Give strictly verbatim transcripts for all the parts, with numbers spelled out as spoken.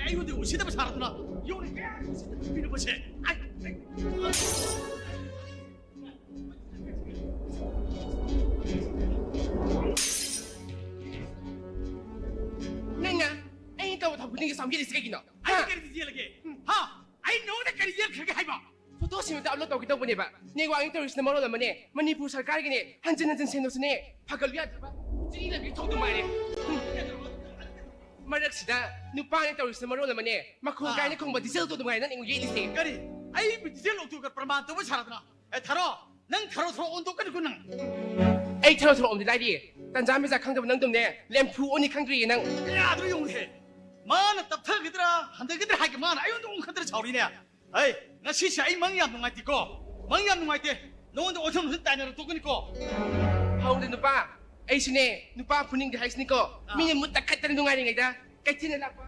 ꯑꯩꯉꯣꯟꯗ ꯎꯁꯤꯠꯇꯕ ꯁꯥꯔꯗꯨꯅ ꯌꯧꯅ ꯀꯌꯥ ꯎꯁꯤꯠꯇꯕ ꯄꯤꯔꯕꯁꯦ꯫ ꯑꯩ, ꯑꯩ, ꯅꯪꯅ ꯑꯩꯅ ꯇꯧꯕ ꯊꯕꯛ ꯈꯨꯗꯤꯡꯒꯤ ꯁꯥꯎꯒꯠꯂꯤꯁꯤ ꯀꯩꯒꯤꯅꯣ? ꯑꯩ ꯍꯥ? ꯀꯔꯤ ꯌꯦꯜꯂꯒꯦ? ꯍꯥ? ꯑꯩ ꯅꯉꯣꯟꯗ ꯀꯔꯤ ꯌꯦꯜꯈ꯭ꯔꯒꯦ ꯍꯥꯏꯕ? ꯐꯣꯇꯣꯁꯤꯡꯗꯣ ꯑꯞꯂꯣꯗ ꯇꯧꯒꯦ ꯇꯧꯕꯅꯦꯕ꯫ ꯅꯦꯠꯋꯥꯛꯅꯤ ꯇꯧꯔꯤꯁꯤꯅ ꯃꯔꯣꯜ ꯑꯃꯅꯦ, ꯃꯅꯤꯄꯨꯔ ꯁꯔꯀꯥꯔꯒꯤꯅꯦ, ꯍꯟꯖꯤꯟ ꯍꯟꯖꯤꯟ ꯁꯦꯡꯗꯣꯛꯁꯤꯅꯦ, ꯐꯒꯠꯂꯨ ꯌꯥꯗ꯭ꯔꯕ? ꯆꯤꯅꯤ ꯂꯝꯕꯤ ꯊꯣꯛꯇꯨ ꯉꯥꯏꯔꯦ꯫ ꯃꯔꯛꯁꯤꯗ ꯅꯨꯄꯥꯅ ꯇꯧꯔꯤꯁꯤꯅ ꯃꯔꯣꯜ ꯑꯃꯅꯦ, ꯃꯈꯣꯟ ꯑꯥ꯫ ꯀꯥꯏꯅ ꯈꯣꯡꯕ ꯗꯤꯖꯜ ꯇꯧꯗꯨ ꯉꯥꯏꯔꯦ ꯅꯪ ꯑꯩꯉꯣꯟꯗ ꯌꯦꯠꯂꯤꯁꯦ꯫ ꯀꯔꯤ? ꯑꯩꯕꯨ ꯗꯤꯖꯜ ꯑꯣꯛꯇꯣꯒ ꯄ꯭ꯔꯃꯥꯟ ꯇꯧꯕ ꯁꯥꯔꯗꯅ? ꯑꯦ, ꯊꯥꯔꯣ, ꯅꯪ ꯊꯥꯔꯣ ꯊꯥꯔꯣ ꯑꯣꯟꯊꯣꯛꯀꯅꯤꯀꯣ ꯅꯪ꯫ ꯑꯩ ꯊꯥꯔꯣ ꯊꯥꯔꯣ ꯑꯣꯟꯗꯤ ꯂꯥꯏꯔꯤ, ꯇꯟꯖꯥ ꯃꯦꯖꯥ ꯈꯪꯗꯕ ꯅꯪꯗꯧꯅꯦ ꯂꯦꯝꯐꯨ ꯑꯣꯟꯅꯤ ꯈꯪꯗ꯭ꯔꯤꯌꯦ ꯅꯪ꯫ ꯀꯌꯥꯗꯅꯣ ꯌꯦꯡꯉꯨꯅꯦꯍꯦ, ꯃꯥꯅ ꯇꯞꯊꯒꯗ꯭ꯔꯥ ꯍꯟꯊꯒꯗ꯭ꯔꯥ ꯍꯥꯏꯒꯦ, ꯃꯥꯅ ꯑꯩꯉꯣꯟꯗ ꯑꯣꯟꯈꯠꯇꯅ ꯁꯥꯎꯔꯤꯅꯦ꯫ ꯍꯩ, ꯉꯁꯤꯁꯦ ꯑꯩ ꯃꯪ ꯌꯥꯝ ꯅꯨꯡꯉꯥꯏꯇꯦꯀꯣ꯫ ꯃꯪ ꯌꯥꯝ ꯅꯨꯡꯉꯥꯏꯇꯦ꯫ ꯅꯉꯣꯟꯗ ꯑꯣꯟꯁꯝ ꯑꯣꯟꯁꯝ ꯇꯥꯏꯅꯔꯛꯇꯣꯛꯀꯅꯤꯀꯣ꯫ ꯍꯧꯔꯦ ꯅꯨꯄꯥ, ꯑꯩꯁꯨꯅꯦ ꯅꯨꯄꯥ ꯐꯨꯅꯤꯡꯗꯦ ꯍꯥꯏꯁꯤꯅꯤꯀꯣ꯫ ꯑꯥ꯫ ꯃꯤꯅ ꯃꯨꯠ ꯇꯛꯈꯠꯇꯅ ꯅꯨꯡꯉꯥꯏꯔꯤꯉꯩꯗ ꯀꯩꯊꯦꯜꯗ ꯂꯥꯛꯄ꯫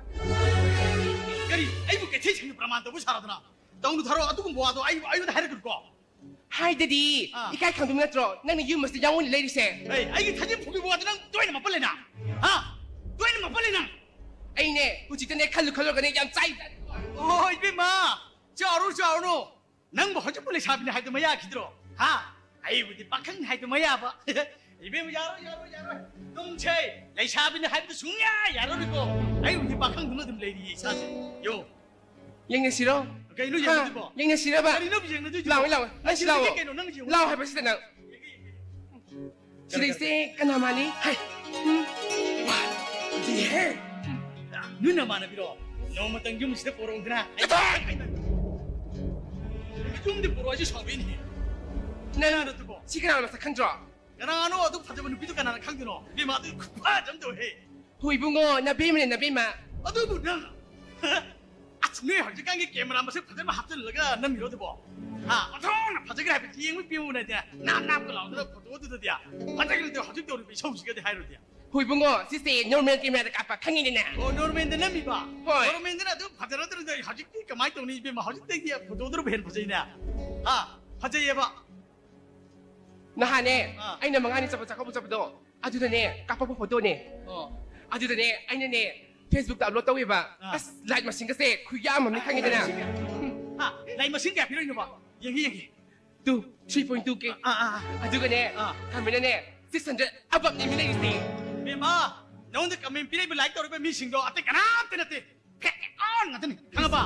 ꯀꯔꯤ? ꯑꯩꯕꯨ ꯀꯩꯊꯦꯜ ꯁꯪꯒꯤ ꯄ꯭ꯔꯃꯥꯟ ꯇꯧꯕ ꯁꯥꯔꯗꯅ? ꯇꯧꯅꯨ ꯊꯥꯔꯣ, ꯑꯗꯨꯒꯨꯝꯕ ꯋꯥꯗꯣ ꯑꯩ, ꯑꯩꯉꯣꯟꯗ ꯍꯥꯏꯔꯛꯀꯅꯨꯀꯣ꯫ ꯍꯥꯏꯗꯗꯤ꯫ ꯑꯥ꯫ ꯏꯀꯥꯏ ꯈꯪꯗꯕ ꯅꯠꯇ꯭ꯔꯣ ꯅꯪꯅ ꯌꯨꯝ ꯑꯁꯤꯗ ꯌꯥꯎꯅ ꯂꯩꯔꯤꯁꯦ? ꯑꯩ, ꯑꯩꯒꯤ ꯊꯥꯖꯤꯟ ꯐꯨꯒꯤ ꯋꯥꯗꯣ ꯅꯪ ꯇꯣꯏꯅ ꯃꯄꯜꯂꯦꯅ? ꯍꯥ? ꯇꯣꯏꯅ ꯃꯄꯜꯂꯦ ꯅꯪ? ꯑꯩꯅꯦ ꯍꯧꯖꯤꯛꯇꯅꯦ ꯈꯜꯂꯨ ꯈꯜꯂꯨꯔꯒꯅꯦ ꯌꯥꯝ ꯆꯥꯏ꯫ ꯑꯣ, ꯏꯕꯦꯝꯃ, ꯆꯥꯎꯔꯣ, ꯆꯥꯎꯔꯣ꯫ ꯅꯪꯕꯨ ꯍꯧꯖꯤꯛꯄꯨ ꯂꯩꯁꯥꯕꯤꯅꯤ ꯍꯥꯏꯗꯨ ꯃꯌꯥ ꯈꯤꯗ꯭ꯔꯣ? ꯍꯥ? ꯑꯩꯕꯨꯗꯤ ꯄꯥꯈꯪ ꯍꯥꯏꯗꯨ ꯃꯌꯥꯕ꯫ ꯏꯕꯦꯝꯃ, ꯌꯥꯔꯣꯏ, ꯌꯥꯔꯣꯏ, ꯌꯥꯔꯣꯏ꯫ ꯅꯪꯁꯦ ꯂꯩꯁꯥꯕꯤꯅꯤ ꯍꯥꯏꯕꯗꯨ ꯁꯨꯡꯌꯥ ꯌꯥꯔꯔꯣꯏꯀꯣ꯫ ꯑꯩꯕꯨꯗꯤ ꯄꯥꯈꯪꯗꯨꯅ ꯑꯗꯨꯝ ꯂꯩꯔꯤꯌꯦ ꯏꯁꯥꯁꯦ꯫ ꯌꯣ꯫ ꯌꯦꯡꯅꯁꯤꯔꯣ? ꯀꯩꯅꯣ ꯍꯥ? ꯌꯦꯡꯅꯗꯣꯏꯕꯣ? ꯌꯦꯡꯅꯁꯤꯔꯕ? ꯀꯔꯤꯅꯣ ꯌꯦꯡꯅꯗꯣꯏꯁꯤꯕꯣ? ꯂꯥꯛꯑꯣ, ꯂꯥꯛꯑꯣ꯫ ꯅꯪ ꯑꯁꯤꯗꯒꯤ ꯂꯥꯛꯑꯣ꯫ ꯀꯩꯅꯣ ꯅꯪ ꯌꯦꯡꯉꯨ꯫ ꯂꯥꯛꯑꯣ ꯍꯥꯏꯕꯁꯤꯗ ꯅꯪ꯫ ꯁꯤꯗꯩꯁꯦ ꯀꯅꯥ ꯃꯥꯜꯂꯤ? ꯍꯥꯏ꯫ ꯎꯝ꯫ ꯋꯥ, ꯏꯍꯦ꯫ ꯅꯣꯏ ꯅꯃꯥꯟꯅꯕꯤꯔꯣ? ꯅꯣꯡꯃꯇꯪ ꯌꯨꯝꯁꯤꯗ ꯄꯨꯔꯛꯎꯗꯅ꯫ ꯑꯩ ꯀꯗꯥꯏ? ꯌꯨꯝꯗ ꯄꯨꯔꯛꯑꯣ ꯍꯥꯏꯁꯦ ꯁꯥꯎꯗꯣꯏꯅꯦ꯫ ꯅꯪ ꯅꯪ ꯅꯠꯇ꯭ꯔꯣ? ꯁꯤ ꯀꯅꯥꯅꯣ ꯃꯁꯛ ꯈꯪꯗ꯭ꯔꯣ? ꯀꯅꯥꯅꯣ ꯑꯗꯨ ꯐꯖꯕ ꯅꯨꯄꯤꯗꯣ ꯀꯅꯥꯅ ꯈꯪꯗꯣꯏꯅꯣ? ꯏꯕꯦꯝꯃ, ꯑꯗꯨ ꯈꯨꯐꯖ ꯑꯃ ꯇꯧꯋꯦꯍꯦ꯫ ꯍꯣ ꯏꯕꯨꯡꯉꯣ, ꯅꯕꯦꯝꯃꯅꯦ, ꯅꯕꯦꯝꯃ꯫ ꯑꯗꯨꯕꯨ ꯅꯪ ꯑꯁ, ꯅꯣꯏ ꯍꯧꯖꯤꯛꯀꯥꯟꯒꯤ ꯀꯦꯃꯦꯔꯥ ꯃꯁꯛ ꯐꯖꯕ ꯍꯥꯞꯆꯤꯜꯂꯒ ꯅꯝꯃꯤꯔꯣ ꯑꯗꯨꯕꯣ? ꯍꯥ? ꯑꯣꯟꯊꯣꯛꯅ ꯐꯖꯈ꯭ꯔꯦ ꯍꯥꯏꯕ, ꯌꯦꯡꯕ ꯄꯦꯟꯕ ꯅꯠꯇꯦ꯫ ꯅꯥꯞ ꯅꯥꯞꯀ ꯂꯥꯎꯗꯅ ꯐꯣꯇꯣꯗꯨꯗꯗꯤ꯫ ꯐꯖꯈ꯭ꯔꯦ ꯍꯧꯖꯤꯛ ꯇꯧꯔꯤꯕ ꯏꯁꯧꯁꯤꯒꯗꯤ ꯍꯥꯏꯔꯨꯗꯤ꯫ ꯍꯣ ꯏꯕꯨꯡꯉꯣ, ꯁꯤꯁꯦ ꯅꯣꯔꯃꯦꯜ ꯀꯦꯃꯦꯔꯥꯗ ꯀꯥꯞꯄ, ꯈꯪꯉꯤꯗꯅ꯫ ꯑꯣ, ꯅꯣꯔꯃꯦꯜꯗ ꯅꯝꯃꯤꯕ? ꯍꯣꯏ꯫ ꯅꯣꯔꯃꯦꯜꯗꯅ ꯑꯗꯨꯝ ꯐꯖꯔꯗ꯭ꯔꯗꯤ ꯍꯧꯖꯤꯛꯇꯤ ꯀꯃꯥꯏꯅ ꯇꯧꯅꯤ ꯏꯕꯦꯝꯃ? ꯍꯧꯖꯤꯛꯇꯩꯗꯤ ꯐꯣꯇꯣꯗꯨꯅꯕꯨ ꯍꯦꯟꯅ ꯐꯖꯩꯅꯦ꯫ ꯍꯥ? ꯐꯖꯩꯌꯦꯕ꯫ ꯅꯍꯥꯟꯅꯦ, ꯑꯥ꯫ ꯑꯩꯅ ꯃꯉꯥꯅꯤ ꯆꯠꯄ ꯆꯥꯛꯀꯧꯕ ꯆꯠꯄꯗꯣ, ꯑꯗꯨꯗꯅꯦ ꯀꯥꯞꯄꯛꯄ ꯐꯣꯇꯣꯅꯦ꯫ ꯑꯣ꯫ ꯑꯗꯨꯗꯅꯦ ꯑꯩꯅꯅꯦ Facebookꯇ upload ꯇꯧꯋꯦꯕ꯫ ꯑꯥ꯫ ꯑꯁ, like ꯃꯁꯤꯡꯒꯁꯦ ꯈꯨꯌꯥꯝ ꯑꯃꯅꯤ, ꯈꯪꯉꯤꯗꯅ꯫ ꯍꯥ? Like ꯃꯁꯤꯡ ꯀꯌꯥ ꯄꯤꯔꯛꯏꯅꯣꯕ? ꯌꯦꯡꯒꯦ, ꯌꯦꯡꯒꯦ꯫ Two, three point two K꯫ ꯑꯥ, ꯑꯥ, ꯑꯥ꯫ ꯑꯗꯨꯒꯅꯦ, ꯑꯥ꯫ Commentꯅꯅꯦ, six hundred ꯑꯕꯞꯅꯦ ꯃꯤ ꯂꯩꯔꯤꯁꯦ꯫ ꯕꯦꯝꯃ, ꯅꯉꯣꯟꯗ comment ꯄꯤꯔꯛꯏꯕ, like ꯇꯧꯔꯤꯕ ꯃꯤꯁꯤꯡꯗꯣ ꯑꯇꯩ ꯀꯅꯥꯝꯇ ꯅꯠꯇꯦ꯫ Fake account ꯉꯥꯛꯇꯅꯤ, ꯈꯪꯉꯕ?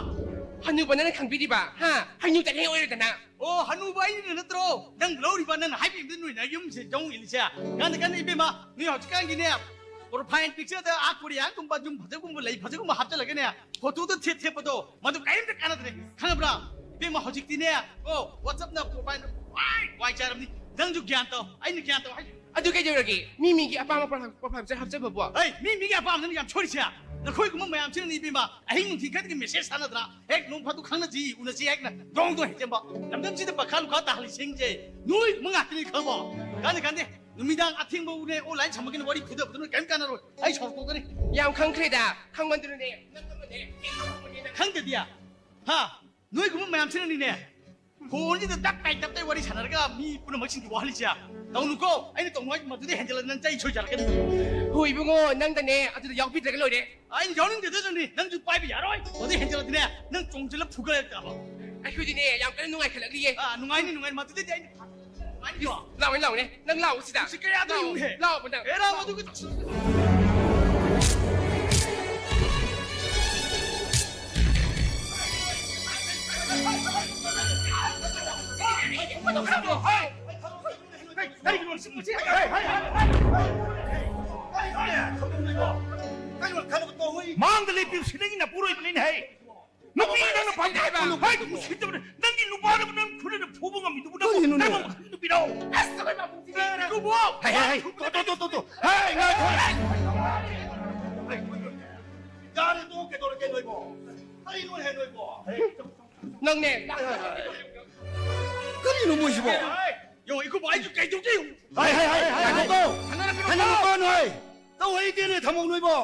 ꯍꯅꯨꯕ, ꯅꯪꯅ ꯈꯪꯕꯤꯔꯤꯕ, ꯍꯥ? ꯍꯅꯨ ꯇꯔꯦ ꯑꯣꯏꯔꯗꯅ꯫ ꯑꯣ, ꯍꯅꯨꯕ ꯑꯩꯅ ꯅꯠꯇ꯭ꯔꯣ? ꯅꯪ ꯂꯧꯔꯤꯕ, ꯅꯪꯅ ꯍꯥꯏꯕꯤꯕꯗ ꯅꯣꯏꯅ ꯌꯨꯝꯁꯦ ꯌꯧ ꯏꯜꯂꯤꯁꯦ꯫ ꯀꯥꯟꯗ, ꯀꯥꯟꯗ, ꯏꯕꯦꯝꯃ, ꯅꯣꯏ ꯍꯧꯖꯤꯛꯀꯥꯟꯒꯤꯅꯦ, profile pictureꯗ ꯑꯥ ꯀꯣꯔꯤꯌꯥꯒꯨꯝꯕ, ꯌꯨꯝ ꯐꯖꯒꯨꯝꯕ, ꯂꯩ ꯐꯖꯒꯨꯝꯕ ꯍꯥꯞꯆꯜꯂꯒꯅꯦ, photoꯗ ꯊꯦꯠ ꯊꯦꯠꯄꯗꯣ, ꯃꯗꯨ ꯀꯔꯤꯝꯇ ꯀꯥꯟꯅꯗ꯭ꯔꯦ, ꯈꯪꯉꯕ꯭ꯔꯥ? ꯏꯕꯦꯝꯃ, ꯍꯧꯖꯤꯛꯇꯤꯅꯦ, ꯑꯣ, WhatsAppꯅ profile ꯋꯥꯏ, ꯋꯥꯏ ꯆꯥꯏꯔꯕꯅꯤ꯫ ꯅꯪꯁꯨ ꯒ꯭ꯌꯥꯟ ꯇꯧ, ꯑꯩꯅ ꯒ꯭ꯌꯥꯟ ꯇꯧ ꯍꯥꯏꯁꯦ꯫ ꯑꯗꯨ ꯀꯩꯗꯧꯔꯒꯦ? ꯃꯤ ꯃꯤꯒꯤ ꯑꯄꯥꯝꯕ profile, profile picture ꯍꯥꯞꯆꯕꯕꯨ? ꯑꯩ, ꯃꯤ ꯃꯤꯒꯤ ꯑꯄꯥꯝꯕꯅ ꯌꯥꯝ ꯁꯣꯏꯔꯤꯁꯦ꯫ ꯅꯈꯣꯏꯒꯨꯝꯕ ꯃꯌꯥꯝꯁꯤꯅꯅꯤ ꯏꯕꯦꯝꯃ, ꯑꯍꯤꯡ ꯅꯨꯡꯊꯤꯜ ꯈꯛꯇꯒꯤ message ꯊꯥꯅꯗꯅ, ꯍꯦꯛ ꯅꯣꯡ ꯐꯥꯗꯣꯛ ꯈꯪꯅꯁꯤ, ꯎꯅꯁꯤ ꯍꯥꯏꯗꯅ ꯗꯣꯡ ꯗꯣꯡ ꯍꯦꯛ ꯆꯦꯟꯕ꯫ ꯂꯝꯗꯝꯁꯤꯗ ꯄꯥꯈꯥ ꯂꯨꯈꯥ ꯇꯥꯍꯜꯂꯤꯁꯤꯡꯁꯦ ꯅꯣꯏꯒꯨꯝꯕ ꯉꯥꯛꯇꯅꯤ, ꯈꯪꯉꯕꯣ? ꯀꯥꯟꯗꯦ, ꯀꯥꯟꯗꯦ꯫ ꯅꯨꯃꯤꯗꯥꯡ ꯑꯊꯦꯡꯕ ꯎꯅꯦ, online ꯁꯝꯃꯒꯅꯤ, ꯋꯥꯔꯤ ꯐꯨꯗꯕꯗꯨꯅ ꯀꯔꯤꯝ ꯀꯥꯟꯅꯔꯣꯏ꯫ ꯑꯩ ꯁꯥꯎꯔꯛꯇꯣꯛꯀꯅꯤ꯫ ꯌꯥꯝ ꯈꯪꯈ꯭ꯔꯦꯗ, ꯈꯪꯃꯟꯗꯅꯅꯦ, ꯅꯪ ꯑꯃꯅꯦ, ꯑꯩ ꯑꯃꯅꯦ, ꯅꯪ ꯈꯪꯗꯦꯗꯤ꯫ ꯍꯥ? ꯅꯣꯏꯒꯨꯝꯕ ꯃꯌꯥꯝꯁꯤꯅꯅꯤꯅꯦ, ꯐꯣꯟꯁꯤꯗ ꯇꯞ ꯇꯥꯏ ꯇꯞ ꯇꯥꯏ ꯋꯥꯔꯤ ꯁꯥꯟꯅꯔꯒ ꯃꯤ ꯄꯨꯝꯅꯃꯛꯁꯤꯡꯁꯤ ꯋꯥꯍꯜꯂꯤꯁꯦ꯫ ꯇꯧꯅꯨꯀꯣ, ꯑꯩꯅ ꯇꯧꯅꯨ ꯍꯥꯏꯁꯤ ꯃꯗꯨꯗꯤ ꯍꯦꯟꯖꯜꯂꯗꯤ ꯅꯪ ꯆꯩ ꯁꯣꯏꯖꯔꯛꯀꯅꯤ꯫ ꯍꯣꯏ ꯏꯕꯨꯡꯉꯣ, ꯅꯪꯗꯅꯦ ꯑꯗꯨꯗ ꯌꯥꯎꯕꯤꯗ꯭ꯔꯒ ꯂꯣꯏꯔꯦ꯫ ꯑꯩꯅ ꯌꯥꯎꯅꯤꯡꯗꯦꯗꯅꯤ, ꯅꯪꯁꯨ ꯄꯥꯏꯕ ꯌꯥꯔꯣꯏ꯫ ꯃꯗꯨ ꯍꯦꯟꯖꯜꯂꯗꯤꯅꯦ, ꯅꯪ ꯆꯣꯡꯁꯤꯜꯂ ꯐꯨꯒꯠꯂꯛꯇꯕ꯫ ꯑꯩꯈꯣꯏꯗꯤꯅꯦ ꯌꯥꯝ ꯀꯟꯅ ꯅꯨꯡꯉꯥꯏꯈꯠꯂꯛꯂꯤꯌꯦ꯫ ꯑꯥ, ꯅꯨꯡꯉꯥꯏꯅꯤ, ꯅꯨꯡꯉꯥꯏꯅꯤ, ꯃꯗꯨꯗꯗꯤ ꯑꯩꯅ ꯅꯨꯡꯉꯥꯏꯅꯤꯀꯣ꯫ ꯂꯥꯎꯅꯦ, ꯂꯥꯎꯅꯦ, ꯅꯪ ꯂꯥꯎ ꯁꯤꯗ꯫ ꯁꯤ ꯀꯌꯥꯗ ꯂꯥꯎ, ꯌꯨꯝꯍꯦ? ꯂꯥꯎꯕ ꯅꯪ꯫ ꯑꯦ, ꯂꯥꯎ, ꯂꯥꯎ꯫ ꯑꯗꯨꯒ ꯃꯥꯡꯗ ꯂꯦꯞꯄꯤꯕꯁꯤ ꯅꯪꯒꯤ ꯅꯄꯨꯔꯣꯏꯕꯅꯤꯅꯦ ꯍꯦ꯫ ꯅꯨꯄꯤ ꯅꯪꯅ ꯄꯥꯝꯖꯕ ꯍꯥꯏꯕ꯫ ꯍꯥꯏꯗꯤ ꯎꯁꯤꯠꯇꯕꯅꯦ꯫ ꯅꯪꯒꯤ ꯅꯨꯄꯥꯗꯕꯨ ꯅꯪ ꯈꯨꯠꯅ ꯐꯨꯕ ꯉꯝꯃꯤꯗꯨꯕꯨ ꯅꯪ ꯀꯔꯤꯅꯣꯅꯦ? ꯅꯪ ꯅꯨꯄꯤꯔꯣ? ꯑꯁ, ꯅꯈꯣꯏ ꯄꯥꯕꯨꯡꯁꯤꯗꯤ ꯏꯀꯨꯕꯣ! ꯍꯦ, ꯍꯦ, ꯍꯦ, ꯇꯣ, ꯇꯣ, ꯇꯣ, ꯇꯣ, ꯇꯣ꯫ ꯍꯦ, ꯉꯥꯏꯈꯣ꯫ ꯌꯥꯔꯦ, ꯇꯣ, ꯀꯩꯗꯧꯔꯒꯦ ꯅꯣꯏꯕꯣ? ꯀꯔꯤꯅꯣ ꯍꯦ ꯅꯣꯏꯕꯣ? ꯅꯪꯅꯦ꯫ ꯀꯔꯤꯅꯣ ꯃꯣꯏꯁꯤꯕꯣ? ꯌꯣ, ꯏꯀꯨꯕꯣ, ꯑꯩꯁꯨ ꯀꯩꯗꯧꯒꯦ? ꯍꯥꯏ, ꯍꯥꯏ, ꯍꯥꯏ, ꯍꯥꯏ, ꯍꯥꯏ, ꯇꯣ꯫ ꯈꯟꯅꯔꯛꯀꯅꯨ, ꯈꯟꯅꯔꯛꯀꯅꯨ ꯇꯣ꯫ ꯅꯣꯏ꯫ ꯇꯧ ꯍꯩꯇꯦꯅꯦ, ꯊꯝꯃꯧ ꯅꯣꯏꯕꯣ꯫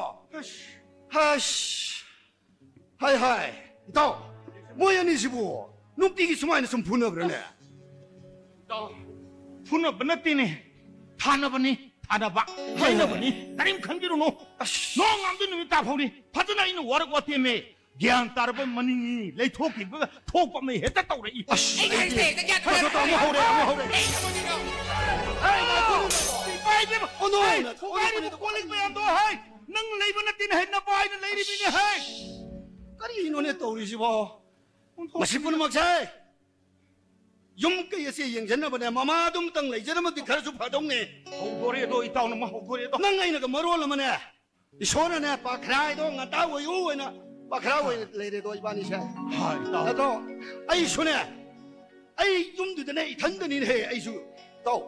ꯑꯁ꯫ ꯍꯥꯏ, ꯍꯥꯏ꯫ ꯏꯇꯥꯎ, ꯃꯣꯏ ꯑꯅꯤꯁꯤꯕꯨ ꯅꯨꯡꯇꯤꯒꯤ ꯁꯨꯃꯥꯏꯅ ꯁꯨꯝ ꯐꯨꯅꯕ꯭ꯔꯅꯦ? ꯏꯇꯥꯎ, ꯐꯨꯅꯕ ꯅꯠꯇꯦꯅꯦ, ꯊꯥꯅꯕꯅꯤ, ꯊꯥꯅꯕ, ꯍꯣꯏ, ꯍꯣꯏ꯫ ꯍꯥꯏꯅꯕꯅꯤ, ꯀꯔꯤꯝ ꯈꯟꯕꯤꯔꯨꯅꯨ꯫ ꯑꯁ꯫ ꯅꯣꯡꯉꯥꯟꯕꯗꯩ ꯅꯨꯃꯤꯠ ꯇꯥ ꯐꯥꯎꯅꯤ꯫ ꯐꯖꯅ ꯑꯩꯅ ꯋꯥꯔꯛ ꯋꯥꯇꯦꯝꯃꯦ꯫ ꯒ꯭ꯌꯥꯟ ꯇꯥꯔꯕ ꯃꯅꯤꯡꯉꯤ ꯂꯩꯊꯣꯛꯈꯤꯕꯒ ꯊꯣꯛꯄ ꯑꯃ ꯍꯦꯛꯇ ꯇꯧꯔꯛꯏ꯫ ꯑꯁ, ꯑꯩ ꯍꯥꯏꯁꯦ, ꯍꯦꯛꯇ ꯒ꯭ꯌꯥꯟ ꯇꯥꯔꯕ꯫ ꯑꯃꯨꯛ ꯍꯧꯔꯦ, ꯑꯃꯨꯛ ꯍꯧꯔꯦ꯫ ꯑꯩ ꯀꯩꯅꯣꯅꯤꯅꯣ꯫ ꯍꯩ, ꯏꯄꯥ ꯏꯕꯦꯝꯃ꯫ ꯑꯣ, ꯅꯣ, ꯍꯩ, ꯅꯣ, ꯅꯣ, ꯈꯣꯡꯒꯥꯏꯔꯤꯕ ꯅꯣ, ꯅꯣ꯫ ꯀꯣꯜ ꯂꯤꯛ ꯃꯌꯥꯝꯗꯣ, ꯍꯩ, ꯅꯪ ꯂꯩꯕ ꯅꯠꯇꯦꯅꯦ, ꯍꯩ, ꯅꯄꯥ ꯍꯥꯏꯅ ꯂꯩꯔꯤꯃꯤꯅꯦ, ꯍꯩ꯫ ꯀꯔꯤꯅꯣꯅꯦ ꯇꯧꯔꯤꯁꯤꯕꯣ? ꯃꯁꯤ ꯄꯨꯝꯅꯃꯛꯁꯦ ꯌꯨꯝ ꯀꯩ ꯑꯁꯤ ꯌꯦꯡꯁꯤꯟꯅꯕꯅꯦ ꯃꯃꯥ ꯑꯗꯨꯝꯇꯪ ꯂꯩꯖꯔꯝꯃꯗꯤ ꯈꯔꯁꯨ ꯐꯗꯧꯅꯦ꯫ ꯍꯧꯗꯣꯔꯦꯗꯣ, ꯏꯇꯥꯎꯅ ꯑꯃ ꯍꯧꯗꯣꯔꯦꯗꯣ꯫ ꯅꯪ ꯑꯩꯅꯒ ꯃꯔꯣꯜ ꯑꯃꯅꯦ, ꯏꯁꯣꯔꯅꯅꯦ ꯄꯥꯈ꯭ꯔꯥꯏꯗꯣ ꯉꯟꯇꯥ ꯑꯣꯏꯌꯨ ꯍꯥꯏꯅ ꯄꯥꯈ꯭ꯔꯥ ꯑꯣꯏꯅ ꯂꯩꯔꯦꯗꯣ ꯏꯕꯥꯅꯤꯁꯦ꯫ ꯍꯥ, ꯏꯇꯥꯎ꯫ ꯑꯗꯣ ꯑꯩꯁꯨꯅꯦ, ꯑꯩ ꯌꯨꯝꯗꯨꯗꯅꯦ ꯏꯊꯟꯗꯅꯤꯅꯦꯍꯦ ꯑꯩꯁꯨ꯫ ꯏꯇꯥꯎ,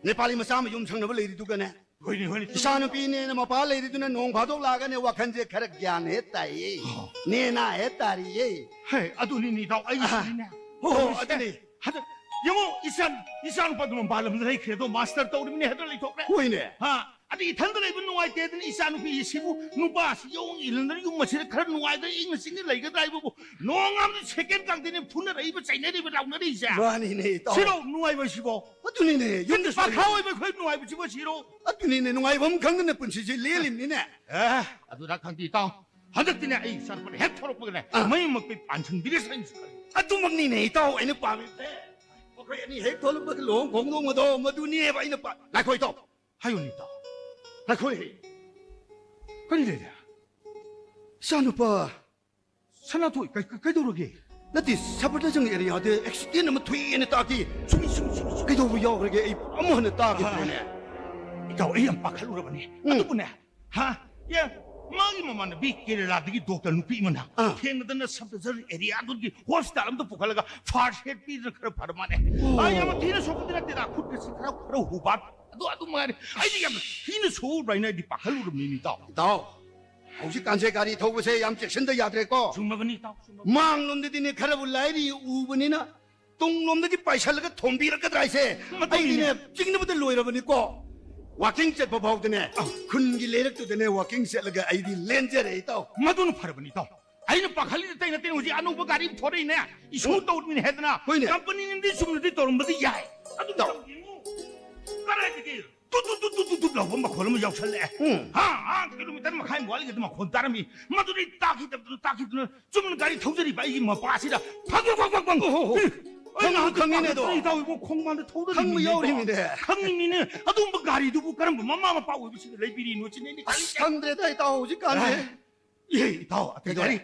ꯅꯦꯄꯥꯂꯤ ꯃꯆꯥ ꯑꯃ ꯌꯨꯝ ꯁꯪꯅꯕ ꯂꯩꯔꯤꯗꯨꯒꯅꯦ, ꯍꯣꯏꯅꯦ, ꯍꯣꯏꯅꯦ꯫ ꯏꯆꯥꯅꯨꯄꯤꯅꯦꯅ ꯃꯄꯥ ꯂꯩꯔꯤꯗꯨꯅ ꯅꯣꯡ ꯐꯥꯗꯣꯛ ꯂꯥꯛꯑꯒꯅꯦ ꯋꯥꯈꯜꯁꯦ ꯈꯔ ꯒ꯭ꯌꯥꯟ ꯍꯦꯛ ꯇꯥꯏꯌꯦ꯫ ꯑꯣ꯫ ꯅꯦꯅꯥ ꯍꯦꯛ ꯇꯥꯔꯤꯌꯦ꯫ ꯍꯦ, ꯑꯗꯨꯅꯤꯅꯦ ꯏꯇꯥꯎ, ꯑꯩꯒꯤꯁꯨꯅꯤꯅꯦ꯫ ꯑꯥ꯫ ꯍꯣ, ꯍꯣ, ꯇꯧꯔꯤꯁꯦ꯫ ꯑꯗꯨꯅꯤ꯫ ꯍꯟꯗꯛ ꯌꯦꯡꯉꯣ, ꯏꯆꯥ, ꯏꯆꯥꯅꯨꯄꯥꯗꯨ ꯃꯄꯥꯟ ꯂꯝꯗ ꯂꯩꯈ꯭ꯔꯦ ꯑꯗꯣ, ꯃꯥꯁꯇꯔ ꯇꯧꯔꯤꯕꯅꯦ, ꯍꯟꯗꯛ ꯂꯩꯊꯣꯛꯈ꯭ꯔꯦ꯫ ꯍꯣꯏꯅꯦ꯫ ꯍꯥ? ꯑꯗꯩ ꯏꯊꯟꯗ ꯂꯩꯕ ꯅꯨꯡꯉꯥꯏꯇꯦꯗꯅ ꯏꯆꯥꯅꯨꯄꯤꯁꯤꯕꯨ ꯅꯨꯄꯥꯁꯤ ꯌꯣꯡ ꯏꯜꯂꯗꯅ ꯌꯨꯝ ꯑꯁꯤꯗ ꯈꯔ ꯅꯨꯡꯉꯥꯏꯗꯅ ꯏꯪꯅ ꯆꯤꯛꯅ ꯂꯩꯒꯗ꯭ꯔꯥ ꯍꯥꯏꯕꯕꯨ ꯅꯣꯡꯉꯥꯝꯗ ꯁꯦꯀꯦꯟ ꯀꯥꯡꯗꯦꯅꯦ ꯐꯨꯅꯔꯛꯏꯕ, ꯆꯩꯅꯔꯤꯕ, ꯂꯥꯎꯅꯔꯤꯁꯦ꯫ ꯃꯥꯅꯤꯅꯦ, ꯏꯇꯥꯎ꯫ ꯁꯤꯔꯣ ꯅꯨꯡꯉꯥꯏꯕꯁꯤꯕꯣ? ꯑꯗꯨꯅꯤꯅꯦ, ꯌꯨꯝꯗ ꯌꯨꯝꯗ ꯄꯥꯈꯥ ꯁꯨꯃꯥꯏꯅ ꯑꯣꯏꯕ ꯑꯩꯈꯣꯏ ꯅꯨꯡꯉꯥꯏꯕꯁꯤꯕꯣ ꯁꯤꯔꯣ? ꯑꯗꯨꯅꯤꯅꯦ, ꯅꯨꯡꯉꯥꯏꯐꯝ ꯈꯪꯗꯅ ꯄꯨꯟꯁꯤꯁꯦ ꯂꯦꯜꯂꯤꯕꯅꯤꯅꯦ꯫ ꯑꯦ, ꯑꯗꯨꯗ ꯈꯪꯗꯦ, ꯏꯇꯥꯎ꯫ ꯍꯟꯗꯛꯇꯤꯅꯦ, ꯑꯩ ꯏꯆꯥꯅꯨꯄꯥꯅ ꯍꯦꯛ ꯊꯣꯛꯂꯛꯄꯒꯅꯦ, ꯑꯥ꯫ ꯃꯌꯨꯝꯃꯛꯇꯤ ꯄꯥꯟꯁꯤꯟꯕꯤꯔꯁꯤꯔ ꯑꯩꯅꯁꯨ ꯈꯜꯂꯤ꯫ ꯑꯗꯨꯃꯛꯅꯤꯅꯦ, ꯏꯇꯥꯎ, ꯑꯩꯅ ꯄꯥꯝꯃꯤꯕꯁꯦ꯫ ꯃꯈꯣꯏ ꯑꯅꯤ ꯍꯦꯛ ꯊꯣꯛꯂꯛꯄꯒ ꯂꯨꯍꯣꯡ ꯈꯣꯡꯗꯣꯡꯕꯗꯣ, ꯃꯗꯨꯅꯦꯕ ꯑꯩꯅ ꯄꯥꯝ-, ꯉꯥꯏꯈꯣ, ꯏꯇꯥꯎ꯫ ꯍꯥꯏꯌꯨꯅꯦ, ꯏꯇꯥꯎ꯫ ꯉꯥꯏꯈꯣ, ꯍꯦ꯫ ꯀꯔꯤ ꯂꯩꯔꯦ? ꯏꯆꯥꯅꯨꯄꯥ꯫ ꯁꯅꯥꯊꯣꯏ, ꯀꯩ-, ꯀꯩ-, ꯀꯩꯗꯧꯔꯒꯦ? ꯅꯠꯇꯦ, ꯁꯐꯔꯗꯖꯪ ꯑꯦꯔꯤꯌꯥꯗ ꯑꯦꯛꯁꯤꯗꯦꯟ ꯑꯃ ꯊꯣꯛꯑꯦꯅ ꯇꯥꯈꯤ꯫ ꯆꯨꯝꯃꯤ, ꯆꯨꯝꯃꯤ, ꯆꯨꯝꯃꯤ, ꯆꯨꯝꯃꯤ꯫ ꯀꯩꯗꯧꯕ ꯌꯥꯎꯈ꯭ꯔꯒꯦ? ꯑꯩ ꯑꯃꯨꯛ ꯍꯟꯅ ꯇꯥꯈꯤꯗ꯭ꯔꯦꯅꯦ꯫ ꯑꯥ, ꯏꯇꯥꯎ, ꯑꯩ ꯌꯥꯝ ꯄꯥꯈꯠꯂꯨꯔꯕꯅꯦ꯫ ꯎꯝ꯫ ꯑꯗꯨꯕꯨꯅꯦ, ꯍꯥ? ꯑꯦ, ꯃꯥꯒꯤ ꯃꯃꯥꯟꯅꯕꯤ ꯀꯦꯔꯦꯂꯥꯗꯒꯤ ꯗꯣꯛꯇꯔ ꯅꯨꯄꯤ ꯑꯃꯅ ꯑꯥ꯫ ꯊꯦꯡꯅꯗꯅ ꯁꯐꯔꯗꯖꯪ ꯑꯦꯔꯤꯌꯥꯗꯨꯒꯤ ꯍꯣꯁꯄꯤꯇꯥꯜ ꯑꯝꯗ ꯄꯨꯈꯠꯂꯒ ꯐꯥꯔꯁ ꯑꯦꯗ ꯄꯤꯗꯅ ꯈꯔ ꯐꯔ ꯃꯥꯜꯂꯦ꯫ ꯑꯣ꯫ ꯑꯥ, ꯌꯥꯝꯅ ꯊꯤꯅ ꯁꯣꯛꯄꯗꯤ ꯅꯠꯇꯦꯗ, ꯈꯨꯠꯀꯁꯤ ꯈꯔ, ꯈꯔ ꯍꯨꯕꯥꯠ꯫ ꯑꯗꯨ, ꯑꯗꯨ ꯃꯉꯥꯏꯔꯦ꯫ ꯑꯩꯗꯤ ꯌꯥꯝꯅ ꯊꯤꯅ ꯁꯣꯛꯎꯕ꯭ꯔꯥ ꯍꯥꯏꯅ ꯑꯩꯗꯤ ꯄꯥꯈꯠꯂꯨꯔꯕꯅꯤꯅꯦ, ꯏꯇꯥꯎ꯫ ꯏꯇꯥꯎ, ꯍꯧꯖꯤꯛꯀꯥꯟꯁꯦ ꯒꯥꯔꯤ ꯊꯧꯕꯁꯦ ꯌꯥꯝ ꯆꯦꯛꯁꯤꯟꯗ ꯌꯥꯗ꯭ꯔꯦꯀꯣ꯫ ꯆꯨꯝꯃꯕꯅꯤ, ꯏꯇꯥꯎ, ꯆꯨꯝꯃꯕꯅꯤ꯫ ꯃꯥꯡꯂꯣꯝꯗꯗꯤꯅꯦ ꯈꯔꯕꯨ ꯂꯥꯏꯔꯤ ꯎꯕꯅꯤꯅ, ꯇꯨꯡꯂꯣꯝꯗꯒꯤ ꯄꯥꯏꯁꯜꯂꯒ ꯊꯣꯝꯕꯤꯔꯛꯀꯗ꯭ꯔꯥ ꯍꯥꯏꯁꯦ꯫ ꯃꯗꯨꯅꯤꯅꯦ꯫ ꯑꯩꯗꯤꯅꯦ ꯆꯤꯡꯅꯕꯗ ꯂꯣꯏꯔꯕꯅꯤꯀꯣ꯫ ꯋꯥꯀꯤꯡ ꯆꯠꯄ ꯐꯥꯎꯗꯅꯦ, ꯑꯧ꯫ ꯈꯨꯟꯒꯤ ꯂꯩꯔꯛꯇꯨꯗꯅꯦ ꯋꯥꯀꯤꯡ ꯆꯠꯂꯒ ꯑꯩꯗꯤ ꯂꯦꯟꯖꯔꯦ, ꯏꯇꯥꯎ꯫ ꯃꯗꯨꯅ ꯐꯔꯕꯅꯤ, ꯏꯇꯥꯎ꯫ ꯑꯩꯅ ꯄꯥꯈꯠꯂꯤꯗꯤ ꯑꯇꯩ ꯅꯠꯇꯦ, ꯍꯧꯖꯤꯛ ꯑꯅꯧꯕ ꯒꯥꯔꯤ ꯑꯃ ꯊꯣꯔꯛꯏꯅꯦ, ꯏꯁꯨ ꯎꯝ꯫ ꯇꯧꯔꯤꯅꯦ ꯍꯥꯏꯗꯅ꯫ ꯍꯣꯏꯅꯦ꯫ ꯀꯝꯄꯅꯤꯅꯗꯤ ꯆꯨꯝꯅꯗꯤ ꯇꯧꯔꯝꯕꯗꯤ ꯌꯥꯏ, ꯑꯗꯨ ꯏꯇꯥꯎ꯫ ꯇꯧꯗꯦꯉꯣ꯫ ꯀꯗꯥꯏꯗꯒꯤ? ꯇꯨꯠ ꯇꯨꯠ ꯇꯨꯠ ꯇꯨꯠ ꯇꯨꯠ ꯇꯨꯠ ꯂꯥꯎꯕ ꯃꯈꯣꯟ ꯑꯃ ꯌꯥꯎꯁꯜꯂꯛꯑꯦ꯫ ꯎꯝ꯫ ꯍꯥ, ꯑꯥ, ꯀꯤꯂꯣꯃꯤꯇꯔ ꯃꯈꯥꯏ ꯑꯃ ꯋꯥꯠꯂꯤꯉꯩꯗ ꯃꯈꯣꯟ ꯇꯥꯔꯝꯃꯤ꯫ ꯃꯗꯨꯗꯩ ꯇꯥꯈꯤꯗꯕꯗꯨꯅ, ꯇꯥꯈꯤꯗꯕꯗꯨꯅ ꯆꯨꯝꯅ ꯒꯥꯔꯤ ꯊꯧꯖꯔꯤꯕ ꯑꯩꯒꯤ ꯃꯄꯥꯁꯤꯗ ꯐꯪ ꯐꯪ ꯐꯪ ꯐꯪ꯫ ꯑꯣ, ꯍꯣ, ꯍꯣ꯫ ꯎꯝ꯫ ꯑꯩ ꯈꯪꯉꯨ-, ꯉꯥꯏꯍꯥꯛꯇꯤ ꯈꯪꯉꯤꯅꯦ ꯑꯗꯣ꯫ ꯄꯥꯈꯠꯇꯅ ꯏꯇꯥꯎ ꯏꯕꯣ ꯈꯣꯡꯕꯥꯟꯗ ꯊꯧꯗꯔꯤꯕꯅꯤꯅꯦ ꯈꯪꯕ ꯏꯇꯥꯎ꯫ ꯌꯥꯎꯔꯤꯃꯤꯅꯦ꯫ ꯈꯪꯉꯤꯃꯤꯅꯦ꯫ ꯑꯗꯨꯒꯨꯝꯕ ꯒꯥꯔꯤꯗꯨꯕꯨ ꯀꯔꯝꯕ ꯃꯃꯥ ꯃꯄꯥ ꯑꯣꯏꯕꯁꯤꯡꯅ ꯂꯩꯕꯤꯔꯤꯅꯣ ꯁꯤꯅꯦ ꯑꯩꯅ ꯑꯁ, ꯈꯜꯂꯤꯁꯦ꯫ ꯈꯪꯗ꯭ꯔꯦꯗ ꯏꯇꯥꯎ ꯍꯧꯖꯤꯛꯀꯥꯟꯁꯦ꯫ ꯑꯦ꯫ ꯑꯦ, ꯏꯇꯥꯎ, ꯑꯇꯩ ꯀꯩꯗꯧꯔꯦ? ꯋꯥꯔꯤ꯫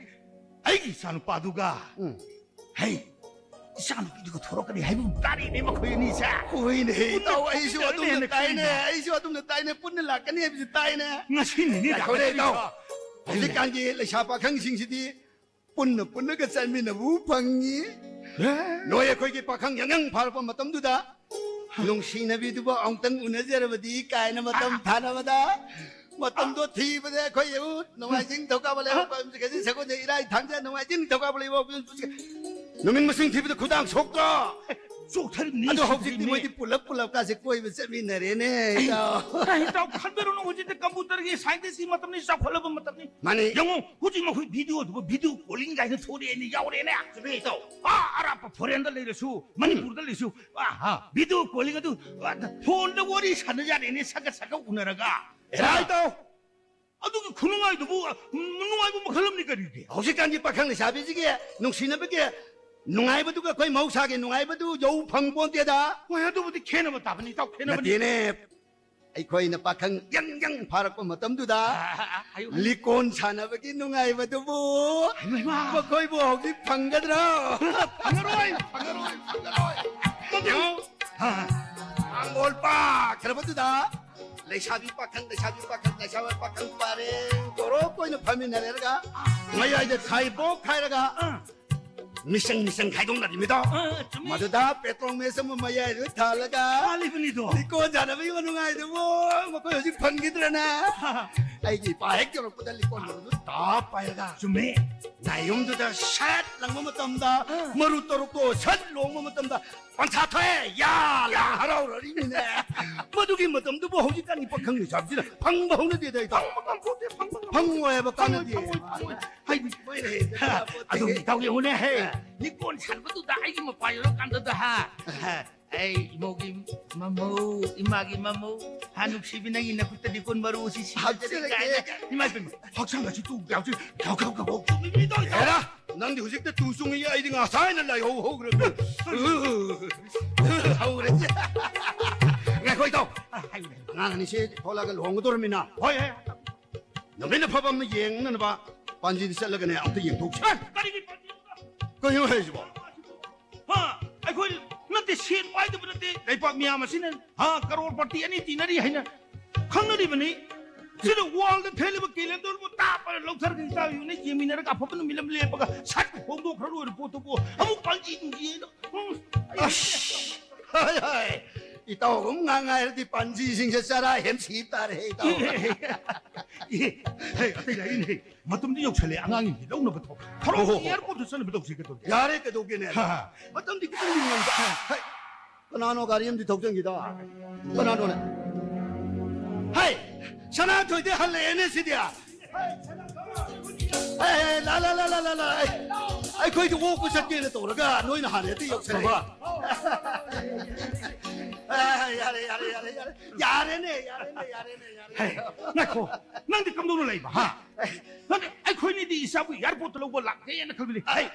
ꯑꯩꯒꯤ ꯏꯆꯥꯅꯨꯄꯥꯗꯨꯒ, ꯎꯝ꯫ ꯍꯩ, ꯏꯆꯥꯅꯨꯄꯤꯗꯨꯒ ꯊꯣꯔꯛꯀꯅꯤ ꯍꯥꯏꯕ ꯇꯥꯔꯦꯅꯦ ꯃꯈꯣꯏ ꯑꯅꯤꯁꯦ꯫ ꯍꯣꯏꯅꯦ, ꯏꯇꯥꯎ, ꯑꯩꯁꯨ ꯄꯨꯟꯅ ꯑꯗꯨꯝꯅ ꯍꯦꯟꯅ ꯇꯥꯏꯅꯦ, ꯈꯜꯂꯤꯅꯦ꯫ ꯑꯩꯁꯨ ꯑꯗꯨꯝꯅ ꯇꯥꯏꯅꯦ, ꯄꯨꯟꯅ ꯂꯥꯛꯀꯅꯤ ꯍꯥꯏꯕꯁꯨ ꯇꯥꯏꯅꯦ꯫ ꯉꯁꯤꯅꯤꯅꯦ ꯉꯥꯏꯈꯣꯅꯦ, ꯂꯥꯛꯀꯗꯣꯏꯁꯦ꯫ ꯏꯇꯥꯎ꯫ ꯍꯧꯖꯤꯛꯀꯥꯟꯒꯤ ꯂꯩꯁꯥ ꯄꯥꯈꯪꯁꯤꯡꯁꯤꯗꯤ ꯄꯨꯟꯅ ꯄꯨꯟꯅꯒ ꯆꯠꯃꯤꯟꯅꯕꯕꯨ ꯐꯪꯉꯤ꯫ ꯑꯦ? ꯅꯣꯏ ꯑꯩꯈꯣꯏꯒꯤ ꯄꯥꯈꯪ ꯌꯥꯡꯌꯪ ꯐꯥꯔꯛꯄ ꯃꯇꯝꯗꯨꯗ ꯅꯨꯡꯁꯤꯅꯕꯤꯗꯨꯕꯨ ꯑꯃꯨꯛꯇꯪ ꯎꯅꯖꯔꯕꯗꯤ ꯀꯥꯏꯅ ꯃꯇꯝ ꯊꯥꯅꯕꯗ, ꯃꯇꯝꯗꯣ ꯊꯤꯕꯗ ꯑꯩꯈꯣꯏ ꯌꯦꯡꯉꯨ, ꯅꯣꯡꯃꯥꯏꯖꯤꯡ ꯊꯧꯀꯥꯕ ꯂꯩꯕꯥꯛꯄꯣꯛꯄ ꯁꯒꯣꯜꯁꯦꯟ ꯏꯔꯥꯏ ꯊꯥꯡꯖ ꯅꯣꯡꯃꯥꯏꯖꯤꯡ ꯊꯧꯀꯥꯕ ꯂꯩꯕꯥꯛꯄꯣꯛꯄ ꯅꯨꯃꯤꯠ ꯃꯁꯤꯡ ꯊꯤꯕꯗ ꯈꯨꯗꯥꯡ ꯁꯣꯛꯇ꯭ꯔꯣ? ꯆꯣꯛꯊꯔꯤꯕꯅꯤ, ꯑꯗꯣ ꯍꯧꯖꯤꯛꯇꯤ ꯆꯣꯛꯊꯔꯤꯕꯅꯤ꯫ ꯃꯣꯏꯗꯤ ꯄꯨꯂꯞ ꯄꯨꯂꯞ ꯀꯥꯁꯦ ꯀꯣꯏꯕ ꯆꯠꯃꯤꯟꯅꯔꯦꯅꯦ, ꯑꯩ, ꯏꯇꯥꯎ꯫ ꯑꯩ, ꯏꯇꯥꯎ, ꯈꯟꯕꯤꯔꯨꯅꯨ, ꯍꯧꯖꯤꯛꯇꯤ ꯀꯝꯄ꯭ꯌꯨꯇꯔꯒꯤ ꯁꯥꯏꯟꯇꯤꯁꯀꯤ ꯃꯇꯝꯅꯤ, ꯆꯥꯎꯈꯠꯂꯕ ꯃꯇꯝꯅꯤ꯫ ꯃꯥꯅꯤ꯫ ꯌꯦꯡꯉꯨ, ꯍꯧꯖꯤꯛ ꯃꯈꯣꯏ ꯚꯤꯗꯤꯑꯣꯗꯨꯕꯨ ꯚꯤꯗꯤꯑꯣ ꯀꯣꯂꯤꯡ ꯀꯥꯏꯅ ꯊꯣꯛꯂꯛꯑꯦꯅꯦ, ꯌꯥꯎꯔꯦꯅꯦ꯫ ꯆꯨꯝꯃꯤ, ꯏꯇꯥꯎ꯫ ꯑꯥ, ꯑꯔꯥꯞꯄ ꯐꯣꯔꯦꯟꯗ ꯂꯩꯔꯁꯨ, ꯃꯅꯤꯄꯨꯔꯗ ꯂꯩꯔꯁꯨ, ꯑꯥ, ꯑꯥ, ꯚꯤꯗꯤꯑꯣ ꯀꯣꯂꯤꯡ ꯑꯗꯨ, ꯑꯥ, ꯐꯣꯟꯗ ꯋꯥꯔꯤ ꯁꯥꯟꯅ ꯌꯥꯔꯦꯅꯦ, ꯁꯛꯀ ꯁꯛꯀ ꯎꯅꯔꯒ꯫ ꯑꯦꯔꯥ, ꯏꯇꯥꯎ꯫ ꯑꯗꯨꯒꯤ ꯈꯨꯅꯨꯡꯉꯥꯏꯗꯨꯕꯨ, ꯑ, ꯅꯨꯡꯉꯥꯏꯕ ꯃꯈꯜ ꯑꯃꯅꯤ ꯀꯔꯤꯒꯤ? ꯍꯧꯖꯤꯛꯀꯥꯟꯒꯤ ꯄꯥꯈꯪ ꯂꯩꯁꯥꯕꯤꯁꯤꯒꯤ ꯅꯨꯡꯁꯤꯅꯕꯒꯤ ꯅꯨꯡꯉꯥꯏꯕꯗꯨꯒ ꯑꯩꯈꯣꯏ ꯃꯍꯧꯁꯥꯒꯤ ꯅꯨꯡꯉꯥꯏꯕꯗꯨ ꯌꯧ ꯐꯪ ꯄꯣꯟꯇꯦꯗ꯫ ꯍꯣꯏ, ꯑꯗꯨꯕꯨꯗꯤ ꯈꯦꯠꯅꯕ ꯇꯥꯕꯅꯤ, ꯏꯇꯥꯎ, ꯈꯦꯠꯅꯕꯅꯤ꯫ ꯅꯠꯇꯦꯅꯦ, ꯑꯩꯈꯣꯏꯅ ꯄꯥꯈꯪ ꯌꯪ ꯌꯪ ꯐꯥꯔꯛꯄ ꯃꯇꯝꯗꯨꯗ ꯑ, ꯑ, ꯑ, ꯍꯥꯏꯌꯨ, ꯍꯥꯏꯌꯨ꯫ ꯂꯤꯀꯣꯟ ꯁꯥꯟꯅꯕꯒꯤ ꯅꯨꯡꯉꯥꯏꯕꯗꯨꯕꯨ ꯍꯩꯃꯥ, ꯍꯩꯃꯥ꯫ ꯃꯈꯣꯏꯕꯨ ꯍꯧꯖꯤꯛ ꯐꯪꯒꯗ꯭ꯔꯣ? ꯐꯪꯉꯔꯣꯏ, ꯐꯪꯉꯔꯣꯏ, ꯐꯪꯉꯔꯣꯏ꯫ ꯌꯦꯡꯉꯨ, ꯑ꯫ ꯃꯥꯡꯒꯣꯜ ꯄꯥꯛꯈ꯭ꯔꯕꯗꯨꯗ ꯂꯩꯁꯥꯕꯤ ꯄꯥꯈꯪ, ꯂꯩꯁꯥꯕꯤ ꯄꯥꯈꯪ, ꯂꯩꯁꯥꯕꯤ ꯄꯥꯈꯪ ꯄꯔꯦꯡ ꯇꯣꯔꯣꯛ ꯑꯣꯏꯅ ꯐꯝꯃꯤꯟꯅꯔꯦꯔꯒ, ꯃꯌꯥꯏꯗ ꯈꯥꯏꯕꯣꯛ ꯈꯥꯏꯔꯒ, ꯑ꯫ ꯃꯤꯆꯪ ꯃꯤꯆꯪ ꯈꯥꯏꯗꯣꯛꯅꯔꯤꯃꯤꯗꯣ꯫ ꯑ, ꯆꯨꯝꯃꯤ꯫ ꯃꯗꯨꯗ ꯄꯦꯇ꯭ꯔꯣꯜ ꯃꯦꯆ ꯑꯃ ꯃꯌꯥꯏꯗ ꯊꯥꯜꯂꯒ, ꯊꯥꯜꯂꯤꯕꯅꯤꯗꯣ꯫ ꯂꯤꯀꯣꯟ ꯁꯥꯟꯅꯕꯒꯤ ꯅꯨꯡꯉꯥꯏꯗꯨꯕꯨ ꯃꯈꯣꯏ ꯍꯧꯖꯤꯛ ꯐꯪꯈꯤꯗ꯭ꯔꯅꯦ? ꯑꯩꯒꯤ ꯏꯄꯥ ꯍꯦꯛ ꯌꯧꯔꯛꯄꯗ ꯂꯤꯀꯣꯟ ꯃꯔꯨꯗꯨ ꯇꯥꯞ ꯄꯥꯏꯔꯒ, ꯆꯨꯝꯃꯤ꯫ ꯅꯥꯌꯨꯝꯗꯨꯗ ꯁꯠ ꯂꯪꯕ ꯃꯇꯝꯗ, ꯑ꯫ ꯃꯔꯨ ꯇꯔꯨꯛꯇꯣ ꯁꯠ ꯂꯣꯡꯕ ꯃꯇꯝꯗ, ꯄꯟꯊꯥ ꯊꯣꯛꯑꯦ, ꯌꯥ ꯂꯥ ꯍꯔꯥꯎꯔꯔꯤꯅꯤꯅꯦ꯫ ꯃꯗꯨꯒꯤ ꯃꯇꯝꯗꯨꯕꯨ ꯍꯧꯖꯤꯛꯀꯥꯟꯒꯤ ꯄꯥꯈꯪ ꯂꯩꯁꯥꯕꯤꯁꯤꯅ ꯐꯪꯕ ꯍꯧꯅꯗꯦꯗ, ꯏꯇꯥꯎ꯫ ꯐꯪꯕ ꯉꯝꯄꯣꯠꯇꯦ, ꯐꯪꯕ ꯉꯝꯄꯣꯠꯇꯦ꯫ ꯐꯪꯉꯣꯏ ꯍꯥꯏꯕ, ꯀꯥꯟꯅꯗꯦ꯫ ꯐꯪꯉꯣꯏ, ꯐꯪꯉꯣꯏ, ꯐꯪꯉꯣꯏ꯫ ꯍꯥꯏꯗꯤ, ꯃꯣꯏꯅ ꯍꯦꯟꯕ ꯌꯥꯄꯣꯠꯇꯦ꯫ ꯑꯗꯨꯝ ꯏꯇꯥꯎ ꯌꯦꯡꯉꯨꯅꯦ, ꯍꯦ꯫ ꯑ꯫ ꯂꯤꯀꯣꯟ ꯁꯥꯟꯕꯗꯨꯗ ꯑꯩꯒꯤ ꯃꯄꯥ ꯌꯧꯔꯀꯥꯟꯗꯗ, ꯍꯥ꯫ ꯑ꯫ ꯑꯩ ꯏꯃꯧꯒꯤ ꯃꯃꯧ, ꯏꯃꯥꯒꯤ ꯃꯃꯧ, ꯍꯥ, ꯅꯨꯡꯁꯤꯕꯤ, ꯅꯪꯒꯤ ꯅꯈꯨꯠꯇꯗꯤ ꯀꯣꯟ ꯃꯔꯨ ꯑꯁꯤ ꯁꯤꯖꯔꯦ ꯍꯥꯞꯆꯔꯒꯦ꯫ ꯀꯥꯏꯅ꯫ ꯏꯃꯥ ꯏꯕꯦꯝꯃ, ꯍꯛꯆꯥꯡ ꯑꯁꯤ ꯇꯨ ꯌꯥꯎꯁꯤ, ꯈꯥꯎ ꯈꯥꯎ ꯈꯥꯎ ꯆꯨꯝꯃꯤ ꯃꯤꯗꯣ ꯏꯇꯥꯎ꯫ ꯍꯦꯔꯥ, ꯅꯪꯗꯤ ꯍꯧꯖꯤꯛꯇ ꯇꯨ ꯆꯨꯡꯉꯤ, ꯑꯩꯗꯤ ꯉꯁꯥꯏꯅ ꯂꯥꯏꯍꯧ ꯍꯧꯈ꯭ꯔꯕꯅꯤ꯫ ꯍꯧꯔꯦ꯫ ꯉꯥꯏꯈꯣ ꯏꯇꯥꯎ, ꯑ, ꯍꯥꯏꯌꯨꯅꯦ꯫ ꯑꯉꯥꯡ ꯑꯅꯤꯁꯦ ꯊꯣꯛꯂꯛꯑꯒ ꯂꯨꯍꯣꯡꯒꯗꯧꯔꯃꯤꯅ꯫ ꯍꯣꯏ, ꯍꯣꯏ꯫ ꯅꯨꯃꯤꯠ ꯑꯐꯕ ꯑꯃ ꯌꯦꯡꯅꯅꯕ ꯄꯥꯟꯖꯤꯗ ꯆꯠꯂꯒꯅꯦ ꯑꯝꯇ ꯌꯦꯡꯊꯣꯛꯁꯤ꯫ ꯑꯦ, ꯀꯔꯤꯒꯤ ꯄꯥꯟꯖꯤꯅꯣ? ꯀꯩꯅꯣ ꯍꯥꯏꯁꯤꯕꯣ? ꯍꯥ? ꯑꯩꯈꯣꯏ ꯅꯠꯇꯦ, ꯁꯦꯟ ꯄꯥꯏꯗꯕ ꯅꯠꯇꯦ, ꯂꯩꯄꯥꯛ ꯃꯤꯌꯥꯝ ꯑꯁꯤꯅ, ꯍꯥ, ꯀꯔꯣꯔ ꯄꯇꯤ ꯑꯅꯤ ꯇꯤꯟꯅꯔꯤ ꯍꯥꯏꯅ ꯈꯪꯅꯔꯤꯕꯅꯤ꯫ ꯁꯤꯗ ꯋꯥꯜꯗ ꯊꯦꯠꯂꯤꯕ ꯀꯦꯂꯦꯟꯗꯔꯕꯨ ꯇꯥꯞꯄꯅ ꯂꯧꯊꯔꯒ ꯏꯇꯥꯎ ꯏꯕꯅꯤ ꯌꯦꯡꯃꯤꯟꯅꯔꯒ ꯑꯐꯕ ꯅꯨꯃꯤꯠ ꯑꯃ ꯂꯦꯞꯄꯒ ꯁꯠ ꯍꯣꯡꯗꯣꯛꯈ꯭ꯔ ꯂꯣꯏꯔꯦ ꯄꯣꯠꯇꯨꯕꯨ꯫ ꯑꯃꯨꯛ ꯄꯥꯟꯖꯤ ꯅꯨꯡꯖꯤ ꯍꯥꯏꯅ꯫ ꯎꯝ꯫ ꯑꯁ! ꯍꯣꯏ, ꯍꯣꯏ꯫ ꯏꯇꯥꯎꯒꯨꯝ ꯉꯥꯡ ꯉꯥꯏꯔꯗꯤ ꯄꯥꯟꯖꯤꯁꯤꯡꯁꯦ ꯆꯔꯥ ꯍꯦꯟ ꯁꯤꯕ ꯇꯥꯔꯦ, ꯏꯇꯥꯎ꯫ ꯑꯦ, ꯑꯇꯩ ꯂꯥꯏꯔꯤꯅꯦ꯫ ꯃꯇꯝꯗꯤ ꯌꯧꯁꯜꯂꯦ, ꯑꯉꯥꯡꯁꯤꯡꯁꯤ ꯂꯧꯅꯕ ꯊꯣꯛ-, ꯊꯧꯔꯝ ꯍꯣ, ꯍꯣ, ꯍꯣ꯫ ꯑꯦꯌꯥꯔꯄꯣꯔꯠꯇ ꯆꯠꯅꯕ ꯇꯧꯁꯤ ꯀꯩꯗꯧꯒꯦ? ꯌꯥꯔꯦ, ꯀꯩꯗꯧꯒꯦꯅꯦ? ꯍꯥ, ꯍꯥ꯫ ꯃꯇꯝꯗꯤ ꯈꯤꯇꯪꯗꯤ ꯉꯟꯕ꯫ ꯍꯩ, ꯀꯅꯥꯅꯣ ꯒꯥꯔꯤ ꯑꯃꯗꯤ ꯊꯧꯖꯟꯈꯤꯗ? ꯀꯅꯥꯅꯣꯅꯦ? ꯍꯩ, ꯁꯅꯥꯊꯣꯏꯗꯤ ꯍꯜꯂꯛꯑꯦꯅꯦ ꯁꯤꯗꯤ꯫ ꯍꯩ, ꯍꯩ, ꯂꯥ, ꯂꯥ, ꯂꯥ, ꯂꯥ, ꯂꯥ, ꯂꯥ, ꯑꯩ, ꯑꯩꯈꯣꯏꯗꯤ ꯑꯣꯛꯄ ꯆꯠꯀꯦꯅ ꯇꯧꯔꯒ ꯅꯣꯏꯅ ꯍꯥꯟꯅ ꯍꯦꯛꯇ ꯌꯧꯁꯜꯂꯛꯑꯦ꯫ ꯕꯕꯥ꯫ ꯑꯦ, ꯌꯥꯔꯦ, ꯌꯥꯔꯦ, ꯌꯥꯔꯦ, ꯌꯥꯔꯦ꯫ ꯌꯥꯔꯦꯅꯦ, ꯌꯥꯔꯦꯅꯦ, ꯌꯥꯔꯦꯅꯦ, ꯌꯥꯔꯦꯅꯦ꯫ ꯍꯩ, ꯉꯥꯏꯈꯣ, ꯅꯪꯗꯤ ꯀꯝꯗꯧꯅ ꯂꯩꯕ, ꯍꯥ? ꯅꯠꯇꯦ, ꯑꯩꯈꯣꯏꯅꯤꯗꯤ ꯏꯆꯥꯕꯨ ꯑꯦꯌꯥꯔꯄꯣꯔꯠꯇ ꯂꯧꯕ ꯂꯥꯛꯀꯦꯅ ꯈꯜꯂꯤꯅꯦ꯫ ꯍꯩ,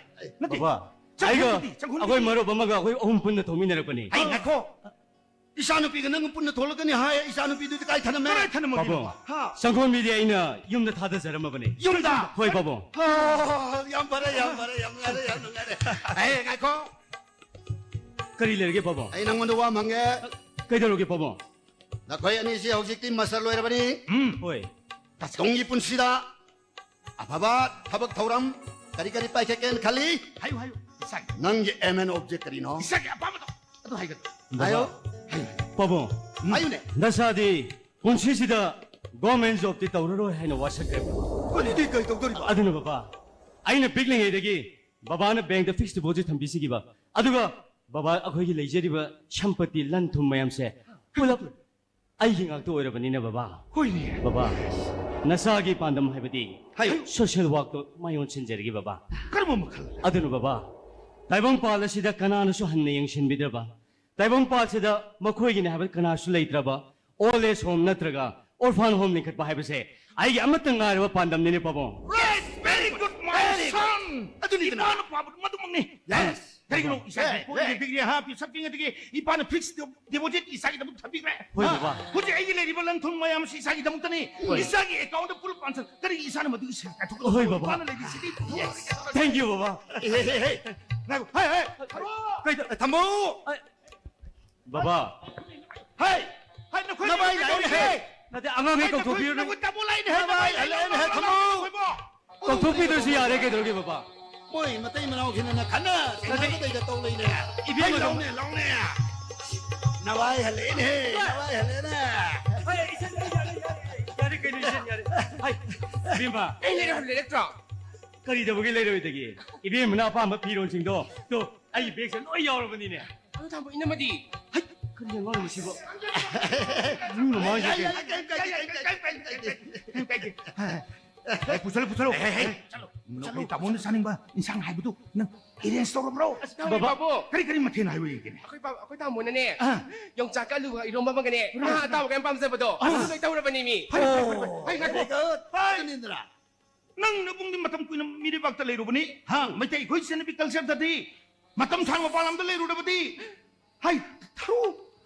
ꯅꯠꯇꯦ, ꯕꯕꯥ, ꯆꯪꯈꯣꯟꯗꯨꯗꯤ, ꯑꯩꯒ ꯆꯪꯈꯣꯟꯗꯨꯗꯤ? ꯑꯩꯈꯣꯏ ꯃꯔꯨꯞ ꯑꯃꯒ ꯑꯩꯈꯣꯏ ꯑꯍꯨꯝ ꯄꯨꯟꯅ ꯊꯧꯃꯤꯟꯅꯔꯛꯄꯅꯤ꯫ ꯍꯩ, ꯉꯥꯏꯈꯣ꯫ ꯏꯆꯥꯅꯨꯄꯤꯒ ꯅꯪ ꯄꯨꯟꯅ ꯊꯣꯛꯂꯛꯀꯅꯤ ꯍꯥꯏ, ꯏꯆꯥꯅꯨꯄꯤꯗꯨꯗꯤ ꯀꯥꯏ ꯊꯅꯝꯃꯦ? ꯀꯗꯥꯏ ꯊꯅꯝꯃꯒꯦ? ꯄꯥꯕꯨꯡ, ꯍꯥ? ꯆꯪꯈꯣꯟꯕꯤꯗꯤ ꯑꯩꯅ ꯌꯨꯝꯗ ꯊꯥꯗꯖꯔꯝꯃꯕꯅꯤ꯫ ꯌꯨꯝꯗ? ꯍꯣꯏ, ꯄꯥꯕꯨꯡ꯫ ꯑꯣ, ꯌꯥꯝ ꯐꯔꯦ, ꯌꯥꯝ ꯐꯔꯦ, ꯌꯥꯝ ꯅꯨꯡꯉꯥꯏꯔꯦ, ꯌꯥꯝ ꯅꯨꯡꯉꯥꯏꯔꯦ꯫ ꯑꯦ, ꯉꯥꯏꯈꯣ꯫ ꯀꯔꯤ ꯂꯩꯔꯒꯦ, ꯄꯥꯕꯨꯡ? ꯑꯩ ꯅꯪꯉꯣꯟꯗ ꯋꯥ ꯑꯃ ꯍꯪꯒꯦ꯫ ꯀꯩꯗꯧꯔꯒꯦ, ꯄꯥꯕꯨꯡ? ꯅꯈꯣꯏ ꯑꯅꯤꯁꯤ ꯍꯧꯖꯤꯛꯇꯤ ꯃꯥꯁꯇꯔ ꯂꯣꯏꯔꯕꯅꯤ꯫ ꯎꯝ, ꯍꯣꯏ꯫ ꯇꯨꯡꯒꯤ ꯄꯨꯟꯁꯤꯗ ꯑꯐꯕ ꯊꯕꯛ ꯊꯧꯔꯝ ꯀꯔꯤ ꯀꯔꯤ ꯄꯥꯏꯈꯠꯀꯦꯅ ꯈꯜꯂꯤ? ꯍꯥꯏꯌꯨ, ꯍꯥꯏꯌꯨ, ꯏꯁꯥꯒꯤ꯫ ꯅꯪꯒꯤ aim and object ꯀꯔꯤꯅꯣ? ꯏꯁꯥꯒꯤ ꯑꯄꯥꯝꯕꯗꯣ ꯑꯗꯨ ꯍꯥꯏꯒꯗ꯭ꯔꯣ? ꯍꯥꯏꯌꯣ꯫ ꯍꯥꯏꯌꯨ, ꯍꯥꯏꯌꯨ꯫ ꯄꯥꯕꯨꯡ, ꯍꯥꯏꯌꯨꯅꯦ꯫ ꯅꯆꯥꯗꯤ ꯄꯨꯟꯁꯤꯁꯤꯗ government jobꯇꯤ ꯇꯧꯔꯔꯣꯏ ꯍꯥꯏꯅ ꯋꯥꯁꯛꯈ꯭ꯔꯦꯕ꯫ ꯀꯔꯤꯗꯤ ꯀꯩ ꯇꯧꯗꯣꯔꯤꯕ? ꯑꯗꯨꯅ ꯕꯕꯥ, ꯑꯩꯅ ꯄꯤꯛꯂꯤꯉꯩꯗꯒꯤ ꯕꯕꯥꯅ bankꯇ fixed deposit ꯊꯝꯕꯤꯁꯤꯈꯤꯕ, ꯑꯗꯨꯒ ꯕꯕꯥ, ꯑꯩꯈꯣꯏꯒꯤ ꯂꯩꯖꯔꯤꯕ ꯁꯝꯄꯇꯤ, ꯂꯟ ꯊꯨꯝ ꯃꯌꯥꯝꯁꯦ ꯄꯨꯂꯞ ꯑꯩꯒꯤ ꯉꯥꯛꯇ ꯑꯣꯏꯔꯕꯅꯤꯅ ꯕꯕꯥ꯫ ꯍꯣꯏꯅꯦ꯫ ꯕꯕꯥ, ꯅꯆꯥꯒꯤ ꯄꯥꯟꯗꯝ ꯍꯥꯏꯕꯗꯤ ꯍꯥꯏꯌꯨ꯫ Social workꯇꯣ ꯃꯥꯏ ꯑꯣꯟꯁꯤꯟꯖꯔꯒꯦ ꯕꯕꯥ꯫ ꯀꯔꯝꯕ ꯃꯈꯜ? ꯑꯗꯨꯅ ꯕꯕꯥ, ꯇꯥꯏꯕꯪꯄꯥꯜ ꯑꯁꯤꯗ ꯀꯅꯥꯅꯁꯨ ꯍꯟꯅ ꯌꯦꯡꯁꯤꯟꯕꯤꯗ꯭ꯔꯕ, ꯇꯥꯏꯕꯪꯄꯥꯜꯁꯤꯗ ꯃꯈꯣꯏꯒꯤꯅꯤ ꯍꯥꯏꯕ ꯀꯅꯥꯁꯨ ꯂꯩꯇ꯭ꯔꯕ ꯑꯣꯜ ꯑꯦꯖ ꯍꯣꯝ ꯅꯠꯇ꯭ꯔꯒ ꯑꯣꯔꯐꯥꯟ ꯍꯣꯝ ꯂꯤꯡꯈꯠꯄ ꯍꯥꯏꯕꯁꯦ ꯑꯩꯒꯤ ꯑꯃꯠꯇ ꯉꯥꯏꯔꯕ ꯄꯥꯟꯗꯝꯅꯤꯅꯦ, ꯄꯥꯕꯨꯡ꯫ Yes, very good, my son. ꯑꯗꯨꯅꯤꯗꯅ꯫ ꯏꯄꯥꯅ ꯄꯥꯝꯕꯗꯨ ꯃꯗꯨꯃꯛꯅꯤ꯫ Yes. ꯀꯔꯤꯒꯤꯅꯣ? ꯏꯁꯥꯒꯤ ꯄꯣꯠ ꯌꯣꯟꯕꯤꯈ꯭ꯔꯦ, ꯍꯥ, ꯄꯩꯁꯥ ꯄꯤꯉꯩꯗꯒꯤ ꯏꯄꯥꯅ ꯐꯤꯛꯁ ꯗꯤꯄꯣꯖꯤꯠ ꯏꯆꯥꯒꯤꯗꯃꯛ ꯊꯝꯕꯤꯈ꯭ꯔꯦ꯫ ꯍꯣꯏ, ꯕꯕꯥ꯫ ꯍꯧꯖꯤꯛ ꯑꯩꯒꯤ ꯂꯩꯔꯤꯕ ꯂꯟ ꯊꯨꯝ ꯃꯌꯥꯝ ꯑꯁꯤ ꯏꯆꯥꯒꯤꯗꯃꯛꯇꯅꯤ꯫ ꯍꯣꯏ꯫ ꯏꯆꯥꯒꯤ ꯑꯦꯀꯥꯎꯟꯗ ꯄꯨꯂꯞ ꯄꯥꯟꯁꯟ-, ꯀꯔꯤ ꯏꯆꯥꯅ ꯃꯗꯨꯒꯤ ꯁꯦꯜ ꯀꯥꯏꯊꯣꯛꯀꯗꯕ? ꯍꯣꯏ, ꯕꯕꯥ꯫ ꯏꯄꯥꯅ ꯂꯩꯔꯤꯁꯤꯗꯤ꯫ Yes. Thank you, ꯕꯕꯥ꯫ ꯍꯦ, ꯍꯦ, ꯍꯦ, ꯍꯦ꯫ ꯉꯥꯏꯈꯣ꯫ ꯍꯦ, ꯍꯦ, ꯊꯝꯃꯣ꯫ ꯀꯩꯗ-, ꯊꯝꯃꯣ꯫ ꯑ, ꯕꯕꯥ꯫ ꯍꯦ, ꯍꯦ, ꯅꯈꯣꯏ ꯅꯃꯥꯏ ꯀꯩꯗꯧꯔꯤꯒꯦ? ꯂꯥꯛꯑꯦꯅꯦ, ꯍꯦ꯫ ꯅꯠꯇꯦ, ꯑꯉꯥꯡꯈꯩ ꯍꯦ, ꯅꯈꯣꯏ, ꯀꯧꯊꯣꯛꯄꯤꯔꯨꯅꯨ꯫ ꯅꯈꯣꯏ ꯇꯥꯃꯣ ꯂꯥꯛꯏꯅꯦ, ꯍꯦ, ꯅꯃꯥꯏ ꯅꯃꯥꯏ ꯂꯥꯛꯑꯦꯅꯦ, ꯍꯦ, ꯂꯥꯛꯑꯦꯅꯦ, ꯊꯝꯃꯣ꯫ ꯅꯈꯣꯏꯕꯣ꯫ ꯀꯧꯊꯣꯛꯄꯤꯗ꯭ꯔꯁꯨ ꯌꯥꯔꯦ, ꯀꯩꯗꯧꯔꯒꯦ, ꯕꯕꯥ? ꯃꯣꯏ ꯃꯇꯩ ꯃꯅꯥꯎꯁꯤꯅ ꯈꯠꯅ ꯆꯩꯅꯕꯗꯩꯗ ꯇꯧ ꯂꯩꯅꯦ꯫ ꯏꯕꯦꯝꯃ, ꯍꯩ, ꯂꯥꯎꯅꯦ, ꯂꯥꯎꯅꯦ꯫ ꯅꯋꯥꯏ ꯍꯜꯂꯛꯑꯦꯅꯦ, ꯅꯋꯥꯏ ꯍꯜꯂꯛꯑꯦꯅꯦ꯫ ꯍꯣꯏ, ꯏꯆꯟ, ꯌꯥꯔꯦ, ꯌꯥꯔꯦ, ꯌꯥꯔꯦ, ꯀꯩꯅꯣ, ꯏꯆꯟ, ꯌꯥꯔꯦ꯫ ꯍꯥꯏ, ꯏꯕꯦꯝꯃ꯫ ꯑꯩ ꯂꯩꯔꯛ-, ꯂꯩꯔꯛꯇ꯭ꯔꯣ? ꯀꯔꯤ ꯇꯧꯕꯒꯤ ꯂꯩꯔꯣꯏꯗꯒꯦ? ꯏꯕꯦꯝꯃꯅ ꯑꯄꯥꯝꯕ ꯐꯤꯔꯣꯜꯁꯤꯡꯗꯣ, ꯇꯣ, ꯑꯩ ꯕꯦꯒꯁꯦ ꯂꯣꯏ ꯌꯥꯎꯔꯕꯅꯤꯅꯦ꯫ ꯑꯗꯨ ꯊꯝꯕ ꯏꯅꯝꯃꯗꯤ? ꯍꯩ, ꯀꯔꯤ ꯑꯉꯥꯡꯅꯣ ꯁꯤꯕꯣ? ꯃꯤ ꯃꯃꯥꯡꯁꯤꯗ ꯌꯥꯏ, ꯌꯥꯏ, ꯀꯩꯝ ꯀꯥꯏꯗꯦ, ꯀꯩꯝ ꯀꯥꯏꯗꯦ, ꯀꯩꯝ ꯀꯥꯏꯗꯦ, ꯀꯩꯝ ꯀꯥꯏꯗꯦ, ꯀꯩꯝ ꯀꯥꯏꯗꯦ꯫ ꯑꯦ, ꯄꯨꯁꯜꯂꯨ, ꯄꯨꯁꯜꯂꯨ꯫ ꯑꯦ, ꯑꯦ, ꯑꯦ, ꯆꯠꯂꯣ, ꯅꯈꯣꯏ ꯆꯠꯂꯣ꯫ ꯇꯥꯃꯣꯅ ꯆꯥꯅꯤꯡꯕ ꯏꯟꯁꯥꯡ ꯍꯥꯏꯕꯗꯨ ꯅꯪ ꯑꯦꯔꯦꯟꯖ ꯇꯧꯔꯕ꯭ꯔꯣ? ꯑꯁ, ꯇꯧꯔꯦ, ꯕꯥꯕꯨ꯫ ꯀꯔꯤ, ꯀꯔꯤ ꯃꯊꯦꯜ ꯍꯥꯏꯕ ꯌꯦꯡꯒꯦꯅꯦ? ꯑꯩꯈꯣꯏ ꯕꯥ-, ꯑꯩꯈꯣꯏ ꯇꯥꯃꯣꯅꯅꯦ, ꯑꯥ꯫ ꯌꯣꯡꯆꯥꯛꯀ ꯑꯂꯨꯒ ꯏꯔꯣꯝꯕ ꯑꯃꯒꯅꯦ, ꯉꯥ ꯑꯇꯥꯎꯕꯒ ꯌꯥꯝ ꯄꯥꯝꯖꯕꯗꯣ, ꯑꯥ꯫ ꯑꯗꯨ ꯂꯣꯏ ꯇꯧꯔꯕꯅꯦꯃꯤ꯫ ꯐꯔꯦ, ꯐꯔꯦ, ꯐꯔꯦ, ꯐꯔꯦ꯫ ꯍꯩ, ꯉꯥꯏꯈꯣ꯫ ꯍꯩ, ꯉꯥꯏꯈꯣ꯫ ꯑꯗꯨꯅꯤꯗꯅ꯫ ꯅꯪ ꯅꯕꯨꯡꯗꯤ ꯃꯇꯝ ꯀꯨꯏꯅ ꯃꯤꯔꯩꯕꯥꯛꯇ ꯂꯩꯔꯨꯕꯅꯤ꯫ ꯍꯥ? ꯃꯩꯇꯩ ꯑꯩꯈꯣꯏ ꯆꯠꯅꯕꯤ ꯀꯜꯆꯔꯗꯗꯤ ꯃꯇꯝ ꯁꯥꯡ ꯃꯄꯥꯟ ꯂꯝꯗ ꯂꯩꯔꯨꯔꯕꯗꯤ, ꯍꯩ, ꯊꯔꯣ,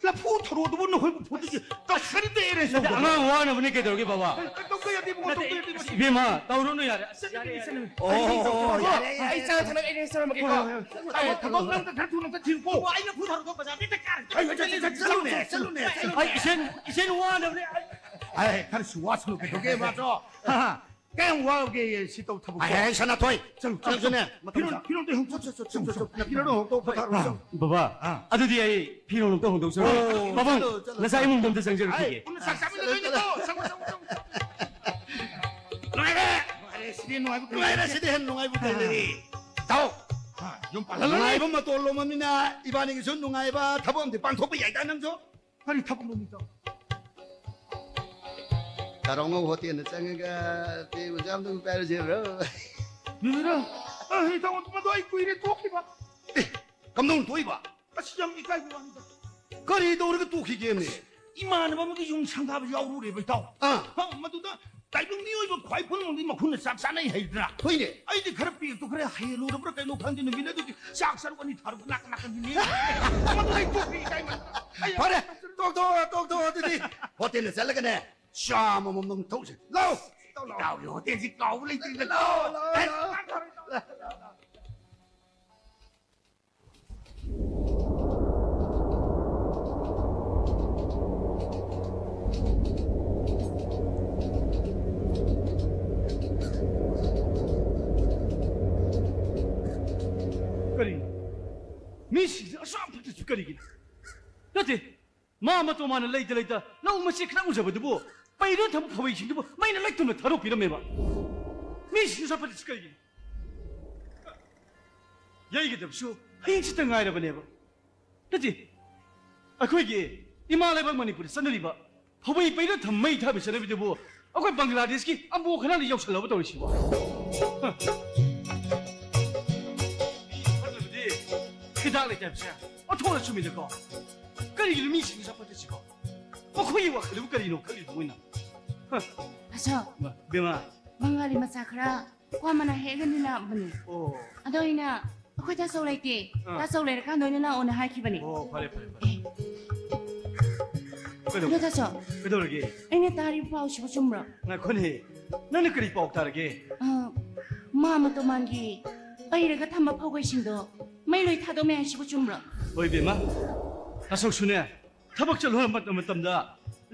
ꯂꯐꯨ ꯊꯔꯣꯗꯨꯕꯨ ꯅꯈꯣꯏꯕꯨ ꯐꯨꯠꯇꯣꯏꯁꯦ ꯀꯔꯤꯗ ꯑꯦꯔꯦꯟꯖ ꯅꯠꯇꯦ, ꯇꯧꯕ? ꯑꯉꯥꯡ ꯋꯥꯅꯕꯅꯦ, ꯀꯩꯗꯧꯔꯒꯦ, ꯕꯕꯥ? ꯇꯧꯕ ꯌꯥꯗꯦ, ꯏꯕꯨꯡꯉꯣ, ꯅꯠꯇꯦ, ꯇꯧꯕ ꯌꯥꯗꯦ, ꯏꯕꯨꯡꯉꯣ꯫ ꯏꯕꯦꯝꯃ, ꯇꯧꯔꯨꯅꯨ ꯌꯥꯔꯦ꯫ ꯑꯁ, ꯌꯥꯔꯦ, ꯌꯥꯔꯦ꯫ ꯑꯣ, ꯌꯥꯔꯦ, ꯌꯥꯔꯦ, ꯑꯩ ꯆꯥ ꯊꯛꯅꯕ ꯑꯦꯔꯦꯟꯖ ꯇꯧꯔꯝꯃꯒꯦꯀꯣ꯫ ꯍꯣꯏ, ꯍꯣꯏ, ꯍꯣꯏ꯫ ꯇꯥꯃꯣ, ꯊꯕꯛ ꯅꯪ ꯈꯔ ꯊꯨꯅ ꯑꯝꯇ ꯊꯤꯔꯨꯀꯣ꯫ ꯑꯣ, ꯑꯩ ꯂꯐꯨ ꯊꯔꯣꯗꯣ ꯕꯖꯥꯔꯗꯩ ꯍꯦꯛꯇ ꯀꯥꯔꯒꯦ꯫ ꯍꯣꯏ, ꯍꯣꯏ, ꯆꯠꯂꯨꯅꯦ, ꯆꯠꯂꯨꯅꯦ, ꯆꯠꯂꯨꯅꯦ꯫ ꯑꯩ ꯏꯆꯦꯟ, ꯏꯆꯦꯟ ꯋꯥꯅꯕꯅꯦ꯫ ꯑꯩ ꯑꯦ, ꯈꯔꯁꯨ ꯋꯥꯁꯅꯨ, ꯀꯩꯗꯧꯒꯦ, ꯃꯥꯁꯨ? ꯍꯥ, ꯍꯥ꯫ ꯀꯌꯥꯝ ꯋꯥꯒꯦ ꯁꯤ ꯇꯧ ꯊꯕꯛ? ꯑꯩ, ꯑꯩ, ꯁꯅꯥꯊꯣꯏ, ꯆꯠꯂꯨ, ꯆꯠꯂꯨ, ꯅꯪꯁꯨꯅꯦ, ꯆꯠꯂꯨ꯫ ꯃꯇꯝ ꯐꯤꯔꯣꯜ, ꯆꯥ-, ꯐꯤꯔꯣꯜꯗꯣ ꯍꯣꯡ-, ꯆꯠꯂꯨ, ꯆꯠꯂꯨ, ꯆꯠꯂꯨ, ꯆꯠꯂꯨ, ꯆꯠꯂꯨ꯫ ꯐꯤꯔꯣꯜꯗꯣ ꯍꯣꯡꯗꯣꯛꯑꯣ, ꯄꯣꯊꯥꯔꯣ, ꯆꯠꯂꯨ꯫ ꯕꯕꯥ, ꯑꯥ꯫ ꯑꯗꯨꯗꯤ ꯑꯩ ꯐꯤꯔꯣꯜ ꯑꯝꯇ ꯍꯣꯡꯗꯣꯛꯆꯔꯨꯒꯦ꯫ ꯑꯣ, ꯄꯥꯕꯨꯡ, ꯆꯠꯂꯨ, ꯆꯠꯂꯨ, ꯅꯆꯥ ꯆꯠꯂꯨ꯫ ꯏꯃꯨꯡꯗꯣ ꯑꯝꯇ ꯆꯪꯖꯔꯨꯈꯤꯒꯦ꯫ ꯑꯩ, ꯄꯨꯟꯅ ꯆꯥꯛ ꯆꯥꯃꯤꯟꯅꯗꯣꯏꯅꯤꯀꯣ꯫ ꯆꯠꯂꯨ, ꯆꯠꯂꯨ, ꯆꯠꯂꯨ, ꯆꯠꯂꯨ꯫ ꯅꯨꯡꯉꯥꯏꯔꯦ꯫ ꯅꯨꯡꯉꯥꯏꯔꯦ, ꯁꯤꯗꯤ ꯍꯦꯟꯅ ꯅꯨꯡꯉꯥꯏꯕ ꯀꯩ ꯂꯩꯔꯤ? ꯇꯥꯎ꯫ ꯑꯥ, ꯌꯨꯝ ꯄꯥꯜꯂ ꯅꯨꯡꯉꯥꯏꯕ ꯂꯩ꯫ ꯃꯇꯣꯜ ꯂꯣꯝꯃꯃꯤꯅ ꯏꯕꯥꯅꯤꯒꯤꯁꯨ ꯅꯨꯡꯉꯥꯏꯕ ꯊꯕꯛ ꯑꯝꯗꯤ ꯄꯥꯡꯊꯣꯛꯄ ꯌꯥꯏꯗ ꯅꯪꯁꯨ꯫ ꯀꯔꯤ ꯊꯕꯛꯅꯣ, ꯃꯤꯇꯥꯎ? ꯀꯥꯔꯣꯡꯉꯧ ꯍꯣꯇꯦꯜꯗ ꯆꯪꯉꯒ ꯇꯦ ꯃꯆꯥ ꯑꯝꯇꯪ ꯄꯥꯏꯔꯨꯁꯦ, ꯕ꯭ꯔꯣ꯫ ꯃꯤꯃꯤꯔꯣ? ꯑ, ꯏꯇꯥꯎ, ꯃꯗꯨ ꯑꯩ ꯀꯨꯏꯔꯦ ꯇꯣꯛꯈꯤꯕ꯫ ꯑꯦ, ꯀꯝꯗꯧꯅ ꯇꯣꯛꯏꯕ? ꯑꯁ, ꯌꯥꯝ ꯏꯀꯥꯏꯕ ꯋꯥꯅꯤꯗ꯫ ꯀꯔꯤ ꯇꯧꯔꯒ ꯇꯣꯛꯈꯤꯒꯦꯃꯤ? ꯏꯃꯥꯟꯅꯕ ꯑꯃꯒꯤ ꯌꯨꯝ ꯁꯪꯒꯥꯕ ꯌꯥꯎꯔꯨꯔꯦꯕ, ꯏꯇꯥꯎ꯫ ꯑꯥ꯫ ꯍ, ꯃꯗꯨꯗ ꯇꯥꯏꯕꯪ ꯃꯤꯑꯣꯏꯕ ꯈ꯭ꯋꯥꯏ ꯄꯨꯝꯅꯃꯛꯇꯤ ꯃꯈꯨꯠꯅ ꯆꯥꯛ ꯆꯥꯅꯩ ꯍꯥꯏꯗ꯭ꯔꯥ? ꯍꯣꯏꯅꯦ꯫ ꯑꯩꯗꯤ ꯈꯔ ꯄꯦꯛꯇꯣ ꯈꯔ ꯍꯦꯜꯂꯨꯔꯕ꯭ꯔꯥ ꯀꯩꯅꯣ ꯈꯪꯗꯦ, ꯅꯨꯃꯤꯠ ꯑꯗꯨꯒꯤ ꯆꯥꯛ ꯁꯔꯨꯛ ꯑꯅꯤ ꯊꯥꯔꯨꯕ ꯅꯥꯀꯟ ꯅꯥꯀꯟꯒꯤꯅꯦ꯫ ꯃꯗꯨꯗ ꯑꯩ ꯇꯣꯛꯄꯤ ꯏꯀꯥꯏꯃꯟꯗꯅ꯫ ꯑꯩ ꯐꯔꯦ, ꯇꯣꯛꯊꯣꯛꯑꯣ, ꯇꯣꯛꯊꯣꯛꯑꯣ ꯑꯗꯨꯗꯤ꯫ ꯍꯣꯇꯦꯜꯗ ꯆꯠꯂꯒꯅꯦ, ꯆꯥ ꯑꯃꯃꯝ ꯊꯛꯎꯁꯦ꯫ ꯂꯥꯎ! ꯂꯥꯎ, ꯂꯥꯎ꯫ ꯏꯇꯥꯎꯒꯤ ꯍꯣꯇꯦꯜꯁꯤ ꯀꯥꯎꯕ ꯂꯩꯇ꯭ꯔꯤꯗ꯫ ꯂꯥꯎ, ꯂꯥꯎ, ꯑꯦ, ꯂꯥꯎ꯫ ꯀꯔꯤꯅꯣ? ꯃꯤꯁꯤꯡꯁꯦ ꯑꯁꯨꯛ ꯌꯥꯝ ꯐꯠꯇ꯭ꯔꯤꯁꯤ ꯀꯔꯤꯒꯤꯅꯣ? ꯅꯠꯇꯦ, ꯃꯥ ꯃꯇꯣ ꯃꯥꯅ ꯂꯩꯇ ꯂꯩꯇ ꯂꯧ ꯃꯆꯦꯠ ꯈꯤꯇꯪ ꯎꯖꯕꯗꯨꯕꯨ ꯄꯩꯔ ꯊꯝꯕ ꯐꯋꯩꯁꯤꯡꯗꯨꯕꯨ ꯃꯩꯅ ꯂꯩꯇꯨꯝꯅ ꯊꯥꯗꯣꯛꯄꯤꯔꯝꯃꯦꯕ꯫ ꯃꯤꯁꯤꯡꯁꯨ ꯆꯥꯎꯈꯠꯂꯤꯁꯤ ꯀꯔꯤꯒꯤꯅꯣ? ꯌꯩꯒꯗꯕꯁꯨ ꯍꯌꯦꯡꯁꯤꯇ ꯉꯥꯏꯔꯕꯅꯦꯕ꯫ ꯅꯠꯇꯦ, ꯑꯩꯈꯣꯏꯒꯤ ꯏꯃꯥ ꯂꯩꯕꯥꯛ ꯃꯅꯤꯄꯨꯔꯗ ꯆꯠꯅꯔꯤꯕ ꯐꯧꯕꯩ ꯄꯩꯔ ꯊꯝ ꯃꯩ ꯊꯥꯕ ꯆꯠꯅꯕꯤꯗꯨꯕꯨ ꯑꯩꯈꯣꯏ ꯕꯪꯒ꯭ꯂꯥꯗꯦꯁꯀꯤ ꯑꯝꯕꯣ ꯈꯅꯥꯅ ꯌꯧꯁꯜꯂꯕ ꯇꯧꯔꯤꯁꯤꯕꯣ? ꯍ꯫ ꯃꯤ ꯐꯠꯇꯕꯗꯤ ꯍꯤꯗꯥꯛ ꯂꯩꯇꯦ ꯍꯥꯏꯕꯁꯦ ꯑꯣꯟꯊꯣꯛꯅ ꯆꯨꯝꯃꯤꯗꯀꯣ꯫ ꯀꯔꯤꯒꯤꯅꯣ ꯃꯤꯁꯤꯡꯁꯦ ꯐꯠꯇ꯭ꯔꯤꯁꯤꯀꯣ? ꯃꯈꯣꯏꯒꯤ ꯋꯥꯈꯜꯗꯨꯕꯨ ꯀꯔꯤꯅꯣ ꯈꯜꯂꯤꯗꯣ ꯃꯣꯏꯅ? ꯍ꯫ ꯑꯁꯣꯛ, ꯃꯥ, ꯕꯦꯝꯃ꯫ ꯕꯪꯒꯥꯂꯤ ꯃꯆꯥ ꯈꯔ ꯀ꯭ꯋꯥ ꯃꯅꯥ ꯍꯦꯛꯑꯒ ꯅꯤꯜꯂꯛꯑꯝꯕꯅꯦ꯫ ꯑꯣ꯫ ꯑꯗꯣ ꯑꯩꯅ, "ꯑꯩꯈꯣꯏ ꯇꯥꯆꯧ ꯂꯩꯇꯦ꯫ ꯑꯥ꯫ ꯇꯥꯆꯧ ꯂꯩꯔꯀꯥꯟꯗ ꯑꯣꯏꯅ ꯂꯥꯛꯑꯣꯅ" ꯍꯥꯏꯈꯤꯕꯅꯦ꯫ ꯑꯣ, ꯐꯔꯦ, ꯐꯔꯦ, ꯐꯔꯦ꯫ ꯑꯦ꯫ ꯀꯩꯗꯧꯔꯦ? ꯑꯗꯣ ꯇꯥꯆꯧ, ꯀꯩꯗꯧꯔꯒꯦ? ꯑꯩꯅ ꯇꯥꯔꯤꯕ ꯄꯥꯎꯁꯤꯕꯨ ꯆꯨꯝꯕ꯭ꯔꯣ? ꯉꯥꯏꯈꯣꯅꯦ꯫ ꯅꯪꯅ ꯀꯔꯤ ꯄꯥꯎ ꯇꯥꯔꯒꯦ? ꯑ, ꯃꯥ ꯃꯇꯣꯃꯥꯟꯒꯤ ꯄꯩꯔꯒ ꯊꯝꯕ ꯐꯧꯒꯩꯁꯤꯡꯗꯣ ꯃꯩ ꯂꯣꯏ ꯊꯥꯗꯣꯛꯃꯦ ꯍꯥꯏꯁꯤꯕꯨ ꯆꯨꯝꯕ꯭ꯔꯣ? ꯍꯣꯏ, ꯏꯕꯦꯝꯃ꯫ ꯇꯥꯆꯧꯁꯨꯅꯦ, ꯊꯕꯛ ꯆꯠꯂꯨꯔ ꯃꯇꯝ-, ꯃꯇꯝꯗ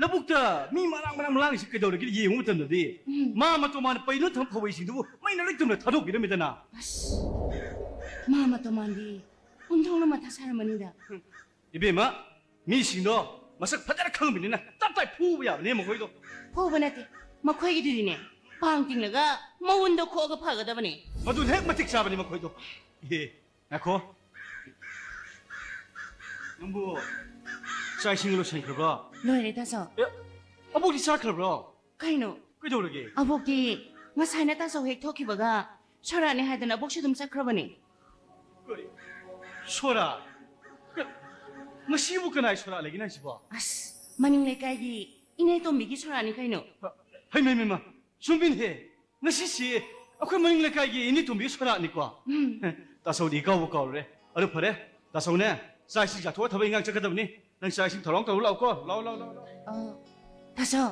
ꯂꯧꯕꯨꯛꯇ ꯃꯤ ꯃꯔꯥꯡ ꯃꯔꯥꯡ ꯂꯥꯡꯉꯤꯁꯤ ꯀꯩꯗꯧꯔꯒꯦ ꯌꯦꯡꯉꯨ ꯃꯇꯝꯗꯗꯤ, ꯎꯝ꯫ ꯃꯥ ꯃꯇꯣꯃꯥꯟꯅ ꯄꯩꯗꯨꯅ ꯊꯝ ꯐꯧꯕꯩꯁꯤꯡꯗꯨꯕꯨ ꯃꯩꯅ ꯂꯩꯇꯨꯝꯅ ꯊꯥꯗꯣꯛꯄꯤꯔꯝꯃꯤꯗꯅ꯫ ꯑꯁ, ꯃꯥ ꯃꯇꯣꯃꯥꯟꯗꯤ ꯑꯣꯟꯊꯣꯛꯅ ꯃꯊꯥ ꯁꯥꯔꯝꯃꯅꯤꯗ꯫ ꯏꯕꯦꯝꯃ, ꯃꯤꯁꯤꯡꯗꯣ ꯃꯁꯛ ꯐꯖꯅ ꯈꯪꯕꯅꯤꯅ ꯇꯞ ꯇꯥꯏ ꯐꯨꯕ ꯌꯥꯕꯅꯦ ꯃꯈꯣꯏꯗꯣ꯫ ꯐꯨꯕ ꯅꯠꯇꯦ, ꯃꯈꯣꯏꯒꯤꯗꯨꯗꯤꯅꯦ, ꯄꯥꯡ ꯇꯤꯡꯂꯒ ꯃꯎꯟꯗꯣ ꯈꯣꯛꯑꯒ ꯐꯒꯗꯕꯅꯦ꯫ ꯃꯗꯨ ꯍꯦꯛ ꯃꯇꯤꯛ ꯆꯥꯕꯅꯤ ꯃꯈꯣꯏꯗꯣ꯫ ꯏꯍꯦ, ꯉꯥꯏꯈꯣ꯫ ꯅꯪꯕꯨ ꯆꯥꯛ ꯏꯁꯤꯡ ꯂꯣꯏꯁꯤꯟꯈ꯭ꯔꯕ꯭ꯔꯣ? ꯂꯣꯏꯔꯦ, ꯇꯥꯆꯧ꯫ ꯑꯦ, ꯑꯕꯣꯛꯇꯤ ꯆꯥꯈ꯭ꯔꯕ꯭ꯔꯣ? ꯀꯩꯅꯣ? ꯀꯩꯗꯧꯔꯒꯦ? ꯑꯕꯣꯛꯇꯤ ꯉꯁꯥꯏꯅ ꯇꯥꯆꯧ ꯍꯦꯛ ꯊꯣꯛꯈꯤꯕꯒ ꯁꯣꯔꯥꯠꯅꯦ ꯍꯥꯏꯗꯅ ꯑꯕꯣꯛꯁꯨ ꯑꯗꯨꯝ ꯆꯠꯈ꯭ꯔꯕꯅꯦ꯫ ꯀꯔꯤ? ꯁꯣꯔꯥꯠ? ꯀ-, ꯉꯁꯤꯕꯨ ꯀꯅꯥꯏ ꯁꯣꯔꯥꯠ ꯂꯩꯒꯦꯅꯦ ꯍꯥꯏꯁꯤꯕꯣ? ꯑꯁ, ꯃꯅꯤꯡ ꯂꯩꯀꯥꯏꯒꯤ ꯏꯅꯦ ꯇꯣꯝꯕꯤꯒꯤ ꯁꯣꯔꯥꯠꯅꯤ ꯀꯩꯅꯣ꯫ ꯍꯩꯃ, ꯍꯩꯃ, ꯍꯩꯃ, ꯆꯨꯝꯃꯤꯅꯦꯍꯦ꯫ ꯉꯁꯤꯁꯤ ꯑꯩꯈꯣꯏ ꯃꯅꯤꯡ ꯂꯩꯀꯥꯏꯒꯤ ꯏꯅꯦ ꯇꯣꯝꯕꯤꯒꯤ ꯁꯣꯔꯥꯠꯅꯤꯀꯣ꯫ ꯎꯝ꯫ ꯇꯥꯆꯧꯗꯤ ꯏꯀꯥꯎꯕꯨ ꯀꯥꯎꯔꯨꯔꯦ꯫ ꯑꯗꯨ ꯐꯔꯦ, ꯇꯥꯆꯧꯅꯦ, ꯆꯥꯛ ꯏꯁꯤꯡ ꯆꯥꯊꯣꯛꯑ ꯊꯕꯛ ꯏꯪꯈꯥꯡ ꯆꯠꯀꯗꯕꯅꯤ꯫ ꯅꯪ ꯆꯥꯛ ꯏꯁꯤꯡ ꯊꯧꯔꯥꯡ ꯇꯧꯔꯨ ꯂꯥꯛꯎꯀꯣ꯫ ꯂꯥꯎ, ꯂꯥꯎ, ꯂꯥꯎ, ꯂꯥꯎ꯫ ꯑ, ꯇꯥꯆꯧ꯫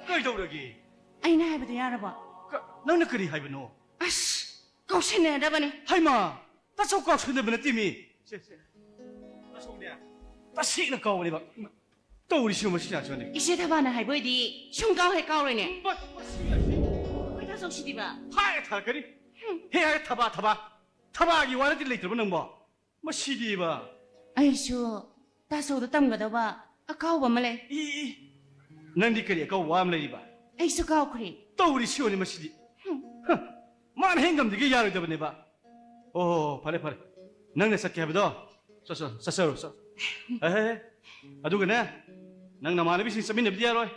ꯀꯩꯗꯧꯔꯒꯦ? ꯑꯩꯅ ꯍꯥꯏꯕꯗꯣ ꯌꯥꯔꯕꯣ? ꯀ-, ꯅꯪꯅ ꯀꯔꯤ ꯍꯥꯏꯕꯅꯣ? ꯑꯁ, ꯀꯥꯎꯁꯟꯅꯗꯕꯅꯤ꯫ ꯍꯩꯃꯥ! ꯇꯥꯆꯧ ꯀꯥꯎꯁꯟꯅꯕ ꯅꯠꯇꯦ ꯃꯤ꯫ ꯁꯦ, ꯁꯦ꯫ ꯇꯥꯆꯧꯅꯦ, ꯇꯁꯦꯡꯅ ꯀꯥꯎꯕꯅꯦꯕ꯫ ꯇꯧꯔꯤꯁꯤ ꯃꯁꯤ ꯌꯥꯁꯤꯅꯦ꯫ ꯏꯆꯦ ꯊꯕꯥꯅ ꯍꯥꯏꯕ ꯑꯣꯏꯗꯤ ꯁꯨꯝ ꯀꯥꯎ ꯍꯦꯛ ꯀꯥꯎꯔꯣꯏꯅꯦ꯫ ꯃ-, ꯃꯁꯤ ꯌꯥꯁꯤ꯫ ꯑꯩꯈꯣꯏ ꯇꯥꯆꯧꯁꯤꯗꯤꯕ꯫ ꯐꯥꯔꯦ ꯊꯥꯔꯛꯀꯅꯤ꯫ ꯍꯦ ꯍꯥꯏꯔꯦ ꯊꯕꯥ, ꯊꯕꯥ꯫ ꯊꯕꯥꯒꯤ ꯋꯥ ꯅꯠꯇꯦ ꯂꯩꯇ꯭ꯔꯕ ꯅꯪꯕꯣ꯫ ꯃꯁꯤꯗꯤꯕ꯫ ꯑꯩꯁꯨ ꯇꯥꯆꯧꯗ ꯇꯝꯒꯗꯧꯕ ꯑꯀꯥꯎꯕ ꯑꯃ ꯂꯩ꯫ E, E, E. ꯅꯪꯗꯤ ꯀꯔꯤ ꯑꯀꯥꯎꯕ ꯋꯥ ꯑꯃ ꯂꯩꯔꯤꯕ? ꯑꯩꯁꯨ ꯀꯥꯎꯈ꯭ꯔꯦ꯫ ꯇꯧꯔꯤꯁꯤ ꯌꯦꯡꯉꯨꯅꯦ ꯃꯁꯤꯗꯤ꯫ ꯍꯝ꯫ ꯍ, ꯃꯥꯅ ꯍꯦꯛ ꯉꯝꯗ꯭ꯔꯤꯒꯩ ꯌꯥꯔꯣꯏꯗꯕꯅꯦꯕ꯫ ꯑꯣ, ꯐꯔꯦ, ꯐꯔꯦ꯫ ꯅꯪꯅ ꯆꯠꯀꯦ ꯍꯥꯏꯕꯗꯣ? ꯆꯠ-, ꯆꯠ-, ꯆꯠꯆꯔꯣ, ꯆꯠ-, ꯍꯦ, ꯍꯦ, ꯍꯦ꯫ ꯑꯗꯨꯒꯅꯦ, ꯅꯪ ꯅꯃꯥꯟꯅꯕꯤꯁꯤꯡ ꯆꯠꯃꯤꯟꯅꯕꯗꯤ ꯌꯥꯔꯣꯏ꯫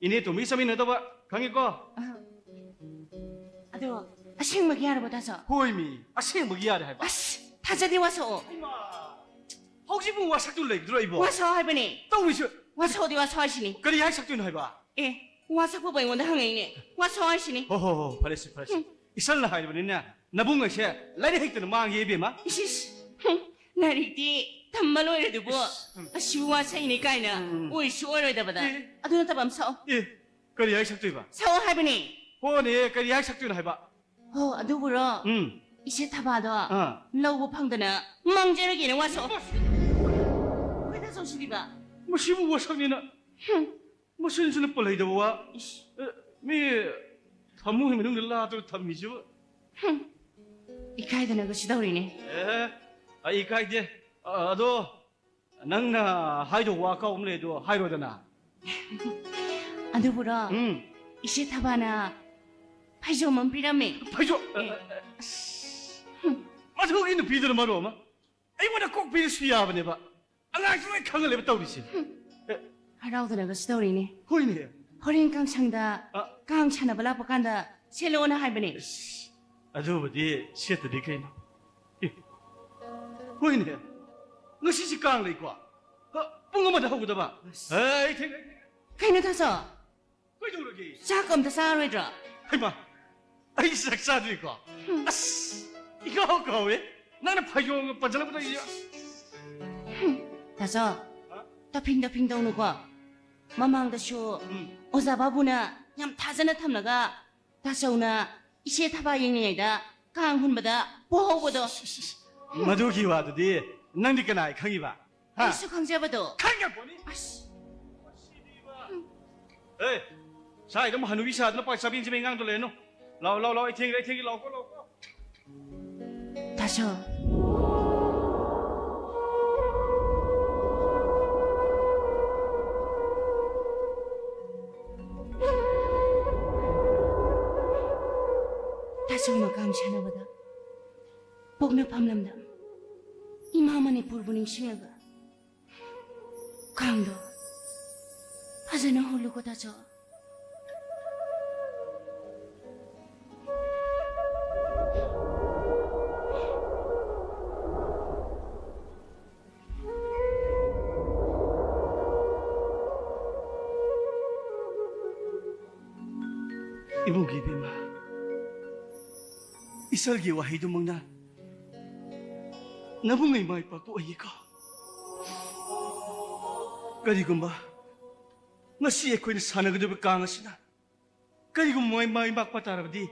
ꯏꯅꯦ ꯇꯣꯝꯕꯤ ꯆꯠꯃꯤꯟꯅꯗꯧꯕ, ꯈꯪꯉꯤꯀꯣ? ꯑ, ꯑꯗꯣ, ꯑꯁꯦꯡꯕꯒꯤ ꯌꯥꯔꯕꯣ, ꯇꯥꯆꯧ? ꯍꯣꯏꯃꯤ, ꯑꯁꯦꯡꯕꯒꯤ ꯌꯥꯔꯦ ꯍꯥꯏꯕ꯫ ꯑꯁ, ꯊꯥꯖꯗꯦ, ꯋꯥꯁꯛꯑꯣ꯫ ꯍꯩꯃꯥ! ꯍꯧꯖꯤꯛꯄꯨ ꯋꯥꯁꯛꯇꯨ ꯂꯩꯒꯗ꯭ꯔꯣ ꯑꯩꯕꯣ? ꯋꯥꯁꯛꯑꯣ ꯍꯥꯏꯕꯅꯦ꯫ ꯇꯧꯔꯤꯁꯤ꯫ ꯋꯥꯁꯛꯑꯣꯗꯤ ꯋꯥꯁꯛꯑꯣ ꯍꯥꯏꯁꯤꯅꯤ꯫ ꯀꯔꯤ ꯍꯥꯏ ꯁꯛꯇꯣꯏꯅꯣ ꯍꯥꯏꯕ? ꯑꯦ, ꯋꯥꯁꯛꯄꯕꯨ ꯑꯩꯉꯣꯟꯗ ꯍꯪꯉꯛꯏꯅꯦ꯫ ꯋꯥꯁꯛꯑꯣ ꯍꯥꯏꯁꯤꯅꯤ꯫ ꯍꯣ, ꯍꯣ, ꯍꯣ, ꯐꯔꯦꯁꯦ, ꯐꯔꯦꯁꯦ꯫ ꯍꯝ꯫ ꯏꯆꯜꯅ ꯍꯥꯏꯔꯕꯅꯤꯅꯦ, ꯅꯕꯨꯡ ꯑꯩꯁꯦ ꯂꯥꯏꯔꯤꯛ ꯍꯩꯇꯅ ꯃꯥꯡꯉꯦ, ꯏꯕꯦꯝꯃ꯫ ꯏꯁ, ꯏꯁ꯫ ꯍꯝ, ꯂꯥꯏꯔꯤꯛꯇꯤ ꯇꯝꯕ ꯂꯣꯏꯔꯦ ꯑꯗꯨꯕꯨ, ꯏꯁ, ꯎꯝ꯫ ꯑꯁꯤꯕꯨ ꯋꯥꯁꯛꯏꯅꯦ ꯀꯥꯏꯅ ꯎꯝ꯫ ꯑꯣꯏꯁꯨ ꯑꯣꯏꯔꯣꯏꯗꯕꯗ꯫ ꯑꯦ꯫ ꯑꯗꯨ ꯅꯠꯇꯕ ꯑꯃ ꯁꯛꯑꯣ꯫ ꯑꯦ, ꯀꯔꯤ ꯍꯥꯏ ꯁꯛꯇꯣꯏꯕ? ꯁꯛꯑꯣ ꯍꯥꯏꯕꯅꯦ꯫ ꯍꯣꯅꯦ, ꯀꯔꯤ ꯍꯥꯏ ꯁꯛꯇꯣꯏꯅꯣ ꯍꯥꯏꯕ? ꯍꯣ, ꯑꯗꯨꯕꯨꯔꯣ? ꯎꯝ꯫ ꯏꯆꯦ ꯊꯕꯥꯗꯣ ꯑꯥ꯫ ꯂꯧꯕ ꯐꯪꯗꯅ ꯃꯥꯡꯖꯔꯒꯦꯅ ꯋꯥꯁꯛꯑꯣ꯫ ꯑꯁ! ꯑꯩꯈꯣꯏ ꯇꯥꯆꯧꯁꯤꯗꯤꯕ꯫ ꯃꯁꯤꯕꯨ ꯋꯥꯁꯛꯅꯦꯅ꯫ ꯍꯝ꯫ ꯃꯁꯤꯅꯁꯨꯅ ꯄꯜꯂꯣꯏꯗꯕ ꯋꯥ꯫ ꯏꯁ꯫ ꯑꯦ, ꯃꯤ ꯐꯃꯨꯡꯒꯤ ꯃꯅꯨꯡꯗ ꯂꯥ ꯇꯧꯔ ꯊꯝꯃꯤꯁꯤꯕꯨ꯫ ꯍꯝ꯫ ꯏꯀꯥꯏꯗꯅꯒꯁꯨ ꯇꯧꯔꯤꯅꯦ꯫ ꯑꯦ, ꯑꯩ ꯏꯀꯥꯏꯗꯦ꯫ ꯑ, ꯑꯗꯣ ꯅꯪꯅ ꯍꯥꯏꯗꯧꯕ ꯋꯥ ꯑꯀꯥꯎꯕ ꯑꯃ ꯂꯩ ꯑꯗꯣ ꯍꯥꯏꯔꯣꯗꯅ꯫ ꯑꯗꯨꯕꯨꯔꯣ? ꯎꯝ꯫ ꯏꯆꯦ ꯊꯕꯥꯅ ꯐꯩꯖꯣꯝ ꯑꯃ ꯄꯤꯔꯝꯃꯦ꯫ ꯐꯩꯖꯣꯝ? ꯑꯦ꯫ ꯑꯁ꯫ ꯃꯗꯨꯒꯤ ꯅꯨꯄꯤꯗꯨꯅ ꯃꯔꯣꯜ ꯑꯃ꯫ ꯑꯩꯉꯣꯟꯗ ꯀꯣꯛ ꯄꯤꯔꯁꯨ ꯌꯥꯕꯅꯦꯕ꯫ ꯑꯉꯥꯡꯁꯨ ꯂꯣꯏ ꯈꯪꯍꯜꯂꯦꯕ ꯇꯧꯔꯤꯁꯦ꯫ ꯑꯦ꯫ ꯍꯔꯥꯎꯗꯅꯒꯁꯨ ꯇꯧꯔꯤꯅꯦ꯫ ꯍꯣꯏꯅꯦ꯫ ꯍꯣꯔꯦꯟ ꯀꯥꯡꯁꯪꯗ ꯑ꯫ ꯀꯥꯡ ꯁꯥꯟꯅꯕ ꯂꯥꯛꯄ ꯀꯥꯟꯗ ꯁꯦꯠꯂꯛꯑꯣꯅ ꯍꯥꯏꯕꯅꯦ꯫ ꯑꯁ, ꯑꯗꯨꯕꯨꯗꯤ ꯁꯦꯠꯇꯗꯤ ꯀꯩꯅꯣ꯫ ꯑꯦ꯫ ꯍꯣꯏꯅꯦ꯫ ꯉꯁꯤꯁꯤ ꯀꯥꯡ ꯂꯩꯀꯣ? ꯍ, ꯄꯨꯡ ꯑꯃꯗ ꯍꯧꯒꯗꯕ꯫ ꯑꯁ꯫ ꯑꯩ ꯊꯦꯡ-, ꯊꯦꯡ-, ꯊꯦꯡ-, ꯀꯩꯅꯣ ꯇꯥꯆꯧ? ꯀꯩꯗꯧꯔꯒꯦ? ꯆꯥꯛ ꯑꯝꯇ ꯆꯥꯔꯣꯏꯗ꯭ꯔꯣ? ꯍꯩꯃꯥ, ꯑꯩ ꯆꯥꯛ ꯆꯥꯗ꯭ꯔꯤꯀꯣ? ꯎꯝ꯫ ꯑꯁ, ꯏꯀꯥꯎ ꯀꯥꯎꯋꯦ꯫ ꯅꯪꯅ ꯐꯩꯖꯣꯝꯒ ꯄꯟꯁꯤꯜꯂꯛꯄꯗ ꯑꯩ ꯇꯥꯆꯧ, ꯍꯥ? ꯇꯐꯤꯡ ꯇꯐꯤꯡ ꯇꯧꯅꯨꯀꯣ꯫ ꯃꯃꯥꯡꯗꯁꯨ ꯎꯝ꯫ ꯑꯣꯖꯥ ꯕꯥꯕꯨꯅ ꯌꯥꯝ ꯊꯥꯖꯅ ꯊꯝꯂꯒ ꯇꯥꯆꯧꯅ ꯏꯆꯦ ꯊꯕꯥ ꯌꯦꯡꯂꯤꯉꯩꯗ ꯀꯥꯡ ꯍꯨꯟꯕꯗ ꯄꯣꯍꯧꯕꯗꯣ꯫ ꯃꯗꯨꯒꯤ ꯋꯥꯗꯨꯗꯤ ꯅꯪꯗꯤ ꯀꯅꯥ ꯈꯪꯉꯤꯕ? ꯍꯥ? ꯑꯩꯁꯨ ꯈꯪꯖꯕꯗꯣ꯫ ꯈꯪꯉꯄꯣꯠꯅꯤ꯫ ꯑꯁ꯫ ꯑꯦ, ꯁ꯭ꯋꯥꯏꯗ ꯑꯃꯨꯛ ꯍꯅꯨꯕꯤ ꯁꯥꯗꯅ ꯄꯥ-, ꯆꯥꯕꯦꯟ ꯆꯥꯕꯦꯟ ꯉꯥꯡꯗ ꯂꯩꯔꯅꯨ꯫ ꯂꯥꯎ, ꯂꯥꯎ, ꯂꯥꯎ, ꯑꯩ ꯊꯦꯡꯂꯦ, ꯑꯩ ꯊꯦꯡꯂꯦ, ꯂꯥꯎꯀꯣ, ꯂꯥꯎꯀꯣ꯫ ꯇꯥꯆꯧ꯫ ꯇꯥꯆꯧꯅ ꯀꯥꯡ ꯁꯥꯟꯅꯕꯗ ꯄꯣꯛꯅꯐꯝ ꯂꯝꯗꯝ ꯏꯃꯥ ꯃꯅꯤꯄꯨꯔꯕꯨ ꯅꯤꯡꯁꯤꯡꯂꯒ ꯀꯥꯡꯗꯣ ꯐꯖꯅ ꯍꯨꯜꯂꯨꯀꯣ ꯇꯥꯆꯧ꯫ ꯏꯕꯨꯡꯒꯤ ꯏꯕꯦꯝꯃ, ꯏꯆꯜꯒꯤ ꯋꯥꯍꯩꯗꯨꯃꯛꯅ ꯅꯕꯨꯡ ꯏꯃꯥ ꯏꯄꯥ ꯄꯣꯛꯏꯀꯣ꯫ ꯀꯔꯤꯒꯨꯝꯕ ꯉꯁꯤ ꯑꯩꯈꯣꯏꯅ ꯁꯥꯟꯅꯒꯗꯧꯔꯤꯕ ꯀꯥꯡ ꯑꯁꯤꯅ ꯀꯔꯤꯒꯨꯝꯕ ꯃꯥꯏ, ꯃꯥꯏ ꯄꯥꯛꯄ ꯇꯥꯔꯕꯗꯤ,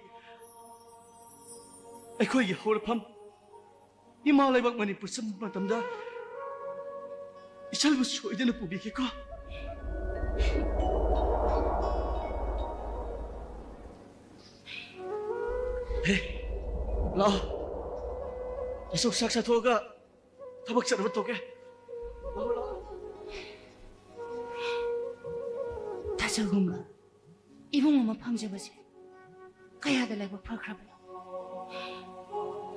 ꯑꯩꯈꯣꯏꯒꯤ ꯍꯧꯔꯛꯐꯝ ꯏꯃꯥ ꯂꯩꯕꯥꯛ ꯃꯅꯤꯄꯨꯔ ꯆꯪꯕ ꯃꯇꯝꯗ ꯏꯆꯜꯕꯨ ꯁꯣꯏꯗꯅ ꯄꯨꯕꯤꯒꯦꯀꯣ꯫ ꯍꯦ, ꯂꯥꯛꯑꯣ꯫ ꯇꯥꯆꯧ ꯆꯥꯛ ꯆꯥꯊꯣꯛꯑꯒ ꯊꯕꯛ ꯆꯠꯅꯕ ꯇꯧꯒꯦ꯫ ꯂꯥꯛꯑꯣ, ꯂꯥꯛꯑꯣ꯫ ꯇꯥꯆꯧꯒꯨꯝꯕ ꯏꯕꯨꯡ ꯑꯃ ꯐꯪꯖꯕꯁꯦ ꯀꯌꯥꯗ ꯂꯥꯏꯕꯛ ꯐꯈ꯭ꯔꯕꯅꯣ꯫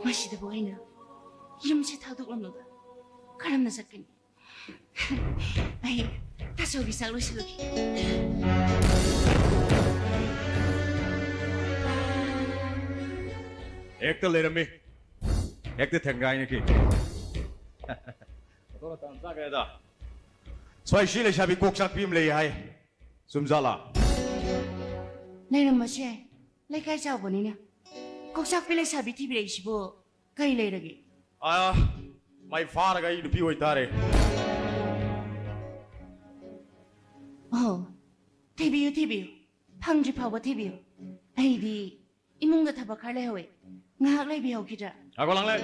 ꯃꯁꯤꯗꯕꯨ ꯑꯩꯅ ꯌꯨꯝꯁꯦ ꯊꯥꯗꯣꯛꯂꯝꯂꯒ ꯀꯔꯝꯅ ꯆꯠꯀꯅꯤ? ꯑꯩ ꯇꯥꯆꯧꯒꯤ ꯆꯥꯛ ꯂꯣꯏꯁꯤꯜꯂꯨꯈꯤ꯫ ꯍꯦꯛꯇ ꯂꯩꯔꯝꯃꯤ꯫ ꯍꯦꯛꯇ ꯊꯦꯡꯒꯥꯏꯅꯈꯤ꯫ ꯇꯣꯔꯥ ꯇꯥꯟ ꯆꯥꯈ꯭ꯔꯦꯗ꯫ ꯁ꯭ꯋꯥꯏ ꯁꯤ ꯂꯩꯁꯥꯕꯤ ꯀꯣꯛ ꯆꯥꯛꯄꯤ ꯑꯃ ꯂꯩ ꯍꯥꯏ꯫ ꯆꯨꯝꯖꯥꯠꯂꯥ? ꯂꯩꯔꯝꯕꯁꯨ ꯌꯥꯏ꯫ ꯂꯩꯀꯥꯏ ꯆꯥꯎꯕꯅꯤꯅ꯫ ꯀꯣꯛꯆꯥꯛꯄꯤ ꯂꯩꯁꯥꯕꯤ ꯊꯤꯕꯤꯔꯛꯏꯁꯤꯕꯨ ꯀꯔꯤ ꯂꯩꯔꯒꯦ? ꯑꯥ, ꯃꯥꯏ ꯐꯥꯔꯒ ꯑꯩ ꯅꯨꯄꯤ ꯑꯣꯏꯇꯥꯔꯦ꯫ ꯑꯣ, ꯊꯤꯕꯤꯌꯨ, ꯊꯤꯕꯤꯌꯨ꯫ ꯐꯪꯗ꯭ꯔꯤ ꯐꯥꯎꯕ ꯊꯤꯕꯤꯌꯨ꯫ ꯑꯩꯗꯤ ꯏꯃꯨꯡꯗ ꯊꯕꯛ ꯈꯔ ꯂꯩꯍꯧꯋꯦ꯫ ꯉꯥꯏꯍꯥꯛ ꯂꯩꯕꯤꯍꯧꯈꯤꯗ꯭ꯔꯥ? ꯉꯥꯏꯈꯣ, ꯂꯥꯡꯂꯦꯟ꯫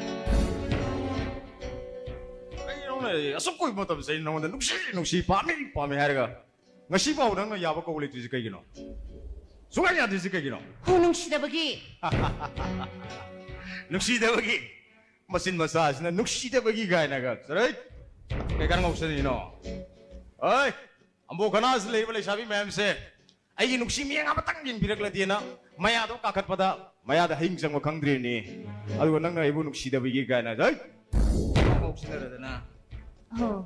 ꯀꯩꯅꯣꯅꯦ, ꯑꯁꯨꯛ ꯀꯨꯏꯕ ꯃꯇꯝꯁꯦ ꯑꯩꯅ ꯅꯉꯣꯟꯗ ꯅꯨꯡꯁꯤ, ꯅꯨꯡꯁꯤ, ꯄꯥꯝꯃꯤ, ꯄꯥꯝꯃꯤ ꯍꯥꯏꯔꯒ ꯉꯁꯤ ꯐꯥꯎ ꯅꯪꯅ ꯌꯥꯕ ꯀꯧꯕ ꯂꯩꯇ꯭ꯔꯤꯁꯦ ꯀꯩꯒꯤꯅꯣ? ꯁꯨꯡꯌꯥ ꯌꯥꯗ꯭ꯔꯤꯁꯦ ꯀꯩꯒꯤꯅꯣ? ꯍꯣ, ꯅꯨꯡꯁꯤꯗꯕꯒꯤ꯫ ꯅꯨꯡꯁꯤꯗꯕꯒꯤ꯫ ꯃꯆꯤꯟ ꯃꯆꯥꯁꯤꯅ ꯅꯨꯡꯁꯤꯗꯕꯒꯤ ꯀꯥꯏꯅꯒ꯫ ꯆꯠꯂꯣꯍꯦ꯫ ꯀꯩ ꯀꯥꯟ ꯉꯥꯎꯁꯟꯅꯤꯅꯣ? ꯍꯣꯏ꯫ ꯑꯝꯕꯣ ꯈꯅꯥꯁꯤꯗ ꯂꯩꯔꯤꯕ ꯂꯩꯁꯥꯕꯤ ꯃꯌꯥꯝꯁꯦ ꯑꯩꯒꯤ ꯅꯨꯡꯁꯤ ꯃꯤꯠꯌꯦꯡ ꯑꯃꯇꯪ ꯌꯦꯡꯕꯤꯔꯛꯂꯗꯤꯅ ꯃꯌꯥꯗꯣ ꯀꯥꯈꯠꯄꯗ ꯃꯌꯥꯗ ꯍꯤꯡ ꯆꯪꯕ ꯈꯪꯗ꯭ꯔꯤꯅꯤ꯫ ꯑꯗꯨꯒ ꯅꯪꯅ ꯑꯩꯕꯨ ꯅꯨꯡꯁꯤꯗꯕꯒꯤ ꯀꯥꯏꯅ, ꯍꯩꯠ! ꯉꯥꯎꯁꯤꯟꯅꯔꯗꯅ꯫ ꯑꯍꯣ,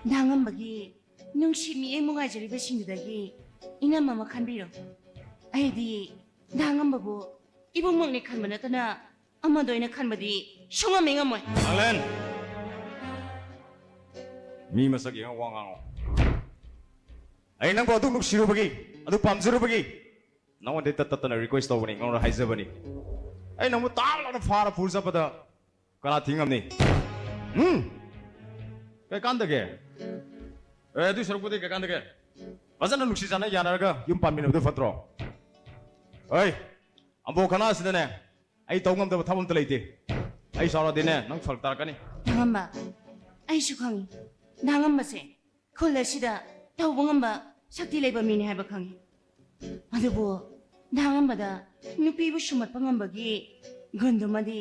ꯗꯥꯉꯝꯕꯒꯤ ꯅꯨꯡꯁꯤ ꯃꯤꯠꯌꯦꯡꯕꯨ ꯉꯥꯏꯖꯔꯤꯕꯁꯤꯡꯗꯨꯗꯒꯤ ꯏꯅꯝꯃ ꯑꯃ ꯈꯟꯕꯤꯔꯣ꯫ ꯑꯩꯗꯤ ꯗꯥꯉꯝꯕꯕꯨ ꯏꯕꯨꯡꯃꯛꯅꯤ ꯈꯟꯕ ꯅꯠꯇꯅ ꯑꯃꯗ ꯑꯣꯏꯅ ꯈꯟꯕꯗꯤ ꯁꯨꯡꯉꯝ ꯍꯦꯛ ꯉꯝꯃꯣꯏ꯫ ꯂꯥꯡꯂꯦꯟ! ꯃꯤ ꯃꯁꯛ ꯌꯦꯡꯉ ꯋꯥ ꯉꯥꯡꯉꯣ꯫ ꯑꯩ ꯅꯪꯕꯨ ꯑꯗꯨꯛ ꯅꯨꯡꯁꯤꯔꯨꯕꯒꯤ, ꯑꯗꯨꯛ ꯄꯥꯝꯖꯔꯨꯕꯒꯤ ꯅꯉꯣꯟꯗ ꯇꯠ ꯇꯠꯇꯅ ꯔꯤꯀ꯭ꯋꯦꯁ ꯇꯧꯕꯅꯤ, ꯅꯉꯣꯟꯗ ꯍꯥꯏꯖꯕꯅꯤ꯫ ꯑꯩ ꯅꯪꯕꯨ ꯇꯥꯞ ꯂꯥꯎꯅ ꯐꯥꯔ ꯄꯨꯔ ꯆꯠꯄꯗ ꯀꯅꯥ ꯊꯤꯡꯉꯝꯅꯤ? ꯎꯝ? ꯀꯩ ꯀꯥꯟꯗꯒꯦ? ꯑꯦ, ꯑꯗꯨꯏ ꯁꯔꯨꯛꯄꯨꯗꯤ ꯀꯩ ꯀꯥꯟꯗꯒꯦ? ꯐꯖꯅ ꯅꯨꯡꯁꯤ ꯆꯥꯟꯅ ꯌꯥꯅꯔꯒ ꯌꯨꯝ ꯄꯥꯟꯃꯤꯟꯅꯕꯗꯨ ꯐꯠꯇ꯭ꯔꯣ? ꯍꯣꯏ, ꯑꯝꯕꯣ ꯈꯅꯥꯁꯤꯗꯅꯦ, ꯑꯩ ꯇꯧ ꯉꯝꯗꯕ ꯊꯕꯛ ꯑꯝꯇ ꯂꯩꯇꯦ꯫ ꯑꯩ ꯁꯥꯎꯔꯗꯤꯅꯦ, ꯅꯪ ꯐꯔꯛ ꯇꯥꯔꯛꯀꯅꯤ꯫ ꯗꯥꯉꯝꯕ, ꯑꯩꯁꯨ ꯈꯪꯉꯤ꯫ ꯗꯥꯉꯝꯕꯁꯦ ꯈꯨꯜ ꯑꯁꯤꯗ ꯇꯧꯕ ꯉꯝꯕ ꯁꯛꯇꯤ ꯂꯩꯕ ꯃꯤꯅꯤ ꯍꯥꯏꯕ ꯈꯪꯉꯤ꯫ ꯑꯗꯨꯕꯨ ꯗꯥꯉꯝꯕꯗ ꯅꯨꯄꯤꯕꯨ ꯁꯨꯝꯍꯠꯄ ꯉꯝꯕꯒꯤ ꯒꯨꯟꯗꯨꯃꯗꯤ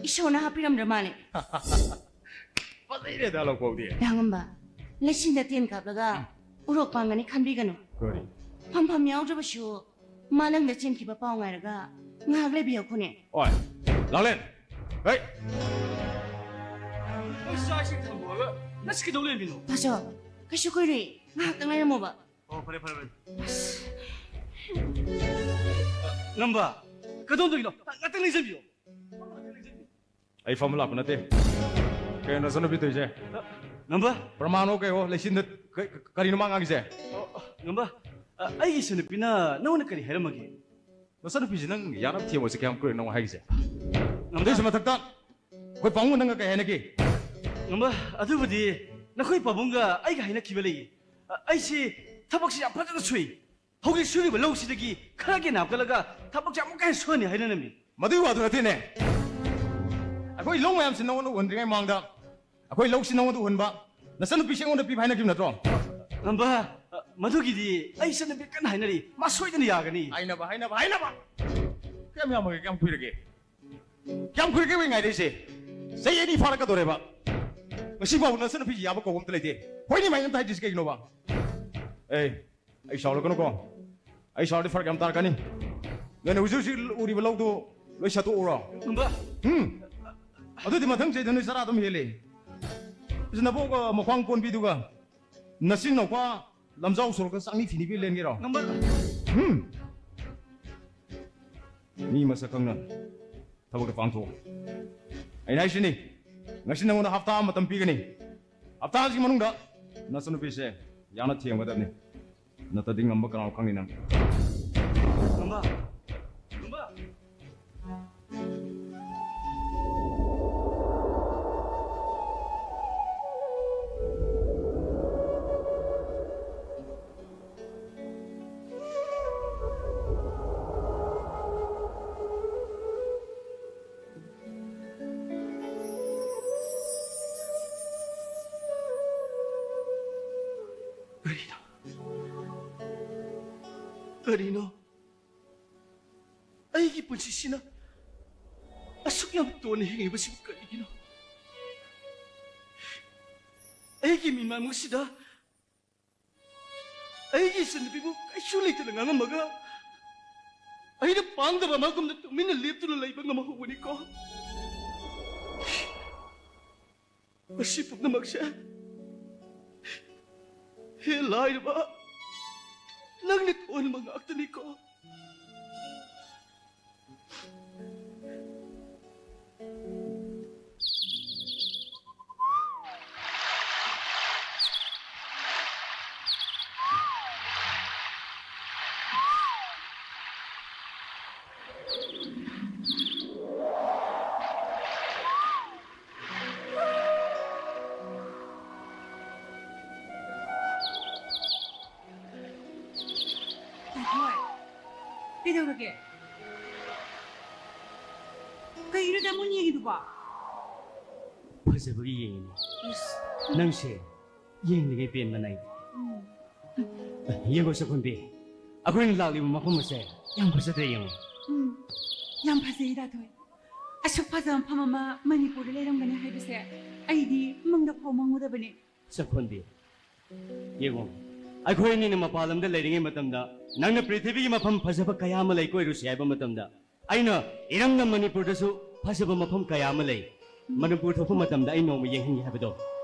ꯏꯁꯣꯔꯅ ꯍꯥꯞꯄꯤꯔꯝꯗ꯭ꯔ ꯃꯥꯜꯂꯦ꯫ ꯐꯖꯩꯔꯦꯗ ꯂꯧꯀꯣꯛꯗꯤ꯫ ꯗꯥꯉꯝꯕ, ꯂꯩꯆꯤꯟꯗ ꯇꯦꯟ ꯀꯥꯞꯂꯒ ꯎꯔꯣꯛ ꯄꯥꯡꯒꯅꯤ ꯈꯟꯕꯤꯒꯅꯨ꯫ ꯀꯔꯤ? ꯐꯝꯐꯝ ꯌꯥꯎꯗ꯭ꯔꯕꯁꯨ ꯃꯥꯂꯪꯗ ꯆꯦꯟꯈꯤꯕ ꯄꯥꯎ ꯉꯥꯏꯔꯒ ꯉꯥꯏꯍꯥꯛ ꯂꯩꯕꯤꯌꯨ ꯈꯨꯅꯦ꯫ ꯑꯣꯏ, ꯂꯥꯡꯂꯦꯟ! ꯍꯩ! ꯅꯪ ꯆꯥꯛ ꯏꯁꯤꯡ ꯊꯝꯃꯨꯔꯒ ꯅꯪꯁꯤ ꯀꯩꯗꯧ ꯂꯩꯔꯝꯃꯤꯅꯣ? ꯇꯥꯆꯧ, ꯀꯩꯁꯨ ꯀꯨꯏꯔꯣꯏ, ꯉꯥꯏꯍꯥꯛꯇꯪ ꯂꯩꯔꯝꯃꯣꯕ꯫ ꯑꯣ, ꯐꯔꯦ, ꯐꯔꯦ, ꯐꯔꯦ꯫ ꯉꯝꯕ, ꯀꯗꯣꯝꯗꯒꯤꯅꯣ? ꯉꯥꯛꯇꯪ ꯂꯩꯖꯕꯤꯌꯣ꯫ ꯑꯩ ꯐꯝꯕ ꯂꯥꯛꯄ ꯅꯠꯇꯦ꯫ ꯀꯩꯅꯣ ꯅꯆꯟꯅꯨꯄꯤ ꯇꯧꯔꯤꯁꯦ? ꯉꯝꯕ? ꯄ꯭ꯔꯃꯥꯟꯅꯣ ꯀꯩꯅꯣ ꯂꯩꯆꯤꯟꯗ ꯀ-, ꯀ-, ꯀꯔꯤꯅꯣ ꯃꯥ ꯉꯥꯡꯉꯤꯁꯦ? ꯑꯣ, ꯉꯝꯕ, ꯑ, ꯑꯩꯒꯤ ꯏꯆꯟꯅꯨꯄꯤꯅ ꯅꯉꯣꯟꯗ ꯀꯔꯤ ꯍꯥꯏꯔꯝꯃꯒꯦ? ꯅꯆꯟꯅꯨꯄꯤꯁꯦ ꯅꯪ ꯌꯥꯅꯕ ꯊꯦꯝꯕꯁꯦ ꯀꯌꯥꯝ ꯀꯨꯏꯔꯦ ꯅꯪ ꯍꯥꯏꯔꯤꯁꯦ? ꯉꯝꯕ? ꯑꯗꯨꯏꯁꯨ ꯃꯊꯛꯇ ꯑꯩꯈꯣꯏ ꯄꯥꯕꯨꯡꯒ ꯅꯪꯒ ꯀꯩ ꯍꯥꯏꯅꯒꯦ? ꯉꯝꯕ, ꯑꯗꯨꯕꯨꯗꯤ ꯅꯈꯣꯏ ꯄꯥꯕꯨꯡꯒ ꯑꯩꯒ ꯍꯥꯏꯅꯈꯤꯕ ꯂꯩꯌꯦ꯫ ꯑ, ꯑꯩꯁꯦ ꯊꯕꯛꯁꯤ ꯌꯥꯝ ꯐꯖꯅ ꯁꯨꯏ꯫ ꯍꯧꯖꯤꯛ ꯁꯨꯔꯤꯕ ꯂꯧꯁꯤꯗꯒꯤ ꯈꯔꯒ ꯍꯦꯟꯅ ꯍꯥꯞꯀꯠꯂꯒ ꯊꯕꯛꯁꯦ ꯑꯃꯨꯛꯀ ꯍꯦꯟꯅ ꯁꯨꯍꯟꯅꯤ ꯍꯥꯏꯅꯔꯝꯃꯤ꯫ ꯃꯗꯨꯒꯤ ꯋꯥꯗꯨ ꯅꯠꯇꯦꯅꯦ꯫ ꯑꯩꯈꯣꯏ ꯂꯧ ꯃꯌꯥꯝꯁꯤ ꯅꯉꯣꯟꯗ ꯎꯍꯟꯗ꯭ꯔꯤꯉꯩ ꯃꯃꯥꯡꯗ ꯑꯩꯈꯣꯏ ꯂꯧꯁꯤ ꯅꯉꯣꯟꯗ ꯎꯍꯟꯕ, ꯅꯆꯟꯅꯨꯄꯤꯁꯤ ꯑꯩꯉꯣꯟꯗ ꯄꯤꯕ ꯍꯥꯏꯅꯈꯤꯕ ꯅꯠꯇ꯭ꯔꯣ? ꯉꯝꯕ, ꯑ, ꯃꯗꯨꯒꯤꯗꯤ ꯑꯩ ꯏꯆꯟꯅꯨꯄꯤ ꯀꯟꯅ ꯍꯥꯏꯅꯔꯤ, ꯃꯥ ꯁꯣꯏꯗꯅ ꯌꯥꯒꯅꯤ꯫ ꯍꯥꯏꯅꯕ, ꯍꯥꯏꯅꯕ, ꯍꯥꯏꯅꯕ! ꯀꯌꯥꯝ ꯌꯥꯝꯃꯒꯦ, ꯀꯌꯥꯝ ꯀꯨꯏꯔꯒꯦ? ꯀꯌꯥꯝ ꯀꯨꯏꯔꯒꯦ ꯑꯩꯈꯣꯏ ꯉꯥꯏꯔꯛꯏꯁꯦ? ꯆꯍꯤ ꯑꯅꯤ ꯐꯥꯔꯛꯀꯗꯧꯔꯦꯕ꯫ ꯉꯁꯤ ꯐꯥꯎꯕ ꯅꯆꯟꯅꯨꯄꯤꯁꯤ ꯌꯥꯕ ꯀꯧꯕ ꯑꯝꯇ ꯂꯩꯇꯦ꯫ ꯍꯣꯏꯅꯦ ꯃꯥꯏꯅ ꯑꯝꯇ ꯍꯥꯏꯗ꯭ꯔꯤꯁꯤ ꯀꯩꯒꯤꯅꯣꯕ? ꯑꯦ, ꯑꯩ ꯁꯥꯎꯔꯛꯀꯅꯨꯀꯣ꯫ ꯑꯩ ꯁꯥꯎꯔꯗꯤ ꯐꯔꯛ ꯌꯥꯝ ꯇꯥꯔꯛꯀꯅꯤ꯫ ꯅꯣꯏꯅ ꯍꯧꯖꯤꯛ ꯍꯧꯖꯤꯛ ꯎꯔꯤꯕ ꯂꯧꯗꯨ ꯂꯣꯏ ꯁꯠꯇꯣꯛꯎꯔꯣ꯫ ꯉꯝꯕ꯫ ꯎꯝ꯫ ꯑꯗꯨꯗꯤ ꯃꯊꯪ ꯆꯍꯤꯗ ꯅꯣꯏ ꯆꯔꯥ ꯑꯗꯨꯝ ꯍꯦꯜꯂꯦ꯫ ꯏꯁ ꯅꯕꯣꯛ, ꯑ, ꯃꯈ꯭ꯋꯥꯡ ꯀꯣꯟꯕꯤꯗꯨꯒ ꯅꯆꯤꯟ ꯅꯧꯄꯥ ꯂꯝꯖꯥꯎ ꯁꯣꯔꯣꯛꯇ ꯆꯥꯛꯅꯤ ꯊꯤꯅꯤꯕꯤ ꯂꯦꯟꯒꯦꯔꯣ? ꯉꯝꯕ꯫ ꯎꯝ꯫ ꯃꯤ ꯃꯁꯛ ꯈꯪꯅ ꯊꯕꯛꯇ ꯄꯥꯡꯊꯣꯛꯎ꯫ ꯑꯩꯅ ꯍꯥꯏꯁꯤꯅꯤ, ꯉꯁꯤ ꯅꯉꯣꯟꯗ ꯍꯞꯇꯥ ꯑꯃ ꯃꯇꯝ ꯄꯤꯒꯅꯤ꯫ ꯍꯞꯇꯥ ꯑꯁꯤꯒꯤ ꯃꯅꯨꯡꯗ ꯅꯆꯟꯅꯨꯄꯤꯁꯦ ꯌꯥꯅ ꯊꯦꯝꯒꯗꯕꯅꯤ꯫ ꯅꯠꯇ꯭ꯔꯗꯤ ꯉꯝꯕ ꯀꯅꯥꯅꯣ ꯈꯪꯅꯤ ꯅꯪ꯫ ꯉꯝꯕ! ꯉꯝꯕ! ꯀꯔꯤꯅꯣ? ꯀꯔꯤꯅꯣ? ꯑꯩꯒꯤ ꯄꯨꯟꯁꯤꯁꯤꯅ ꯑꯁꯨꯛ ꯌꯥꯝ ꯇꯣꯟꯅ ꯍꯤꯡꯂꯤꯕꯁꯤꯕꯨ ꯀꯔꯤꯒꯤꯅꯣ? ꯑꯩꯒꯤ ꯃꯤꯃꯥꯡꯁꯤꯗ ꯑꯩꯒꯤ ꯏꯆꯟꯅꯨꯄꯤꯕꯨ ꯀꯩꯁꯨ ꯂꯩꯇꯅ ꯉꯥꯡꯉꯝꯃꯒ, ꯑꯩꯅ ꯄꯥꯡꯗꯕ ꯑꯃꯒꯨꯝꯅ ꯇꯨꯃꯤꯟꯅ ꯂꯦꯞꯇꯨꯅ ꯂꯩꯕ ꯉꯝꯍꯧꯕꯅꯤꯀꯣ꯫ ꯃꯁꯤ ꯄꯨꯝꯅꯃꯛꯁꯦ, ꯍꯦ ꯂꯥꯏꯔꯕ, ꯅꯪꯅ ꯊꯣꯛꯍꯟꯕ ꯉꯥꯛꯇꯅꯤꯀꯣ꯫ ꯀꯩꯗꯧꯔꯒꯦ? ꯀꯩꯅꯣ ꯇꯥꯃꯣꯅ ꯌꯦꯡꯉꯤꯗꯨꯕꯣ? ꯐꯖꯕꯒꯤ ꯌꯦꯡꯉꯤꯅꯦ꯫ ꯏꯁ꯫ ꯅꯪꯁꯦ ꯌꯦꯡꯂꯤꯉꯩ ꯄꯦꯟꯕ ꯅꯥꯏꯗꯦ꯫ ꯎꯝ꯫ ꯌꯦꯡꯉꯣ ꯁꯛꯈꯨꯟꯕꯤ, ꯑꯩꯈꯣꯏꯅ ꯂꯥꯛꯂꯤꯕ ꯃꯐꯝ ꯑꯁꯦ ꯌꯥꯝ ꯐꯖꯗ꯭ꯔꯦ, ꯌꯦꯡꯉꯣ꯫ ꯎꯝ, ꯌꯥꯝ ꯐꯖꯩ ꯗꯥ ꯊꯣꯏ꯫ ꯑꯁꯨꯛ ꯐꯖꯕ ꯃꯐꯝ ꯑꯃ ꯃꯅꯤꯄꯨꯔꯗ ꯂꯩꯔꯝꯒꯅꯤ ꯍꯥꯏꯕꯁꯦ ꯑꯩꯗꯤ ꯃꯪꯗ ꯐꯥꯎ ꯃꯪꯉꯨꯗꯕꯅꯤ꯫ ꯁꯛꯈꯨꯟꯕꯤ, ꯌꯦꯡꯉꯣ, ꯑꯩꯈꯣꯏ ꯑꯅꯤꯅ ꯃꯄꯥꯟ ꯂꯝꯗ ꯂꯩꯔꯤꯉꯩ ꯃꯇꯝꯗ ꯅꯪꯅ ꯄ꯭ꯔꯤꯊꯤꯕꯤꯒꯤ ꯃꯐꯝ ꯐꯖꯕ ꯀꯌꯥ ꯑꯃ ꯂꯩ, ꯀꯣꯏꯔꯨꯁꯤ ꯍꯥꯏꯕ ꯃꯇꯝꯗ, ꯑꯩꯅ ꯏꯔꯝꯗꯝ ꯃꯅꯤꯄꯨꯔꯗꯁꯨ ꯐꯖꯕ ꯃꯐꯝ ꯀꯌꯥ ꯑꯃ ꯂꯩ, ꯃꯅꯤꯄꯨꯔ ꯊꯣꯛꯄ ꯃꯇꯝꯗ ꯑꯩ ꯅꯣꯡꯃ ꯌꯦꯡꯍꯟꯒꯦ ꯍꯥꯏꯕꯗꯣ꯫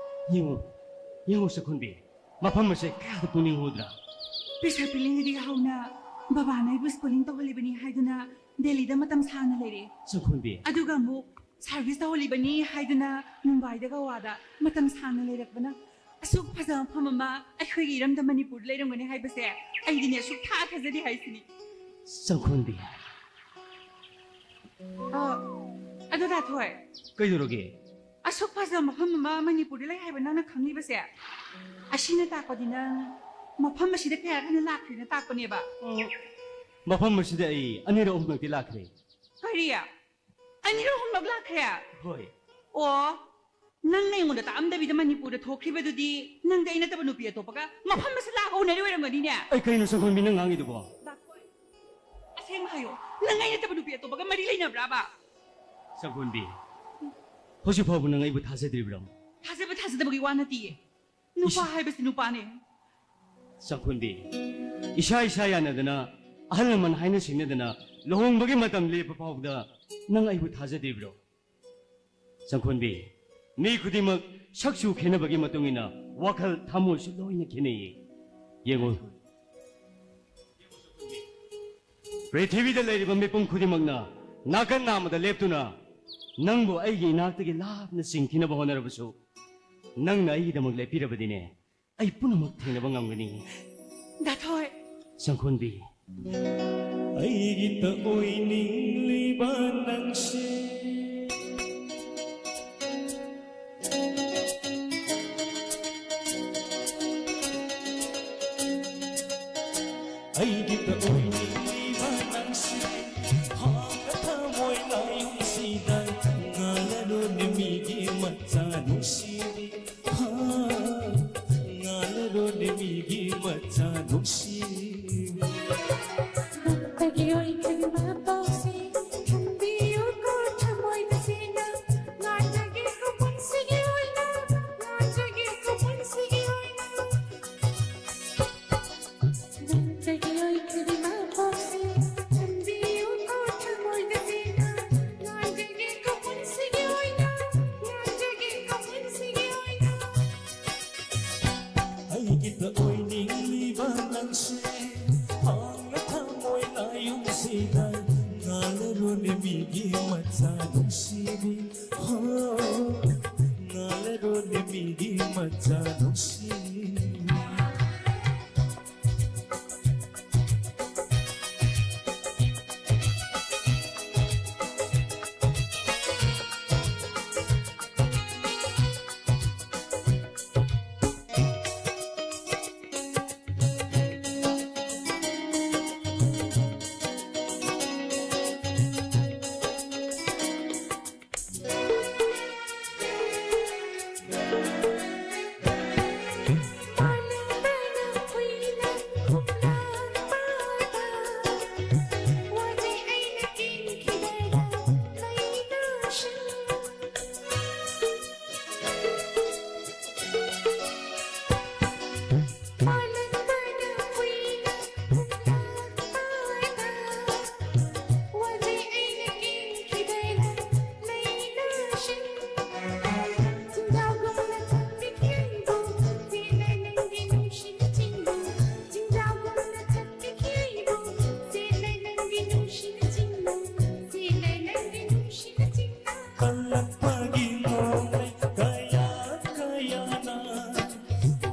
ꯌꯦꯡꯉꯨ, ꯌꯦꯡꯉꯨ ꯁꯛꯈꯨꯟꯕꯤ, ꯃꯐꯝ ꯑꯁꯦ ꯀꯌꯥꯗ ꯄꯨꯛꯅꯤꯡ ꯍꯨꯗ꯭ꯔꯥ? ꯄꯤꯁꯛ ꯄꯤꯛꯂꯤꯉꯩꯗꯒꯤ ꯍꯧꯅ ꯕꯕꯥꯅ ꯑꯩꯕꯨ schooling ꯇꯧꯍꯜꯂꯤꯕꯅꯤ ꯍꯥꯏꯗꯨꯅ ꯗꯦꯜꯂꯤꯗ ꯃꯇꯝ ꯁꯥꯡꯅ ꯂꯩꯔꯦ꯫ ꯁꯛꯈꯨꯟꯕꯤ꯫ ꯑꯗꯨꯒ ꯑꯃꯨꯛ service ꯇꯧꯍꯜꯂꯤꯕꯅꯤ ꯍꯥꯏꯗꯨꯅ ꯃꯨꯝꯕꯥꯏꯗ ꯒꯋꯥꯗ ꯃꯇꯝ ꯁꯥꯡꯅ ꯂꯩꯔꯛꯄꯅ, ꯑꯁꯨꯛ ꯐꯖꯕ ꯃꯐꯝ ꯑꯃ ꯑꯩꯈꯣꯏꯒꯤ ꯏꯔꯝꯗꯝ ꯃꯅꯤꯄꯨꯔꯗ ꯂꯩꯔꯝꯒꯅꯤ ꯍꯥꯏꯕꯁꯦ ꯑꯩꯗꯤꯅꯦ ꯁꯨꯛꯊꯥ ꯊꯥꯖꯗꯦ ꯍꯥꯏꯁꯤꯅꯤ꯫ ꯁꯛꯈꯨꯟꯕꯤ꯫ ꯑ, ꯑꯗꯨ ꯗꯥ ꯊꯣꯏ꯫ ꯀꯩꯗꯧꯔꯒꯦ? ꯑꯁꯨꯛ ꯐꯖꯕ ꯃꯐꯝ ꯑꯃ ꯃꯅꯤꯄꯨꯔꯗ ꯂꯩ ꯍꯥꯏꯕ ꯅꯪꯅ ꯈꯪꯂꯤꯕꯁꯦ, ꯑꯁꯤꯅ ꯇꯥꯛꯄꯗꯤ ꯅꯪ ꯃꯐꯝ ꯑꯁꯤꯗ ꯀꯌꯥ ꯍꯦꯟꯅ ꯂꯥꯛꯈ꯭ꯔꯦꯅ ꯇꯥꯛꯄꯅꯦꯕ꯫ ꯃꯐꯝ ꯑꯁꯤꯗ ꯑꯩ ꯑꯅꯤꯔꯛ ꯑꯍꯨꯝꯂꯛꯇꯤ ꯂꯥꯛꯈ꯭ꯔꯦ꯫ ꯀꯔꯤ? ꯑꯅꯤꯔꯛ ꯑꯍꯨꯝꯂꯛ ꯂꯥꯛꯈ꯭ꯔꯦ? ꯍꯣꯏ꯫ ꯑꯣ, ꯅꯪꯅ ꯑꯩꯉꯣꯟꯗ ꯇꯥꯛꯑꯝꯗꯕꯤꯗ ꯃꯅꯤꯄꯨꯔꯗ ꯊꯣꯛꯈ꯭ꯔꯤꯕꯗꯨꯗꯤ ꯅꯪꯗꯤ ꯑꯩ ꯅꯠꯇꯕ ꯅꯨꯄꯤ ꯑꯇꯣꯞꯄꯒ ꯃꯐꯝ ꯑꯁꯤ ꯂꯥꯛꯑꯒ ꯎꯅꯔꯤ ꯑꯣꯏꯔꯝꯒꯅꯤꯅꯦ꯫ ꯑꯩ ꯀꯩꯅꯣ ꯁꯛꯈꯨꯟꯕꯤ ꯅꯪ ꯉꯥꯡꯉꯤꯗꯨꯕꯣ? ꯗꯥ ꯊꯣꯏ, ꯑꯁꯦꯡꯕ ꯍꯥꯏꯌꯣ, ꯅꯪ ꯑꯩ ꯅꯠꯇꯕ ꯅꯨꯄꯤ ꯑꯇꯣꯞꯄꯒ ꯃꯔꯤ ꯂꯩꯅꯕ꯭ꯔꯥꯕ? ꯁꯛꯈꯨꯟꯕꯤ, ꯍꯧꯖꯤꯛ ꯐꯥꯎꯕ ꯅꯪ ꯑꯩꯕꯨ ꯊꯥꯖꯗ꯭ꯔꯤꯕ꯭ꯔꯣ? ꯊꯥꯖꯕ ꯊꯥꯖꯗꯕꯒꯤ ꯋꯥ ꯅꯠꯇꯤꯌꯦ, ꯅꯨꯄꯥ ꯏꯁ꯫ ꯍꯥꯏꯕꯁꯤ ꯅꯨꯄꯥꯅꯦ꯫ ꯁꯛꯈꯨꯟꯕꯤ, ꯏꯁꯥ ꯏꯁꯥ ꯌꯥꯅꯗꯅ, ꯑꯍꯜ ꯂꯃꯟ ꯍꯥꯏꯅ ꯁꯤꯡꯅꯗꯅ ꯂꯨꯍꯣꯡꯕꯒꯤ ꯃꯇꯝ ꯂꯦꯞꯄ ꯐꯥꯎꯕꯗ ꯅꯪ ꯑꯩꯕꯨ ꯊꯥꯖꯗ꯭ꯔꯤꯕ꯭ꯔꯣ? ꯁꯛꯈꯨꯟꯕꯤ, ꯃꯤ ꯈꯨꯗꯤꯡꯃꯛ ꯁꯛꯆꯨ ꯈꯦꯠꯅꯕꯒꯤ ꯃꯇꯨꯡ ꯏꯟꯅ ꯋꯥꯈꯜ ꯊꯃꯣꯏꯁꯨ ꯂꯣꯏꯅ ꯈꯦꯠꯅꯩꯌꯦ꯫ ꯌꯦꯡꯉꯨ, ꯄ꯭ꯔꯤꯊꯤꯕꯤꯗ ꯂꯩꯔꯤꯕ ꯃꯤꯄꯨꯝ ꯈꯨꯗꯤꯡꯃꯛꯅ ꯅꯥꯀꯟ ꯅꯥꯝꯃꯗ ꯂꯦꯞꯇꯨꯅ ꯅꯪꯕꯨ ꯑꯩꯒꯤ ꯏꯅꯥꯛꯇꯒꯤ ꯂꯥꯞꯅ ꯆꯤꯡꯊꯤꯅꯕ ꯍꯣꯠꯅꯔꯕꯁꯨ, ꯅꯪꯅ ꯑꯩꯒꯤꯗꯃꯛ ꯂꯦꯞꯄꯤꯔꯕꯗꯤꯅꯦ, ꯑꯩ ꯄꯨꯝꯅꯃꯛ ꯊꯦꯡꯅꯕ ꯉꯝꯒꯅꯤ꯫ ꯗꯥ ꯊꯣꯏ꯫ ꯁꯛꯈꯨꯟꯕꯤ꯫ ꯑꯩꯒꯤꯇ ꯑꯣꯏꯅꯤꯡꯂꯤꯕ ꯅꯪꯁꯦ꯫ ꯑꯩꯒꯤꯇ ꯑꯣꯏꯅꯤꯡꯂꯤꯕ ꯃꯆꯥ ꯅꯨꯡꯁꯤꯕꯤ, ꯍꯥ, ꯉꯥꯜꯂꯔꯣꯅꯦ ꯃꯤꯒꯤ ꯃꯆꯥ ꯅꯨꯡꯁꯤꯕꯤ꯫ ꯅꯪꯇꯒꯤ ꯑꯣꯏꯈꯤꯕ ꯄꯥꯎꯁꯦ ꯊꯝꯕꯤꯌꯨꯀꯣ ꯊꯃꯣꯏꯗ ꯁꯦꯡꯅ꯫ ꯉꯥꯟꯖꯒꯦꯀꯣ ꯄꯨꯟꯁꯤꯒꯤ ꯑꯣꯏꯅ, ꯉꯥꯟꯖꯒꯦꯀꯣ ꯄꯨꯟꯁꯤꯒꯤ ꯑꯣꯏꯅ꯫ ꯅꯪꯇꯒꯤ ꯑꯣꯏꯈꯤꯕ ꯄꯥꯎꯁꯦ ꯊꯝꯕꯤꯌꯨꯀꯣ ꯊꯃꯣꯏꯗ ꯁꯦꯡꯅ꯫ ꯉꯥꯟꯖꯒꯦꯀꯣ ꯄꯨꯟꯁꯤꯒꯤ ꯑꯣꯏꯅ, ꯉꯥꯟꯖꯒꯦꯀꯣ ꯄꯨꯟꯁꯤꯒꯤ ꯑꯣꯏꯅ꯫ ꯑꯩꯒꯤꯇ ꯑꯣꯏꯅꯤꯡꯂꯤꯕ ꯅꯪꯁꯦ ꯍꯥꯡꯅ ꯊꯃꯣꯏ ꯂꯥꯌꯨꯝꯁꯤꯗ ꯉꯥꯜꯂꯔꯣꯅꯦ ꯃꯤꯒꯤ ꯃꯆꯥ ꯅꯨꯡꯁꯤꯕꯤ꯫ ꯍꯣ, ꯉꯥꯜꯂꯔꯣꯅꯦ ꯃꯤꯒꯤ ꯃꯆꯥ ꯅꯨꯡꯁꯤꯕꯤ꯫ ꯀꯜꯂꯛꯄꯒꯤ ꯅꯣꯡꯂꯩ ꯀꯌꯥ ꯀꯌꯥꯅ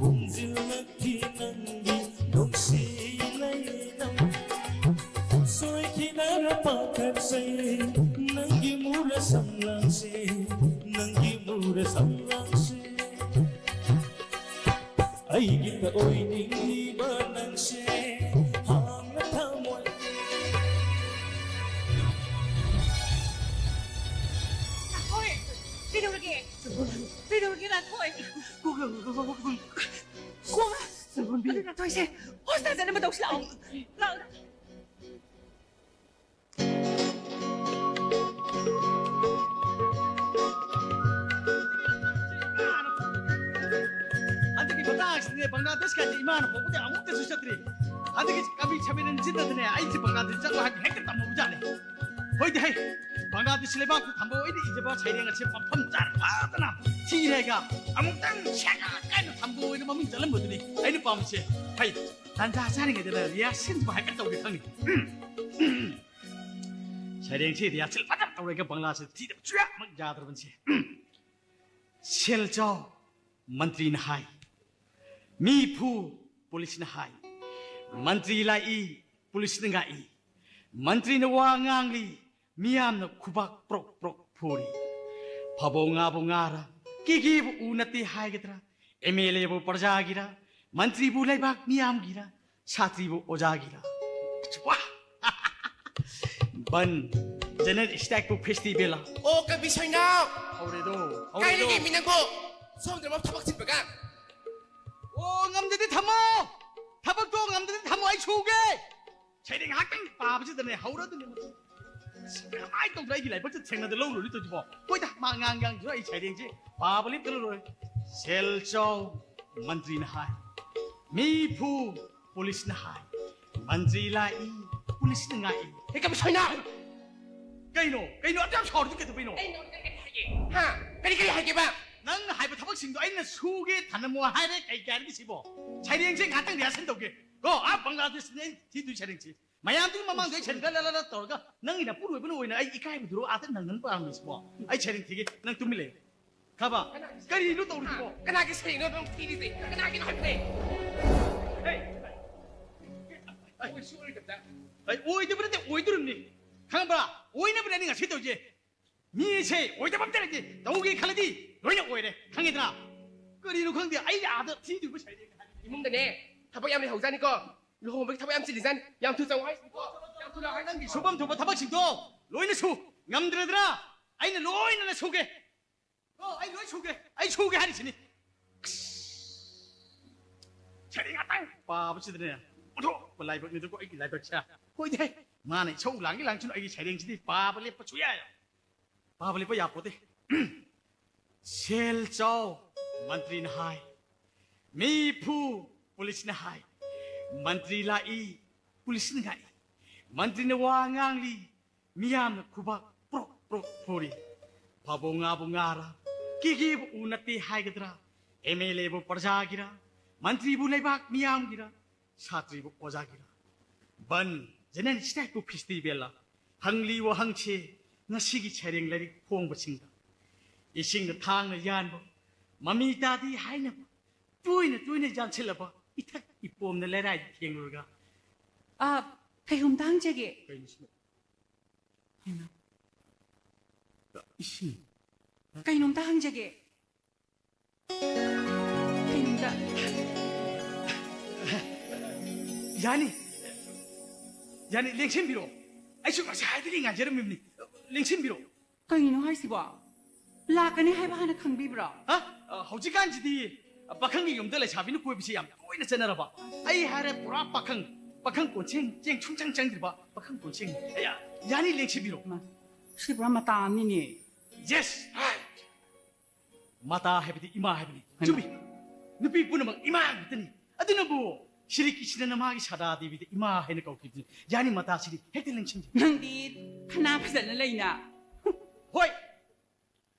ꯍꯨꯝꯖꯤꯜꯂꯛꯈꯤ ꯅꯪꯒꯤ ꯅꯨꯡꯁꯤ ꯂꯩꯅꯝ꯫ ꯁꯣꯏꯈꯤꯗ꯭ꯔꯥ ꯄꯥꯈꯠꯆꯩ ꯅꯪꯒꯤ ꯃꯨꯔ ꯁꯝꯂꯥꯡꯁꯦ, ꯅꯪꯒꯤ ꯃꯨꯔ ꯁꯝꯂꯥꯡꯁꯦ꯫ ꯑꯩꯒꯤꯇ ꯑꯣꯏꯅꯤꯡꯂꯤꯕ ꯅꯪꯁꯦ ꯍꯥꯡꯅ ꯊꯃꯣꯏ꯫ ꯀꯩꯗꯧꯔꯒꯦ? ꯀꯩꯗꯧꯔꯒꯦ, ꯔꯥꯊꯣꯏ? ꯀꯣꯛ ꯉꯥꯎ-, ꯀꯣꯛ ꯉꯥꯎ-, ꯀꯣꯛ ꯉꯥꯎ-, ꯀꯣꯛ ꯉꯥꯎ-, ꯁꯦꯟꯕꯣꯟꯕꯤ꯫ ꯑꯗꯨ ꯔꯥꯊꯣꯏꯁꯦ ꯍꯣꯁꯄꯤꯇꯥꯜ ꯆꯠꯅꯕ ꯇꯧꯁꯤ ꯂꯥꯛꯑꯣ꯫ ꯂꯥꯛꯑꯣ꯫ ꯍꯟꯗꯛꯀꯤ ꯃꯇꯥꯡꯁꯤꯗꯅꯦ, ꯕꯪꯒ꯭ꯂꯥꯗꯦꯁꯀꯥꯁꯦ ꯏꯃꯥꯅ ꯄꯣꯛꯄꯗꯩ ꯑꯃꯨꯛꯇꯁꯨ ꯆꯠꯇ꯭ꯔꯤ꯫ ꯍꯟꯗꯛꯀꯤ ꯀꯕꯤ ꯁꯃꯤꯔꯟꯁꯤꯗꯅꯦ, ꯑꯩꯁꯦ ꯕꯪꯒ꯭ꯂꯥꯗꯦꯁ ꯆꯠꯂꯣ ꯍꯥꯏꯕ ꯍꯦꯛꯇ ꯇꯝꯃꯨꯕꯖꯥꯠꯅꯤ꯫ ꯍꯣꯏꯗꯤ ꯍꯩ, ꯕꯪꯒ꯭ꯂꯥꯗꯦꯁ ꯂꯩꯕꯥꯛꯇ ꯊꯝꯕ ꯑꯣꯏꯅ ꯏꯖꯕ ꯁꯩꯔꯦꯡ ꯑꯁꯤ ꯃꯐꯝ ꯆꯥꯅ ꯐꯖꯅ ꯊꯤꯔꯒ ꯑꯃꯨꯛꯇꯪ ꯁꯦꯒꯥ ꯀꯥꯏꯅ ꯊꯝꯕ ꯑꯣꯏꯅ ꯃꯃꯤꯡ ꯆꯠꯂꯝꯕꯗꯨꯅꯤ ꯑꯩꯅ ꯄꯥꯝꯃꯤꯁꯦ꯫ ꯍꯩ, ꯇꯥꯟꯖꯥ ꯆꯥꯔꯤꯉꯩꯗꯅ ꯔꯤꯍꯥꯔꯁꯦꯜꯁꯤꯕꯨ ꯍꯥꯏꯐꯦꯠ ꯇꯧꯒꯦ ꯈꯪꯉꯤ꯫ ꯁꯩꯔꯦꯡꯁꯤ ꯔꯤꯍꯥꯔꯁꯦꯜ ꯐꯖꯅ ꯇꯧꯔꯒ ꯕꯪꯒ꯭ꯂꯥꯁꯤ ꯊꯤꯗꯕ ꯁꯨꯌꯥꯃꯛ ꯌꯥꯗ꯭ꯔꯕꯅꯤꯁꯦ꯫ ꯁꯦꯜ ꯆꯥꯎ, ꯃꯟꯇ꯭ꯔꯤꯅ ꯍꯥꯏ꯫ ꯃꯤ ꯐꯨ, ꯄꯨꯂꯤꯁꯅ ꯍꯥꯏ꯫ ꯃꯟꯇ꯭ꯔꯤ ꯂꯥꯛꯏ, ꯄꯨꯂꯤꯁꯅ ꯉꯥꯛꯏ꯫ ꯃꯟꯇ꯭ꯔꯤꯅ ꯋꯥ ꯉꯥꯡꯂꯤ, ꯃꯤꯌꯥꯝꯅ ꯈꯨꯕꯥꯛ ꯄ꯭ꯔꯣꯛ ꯄ꯭ꯔꯣꯛ ꯐꯨꯔꯤ꯫ ꯐꯕꯧ ꯉꯥꯕꯨ ꯉꯥꯔ, ꯀꯦꯒꯦꯕꯨ ꯎ ꯅꯠꯇꯦ ꯍꯥꯏꯒꯗ꯭ꯔꯥ? M L ꯑꯦꯕꯨ ꯄ꯭ꯔꯖꯥꯒꯤꯔ? ꯃꯟꯇ꯭ꯔꯤꯕꯨ ꯂꯩꯕꯥꯛ ꯃꯤꯌꯥꯝꯒꯤꯔ? ꯁꯥꯇ꯭ꯔꯤꯕꯨ ꯑꯣꯖꯥꯒꯤꯔ? ꯋꯥ! ꯕꯟ, ꯖꯦꯅꯔꯦꯜ ꯁ꯭ꯇ꯭ꯔꯥꯏꯛꯄꯨ ꯐꯦꯁꯇꯤꯚꯦꯜꯂ? ꯑꯣ, ꯀꯕꯤ ꯁꯩꯅꯥꯎ! ꯍꯧꯔꯦꯗꯣ, ꯍꯧꯔꯦꯗꯣ꯫ ꯀꯥꯏꯗꯒꯤ ꯃꯤ ꯅꯪꯕꯨ? ꯁꯣꯝꯗ ꯊꯕꯛ ꯆꯤꯟꯕꯒ? ꯑꯣ, ꯉꯝꯗꯗꯤ ꯊꯝꯃꯣ! ꯊꯕꯛꯇꯣ ꯉꯝꯗꯗꯤ ꯊꯝꯃꯣ, ꯑꯩ ꯁꯨꯒꯦ! ꯁꯩꯔꯦꯡ ꯉꯥꯏꯍꯥꯛꯇꯪ ꯄꯥꯕꯁꯤꯗꯅꯦ, ꯍꯧꯔꯗꯨꯅꯦ ꯃꯁꯤ꯫ ꯀꯃꯥꯏꯅ ꯇꯧꯗꯅ ꯑꯩꯒꯤ ꯂꯥꯏꯕꯛꯁꯦ ꯊꯦꯡꯅꯗ ꯂꯧꯔꯨꯔꯤ ꯇꯧꯔꯤꯁꯤꯕꯣ? ꯍꯣꯏꯗ, ꯃꯥ ꯉꯥꯡ ꯉꯥꯡꯁꯨ ꯑꯩ ꯁꯩꯔꯦꯡꯁꯦ ꯄꯥꯕ ꯂꯦꯞꯇꯅ ꯂꯣꯏꯔꯦ꯫ ꯁꯦꯜ ꯆꯥꯎ, ꯃꯟꯇ꯭ꯔꯤꯅ ꯍꯥꯏ꯫ ꯃꯤ ꯐꯨ, ꯄꯨꯂꯤꯁꯅ ꯍꯥꯏ꯫ ꯃꯟꯇ꯭ꯔꯤ ꯂꯥꯛꯏ, ꯄꯨꯂꯤꯁꯅ ꯉꯥꯛꯏ꯫ ꯍꯦ, ꯀꯕꯤ ꯁꯣꯏꯅꯥ! ꯀꯩꯅꯣ? ꯀꯩꯅꯣ ꯑꯗꯨ ꯌꯥꯝ ꯁꯥꯎꯔꯤꯗꯨ ꯀꯩꯗꯧꯕꯩꯅꯣ? ꯀꯩꯅꯣ? ꯀꯔꯤ ꯀꯔꯤ ꯍꯥꯏꯒꯦ? ꯍꯥ? ꯀꯔꯤ ꯀꯔꯤ ꯍꯥꯏꯒꯦꯕ? ꯅꯪꯅ ꯍꯥꯏꯕ ꯊꯕꯛꯁꯤꯡꯗꯣ ꯑꯩꯅ ꯁꯨꯒꯦ ꯊꯅꯝꯃꯣ ꯍꯥꯏꯔꯦ, ꯀꯩ ꯀꯥꯏꯔꯒꯦ ꯁꯤꯕꯣ? ꯁꯩꯔꯦꯡꯁꯦ ꯉꯥꯏꯍꯥꯛꯇꯪ ꯔꯤꯍꯥꯔꯁꯦꯜ ꯇꯧꯒꯦ꯫ ꯀꯣ, ꯑꯥ ꯕꯪꯒ꯭ꯂꯥꯗꯦꯁꯅꯦ ꯑꯩꯅ ꯊꯤꯗꯣꯏ ꯁꯩꯔꯦꯡꯁꯦ꯫ ꯃꯌꯥꯝꯗꯨꯒꯤ ꯃꯃꯥꯡꯗ ꯑꯩ ꯁꯩꯔꯦꯡ ꯂ ꯂ ꯂ ꯇꯧꯔꯒ ꯅꯪꯒꯤ ꯅꯄꯨꯔꯣꯏꯕꯅ ꯑꯣꯏꯅ ꯑꯩ ꯏꯀꯥꯏꯕꯗꯨꯔꯣ ꯑꯥꯗ ꯅꯪꯅꯅ ꯄꯥꯝꯃꯤꯁꯤꯕꯣ? ꯑꯩ ꯁꯩꯔꯦꯡ ꯊꯤꯒꯦ, ꯅꯪ ꯇꯨꯃꯤꯟ ꯂꯩꯌꯨ꯫ ꯈꯕ? ꯀꯔꯤꯅꯣ ꯇꯧꯔꯤꯁꯤꯕꯣ? ꯀꯅꯥꯒꯤ ꯁꯩꯔꯦꯡꯅꯣ ꯅꯪ ꯊꯤꯔꯤꯁꯦ? ꯀꯅꯥꯒꯤꯅꯣ ꯍꯥꯏꯕꯅꯦ? ꯍꯦ! ꯑꯩ ꯑꯣꯏꯁꯨ ꯑꯣꯏꯔꯣꯏꯗꯕꯗ꯫ ꯑꯩ ꯑꯣꯏꯗꯕ ꯅꯠꯇꯦ, ꯑꯣꯏꯗꯣꯔꯤꯕꯅꯤ꯫ ꯈꯪꯕ꯭ꯔꯥ? ꯑꯣꯏꯅꯕꯅꯦ ꯑꯩꯅ ꯉꯁꯤ ꯇꯧꯔꯤꯁꯦ꯫ ꯃꯤꯁꯦ ꯑꯣꯏꯗꯕ ꯑꯝꯇ ꯂꯩꯇꯦ꯫ ꯇꯧꯒꯦ ꯈꯜꯂꯗꯤ ꯂꯣꯏꯅ ꯑꯣꯏꯔꯦ꯫ ꯈꯪꯉꯦꯗꯅ? ꯀꯔꯤꯅꯣ ꯈꯪꯗꯦ, ꯑꯩ ꯑꯥꯗ ꯊꯤꯗꯣꯏꯕ ꯁꯩꯔꯦꯡ ꯍꯥꯏꯔꯗꯤ꯫ ꯏꯃꯨꯡꯗꯅꯦ, ꯊꯕꯛ ꯌꯥꯝ ꯂꯩꯍꯧꯖꯥꯠꯅꯤꯀꯣ꯫ ꯂꯨꯍꯣꯡꯕꯒꯤ ꯊꯕꯛ ꯌꯥꯝ ꯆꯤꯜꯂꯤꯖꯥꯠꯅꯤ꯫ ꯌꯥꯝ ꯊꯨ ꯆꯪꯉꯣ ꯍꯥꯏꯁꯤꯅꯤꯀꯣ꯫ ꯌꯥꯝ ꯊꯨ ꯂꯥꯛꯑꯣ ꯍꯥꯏ꯫ ꯅꯪꯒꯤ ꯁꯨꯐꯝ ꯊꯣꯛꯄ ꯊꯕꯛꯁꯤꯡꯗꯣ ꯂꯣꯏꯅ ꯁꯨ꯫ ꯉꯝꯗ꯭ꯔꯗ꯭ꯔꯥ? ꯑꯩꯅ ꯂꯣꯏꯅ ꯁꯨꯒꯦ꯫ ꯑꯣ, ꯑꯩ ꯂꯣꯏ ꯁꯨꯒꯦ, ꯑꯩ ꯁꯨꯒꯦ ꯍꯥꯏꯔꯤꯁꯤꯅꯤ꯫ ꯑꯁ, ꯁꯩꯔꯦꯡ ꯉꯥꯛꯇꯪ ꯄꯥꯕꯁꯤꯗꯅꯦ, ꯑꯣꯟꯊꯣꯛꯄ ꯂꯥꯏꯕꯛꯅꯤꯗꯀꯣ ꯑꯩꯒꯤ ꯂꯥꯏꯕꯛꯁꯦ꯫ ꯍꯣꯏꯗꯦ, ꯃꯥꯅ ꯏꯁꯧ ꯂꯥꯡꯒꯦ ꯂꯥꯡꯁꯅꯨ, ꯑꯩꯒꯤ ꯁꯩꯔꯦꯡꯁꯤꯗꯤ ꯄꯥꯕ ꯂꯦꯞꯄ ꯁꯨꯌꯥ ꯌꯥꯏ꯫ ꯄꯥꯕ ꯂꯦꯞꯄ ꯌꯥꯄꯣꯠꯇꯦ꯫ ꯁꯦꯜ ꯆꯥꯎ, ꯃꯟꯇ꯭ꯔꯤꯅ ꯍꯥꯏ꯫ ꯃꯤ ꯐꯨ, ꯄꯨꯂꯤꯁꯅ ꯍꯥꯏ꯫ ꯃꯟꯇ꯭ꯔꯤ ꯂꯥꯛꯏ, ꯄꯨꯂꯤꯁꯅ ꯉꯥꯛꯏ꯫ ꯃꯟꯇ꯭ꯔꯤꯅ ꯋꯥ ꯉꯥꯡꯂꯤ, ꯃꯤꯌꯥꯝꯅ ꯈꯨꯕꯥꯛ ꯄ꯭ꯔꯣꯛ ꯄ꯭ꯔꯣꯛ ꯐꯨꯔꯤ꯫ ꯐꯥꯕꯧ ꯉꯥꯕꯨ ꯉꯥꯔꯥ, ꯀꯦꯒꯦꯕꯨ ꯎ ꯅꯠꯇꯦ ꯍꯥꯏꯒꯗ꯭ꯔꯥ? M L ꯑꯦꯕꯨ ꯄ꯭ꯔꯖꯥꯒꯤꯔꯥ? ꯃꯟꯇ꯭ꯔꯤꯕꯨ ꯂꯩꯕꯥꯛ ꯃꯤꯌꯥꯝꯒꯤꯔꯥ? ꯁꯥꯇ꯭ꯔꯤꯕꯨ ꯑꯣꯖꯥꯒꯤꯔꯥ? ꯕꯟ, ꯖꯦꯅꯦꯔꯦꯜ ꯁ꯭ꯇ꯭ꯔꯥꯏꯛꯄꯨ ꯐꯦꯁꯇꯤꯚꯦꯜꯂ? ꯍꯪꯂꯤ ꯋꯥꯍꯪꯁꯦ ꯉꯁꯤꯒꯤ ꯁꯩꯔꯦꯡ ꯂꯥꯏꯔꯤꯛ ꯐꯣꯡꯕꯁꯤꯡꯗ꯫ ꯏꯁꯤꯡꯗ ꯊꯥꯡꯅ ꯌꯥꯟꯕ, ꯃꯃꯤ ꯇꯥꯗꯦ ꯍꯥꯏꯅꯕ, ꯇꯣꯏꯅ ꯇꯣꯏꯅ ꯌꯥꯟꯁꯤꯜꯂꯕ ꯏꯊꯛ ꯏꯄꯣꯝꯅ ꯂꯩꯔꯥꯏꯗ ꯊꯦꯡꯂꯨꯔꯒ꯫ ꯑ, ꯀꯩꯒꯨꯝꯇ ꯍꯪꯖꯒꯦ꯫ ꯀꯩꯅꯣ ꯁꯤꯕꯣ? ꯍꯩꯃꯥ꯫ ꯏꯁꯤꯡ꯫ ꯀꯩꯅꯣꯝꯇ ꯍꯪꯖꯒꯦ꯫ ꯀꯩꯅꯣꯝꯇ꯫ ꯌꯥꯅꯤ꯫ ꯌꯥꯅꯤ, ꯂꯦꯡꯁꯤꯟꯕꯤꯔꯣ꯫ ꯑꯩꯁꯨ ꯉꯁꯥꯏꯗꯒꯤ ꯉꯥꯏꯖꯔꯝꯃꯤꯕꯅꯤ꯫ ꯂꯦꯡꯁꯤꯟꯕꯤꯔꯣ꯫ ꯀꯩꯅꯣ ꯍꯥꯏꯁꯤꯕꯣ? ꯂꯥꯛꯀꯅꯤ ꯍꯥꯏꯕ ꯍꯥꯟꯅ ꯈꯪꯕꯤꯕ꯭ꯔꯣ? ꯍꯥ? ꯑ, ꯍꯧꯖꯤꯛꯀꯥꯟꯁꯤꯗꯤ, ꯑ, ꯄꯥꯈꯪꯒꯤ ꯌꯨꯝꯗ ꯂꯩꯁꯥꯕꯤꯅ ꯀꯣꯏꯕꯁꯤ ꯌꯥꯝ ꯇꯣꯏꯅ ꯆꯠꯅꯔꯕ꯫ ꯑꯩ ꯍꯥꯏꯔꯦ ꯄꯨꯔꯥ ꯄꯥꯈꯪ, ꯄꯥꯈꯪ ꯀꯣꯟꯁꯦꯡ, ꯆꯦꯡ ꯁꯨꯡꯆꯪ ꯆꯪꯗ꯭ꯔꯤꯕ ꯄꯥꯈꯪ ꯀꯣꯟꯁꯦꯡ꯫ ꯑꯌꯥ, ꯌꯥꯅꯤ, ꯂꯦꯡꯁꯤꯟꯕꯤꯔꯣ꯫ ꯃꯥ, ꯁꯤ ꯄꯨꯔꯥ ꯃꯇꯥ ꯑꯃꯅꯤꯅꯦ꯫ Yes, right. ꯃꯇꯥ ꯍꯥꯏꯕꯗꯤ ꯏꯃꯥ ꯍꯥꯏꯕꯅꯤ꯫ ꯍꯩꯃꯥ꯫ ꯆꯨꯝꯃꯤ꯫ ꯅꯨꯄꯤ ꯄꯨꯝꯅꯃꯛ ꯏꯃꯥ ꯉꯥꯛꯇꯅꯤ꯫ ꯑꯗꯨꯅꯕꯨ ꯁ꯭ꯔꯤ ꯀ꯭ꯔꯤꯁꯅꯅ ꯃꯥꯒꯤ ꯁꯥꯗꯥ ꯗꯦꯕꯤꯗ ꯏꯃꯥ ꯍꯥꯏꯅ ꯀꯧꯈꯤꯕꯅꯤ꯫ ꯌꯥꯅꯤ, ꯃꯇꯥꯁꯤꯗꯤ ꯍꯦꯛꯇ ꯂꯦꯡꯁꯤꯟꯖꯦ꯫ ꯅꯪꯗꯤ ꯊꯅꯥ ꯐꯖꯅ ꯂꯩꯅ꯫ ꯍꯣꯏ,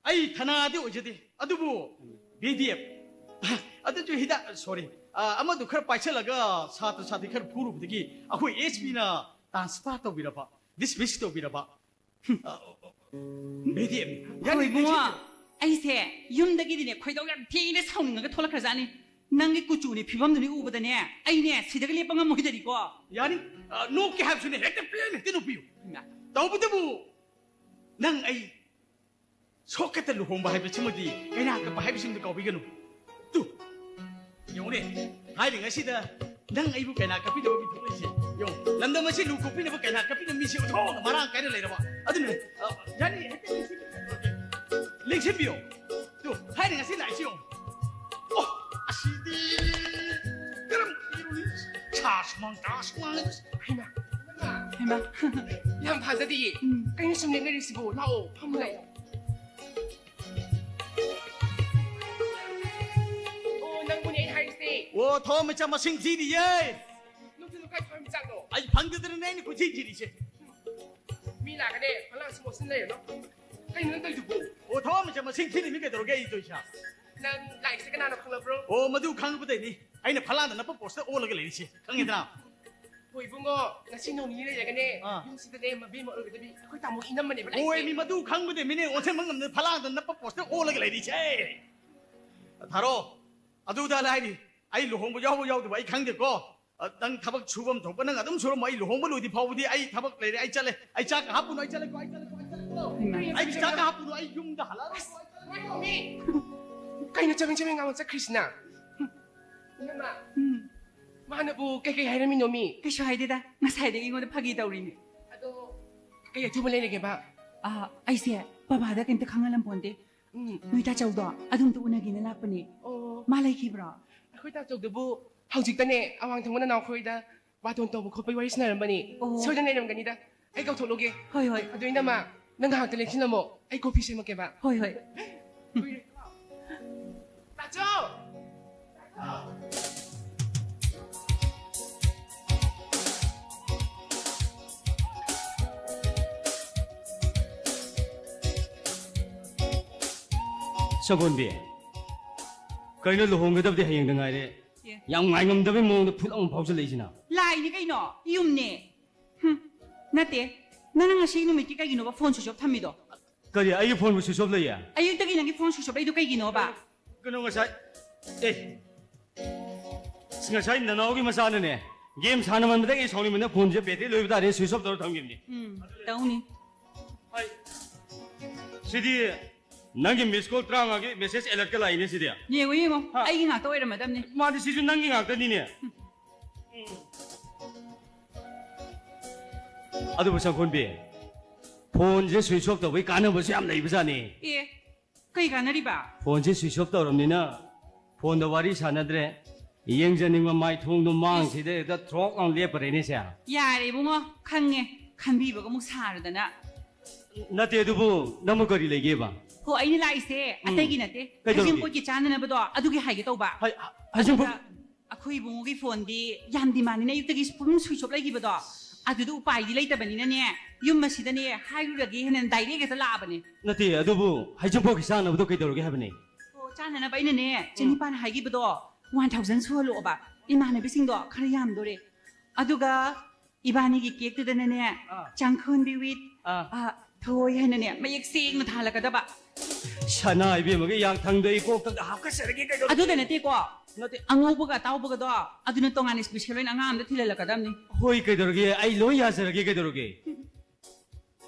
ꯑꯩ ꯊꯅꯥꯗꯤ ꯑꯣꯏꯖꯗꯦ, ꯑꯗꯨꯕꯨ ꯕꯤ ꯗꯤ ꯑꯦꯐ, ꯑꯗꯨꯁꯨ ꯍꯤꯗꯥꯛ, sorry, ꯑ, ꯑꯃꯗꯨ ꯈꯔ ꯄꯥꯏꯁꯜꯂꯒ ꯁꯥꯇ꯭ꯔ ꯁꯥꯇ꯭ꯔꯤ ꯈꯔ ꯐꯨꯔꯨꯕꯗꯒꯤ ꯑꯩꯈꯣꯏ ꯑꯦꯁ ꯄꯤꯅ transfer ꯇꯧꯕꯤꯔꯕ, dismiss ꯇꯧꯕꯤꯔꯕ꯫ B D F. ꯌꯥꯅꯤ, ꯍꯣꯏ, ꯏꯕꯨꯡꯉꯣ, ꯂꯦꯡꯁꯤꯟꯕꯤꯔꯣ꯫ ꯑꯩꯁꯦ ꯌꯨꯝꯗꯒꯤꯗꯤꯅꯦ ꯈꯣꯏꯗꯧ ꯌꯥꯝ ꯊꯤꯅ ꯁꯥꯎꯅꯤꯡꯉꯒ ꯊꯣꯛꯂꯛꯈ꯭ꯔꯖꯥꯠꯅꯤ꯫ ꯅꯪꯒꯤ ꯀꯨꯆꯨꯅꯤ ꯐꯤꯕꯝꯗꯨꯅꯤ ꯎꯕꯗꯅꯦ ꯑꯩꯅꯦ ꯁꯤꯗꯒ ꯂꯦꯞꯄ ꯉꯝꯃꯣꯏꯗꯔꯤꯀꯣ꯫ ꯌꯥꯅꯤ, ꯑ, ꯅꯣꯛꯀꯦ ꯍꯥꯏꯕꯁꯨꯅꯦ ꯍꯦꯛꯇ ꯄꯦꯟꯅ ꯍꯦꯛꯇ ꯅꯣꯛꯄꯤꯌꯨ꯫ ꯏꯃꯥ꯫ ꯇꯧꯕꯇꯕꯨ ꯅꯪ ꯑꯩ ꯁꯣꯛꯀꯠꯇ ꯂꯨꯍꯣꯡꯕ ꯍꯥꯏꯕꯁꯤꯃꯗꯤ ꯀꯩꯅꯥ ꯀꯞꯄ ꯍꯥꯏꯕꯁꯤꯃꯗꯤ ꯀꯥꯎꯕꯤꯒꯅꯨ꯫ ꯇꯨ, ꯌꯦꯡꯉꯨꯅꯦ, ꯍꯥꯏꯔꯤꯉꯩꯁꯤꯗ ꯅꯪ ꯑꯩꯕꯨ ꯀꯩꯅꯥ ꯀꯞꯄꯤꯅꯕ ꯃꯤ ꯊꯣꯛꯂꯛꯏꯁꯦ ꯌꯦꯡꯉꯨ꯫ ꯂꯝꯗꯝ ꯑꯁꯤ ꯂꯨ ꯀꯣꯛꯄꯤꯅꯕ ꯀꯩꯅꯥ ꯀꯞꯄꯤꯅꯕ ꯃꯤꯁꯦ ꯑꯣꯟꯊꯣꯛꯅ ꯃꯔꯥꯡ ꯀꯥꯏꯅ ꯂꯩꯔꯕ꯫ ꯑꯗꯨꯅ, ꯑ, ꯌꯥꯅꯤ, ꯍꯦꯛꯇ ꯂꯦꯡꯁꯤꯟꯕꯤꯌꯨ꯫ ꯉꯁꯤ ꯂꯥꯛꯏꯁꯤ ꯌꯦꯡꯉꯨ꯫ ꯑꯣ, ꯑꯁꯤꯗꯤ ꯀꯔꯝ ꯏꯔꯨꯅꯤ? ꯁꯥ ꯁꯨꯃꯥꯡ, ꯇꯥ ꯁꯨꯃꯥꯡ꯫ ꯍꯩꯃꯥ, ꯍꯩꯃꯥ, ꯌꯥꯝ ꯊꯥꯖꯗꯤꯌꯦ꯫ ꯎꯝ꯫ ꯀꯩꯅꯣ ꯁꯨꯝ ꯂꯦꯞꯅꯔꯤꯁꯤꯕꯨ? ꯂꯥꯛꯑꯣ, ꯐꯝꯃꯨ ꯂꯥꯛꯑꯣ꯫ ꯑꯣ, ꯅꯪꯕꯨꯅꯦ ꯑꯩ ꯍꯥꯏꯔꯤꯁꯦ꯫ ꯑꯣ, ꯊꯋꯥꯟꯃꯤꯆꯥꯛ ꯃꯁꯤꯡ ꯊꯤꯔꯤꯌꯦ꯫ ꯅꯪꯁꯨ ꯀꯥꯏ ꯊꯋꯥꯟꯃꯤꯆꯥꯛꯅꯣ? ꯑꯩ ꯐꯪꯗꯗꯅꯅꯦ ꯑꯩꯅ ꯀꯣꯏꯊꯤ ꯊꯤꯔꯤꯁꯦ꯫ ꯃꯤ ꯂꯥꯛꯀꯅꯤ, ꯐꯂꯥꯡ ꯁꯤ ꯃꯣꯠꯁꯤꯟ ꯂꯩꯔꯅꯨ꯫ ꯀꯩꯅꯣ ꯅꯪ ꯇꯧꯔꯤꯗꯨꯕꯨ? ꯑꯣ, ꯊꯋꯥꯟꯃꯤꯆꯥꯛ ꯃꯁꯤꯡ ꯊꯤꯔꯤꯃꯤ ꯀꯩꯗꯧꯔꯒꯦ ꯑꯩ ꯇꯧꯔꯤꯁꯦ? ꯅꯪ ꯂꯥꯛꯏꯁꯦ ꯀꯅꯥꯅ ꯈꯪꯂꯕ꯭ꯔꯣ? ꯑꯣ, ꯃꯗꯨ ꯈꯪꯕꯗꯩꯅꯤ ꯑꯩꯅ ꯐꯂꯥꯡꯗ ꯅꯞꯄ ꯄꯣꯁꯇ ꯑꯣꯜꯂꯒ ꯂꯩꯔꯤꯁꯦ, ꯈꯪꯉꯦꯗꯅ? ꯍꯣꯏ ꯏꯕꯨꯡꯉꯣ, ꯉꯁꯤ ꯅꯣꯡ ꯅꯤꯅꯤ ꯂꯩꯔꯒꯅꯦ, ꯑꯥ꯫ ꯌꯨꯝꯁꯤꯗꯅꯦ ꯃꯕꯦꯝꯃ ꯑꯣꯏꯔꯒꯗꯕꯤ ꯑꯩꯈꯣꯏ ꯇꯥꯃꯣꯒꯤ ꯏꯅꯝꯃꯅꯦꯕ ꯂꯥꯛꯏꯁꯦ꯫ ꯍꯣꯏ, ꯃꯤ ꯃꯗꯨ ꯈꯪꯕꯗꯩ ꯃꯤꯅꯦ ꯑꯣꯟꯁꯤꯟꯕ ꯉꯝꯗꯅ ꯐꯂꯥꯡꯗ ꯅꯞꯄ ꯄꯣꯁꯇ ꯑꯣꯜꯂꯒ ꯂꯩꯔꯤꯁꯦ꯫ ꯊꯥꯔꯣ, ꯑꯗꯨꯗ ꯂꯥꯏꯔꯤ, ꯑꯩ ꯂꯨꯍꯣꯡꯕ ꯌꯥꯎꯕ ꯌꯥꯎꯗꯕ ꯑꯩ ꯈꯪꯗꯦꯀꯣ꯫ ꯑ, ꯅꯪ ꯊꯕꯛ ꯁꯨꯐꯝ ꯊꯣꯛꯄ ꯅꯪ ꯑꯗꯨꯝ ꯁꯨꯔꯝꯃꯣ, ꯑꯩ ꯂꯨꯍꯣꯡꯕ ꯂꯣꯏꯗ꯭ꯔꯤ ꯐꯥꯎꯕꯗꯤ ꯑꯩ ꯊꯕꯛ ꯂꯩꯔꯦ, ꯑꯩ ꯆꯠꯂꯦ꯫ ꯑꯩ ꯆꯥꯛꯀ ꯍꯥꯞꯄꯨꯅꯨ, ꯑꯩ ꯆꯠꯂꯦꯀꯣ, ꯑꯩ ꯆꯠꯂꯦꯀꯣ, ꯑꯩ ꯆꯠꯂꯦꯀꯣ꯫ ꯍꯩꯃꯥ꯫ ꯑꯩ ꯆꯥꯛꯀ ꯍꯥꯞꯄꯨꯅꯨ, ꯑꯩ ꯌꯨꯝꯗ ꯍꯜꯂꯛꯑꯔꯣꯏꯀꯣ, ꯑꯩ ꯆꯠꯂꯦꯀꯣ꯫ ꯉꯥꯏꯈꯣ ꯃꯤ꯫ ꯀꯩꯅꯣ ꯆꯕꯦꯡ ꯆꯕꯦꯡ ꯉꯥꯡꯉ ꯆꯠꯈ꯭ꯔꯤꯁꯤꯅ? ꯏꯅꯝꯃ, ꯎꯝ꯫ ꯃꯥꯅꯕꯨ ꯀꯩꯀꯩ ꯍꯥꯏꯔꯝꯃꯤꯅꯣ ꯃꯤ? ꯀꯩꯁꯨ ꯍꯥꯏꯗꯦꯗ, ꯉꯁꯥꯏꯗꯒꯤ ꯑꯩꯉꯣꯟꯗ ꯐꯥꯒꯤ ꯇꯧꯔꯤꯅꯦ꯫ ꯑꯗꯣ ꯀꯩ ꯑꯊꯨꯕ ꯂꯩꯔꯒꯦꯕ? ꯑꯥ, ꯑꯩꯁꯦ ꯕꯕꯥꯗ ꯀꯩꯝꯇ ꯈꯪꯍꯜꯂꯝꯄꯣꯟꯇꯦ꯫ ꯎꯝ꯫ ꯅꯣꯏ ꯇꯥꯆꯧꯗꯣ ꯑꯗꯨꯝꯇ ꯎꯅꯒꯦꯅ ꯂꯥꯛꯄꯅꯦ꯫ ꯑꯣ꯫ ꯃꯥ ꯂꯩꯈꯤꯕ꯭ꯔꯣ? ꯑꯩꯈꯣꯏ ꯇꯥꯆꯧꯗꯨꯕꯨ ꯍꯧꯖꯤꯛꯇꯅꯦ ꯑꯋꯥꯡ ꯊꯪꯕ ꯅꯅꯥꯎ ꯈꯣꯏꯗ ꯕꯥꯇꯣꯟ ꯇꯧꯕ ꯈꯣꯠꯄꯒꯤ ꯋꯥꯔꯤ ꯁꯥꯟꯅꯔꯝꯕꯅꯤ꯫ ꯑꯣ꯫ ꯁꯣꯏꯗꯅ ꯂꯩꯔꯝꯒꯅꯤꯗ꯫ ꯑꯩ ꯀꯧꯊꯣꯛꯂꯨꯒꯦ꯫ ꯍꯣꯏ, ꯍꯣꯏ꯫ ꯑꯗꯨ ꯏꯅꯝꯃ, ꯅꯪ ꯉꯥꯏꯍꯥꯛꯇ ꯂꯦꯡꯁꯤꯜꯂꯝꯃꯣ꯫ ꯑꯩ ꯀꯣꯐꯤ ꯁꯦꯝꯃꯛꯀꯦꯕ꯫ ꯍꯣꯏ, ꯍꯣꯏ꯫ ꯇꯥꯆꯧ! ꯁꯒꯣꯜꯕꯤ, ꯀꯩꯅꯣ ꯂꯨꯍꯣꯡꯒꯗꯕꯗꯤ ꯍꯌꯦꯡꯗ ꯉꯥꯏꯔꯦ? ꯑꯦ꯫ ꯌꯥꯝ ꯉꯥꯏꯉꯝꯗꯕꯩ ꯃꯑꯣꯡꯗ ꯐꯨꯠ ꯑꯃ ꯐꯥꯎꯖꯜꯂꯛꯏꯁꯤꯅ? ꯂꯥꯏꯅꯤ ꯀꯩꯅꯣ, ꯌꯨꯝꯅꯦ꯫ ꯍꯨꯝ, ꯅꯠꯇꯦ, ꯅꯪꯅ ꯉꯁꯤ ꯅꯨꯃꯤꯠꯀꯤ ꯀꯩꯒꯤꯅꯣꯕ ꯐꯣꯟ ꯁ꯭ꯋꯤꯆ ꯑꯣꯐ ꯊꯝꯃꯤꯗꯣ? ꯀꯔꯤ, ꯑꯩꯒꯤ ꯐꯣꯟꯕꯨ ꯁ꯭ꯋꯤꯆ ꯑꯣꯐ ꯂꯩꯌꯦ? ꯑꯌꯨꯛꯇꯒꯤ ꯅꯪꯒꯤ ꯐꯣꯟ ꯁ꯭ꯋꯤꯆ ꯑꯣꯐ ꯂꯩꯗꯣ ꯀꯩꯒꯤꯅꯣꯕ? ꯀꯩꯅꯣ ꯉꯁꯥꯏ, ꯑꯦ, ꯉꯁꯥꯏ ꯅꯅꯥꯎꯒꯤ ꯃꯆꯥꯅꯅꯦ, ꯒꯦꯝ ꯁꯥꯟꯅꯃꯟꯕꯗꯒꯤ ꯑꯩ ꯁꯥꯎꯅꯤꯡꯕꯅ ꯐꯣꯟꯁꯦ ꯕꯦꯇ꯭ꯔꯤ ꯂꯣꯏꯕ ꯇꯥꯔꯦ, ꯁ꯭ꯋꯤꯆ ꯑꯣꯐ ꯇꯧꯔ ꯊꯝꯈꯤꯕꯅꯤ꯫ ꯎꯝ, ꯇꯧꯅꯤ꯫ ꯍꯥꯏ, ꯁꯤꯗꯤ ꯅꯪꯒꯤ ꯃꯤꯁ ꯀꯣꯜ ꯇꯔꯥꯃꯉꯥꯒꯤ ꯃꯦꯁꯦꯖ ꯑꯦꯂꯔꯠꯀ ꯂꯥꯛꯏꯅꯦ ꯁꯤꯗꯤ꯫ ꯌꯦꯡꯉꯣ, ꯌꯦꯡꯉꯣ, ꯍꯥ? ꯑꯩꯒꯤ ꯉꯥꯛꯇ ꯑꯣꯏꯔꯝꯃꯗꯕꯅꯤ꯫ ꯃꯥꯗꯤ ꯁꯤꯁꯨ ꯅꯪꯒꯤ ꯉꯥꯛꯇꯅꯤꯅꯦ꯫ ꯎꯝ꯫ ꯑꯗꯨꯕꯨ ꯁꯪꯈꯣꯟꯕꯤ, ꯐꯣꯟꯁꯦ ꯁ꯭ꯋꯤꯆ ꯑꯣꯐ ꯇꯧꯕꯩ ꯀꯥꯟꯅꯕꯁꯨ ꯌꯥꯝ ꯂꯩꯕꯖꯥꯠꯅꯤ꯫ ꯑꯦ, ꯀꯩ ꯀꯥꯟꯅꯔꯤꯕ? ꯐꯣꯟꯁꯦ ꯁ꯭ꯋꯤꯆ ꯑꯣꯐ ꯇꯧꯔꯕꯅꯤꯅ ꯐꯣꯟꯗ ꯋꯥꯔꯤ ꯁꯥꯟꯅꯗ꯭ꯔꯦ꯫ ꯌꯦꯡꯖꯅꯤꯡꯕ ꯃꯥꯏꯊꯣꯡꯗꯣ ꯃꯥꯡꯁꯤꯗ ꯍꯦꯛꯇ ꯊ꯭ꯔꯣꯛ ꯂꯥꯎ ꯂꯦꯞꯄꯔꯦꯅꯦ ꯁꯦ꯫ ꯌꯥꯔꯦ ꯏꯕꯨꯡꯉꯣ, ꯈꯪꯉꯦ꯫ ꯈꯟꯕꯤꯕꯒ ꯑꯃꯨꯛ ꯁꯥꯔꯗꯅ꯫ ꯅꯠꯇꯦ, ꯑꯗꯨꯕꯨ ꯅꯪꯕꯨ ꯀꯔꯤ ꯂꯩꯒꯦꯕ? ꯍꯣ, ꯑꯩꯅ ꯂꯥꯛꯏꯁꯦ ꯎꯝ꯫ ꯑꯇꯩꯒꯤ ꯅꯠꯇꯦ, ꯀꯩꯗꯧꯔꯒꯦ? ꯍꯩꯖꯤꯡꯄꯣꯠꯀꯤ ꯆꯥꯅꯅꯕꯗꯣ ꯑꯗꯨꯒꯤ ꯍꯥꯏꯒꯦ ꯇꯧꯕ꯫ ꯍꯩ-, ꯍꯩꯖꯤꯡꯄꯣꯠ? ꯑꯗꯨꯗ ꯑꯩꯈꯣꯏ ꯏꯕꯨꯡꯉꯣꯒꯤ ꯐꯣꯟꯗꯤ ꯌꯥꯝ ꯗꯤꯃꯥꯟꯅꯤꯅ ꯑꯌꯨꯛꯇꯒꯤ ꯑꯗꯨꯝ ꯁ꯭ꯋꯤꯆ ꯑꯣꯐ ꯂꯩꯈꯤꯕꯗꯣ, ꯑꯗꯨꯗ ꯎꯄꯥꯏꯗꯤ ꯂꯩꯇꯕꯅꯤꯅꯅꯦ, ꯌꯨꯝ ꯑꯁꯤꯗꯅꯦ ꯍꯥꯏꯔꯨꯔꯒꯦ ꯍꯥꯏꯅ ꯗꯥꯏꯔꯦꯛ ꯍꯦꯛꯇ ꯂꯥꯛꯑꯕꯅꯦ꯫ ꯅꯠꯇꯦ, ꯑꯗꯨꯕꯨ ꯍꯩꯖꯤꯡꯄꯣꯠꯀꯤ ꯆꯥꯅꯕꯗꯣ ꯀꯩꯗꯧꯔꯒꯦ ꯍꯥꯏꯕꯅꯦ? ꯑꯣ, ꯆꯥꯅꯅꯕ ꯑꯩꯅꯅꯦ ꯆꯅꯤꯄꯥꯟ ꯍꯥꯏꯈꯤꯕꯗꯣ ꯋꯥꯟ ꯊꯥꯎꯖꯟ ꯁꯨꯍꯜꯂꯛꯑꯣꯕ, ꯏꯃꯥꯟꯅꯕꯤꯁꯤꯡꯗꯣ ꯈꯔ ꯌꯥꯝꯗꯣꯔꯦ꯫ ꯑꯗꯨꯒ ꯏꯕꯥꯅꯤꯒꯤ ꯀꯦꯛꯇꯨꯗꯅꯅꯦ ꯑꯥ꯫ ꯆꯥꯡꯈꯣꯟꯕꯤ ꯋꯤꯠ ꯑꯥ꯫ ꯑꯥ, ꯊꯣꯏ ꯍꯥꯏꯅꯅꯦ ꯃꯌꯦꯛ ꯁꯦꯡꯅ ꯊꯥꯜꯂꯛꯀꯗꯕ꯫ ꯁꯅꯥ ꯏꯕꯦꯝꯃꯒꯤ ꯌꯥꯡꯊꯪꯗ ꯏꯀꯣꯛꯇ ꯍꯥꯞꯀꯠꯆꯔꯒꯦ ꯀꯩꯗꯧꯔꯒꯦ? ꯑꯗꯨꯗ ꯅꯠꯇꯦꯀꯣ, ꯅꯠꯇꯦ꯫ ꯑꯉꯧꯕꯒ ꯑꯇꯥꯎꯕꯒꯗꯣ ꯑꯗꯨꯅ ꯇꯣꯉꯥꯟꯅ ꯏꯁꯄꯤꯁꯦꯜ ꯑꯣꯏꯅ ꯑꯉꯥꯡ ꯑꯝꯗ ꯊꯤꯜꯍꯜꯂꯛꯀꯗꯕꯅꯤ꯫ ꯍꯣꯏ, ꯀꯩꯗꯧꯔꯒꯦ? ꯑꯩ ꯂꯣꯏ ꯌꯥꯖꯔꯒꯦ, ꯀꯩꯗꯧꯔꯒꯦ?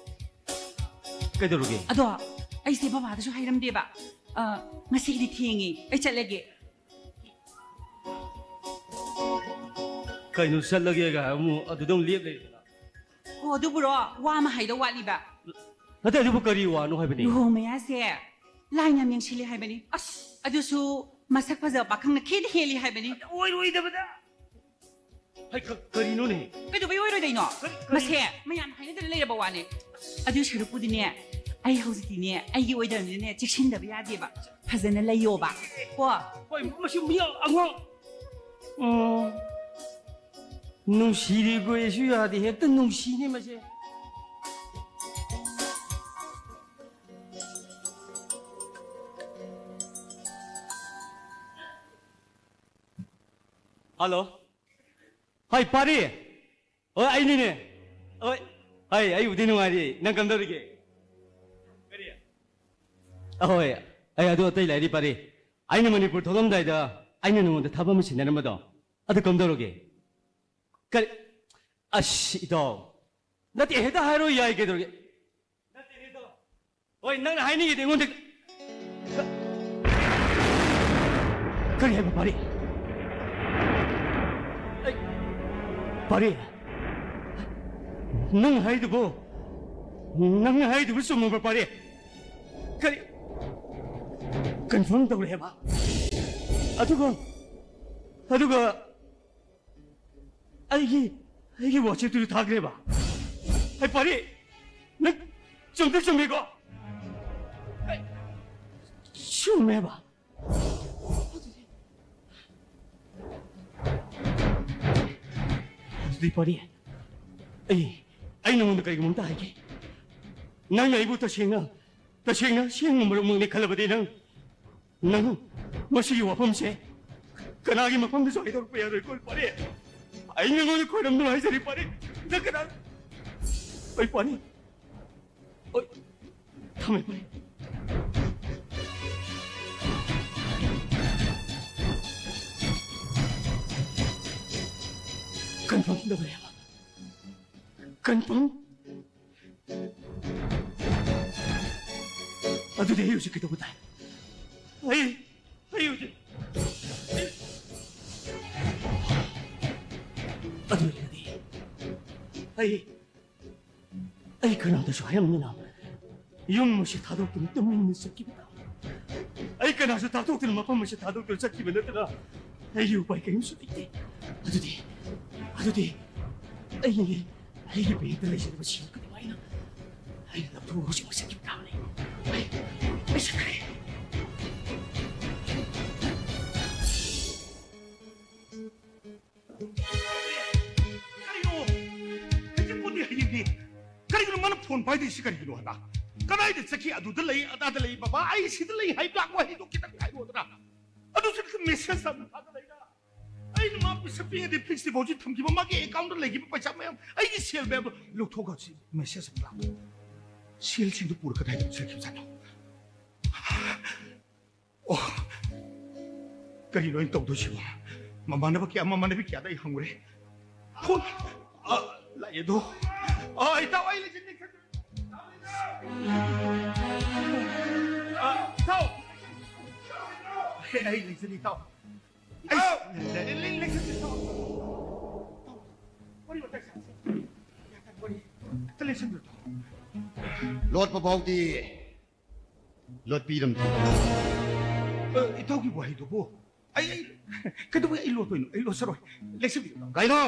ꯀꯩꯗꯧꯔꯒꯦ? ꯑꯗꯣ ꯑꯩꯁꯦ ꯕꯕꯥꯗꯁꯨ ꯍꯥꯏꯔꯝꯗꯦꯕ꯫ ꯑ, ꯉꯁꯤꯒꯤꯗꯤ ꯊꯦꯡꯉꯦ, ꯑꯩ ꯆꯠꯂꯒꯦ꯫ ꯀꯩꯅꯣ ꯆꯠꯂꯒꯦꯒ ꯍꯥꯏ ꯑꯃꯨꯛ ꯑꯗꯨꯗ ꯑꯃꯨꯛ ꯂꯦꯞ ꯂꯩꯔꯤꯗꯨꯅ? ꯍꯣ, ꯑꯗꯨꯕꯨꯔꯣ, ꯋꯥ ꯑꯃ ꯍꯥꯏꯗꯧ ꯋꯥꯠꯂꯤꯕ꯫ ꯅꯠꯇꯦ, ꯑꯗꯨꯕꯨ ꯀꯔꯤ ꯋꯥꯅꯣ ꯍꯥꯏꯕꯅꯤ? ꯂꯨꯍꯣꯡ ꯃꯌꯥꯁꯦ ꯂꯥꯏꯅ ꯌꯥꯝ ꯌꯦꯡꯁꯤꯜꯂꯤ ꯍꯥꯏꯕꯅꯤ꯫ ꯑꯁ, ꯑꯗꯨꯁꯨ ꯃꯁꯛ ꯐꯖꯕ ꯄꯥꯈꯪꯅ ꯈꯦꯗꯤ ꯍꯦꯜꯂꯤ ꯍꯥꯏꯕꯅꯤ꯫ ꯑꯣꯏꯔꯣꯏꯗꯕꯗ꯫ ꯍꯩ, ꯀ-, ꯀꯔꯤꯅꯣꯅꯦ? ꯀꯩꯗꯧꯕꯩ ꯑꯣꯏꯔꯣꯏꯗꯩꯅꯣ? ꯀꯔꯤ, ꯀꯔꯤ? ꯃꯁꯦ ꯃꯌꯥꯝ ꯍꯥꯏꯅꯗꯅ ꯂꯩꯔꯕ ꯋꯥꯅꯦ꯫ ꯑꯗꯨ ꯁꯔꯨꯛꯄꯨꯗꯤꯅꯦ, ꯑꯩ ꯍꯧꯖꯤꯛꯇꯤꯅꯦ ꯑꯩꯒꯤ ꯑꯣꯏꯗꯕꯅꯤꯅꯅꯦ ꯆꯦꯛꯁꯤꯟꯗꯕ ꯌꯥꯗꯦꯕ꯫ ꯐꯖꯅ ꯂꯩꯌꯣꯕ꯫ ꯀꯣ? ꯍꯣꯏ, ꯃꯁꯤ ꯃꯤ ꯑꯉꯥꯡ꯫ ꯎꯝ, ꯅꯨꯡꯁꯤꯔꯤꯕꯁꯨ ꯌꯥꯗꯦ, ꯍꯦꯛꯇ ꯅꯨꯡꯁꯤꯅꯦ ꯃꯁꯦ꯫ ꯍꯜꯂꯣ꯫ ꯍꯣꯏ, ꯄꯥꯔꯤ꯫ ꯍꯣꯏ, ꯑꯩꯅꯤꯅꯦ꯫ ꯍꯣꯏ꯫ ꯍꯣꯏ, ꯑꯩꯕꯨꯗꯤ ꯅꯨꯡꯉꯥꯏꯔꯤ꯫ ꯅꯪ ꯀꯝꯗꯧꯔꯤꯒꯦ? ꯀꯔꯤ? ꯑꯍꯣꯏ, ꯑꯩ ꯑꯗꯨ ꯑꯇꯩ ꯂꯥꯏꯔꯤ ꯄꯥꯔꯤ꯫ ꯑꯩꯅ ꯃꯅꯤꯄꯨꯔ ꯊꯣꯛꯂꯝꯗꯥꯏꯗ ꯑꯩꯅ ꯅꯉꯣꯟꯗ ꯊꯕꯛ ꯑꯃ ꯁꯤꯟꯅꯔꯝꯕꯗꯣ, ꯑꯗꯨ ꯀꯝꯗꯧꯔꯒꯦ? ꯀꯔꯤ? ꯑꯁ, ꯏꯇꯥꯎ꯫ ꯅꯠꯇꯦ, ꯍꯦꯛꯇ ꯍꯥꯏꯔꯣ ꯌꯥꯏ, ꯀꯩꯗꯧꯔꯒꯦ? ꯅꯠꯇꯦ, ꯏꯇꯥꯎ꯫ ꯍꯣꯏ, ꯅꯪꯅ ꯍꯥꯏꯅꯤꯡꯉꯤꯗꯤ ꯑꯩꯉꯣꯟꯗ ꯀ-, ꯀꯔꯤ ꯍꯥꯏꯕ, ꯄꯥꯔꯤ? ꯑꯩ, ꯄꯥꯔꯤ, ꯅꯪ ꯍꯥꯏꯗꯨꯕꯨ, ꯅꯪ ꯍꯥꯏꯗꯨꯕꯨ ꯆꯨꯝꯃꯕ꯭ꯔꯥ, ꯄꯥꯔꯤ? ꯀꯔꯤ? ꯀꯟꯐꯥꯔꯝ ꯇꯧꯔꯦꯕ꯫ ꯑꯗꯨꯒ ꯑꯗꯨꯒ ꯑꯩꯒꯤ ꯑꯩꯒꯤ ꯋꯥꯆꯦꯞꯇꯨꯁꯨ ꯊꯥꯈ꯭ꯔꯦꯕ꯫ ꯍꯩ ꯄꯥꯔꯤ, ꯅꯪ ꯆꯨꯝꯗꯤ ꯆꯨꯝꯃꯤꯀꯣ? ꯍꯩ, ꯆꯨꯝꯃꯦꯕ꯫ ꯑꯗꯨꯗꯤ ꯄꯥꯔꯤ, ꯑꯩ ꯑꯩ ꯅꯉꯣꯟꯗ ꯀꯔꯤꯒꯨꯝꯕ ꯑꯝꯇ ꯍꯥꯏꯒꯦ꯫ ꯅꯪꯅ ꯑꯩꯕꯨ ꯇꯁꯦꯡꯅ ꯇꯁꯦꯡꯅ ꯑꯁꯦꯡꯕ ꯃꯔꯨꯞꯃꯛꯅꯤ ꯈꯜꯂꯕꯗꯤ ꯅꯪ ꯅꯪ ꯃꯁꯤꯒꯤ ꯋꯥꯐꯝꯁꯦ ꯀꯅꯥꯒꯤ ꯃꯐꯝꯗꯁꯨ ꯍꯥꯏꯗꯣꯔꯛꯄ ꯌꯥꯔꯣꯏꯀꯣ ꯄꯥꯔꯤ꯫ ꯑꯩ ꯅꯉꯣꯟꯗ ꯈꯣꯏꯔꯝꯗꯨꯅ ꯍꯥꯏꯖꯔꯤ ꯄꯥꯔꯤ꯫ ꯅꯪ ꯀꯅꯥ? ꯑꯩ ꯄꯥꯔꯤ꯫ ꯑꯣꯏ, ꯊꯝꯃꯦ ꯄꯥꯔꯤ꯫ ꯀꯟꯐꯥꯔꯝ ꯇꯧꯔꯦꯕ꯫ ꯀꯟꯐꯥꯔꯝ? ꯑꯗꯨꯗꯤ ꯑꯩ ꯍꯧꯖꯤꯛ ꯀꯩꯗꯧꯕ ꯇꯥꯏ? ꯑꯩ ꯑꯩ ꯍꯧꯖꯤꯛ ꯑꯗꯨ ꯑꯣꯏꯔꯒꯗꯤ ꯑꯩ ꯑꯩ ꯀꯅꯥꯗꯁꯨ ꯍꯥꯏꯔꯝꯗꯅ ꯌꯨꯝ ꯑꯁꯤ ꯊꯥꯗꯣꯛꯇꯨꯅ ꯇꯨꯃꯤꯟꯅ ꯆꯠꯈꯤꯕ ꯇꯥꯕꯅꯤ꯫ ꯑꯩ ꯀꯅꯥꯁꯨ ꯊꯥꯗꯣꯛꯇꯨꯅ ꯃꯐꯝ ꯑꯁꯤ ꯊꯥꯗꯣꯛꯇꯨꯅ ꯆꯠꯈꯤꯕ ꯅꯠꯇꯅ ꯑꯩꯒꯤ ꯎꯄꯥꯏ ꯀꯔꯤꯝꯁꯨ ꯂꯩꯇꯦ꯫ ꯑꯗꯨꯗꯤ ꯑꯗꯨꯗꯤ ꯑꯩꯒꯤ ꯑꯩꯒꯤ ꯕꯦꯡꯇ ꯂꯩꯖꯔꯤꯕ ꯁꯦꯜ ꯈꯨꯗꯤꯡꯃꯛ ꯑꯩꯅ ꯑꯩꯅ ꯂꯧꯊꯣꯛꯑꯒ ꯍꯧꯖꯤꯛꯃꯛ ꯆꯠꯈꯤꯕ ꯇꯥꯕꯅꯤ꯫ ꯑꯩ ꯑꯩ ꯆꯠꯈ꯭ꯔꯦ꯫ ꯀꯔꯤꯅꯣ? ꯍꯧꯖꯤꯛꯄꯨꯗꯤ ꯍꯌꯦꯡꯅꯤ꯫ ꯀꯔꯤꯒꯤꯅꯣ ꯃꯥꯅ ꯐꯣꯟ ꯄꯥꯏꯗ꯭ꯔꯤꯁꯤ ꯀꯔꯤꯒꯤꯅꯣ ꯍꯥꯏꯕ? ꯀꯗꯥꯏꯗ ꯆꯠꯈꯤ? ꯑꯗꯨꯗ ꯂꯩ, ꯑꯗꯥꯗ ꯂꯩ꯫ ꯕꯕꯥ, ꯑꯩ ꯁꯤꯗ ꯂꯩ ꯍꯥꯏꯕ ꯋꯥꯍꯩꯗꯣ ꯈꯤꯇꯪ ꯍꯥꯏꯔꯛꯑꯣꯗꯅ꯫ ꯑꯗꯨꯁꯨ ꯃꯦꯁꯦꯖ ꯑꯃ ꯊꯥꯗ ꯂꯩꯗ꯫ ꯑꯩꯅ ꯃꯥ ꯄꯩꯁꯥ ꯄꯤꯉꯩꯗꯤ ꯐꯤꯛꯁ ꯗꯤꯄꯣꯖꯤꯠ ꯊꯝꯈꯤꯕ, ꯃꯥꯒꯤ ꯑꯦꯀꯥꯎꯟꯗ ꯂꯩꯈꯤꯕ ꯄꯩꯁꯥ ꯃꯌꯥꯝ, ꯑꯩꯒꯤ ꯁꯦꯜ ꯃꯌꯥꯝꯗꯣ ꯂꯧꯊꯣꯛꯈ꯭ꯔꯁꯤ꯫ ꯃꯦꯁꯦꯖ ꯑꯃ ꯂꯥꯛꯄ꯫ ꯁꯦꯜꯁꯤꯡꯗꯨ ꯄꯨꯔ ꯀꯗꯥꯏꯗ ꯆꯠꯈꯤꯕꯖꯥꯠꯅꯣ? ꯑꯣ, ꯀꯔꯤꯅꯣ ꯑꯩꯅ ꯇꯧꯗꯣꯏꯁꯤꯕꯣ? ꯃꯃꯥꯟꯅꯕ ꯀꯌꯥ, ꯃꯃꯥꯟꯅꯕꯤ ꯀꯌꯥꯗ ꯑꯩ ꯍꯪꯉꯨꯔꯦ꯫ ꯐꯣꯟ, ꯑ, ꯂꯥꯛꯑꯦꯗꯣ꯫ ꯑ, ꯏꯇꯥꯎ, ꯑꯩ ꯂꯩꯖꯅꯤ꯫ ꯑ, ꯏꯇꯥꯎ꯫ ꯑꯩ, ꯑꯩ ꯂꯩꯖꯅꯤ, ꯏꯇꯥꯎ꯫ ꯑꯩ ꯂꯩ-, ꯂꯩ-, ꯂꯩꯖꯅꯤ, ꯏꯇꯥꯎ꯫ ꯋꯥꯔꯤ ꯋꯥꯇꯥꯏ ꯁꯥꯁꯤ꯫ ꯋꯥꯔꯤ ꯑꯝꯇ ꯂꯩꯁꯟꯕꯤꯔꯣ, ꯏꯇꯥꯎ꯫ ꯂꯣꯠꯄ ꯐꯥꯎꯗꯤ ꯂꯣꯠꯄꯤꯔꯝꯗꯦ꯫ ꯑ, ꯏꯇꯥꯎꯒꯤ ꯋꯥꯍꯩꯗꯨꯕꯨ ꯑꯩ, ꯑꯩ ꯀꯩꯗꯧꯕꯩ ꯑꯩ ꯂꯣꯠꯇꯣꯏꯅꯣ? ꯑꯩ ꯂꯣꯠꯆꯔꯣꯏ꯫ ꯂꯦꯡꯁꯤꯟꯕꯤꯌꯨ, ꯏꯇꯥꯎ꯫ ꯀꯩꯅꯣ?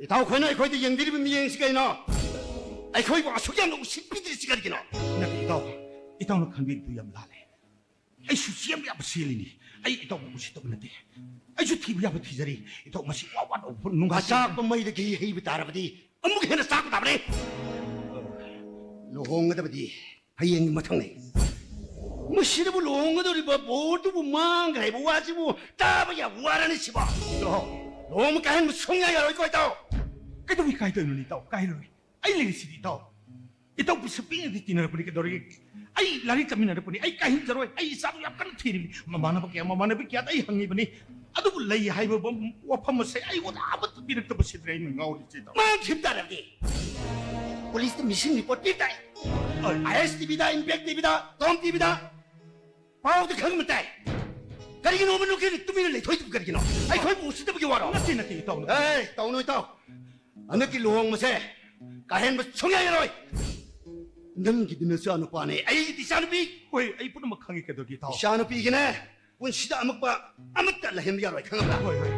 ꯏꯇꯥꯎ ꯈꯣꯏꯅ ꯑꯩꯈꯣꯏꯗ ꯌꯦꯡꯕꯤꯔꯤꯕ ꯃꯤꯠꯌꯦꯡꯁꯤ ꯀꯩꯅꯣ? ꯑꯩꯈꯣꯏꯕꯨ ꯑꯁꯨꯛ ꯌꯥꯝꯅ ꯎꯁꯤꯠꯄꯤꯗ꯭ꯔꯤꯁꯤ ꯀꯔꯤꯒꯤꯅꯣ? ꯅꯠꯇꯦ, ꯏꯇꯥꯎ꯫ ꯏꯇꯥꯎꯅ ꯈꯟꯕꯤꯔꯤꯗꯨ ꯌꯥꯝ ꯂꯥꯜꯂꯦ꯫ ꯑꯩꯁꯨ ꯆꯦꯟꯕ ꯌꯥꯕ ꯆꯦꯜꯂꯤꯅꯤ꯫ ꯑꯩ ꯏꯇꯥꯎꯕꯨ ꯎꯁꯤꯠꯇꯕ ꯅꯠꯇꯦ꯫ ꯑꯩꯁꯨ ꯊꯤꯕ ꯌꯥꯕ ꯊꯤꯖꯔꯤ꯫ ꯏꯇꯥꯎ, ꯃꯁꯤ ꯋꯥ ꯋꯥ ꯅꯨꯡꯉꯥꯏ꯫ ꯑꯆꯥꯛꯄ ꯃꯩꯗꯒꯤ ꯍꯩꯕ ꯇꯥꯔꯕꯗꯤ ꯑꯃꯨꯛ ꯍꯦꯟꯅ ꯆꯥꯛꯄ ꯇꯥꯕꯅꯤ꯫ ꯂꯨꯍꯣꯡꯒꯗꯕꯗꯤ ꯍꯌꯦꯡꯒꯤ ꯃꯊꯪꯅꯤ꯫ ꯃꯁꯤꯗꯕꯨ ꯂꯨꯍꯣꯡꯒꯗꯧꯔꯤꯕ ꯕꯣꯔꯗꯨꯕꯨ ꯃꯥꯡꯈ꯭ꯔꯦ ꯍꯥꯏꯕ ꯋꯥꯁꯤꯕꯨ ꯇꯥꯕ ꯌꯥꯝ ꯋꯥꯔꯅꯤ ꯁꯤꯕꯣ꯫ ꯂꯨꯍꯣꯡ-, ꯂꯨꯍꯣꯡꯕ ꯀꯥꯏꯍꯟꯕ ꯁꯨꯡꯌꯥ ꯌꯥꯔꯣꯏꯀꯣ, ꯏꯇꯥꯎ꯫ ꯀꯩꯗꯧꯕꯩ ꯀꯥꯏꯗꯣꯏꯅꯣ, ꯏꯇꯥꯎ? ꯀꯥꯏꯔꯣꯏ꯫ ꯑꯩ ꯂꯩꯔꯤꯁꯤꯗꯤ, ꯏꯇꯥꯎ꯫ ꯏꯇꯥꯎ ꯄꯤꯁꯛ ꯄꯤꯛꯏꯉꯩꯗꯒꯤ ꯇꯤꯟꯅꯔꯛꯄꯅꯤ, ꯀꯩꯗꯧꯔꯒꯦ? ꯑꯩ ꯂꯥꯏꯔꯤꯛ ꯇꯝꯃꯤꯟꯅꯔꯛꯄꯅꯤ꯫ ꯑꯩ ꯀꯥꯏꯍꯟꯖꯔꯣꯏ꯫ ꯑꯩ ꯏꯆꯥꯗꯨ ꯌꯥꯝ ꯀꯟꯅ ꯊꯤꯔꯤꯕꯅꯤ꯫ ꯃꯃꯥꯟꯅꯕ ꯀꯌꯥ, ꯃꯃꯥꯟꯅꯕꯤ ꯀꯌꯥꯗ ꯑꯩ ꯍꯪꯉꯤꯕꯅꯤ꯫ ꯑꯗꯨꯕꯨ ꯂꯩ ꯍꯥꯏꯕ ꯋꯥꯐꯝ ꯑꯁꯦ ꯑꯩꯉꯣꯟꯗ ꯑꯃꯠꯇ ꯄꯤꯔꯛꯇꯕꯁꯤꯗꯅꯤ ꯑꯩꯅ ꯉꯥꯎꯔꯤꯁꯦ, ꯏꯇꯥꯎ꯫ ꯃꯥꯡꯈꯤꯕ ꯇꯥꯔꯕꯗꯤ ꯄꯨꯂꯤꯁꯇ ꯃꯤꯁꯤꯡ ꯔꯤꯄꯣꯔꯠ ꯄꯤꯕ ꯇꯥꯏ꯫ ꯍꯣꯏ꯫ ꯑꯥꯏ ꯑꯦꯁ ꯇꯤ ꯚꯤꯗ, ꯏꯝꯄꯦꯛ ꯇꯤ ꯚꯤꯗ, ꯇꯣꯝ ꯇꯤ ꯚꯤꯗ ꯄꯥꯎꯗ ꯈꯪꯕ ꯇꯥꯏ꯫ ꯀꯔꯤꯒꯤꯅꯣꯕ ꯅꯨꯡꯊꯤꯜ ꯇꯨꯃꯤꯟꯅ ꯂꯩꯊꯣꯛꯏꯗꯨꯕꯨ ꯀꯔꯤꯒꯤꯅꯣ? ꯑꯩꯈꯣꯏꯕꯨ ꯎꯁꯤꯠꯇꯕꯒꯤ ꯋꯥꯔꯣ? ꯅꯠꯇꯦ, ꯅꯠꯇꯦ, ꯏꯇꯥꯎ, ꯅꯠꯇꯦ꯫ ꯑꯦ, ꯇꯧꯅꯨ, ꯏꯇꯥꯎ꯫ ꯍꯟꯗꯛꯀꯤ ꯂꯨꯍꯣꯡꯕꯁꯦ ꯀꯥꯏꯍꯟꯕ ꯁꯨꯡꯌꯥ ꯌꯥꯔꯣꯏ꯫ ꯅꯪꯒꯤꯗꯤ ꯅꯆꯥꯅꯨꯄꯥꯅꯦ, ꯑꯩꯒꯤꯗꯤ ꯏꯆꯥꯅꯨꯄꯤ꯫ ꯍꯣꯏ, ꯑꯩ ꯄꯨꯝꯅꯃꯛ ꯈꯪꯉꯤ, ꯀꯩꯗꯧꯔꯒꯦ, ꯏꯇꯥꯎ? ꯏꯆꯥꯅꯨꯄꯤꯒꯤꯅꯦ, ꯄꯨꯟꯁꯤꯗ ꯑꯃꯛꯄ ꯑꯃꯠꯇ ꯂꯩꯍꯟꯕ ꯌꯥꯔꯣꯏ, ꯈꯪꯉꯕ꯭ꯔꯥ? ꯍꯣꯏ, ꯍꯣꯏ꯫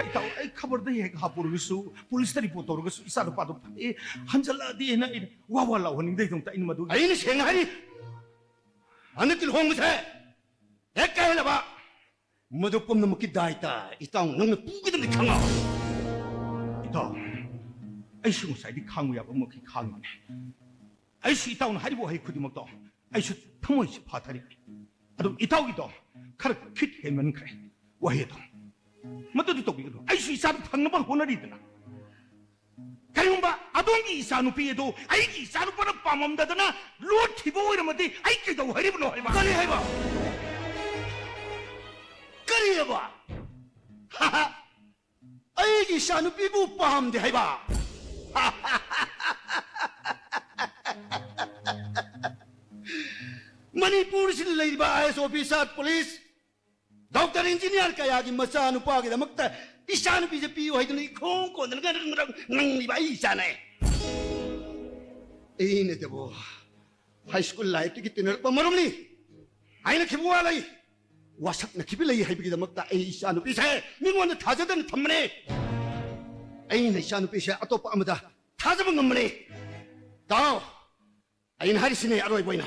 ꯏꯇꯥꯎ, ꯑꯩ ꯈꯕꯔꯗ ꯍꯦꯛ ꯍꯥꯞꯄꯨꯔꯒꯁꯨ, ꯄꯨꯂꯤꯁꯇ ꯔꯤꯄꯣꯔꯠ ꯇꯧꯔꯒꯁꯨ, ꯏꯆꯥꯅꯨꯄꯥꯗꯣ ꯐꯥꯛꯑꯦ, ꯍꯟꯖꯜꯂꯛꯑꯗꯤ ꯍꯥꯏꯅ ꯑꯩꯅ ꯋꯥ ꯋꯥ ꯂꯥꯎꯍꯟꯅꯤꯡꯗꯦ, ꯏꯇꯥꯎ, ꯑꯩꯅ ꯃꯗꯨ ꯑꯩꯅ ꯁꯦꯡꯅ ꯍꯥꯏꯔꯤ, ꯍꯟꯗꯛꯀꯤ ꯂꯨꯍꯣꯡꯕꯁꯦ ꯍꯦꯛ ꯀꯥꯏꯍꯜꯂꯕ, ꯃꯗꯨ ꯄꯨꯝꯅꯃꯛꯀꯤ ꯗꯥꯏꯇ ꯏꯇꯥꯎ ꯅꯪꯅ ꯄꯨꯒꯗꯕꯅꯤ, ꯈꯪꯉꯣ꯫ ꯏꯇꯥꯎ, ꯑꯩꯁꯨ ꯉꯁꯥꯏꯗꯤ ꯈꯥꯡꯕ ꯌꯥꯕ ꯃꯈꯩ ꯈꯥꯡꯕꯅꯤ꯫ ꯑꯩꯁꯨ ꯏꯇꯥꯎꯅ ꯍꯥꯏꯔꯤꯕ ꯋꯥꯍꯩ ꯈꯨꯗꯤꯡꯃꯛꯇꯣ ꯑꯩꯁꯨ ꯊꯃꯣꯏꯁꯤ ꯐꯥꯊꯔꯤ꯫ ꯑꯗꯨ ꯏꯇꯥꯎꯒꯤꯗꯣ ꯈꯔ ꯈꯤꯠ ꯍꯦꯟꯃꯟꯈ꯭ꯔꯦ ꯋꯥꯍꯩꯗꯣ꯫ ꯃꯗꯨꯗꯤ ꯇꯧꯕꯤꯒꯅꯨ꯫ ꯑꯩꯁꯨ ꯏꯆꯥꯗꯨ ꯐꯪꯅꯕ ꯍꯣꯠꯅꯔꯤꯗꯅ꯫ ꯀꯔꯤꯒꯨꯝꯕ ꯑꯗꯣꯝꯒꯤ ꯏꯆꯥꯅꯨꯄꯤ ꯑꯗꯨ ꯑꯩꯒꯤ ꯏꯆꯥꯅꯨꯄꯥꯅ ꯄꯥꯝꯃꯝꯗꯗꯅ ꯂꯣꯠꯈꯤꯕ ꯑꯣꯏꯔꯝꯃꯗꯤ ꯑꯩ ꯀꯩꯗꯧ ꯍꯥꯏꯔꯤꯕꯅꯣ ꯍꯥꯏꯕ? ꯀꯔꯤ ꯍꯥꯏꯕ? ꯀꯔꯤ ꯍꯥꯏꯕ? ꯑꯩꯒꯤ ꯏꯆꯥꯅꯨꯄꯤꯕꯨ ꯄꯥꯝꯗꯦ ꯍꯥꯏꯕ? ꯃꯅꯤꯄꯨꯔꯁꯤꯗ ꯂꯩꯔꯤꯕ ꯑꯥꯏ ꯑꯦꯁ ꯑꯣꯐꯤꯁꯥꯔ, ꯄꯨꯂꯤꯁ, ꯗꯣꯛꯇꯔ, ꯏꯟꯖꯤꯅꯤꯌꯥꯔ ꯀꯌꯥꯒꯤ ꯃꯆꯥꯅꯨꯄꯥꯒꯤꯗꯃꯛꯇ ꯏꯆꯥꯅꯨꯄꯤꯁꯦ ꯄꯤꯌꯨ ꯍꯥꯏꯗꯨꯅ ꯏꯈꯣꯡ ꯀꯣꯟꯗꯅ ꯉꯔꯪ ꯉꯔꯪ ꯉꯪꯂꯤꯕ ꯑꯩ ꯏꯆꯥꯅꯦ꯫ ꯑꯩꯅꯗꯕꯨ ꯍꯥꯏ ꯁ꯭ꯀꯨꯜ ꯂꯥꯏꯐꯇꯒꯤ ꯇꯤꯟꯅꯔꯛꯄ ꯃꯔꯨꯞꯅꯤ꯫ ꯍꯥꯏꯅꯈꯤꯕ ꯋꯥ ꯂꯩ, ꯋꯥꯁꯛꯅꯈꯤꯕ ꯂꯩ ꯍꯥꯏꯕꯒꯤꯗꯃꯛꯇ ꯑꯩ ꯏꯆꯥꯅꯨꯄꯤꯁꯦ ꯃꯤꯉꯣꯟꯗ ꯊꯥꯖꯗꯅ ꯊꯝꯕꯅꯦ꯫ ꯑꯩꯅ ꯏꯆꯥꯅꯨꯄꯤꯁꯦ ꯑꯇꯣꯞꯄ ꯑꯃꯗ ꯊꯥꯖꯕ ꯉꯝꯕꯅꯦ꯫ ꯇꯥꯎ, ꯑꯩꯅ ꯍꯥꯏꯔꯤꯁꯤꯅꯦ ꯑꯔꯣꯏꯕ ꯑꯣꯏꯅ,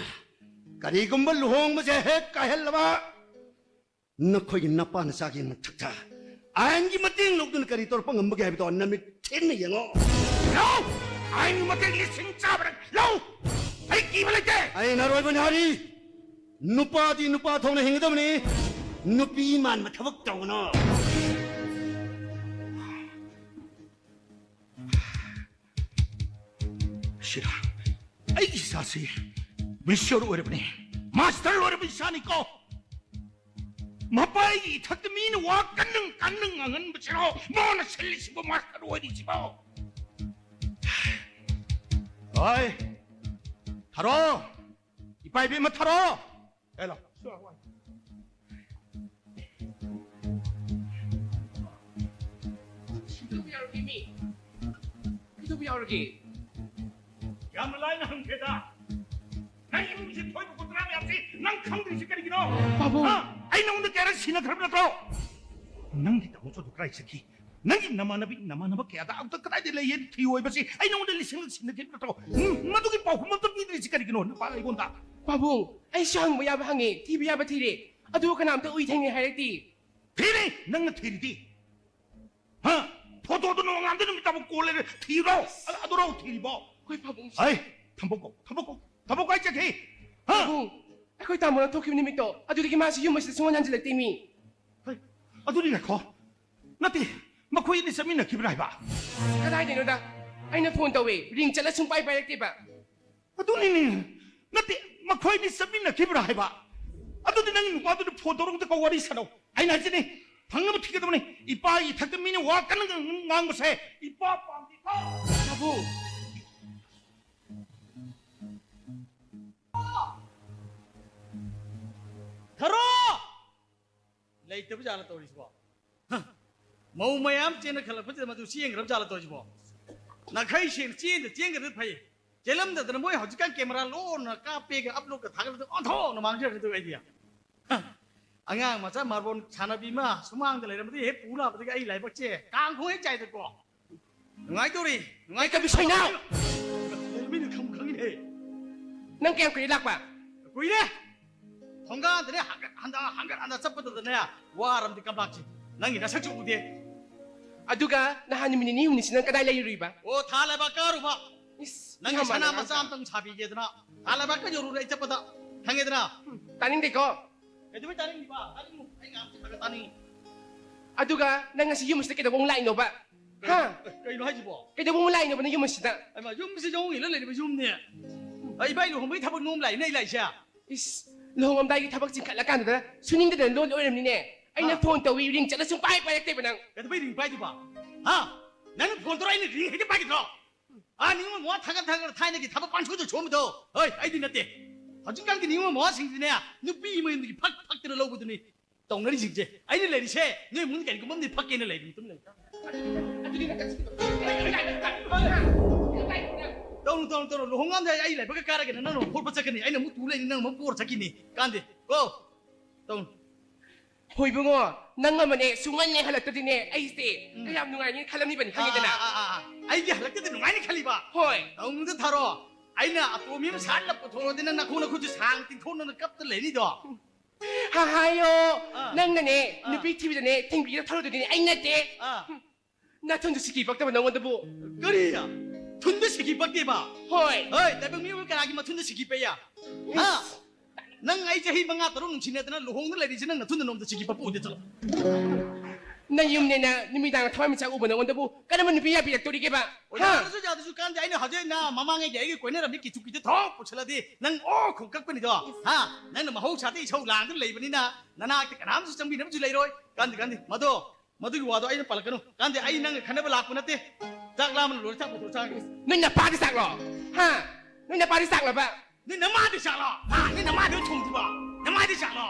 ꯀꯔꯤꯒꯨꯝꯕ ꯂꯨꯍꯣꯡꯕꯁꯦ ꯍꯦꯛ ꯀꯥꯏꯍꯜꯂꯕ, ꯅꯈꯣꯏꯒꯤ ꯅꯄꯥ ꯅꯆꯥꯒꯤ ꯃꯊꯛꯇ ꯑꯥꯏꯟꯒꯤ ꯃꯇꯦꯡ ꯂꯧꯗꯨꯅ ꯀꯔꯤ ꯇꯧꯔꯛꯄ ꯉꯝꯕꯒꯦ ꯍꯥꯏꯕꯗꯣ ꯅꯃꯤꯠ ꯊꯦꯡꯅ ꯌꯦꯡꯉꯣ꯫ ꯂꯧ! ꯑꯥꯏꯟꯒꯤ ꯃꯇꯦꯡ ꯂꯤꯁꯤꯡ ꯆꯥꯕꯔꯛ ꯂꯧ! ꯑꯩ ꯀꯤꯕ ꯂꯩꯇꯦ! ꯑꯩꯅ ꯑꯔꯣꯏꯕꯅꯤ ꯍꯥꯏꯔꯤ, ꯅꯨꯄꯥꯗꯤ ꯅꯨꯄꯥ ꯊꯣꯛꯅ ꯍꯤꯡꯒꯗꯕꯅꯤ, ꯅꯨꯄꯤ ꯃꯥꯟꯕ ꯊꯕꯛ ꯇꯧꯒꯅꯨ꯫ ꯁꯤꯔꯥ, ꯑꯩꯒꯤ ꯏꯆꯥꯁꯤ ꯃꯦꯆ꯭ꯌꯣꯔ ꯑꯣꯏꯔꯕꯅꯤ, ꯃꯥꯁꯇꯔ ꯂꯣꯏꯔꯕ ꯏꯆꯥꯅꯤꯀꯣ꯫ ꯃꯄꯥꯒꯤ ꯏꯊꯛꯇ ꯃꯤꯅ ꯋꯥ ꯀꯟꯅ ꯀꯟꯅ ꯉꯥꯡꯍꯟꯕꯁꯤꯔꯣ ꯃꯥꯅ ꯁꯤꯜꯂꯤꯁꯤꯕꯣ, ꯃꯥꯁꯇꯔ ꯑꯣꯏꯔꯤꯁꯤꯕꯣ? ꯍꯣꯏ, ꯊꯥꯔꯣ, ꯏꯄꯥ ꯏꯕꯦꯝꯃ ꯊꯥꯔꯣ꯫ ꯍꯦꯂꯣ꯫ ꯀꯩꯗꯧꯕ ꯌꯥꯎꯔꯒꯦ ꯃꯤ? ꯀꯩꯗꯧꯕ ꯌꯥꯎꯔꯒꯦ? ꯌꯥꯝꯅ ꯂꯥꯏꯅ ꯍꯪꯈ꯭ꯔꯦꯗ꯫ ꯅꯪ ꯏꯃꯨꯡꯁꯤ ꯊꯣꯏꯕ ꯈꯣꯠꯇꯅ ꯃꯌꯥꯝꯁꯤ ꯅꯪ ꯈꯪꯗ꯭ꯔꯤꯁꯤ ꯀꯔꯤꯒꯤꯅꯣ? ꯄꯥꯕꯨꯡ! ꯍꯥ? ꯑꯩ ꯅꯉꯣꯟꯗ ꯀꯌꯥꯔꯛ ꯁꯤꯟꯅꯈ꯭ꯔꯕ ꯅꯠꯇ꯭ꯔꯣ? ꯅꯪꯒꯤ ꯇꯥꯃꯣ ꯆꯧꯗꯣ ꯀꯗꯥꯏ ꯆꯠꯈꯤ? ꯅꯪꯒꯤ ꯅꯃꯥꯟꯅꯕꯤ, ꯅꯃꯥꯟꯅꯕ ꯀꯌꯥꯗ ꯑꯝꯇ ꯀꯗꯥꯏꯗ ꯂꯩꯌꯦꯅ ꯊꯤꯌꯣ ꯍꯥꯏꯕꯁꯤ ꯑꯩ ꯅꯉꯣꯟꯗ ꯂꯤꯁꯤꯡ ꯁꯤꯟꯅꯈꯤꯕ ꯅꯠꯇ꯭ꯔꯣ? ꯎꯝ, ꯃꯗꯨꯒꯤ ꯄꯥꯎꯈꯨꯝ ꯑꯝꯇ ꯄꯤꯗ꯭ꯔꯤꯁꯤ ꯀꯔꯤꯒꯤꯅꯣ ꯅꯄꯥ ꯑꯩꯉꯣꯟꯗ? ꯄꯥꯕꯨꯡ, ꯑꯩꯁꯨ ꯍꯪꯕ ꯌꯥꯕ ꯍꯪꯉꯦ, ꯊꯤꯕ ꯌꯥꯕ ꯊꯤꯔꯦ, ꯑꯗꯨꯒ ꯀꯅꯥꯝꯇ ꯎꯏ ꯊꯦꯡꯅꯩ ꯍꯥꯏꯔꯛꯇꯦ꯫ ꯊꯤꯔꯤ! ꯅꯪꯅ ꯊꯤꯔꯤꯗꯤ꯫ ꯍꯥ? ꯐꯣꯇꯣꯗꯣ ꯅꯣꯡꯉꯥꯟꯗ ꯅꯨꯃꯤꯠ ꯇꯥꯕ ꯀꯣꯜ ꯂꯩꯔꯦ ꯊꯤꯔꯣ꯫ ꯑ-, ꯑꯗꯨꯔꯣ ꯊꯤꯔꯤꯕꯣ? ꯍꯣꯏ, ꯄꯥꯕꯨꯡ꯫ ꯍꯩ! ꯊꯝꯕꯣꯀꯣ, ꯊꯝꯕꯣꯀꯣ, ꯊꯝꯕꯣꯀꯣ ꯍꯥꯏ ꯆꯠꯈꯤ꯫ ꯍꯥ? ꯄꯥꯕꯨꯡ, ꯑꯩꯈꯣꯏ ꯇꯥꯃꯣꯅ ꯊꯣꯛꯈꯤꯕ ꯅꯨꯃꯤꯠꯇꯣ, ꯑꯗꯨꯗꯒꯤ ꯃꯥꯁꯤ ꯌꯨꯝ ꯑꯁꯤꯗ ꯁꯨꯡꯍꯟ ꯍꯟꯖꯤꯜꯂꯛꯇꯦ ꯃꯤ꯫ ꯍꯩ! ꯑꯗꯨꯗꯤ ꯉꯥꯏꯈꯣ꯫ ꯅꯠꯇꯦ, ꯃꯈꯣꯏ ꯑꯅꯤ ꯆꯠꯃꯤꯟꯅꯈꯤꯕ꯭ꯔꯥ ꯍꯥꯏꯕ? ꯀꯗꯥꯏꯗꯩꯅꯣꯗ? ꯑꯩꯅ ꯐꯣꯟ ꯇꯧꯋꯦ, ꯔꯤꯡ ꯆꯠꯂ ꯁꯨꯡꯄꯥꯏ ꯄꯥꯏꯔꯛꯇꯦꯕ꯫ ꯑꯗꯨꯅꯤꯅꯦ꯫ ꯅꯠꯇꯦ, ꯃꯈꯣꯏ ꯑꯅꯤ ꯆꯠꯃꯤꯟꯅꯈꯤꯕ꯭ꯔꯥ ꯍꯥꯏꯕ? ꯑꯗꯨꯗꯤ ꯅꯪꯒꯤ ꯅꯨꯄꯥꯗꯨꯗ ꯐꯣꯟ ꯇꯧꯔꯒ ꯑꯝꯇ ꯀꯧ, ꯋꯥꯔꯤ ꯁꯥꯟꯅꯧ꯫ ꯑꯩꯅ ꯍꯥꯏꯁꯤꯅꯤ, ꯐꯪꯅꯕ ꯊꯤꯒꯗꯕꯅꯤ꯫ ꯏꯄꯥꯒꯤ ꯏꯊꯛꯇ ꯃꯤꯅ ꯋꯥ ꯀꯟꯅ ꯉꯥꯡ-, ꯉꯥꯡꯕꯁꯦ ꯏꯄꯥ ꯄꯥꯝꯗꯦꯀꯣ꯫ ꯄꯥꯕꯨꯡ꯫ ꯊꯔꯣ! ꯂꯩꯇꯕ ꯖꯥꯠꯂ ꯇꯧꯔꯤꯁꯤꯕꯣ? ꯍ! ꯃꯧ ꯃꯌꯥꯝ ꯆꯦꯟꯅ ꯈꯜꯂꯛꯄꯁꯤꯗ ꯃꯗꯨ ꯆꯦꯟꯈ꯭ꯔꯕ ꯖꯥꯠꯂ ꯇꯧꯔꯤꯁꯤꯕꯣ? ꯅꯥꯈꯩ ꯁꯦꯡꯅ ꯆꯦꯟꯗ ꯆꯦꯟꯈ꯭ꯔꯗꯤ ꯐꯩ꯫ ꯆꯦꯜꯂꯝꯗꯗꯅ ꯃꯣꯏ ꯍꯧꯖꯤꯛꯀꯥꯟ ꯀꯦꯃꯦꯔꯥ ꯂꯣꯟꯅ ꯀꯥꯞꯄꯦꯒ ꯑꯞꯂꯣꯗꯀ ꯊꯥꯒꯠꯂꯗꯤ ꯑꯣꯟꯊꯣꯛꯅ ꯃꯥꯡꯖꯔꯅꯤ꯫ ꯑꯗꯨ ꯑꯩꯗꯤ, ꯍ, ꯑꯉꯥꯡ ꯃꯆꯥ ꯃꯥꯔꯕꯣꯜ ꯁꯥꯟꯅꯕꯤ ꯑꯃ ꯁꯨꯃꯥꯡꯗ ꯂꯩꯔꯝꯕꯗꯒꯤ ꯍꯦꯛ ꯄꯨ ꯂꯥꯛꯄꯗꯒꯤ ꯑꯩ ꯂꯥꯏꯕꯛꯁꯦ ꯀꯥꯡ ꯈꯣꯡ ꯍꯦꯛ ꯆꯥꯏꯗꯀꯣ꯫ ꯅꯨꯡꯉꯥꯏꯗꯧꯔꯤ꯫ ꯅꯨꯡꯉꯥꯏ ꯀꯕꯤ ꯁꯣꯏꯅꯥꯎ! ꯃꯤꯅ ꯈꯪ ꯈꯪꯉꯤꯅꯦ꯫ ꯅꯪ ꯀꯌꯥꯝ ꯀꯨꯏꯔꯦ ꯂꯥꯛꯄ? ꯀꯨꯏꯔꯦ꯫ ꯊꯣꯡꯒꯥꯟꯗꯅꯦ ꯍꯪꯒꯠ ꯍꯟꯗ, ꯍꯪꯒꯠ ꯍꯟꯗ ꯆꯠꯄꯗꯨꯗꯅꯦ, ꯋꯥꯔꯝꯗꯤ ꯀꯝꯂꯥꯛꯁꯤ꯫ ꯅꯪꯒꯤ ꯅꯁꯛꯁꯨ ꯎꯗꯦ꯫ ꯑꯗꯨꯒ ꯅꯍꯥꯟ ꯅꯨꯃꯤꯠ ꯅꯤꯅꯤ ꯍꯨꯝꯅꯤꯁꯤ ꯅꯪ ꯀꯗꯥꯏ ꯂꯩꯔꯨꯔꯤꯕ? ꯑꯣ, ꯊꯥ ꯂꯩꯕꯥꯛ ꯀꯥꯔꯨꯕ꯫ ꯏꯁ, ꯅꯪꯒꯤ ꯌꯥꯝ ꯁꯅꯥ ꯃꯥꯟꯅꯔꯝꯗ꯭ꯔꯥ? ꯃꯆꯥ ꯑꯝꯇꯪ ꯁꯥꯕꯤꯒꯦꯗꯅ꯫ ꯊꯥ ꯂꯩꯕꯥꯛꯀ ꯌꯧꯔꯨꯔꯦ ꯑꯩ ꯆꯠꯄꯗ꯫ ꯈꯪꯉꯦꯗꯅ? ꯍꯨꯝ, ꯇꯥꯅꯤꯡꯗꯦꯀꯣ꯫ ꯀꯩꯗꯧꯕꯩ ꯇꯥꯅꯤꯡꯉꯤꯕ? ꯇꯥꯅꯤꯡꯉꯨ꯫ ꯑꯩ ꯉꯥꯡꯕꯁꯤ ꯈꯔ ꯈꯔ ꯇꯥꯅꯤꯡꯉꯨ꯫ ꯑꯗꯨꯒ ꯅꯪ ꯉꯁꯤ ꯌꯨꯝꯁꯤꯗ ꯀꯩꯗꯧꯕ ꯑꯃꯨꯛ ꯂꯥꯛꯏꯅꯣꯕ? ꯍꯥ? ꯀꯩꯅꯣ ꯍꯥꯏꯁꯤꯕꯣ? ꯀꯩꯗꯧꯕ ꯑꯃꯨꯛ ꯂꯥꯛꯏꯅꯣꯕ ꯅꯪ ꯌꯨꯝꯁꯤꯗ? ꯑꯩꯃꯥ, ꯌꯨꯝꯁꯤ ꯌꯣꯡ ꯏꯜꯂ ꯂꯩꯔꯤꯕ ꯌꯨꯝꯅꯦ꯫ ꯑꯩ ꯏꯕꯥꯏ ꯂꯨꯍꯣꯡꯕꯒꯤ ꯊꯕꯛ ꯅꯣꯝ ꯂꯥꯛꯏꯅꯦ ꯑꯩ ꯂꯥꯛꯏꯁꯦ꯫ ꯏꯁ, ꯂꯨꯍꯣꯡꯉꯝꯗꯥꯏꯒꯤ ꯊꯕꯛ ꯆꯤꯟꯈꯠꯂꯀꯥꯟꯗꯨꯗ ꯁꯨꯅꯤꯡꯗꯗꯅ ꯂꯣꯟ ꯑꯣꯏꯔꯝꯅꯤꯅꯦ꯫ ꯑꯩꯅ ꯍꯥ? ꯐꯣꯟ ꯇꯧꯏ, ꯔꯤꯡ ꯆꯠꯂ ꯁꯨꯡꯄꯥꯏ ꯄꯥꯏꯔꯛꯇꯦꯕ ꯅꯪ꯫ ꯀꯩꯗꯧꯕꯩ ꯔꯤꯡ ꯄꯥꯏꯗꯣꯏꯕ? ꯍꯥ? ꯅꯪꯅ ꯐꯣꯟ ꯇꯧꯔ ꯑꯩꯅ ꯔꯤꯡ ꯍꯦꯛꯇ ꯄꯥꯏꯒꯗ꯭ꯔꯣ? ꯑꯥ, ꯅꯤꯉꯣꯜ ꯃꯋꯥ ꯊꯥꯡꯒꯠ ꯊꯥꯡꯒꯠ ꯊꯥꯏꯅꯒꯤ ꯊꯕꯛ ꯄꯥꯡꯁꯨꯗ ꯁꯨꯝꯕꯗꯣ꯫ ꯍꯣꯏ, ꯑꯩꯗꯤ ꯅꯠꯇꯦ꯫ ꯍꯧꯖꯤꯛꯀꯥꯟꯒꯤ ꯅꯤꯉꯣꯜ ꯃꯋꯥꯁꯤꯡꯁꯤꯅꯦ, ꯅꯨꯄꯤ ꯃꯌꯨꯝꯗꯒꯤ ꯐꯛ ꯐꯛꯇꯅ ꯂꯧꯕꯗꯨꯅꯤ ꯇꯧꯅꯔꯤꯁꯤꯡꯁꯦ꯫ ꯑꯩꯅ ꯂꯩꯔꯤꯁꯦ ꯅꯣꯏ ꯏꯃꯨꯡꯗ ꯀꯔꯤꯒꯨꯝꯕ ꯑꯃꯗꯤ ꯐꯛꯀꯦꯅ ꯂꯩꯔꯤ, ꯃꯇꯨꯡ ꯂꯩ꯫ ꯇꯧꯅꯨ, ꯇꯧꯅꯨ, ꯇꯧꯅꯨ꯫ ꯂꯨꯍꯣꯡꯉꯝꯗꯥꯏ ꯑꯩ ꯂꯥꯏꯕꯛꯀ ꯀꯥꯔꯒꯅ ꯅꯪꯅ ꯑꯃꯨꯛ ꯐꯣꯠꯄ ꯆꯠꯀꯅꯤ, ꯑꯩꯅ ꯑꯃꯨꯛ ꯇꯨ ꯂꯩꯅꯤ, ꯅꯪꯅ ꯑꯃꯨꯛ ꯄꯣꯔ ꯆꯠꯈꯤꯅꯤ꯫ ꯀꯥꯟꯗꯦ ꯀꯣ꯫ ꯇꯧꯅꯨ꯫ ꯍꯣꯏ ꯏꯕꯨꯡꯉꯣ, ꯅꯪ ꯑꯃꯅꯦ ꯁꯨꯡꯍꯟꯅꯦ ꯍꯜꯂꯛꯇꯗꯤꯅꯦ ꯑꯩꯁꯦ ꯎꯝ꯫ ꯀꯌꯥꯝ ꯅꯨꯡꯉꯥꯏꯅꯤ ꯈꯜꯂꯝꯃꯤꯕꯅꯤ, ꯈꯪꯉꯦꯗꯅ? ꯑꯥ, ꯑꯥ, ꯑꯥ, ꯑꯥ꯫ ꯑꯩꯒꯤ ꯍꯜꯂꯛꯇꯗꯤ ꯅꯨꯡꯉꯥꯏꯅꯤ ꯈꯜꯂꯤꯕ? ꯍꯣꯏ꯫ ꯇꯧꯅꯨꯗ ꯊꯥꯔꯣ꯫ ꯑꯩꯅ ꯑꯇꯣꯝꯕꯤ ꯑꯃ ꯁꯥꯠꯂ ꯄꯨꯊꯣꯛꯑꯗꯤ ꯅꯪ ꯅꯈꯣꯡ ꯅꯈꯨꯠꯁꯨ ꯁꯥꯡ ꯇꯤꯡꯊꯣꯛꯅꯅ ꯀꯞꯇ ꯂꯩꯅꯤꯗꯣ꯫ ꯍꯥ, ꯍꯥꯏꯌꯣ꯫ ꯑꯥ꯫ ꯅꯪꯅꯅꯦ ꯑꯥ꯫ ꯅꯨꯄꯤ ꯊꯤꯕꯗꯅꯦ ꯊꯤꯡꯕꯤꯒꯗ ꯊꯧꯔꯗꯨꯗꯤꯅꯦ ꯑꯩ ꯅꯠꯇꯦ꯫ ꯑꯥ꯫ ꯅꯊꯨꯟꯗꯨ ꯁꯤꯀꯤ ꯄꯛꯇꯕ ꯅꯉꯣꯟꯗꯕꯨ꯫ ꯀꯔꯤ? ꯊꯨꯟꯗ ꯁꯤꯀꯤ ꯄꯛꯇꯦꯕ? ꯍꯣꯏ꯫ ꯍꯣꯏ, ꯇꯥꯏꯕꯪ ꯃꯤꯑꯣꯏꯕ ꯀꯅꯥꯒꯤ ꯃꯊꯨꯟꯗ ꯁꯤꯀꯤ ꯄꯛꯏ? ꯍꯥ? ꯅꯪ ꯑꯩ ꯆꯍꯤ ꯃꯉꯥ ꯇꯔꯨꯛ ꯅꯨꯡꯁꯤꯅꯗꯅ ꯂꯨꯍꯣꯡꯗ ꯂꯩꯔꯤꯁꯦ ꯅꯪ ꯅꯊꯨꯟꯗ ꯅꯣꯡꯃꯗ ꯁꯤꯀꯤ ꯄꯛꯄ ꯎꯗꯦ, ꯆꯠꯂꯣ꯫ ꯅꯪ ꯌꯨꯝꯅꯦꯅ ꯅꯨꯃꯤꯗꯥꯡ ꯊꯋꯥꯟꯃꯤꯆꯥꯛ ꯎꯕ ꯅꯉꯣꯟꯗꯕꯨ ꯀꯔꯝꯕ ꯅꯨꯄꯤ ꯌꯥꯕꯤꯔꯛꯇꯣꯔꯤꯒꯦꯕ? ꯍꯥ? ꯌꯥꯗ꯭ꯔꯁꯨ ꯌꯥꯗ꯭ꯔꯁꯨ ꯀꯥꯟꯗꯦ, ꯑꯩꯅ ꯍꯧꯖꯤꯛ ꯅ ꯃꯃꯥꯡꯉꯩꯒꯤ ꯑꯩꯒꯤ ꯀꯣꯏꯅꯔꯝꯕꯤ ꯀꯤꯆꯨ ꯀꯤꯗꯨ ꯊꯣꯛ ꯄꯨꯁꯜꯂꯗꯤ ꯅꯪ ꯑꯣ ꯈꯣꯡ ꯀꯛꯄꯅꯤꯗꯣ꯫ ꯍꯥ? ꯅꯪꯅ ꯃꯍꯧꯁꯥꯗ ꯏꯁꯧ ꯂꯥꯡꯗꯨꯅ ꯂꯩꯕꯅꯤꯅ ꯅꯅꯥꯛꯇ ꯀꯅꯥꯝꯁꯨ ꯆꯪꯕꯤꯅꯕꯁꯨ ꯂꯩꯔꯣꯏ꯫ ꯀꯥꯟꯗꯦ, ꯀꯥꯟꯗꯦ꯫ ꯃꯗꯣ ꯃꯗꯨꯒꯤ ꯋꯥꯗꯣ ꯑꯩꯅ ꯄꯜꯂꯛꯀꯅꯨ꯫ ꯀꯥꯟꯗꯦ, ꯑꯩ ꯅꯪꯒ ꯈꯟꯅꯕ ꯂꯥꯛꯄ ꯅꯠꯇꯦ꯫ ꯆꯥꯛ ꯂꯥꯝꯕꯅ ꯂꯣꯏꯔꯦ, ꯆꯥꯛ ꯄꯨꯊꯣꯛꯑꯣ, ꯆꯥꯒꯦ꯫ ꯅꯣꯏ ꯅꯄꯥꯗꯤ ꯆꯥꯛꯂꯣ? ꯍꯥ? ꯅꯣꯏ ꯅꯄꯥꯗꯤ ꯆꯥꯛꯂꯕ? ꯅꯣꯏ ꯅꯃꯥꯗꯤ ꯆꯥꯛꯂꯣ? ꯍꯥ? ꯅꯣꯏ ꯅꯃꯥꯗꯤ ꯊꯣꯡꯗ꯭ꯔꯤꯕꯣ? ꯅꯃꯥꯗꯤ ꯆꯥꯛꯂꯣ?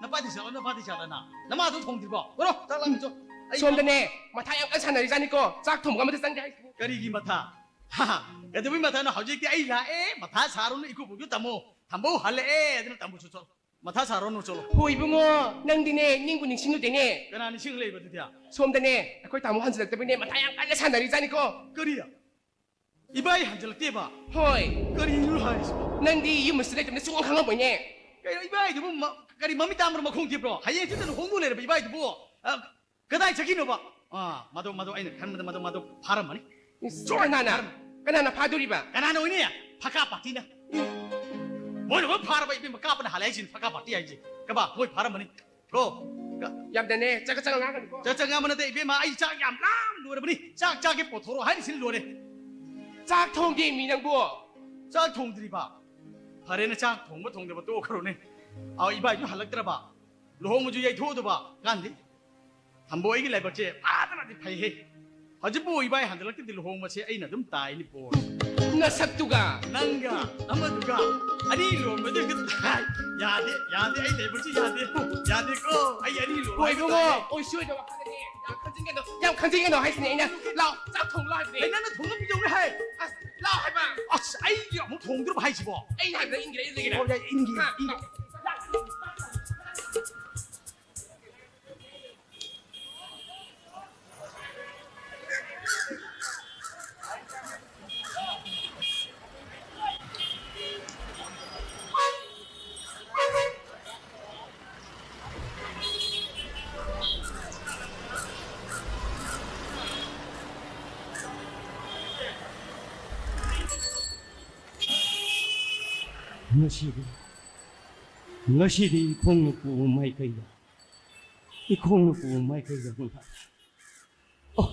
ꯅꯄꯥꯗꯤ ꯆꯥꯛꯂꯣ, ꯅꯄꯥꯗꯤ ꯆꯥꯛꯂꯣ ꯅ? ꯅꯃꯥꯗꯣ ꯊꯣꯡꯗ꯭ꯔꯤꯕꯣ? ꯕꯣꯔꯣ, ꯆꯥꯛ ꯂꯥꯝꯃꯤ ꯆꯣ꯫ ꯑꯩ ꯁꯣꯝꯗꯅꯦ, ꯃꯊꯥ ꯌꯥꯝ ꯀꯟꯅ ꯁꯥꯟꯅꯔꯤꯖꯥꯠꯅꯤꯀꯣ꯫ ꯆꯥꯛ ꯊꯣꯡꯕꯒ ꯑꯃꯇ ꯆꯪꯗꯦ ꯍꯥꯏꯁꯤꯅꯤ꯫ ꯀꯔꯤꯒꯤ ꯃꯊꯥ? ꯍꯥ, ꯀꯩꯗꯧꯕꯩ ꯃꯊꯥꯅꯣ? ꯍꯧꯖꯤꯛꯇꯤ ꯑꯩ ꯂꯥꯛꯑꯦ, ꯃꯊꯥ ꯁꯥꯔꯨꯅꯨ꯫ ꯏꯀꯨꯕꯣꯛꯁꯨ ꯇꯝꯃꯣ, ꯊꯝꯕꯧ ꯍꯜꯂꯛꯑꯦ, ꯑꯗꯨꯅ ꯇꯝꯃꯨ ꯆꯠꯂꯣ꯫ ꯃꯊꯥ ꯁꯥꯔꯨꯅꯨ, ꯆꯠꯂꯣ꯫ ꯍꯣꯏ ꯏꯕꯨꯡꯉꯣ, ꯅꯪꯗꯤꯅꯦ ꯅꯤꯡꯕꯨ ꯅꯤꯡꯁꯤꯡꯂꯨꯗꯦꯅꯦ꯫ ꯀꯅꯥ ꯅꯤꯡꯁꯤꯡ ꯂꯩꯕ ꯑꯗꯨꯗꯤ? ꯁꯣꯝꯗꯅꯦ ꯑꯩꯈꯣꯏ ꯇꯥꯃꯣ ꯍꯟꯖꯤꯜꯂꯛꯇꯕꯅꯦ ꯃꯊꯥ ꯌꯥꯝ ꯀꯟꯅ ꯁꯥꯟꯅꯔꯤꯖꯥꯠꯅꯤꯀꯣ꯫ ꯀꯔꯤ? ꯏꯕꯥꯏ ꯍꯟꯖꯤꯜꯂꯛꯇꯦꯕ? ꯍꯣꯏ꯫ ꯀꯔꯤꯅꯣ ꯍꯥꯏꯁꯤꯕꯣ? ꯅꯪꯗꯤ ꯌꯨꯝ ꯑꯁꯤꯗ ꯂꯩꯇꯕꯅ ꯁꯨꯡꯈꯪ ꯈꯪꯉꯝꯃꯣꯏꯅꯦ꯫ ꯀꯩꯅꯣ ꯏꯕꯥꯏꯗꯨꯕꯨ ꯃ-, ꯀꯔꯤ ꯃꯃꯤꯠ ꯇꯥꯡꯕ꯭ꯔꯥ ꯃꯈꯣꯡ ꯊꯤꯕ꯭ꯔꯣ? ꯍꯌꯦꯡ ꯍꯪꯆꯤꯠꯇ ꯂꯨꯍꯣꯡꯗꯧ ꯂꯩꯔꯕ ꯏꯕꯥꯏꯗꯨꯕꯨ? ꯑ, ꯀꯗꯥꯏ ꯆꯠꯈꯤꯅꯣꯕ? ꯑꯥ, ꯃꯗꯣ, ꯃꯗꯣ ꯑꯩꯅ ꯈꯟꯕꯗ ꯃꯗꯣ, ꯃꯗꯣ ꯐꯥꯔꯝꯃꯅꯤ꯫ ꯏꯁ, ꯁꯣꯏ ꯀꯅꯥꯅ? ꯐꯥꯔꯝ-, ꯀꯅꯥꯅ ꯐꯥꯗꯣꯔꯤꯕ? ꯀꯅꯥꯅ ꯑꯣꯏꯅꯤ? ꯐꯀꯥ ꯄꯥꯔꯇꯤꯅ꯫ ꯃꯣꯏꯅ ꯂꯣꯏ ꯐꯥꯔꯕ ꯏꯕꯦꯝꯃ, ꯀꯥꯞꯄꯅ ꯍꯥꯜꯂꯦ ꯍꯥꯏꯁꯤꯅꯤ, ꯐꯀꯥ ꯄꯥꯔꯇꯤ ꯍꯥꯏꯁꯦ꯫ ꯀꯕꯥ, ꯃꯣꯏ ꯐꯥꯔꯝꯃꯅꯤ꯫ ꯀꯣ? ꯀ-, ꯌꯥꯝꯅꯅꯦ, ꯆꯒꯠ ꯆꯒꯠ ꯉꯥꯡꯒꯅꯨꯀꯣ꯫ ꯆꯒꯠ ꯆꯒꯠ ꯉꯥꯡꯕ ꯅꯠꯇꯦ ꯏꯕꯦꯝꯃ, ꯑꯩ ꯆꯥꯛ ꯌꯥꯝ ꯂꯥꯝ ꯂꯣꯏꯔꯕꯅꯤ꯫ ꯆꯥꯛ ꯆꯥꯒꯦ ꯄꯣꯊꯣꯔꯛꯑꯣ ꯍꯥꯏꯔꯤꯁꯤꯅ ꯂꯣꯏꯔꯦ꯫ ꯆꯥꯛ ꯊꯣꯡꯗꯦ ꯃꯤ ꯅꯪꯕꯨ꯫ ꯆꯥꯛ ꯊꯣꯡꯗ꯭ꯔꯤꯕ? ꯐꯔꯦꯅꯦ, ꯆꯥꯛ ꯊꯣꯡꯕ ꯊꯣꯡꯗꯕ ꯇꯣꯛꯈ꯭ꯔꯣꯅꯦ꯫ ꯑꯥ, ꯏꯕꯥꯏꯁꯨ ꯍꯜꯂꯛꯇ꯭ꯔꯕ? ꯂꯨꯍꯣꯡꯕꯁꯨ ꯌꯩꯊꯣꯛꯑꯗꯕ ꯀꯥꯟꯗꯤ꯫ ꯊꯝꯕꯧ, ꯑꯩꯒꯤ ꯂꯥꯏꯕꯛꯁꯦ ꯐꯖꯅꯗꯤ ꯐꯩꯍꯦ꯫ ꯍꯧꯖꯤꯛꯄꯨ ꯏꯕꯥꯏ ꯍꯟꯖꯤꯜꯂꯛꯇꯗꯤ ꯂꯨꯍꯣꯡꯕꯁꯦ ꯑꯩꯅ ꯑꯗꯨꯝ ꯇꯥꯏꯅꯤ ꯄꯣ꯫ ꯅꯁꯛꯇꯨꯒ꯫ ꯅꯪꯒ ꯑꯃꯗꯨꯒ ꯑꯅꯤ ꯂꯣꯟꯕꯗꯨ ꯍꯦꯛꯇ ꯇꯥꯏ꯫ ꯌꯥꯗꯦ, ꯌꯥꯗꯦ, ꯑꯩ ꯂꯥꯏꯕꯛꯁꯦ ꯌꯥꯗꯦ꯫ ꯌꯥꯗꯦꯀꯣ, ꯑꯩ ꯑꯅꯤ ꯂꯣꯟꯕ ꯍꯣꯏ ꯍꯦꯛꯇ ꯏꯕꯨꯡꯉꯣ, ꯇꯥꯏ꯫ ꯑꯣꯏꯁꯨ ꯑꯣꯏꯗꯕ ꯋꯥꯈꯜꯗꯅꯦ꯫ ꯌꯥꯝ ꯈꯟꯖꯤꯟꯒꯅꯨ, ꯌꯥꯝ ꯈꯟꯖꯤꯟꯒꯅꯨ ꯍꯥꯏꯁꯤꯅꯦ ꯑꯩꯅ꯫ ꯂꯥꯎ, ꯆꯥꯛ ꯊꯣꯡ ꯂꯥꯎ ꯍꯥꯏꯕꯅꯦ꯫ ꯑꯩ ꯅꯪꯅ ꯊꯣꯡꯕ ꯄꯤꯖꯧꯅꯦ ꯍꯥꯏ꯫ ꯑꯁ, ꯂꯥꯎ ꯍꯥꯏꯕ꯫ ꯑꯁ, ꯑꯩꯒꯤ ꯑꯃꯨꯛ ꯊꯣꯡꯗ꯭ꯔꯕ ꯍꯥꯏꯁꯤꯕꯣ? ꯑꯩꯅ ꯍꯥꯏꯕꯗ ꯏꯟꯒꯦꯔꯥ ꯏꯟꯗꯒꯦꯔꯥ? ꯍꯣꯏ, ꯌꯥꯏ, ꯏꯟꯒꯦ, ꯍꯥ, ꯏꯟꯒꯦ꯫ ꯍꯥ꯫ ꯉꯁꯤꯗꯤ, ꯉꯁꯤꯗꯤ ꯏꯈꯣꯡꯅ ꯄꯨꯕ ꯃꯥꯏꯀꯩꯗ, ꯏꯈꯣꯡꯅ ꯄꯨꯕ ꯃꯥꯏꯀꯩꯗ ꯑꯃꯨꯛ ꯂꯥꯛꯂꯦ꯫ ꯑꯣ,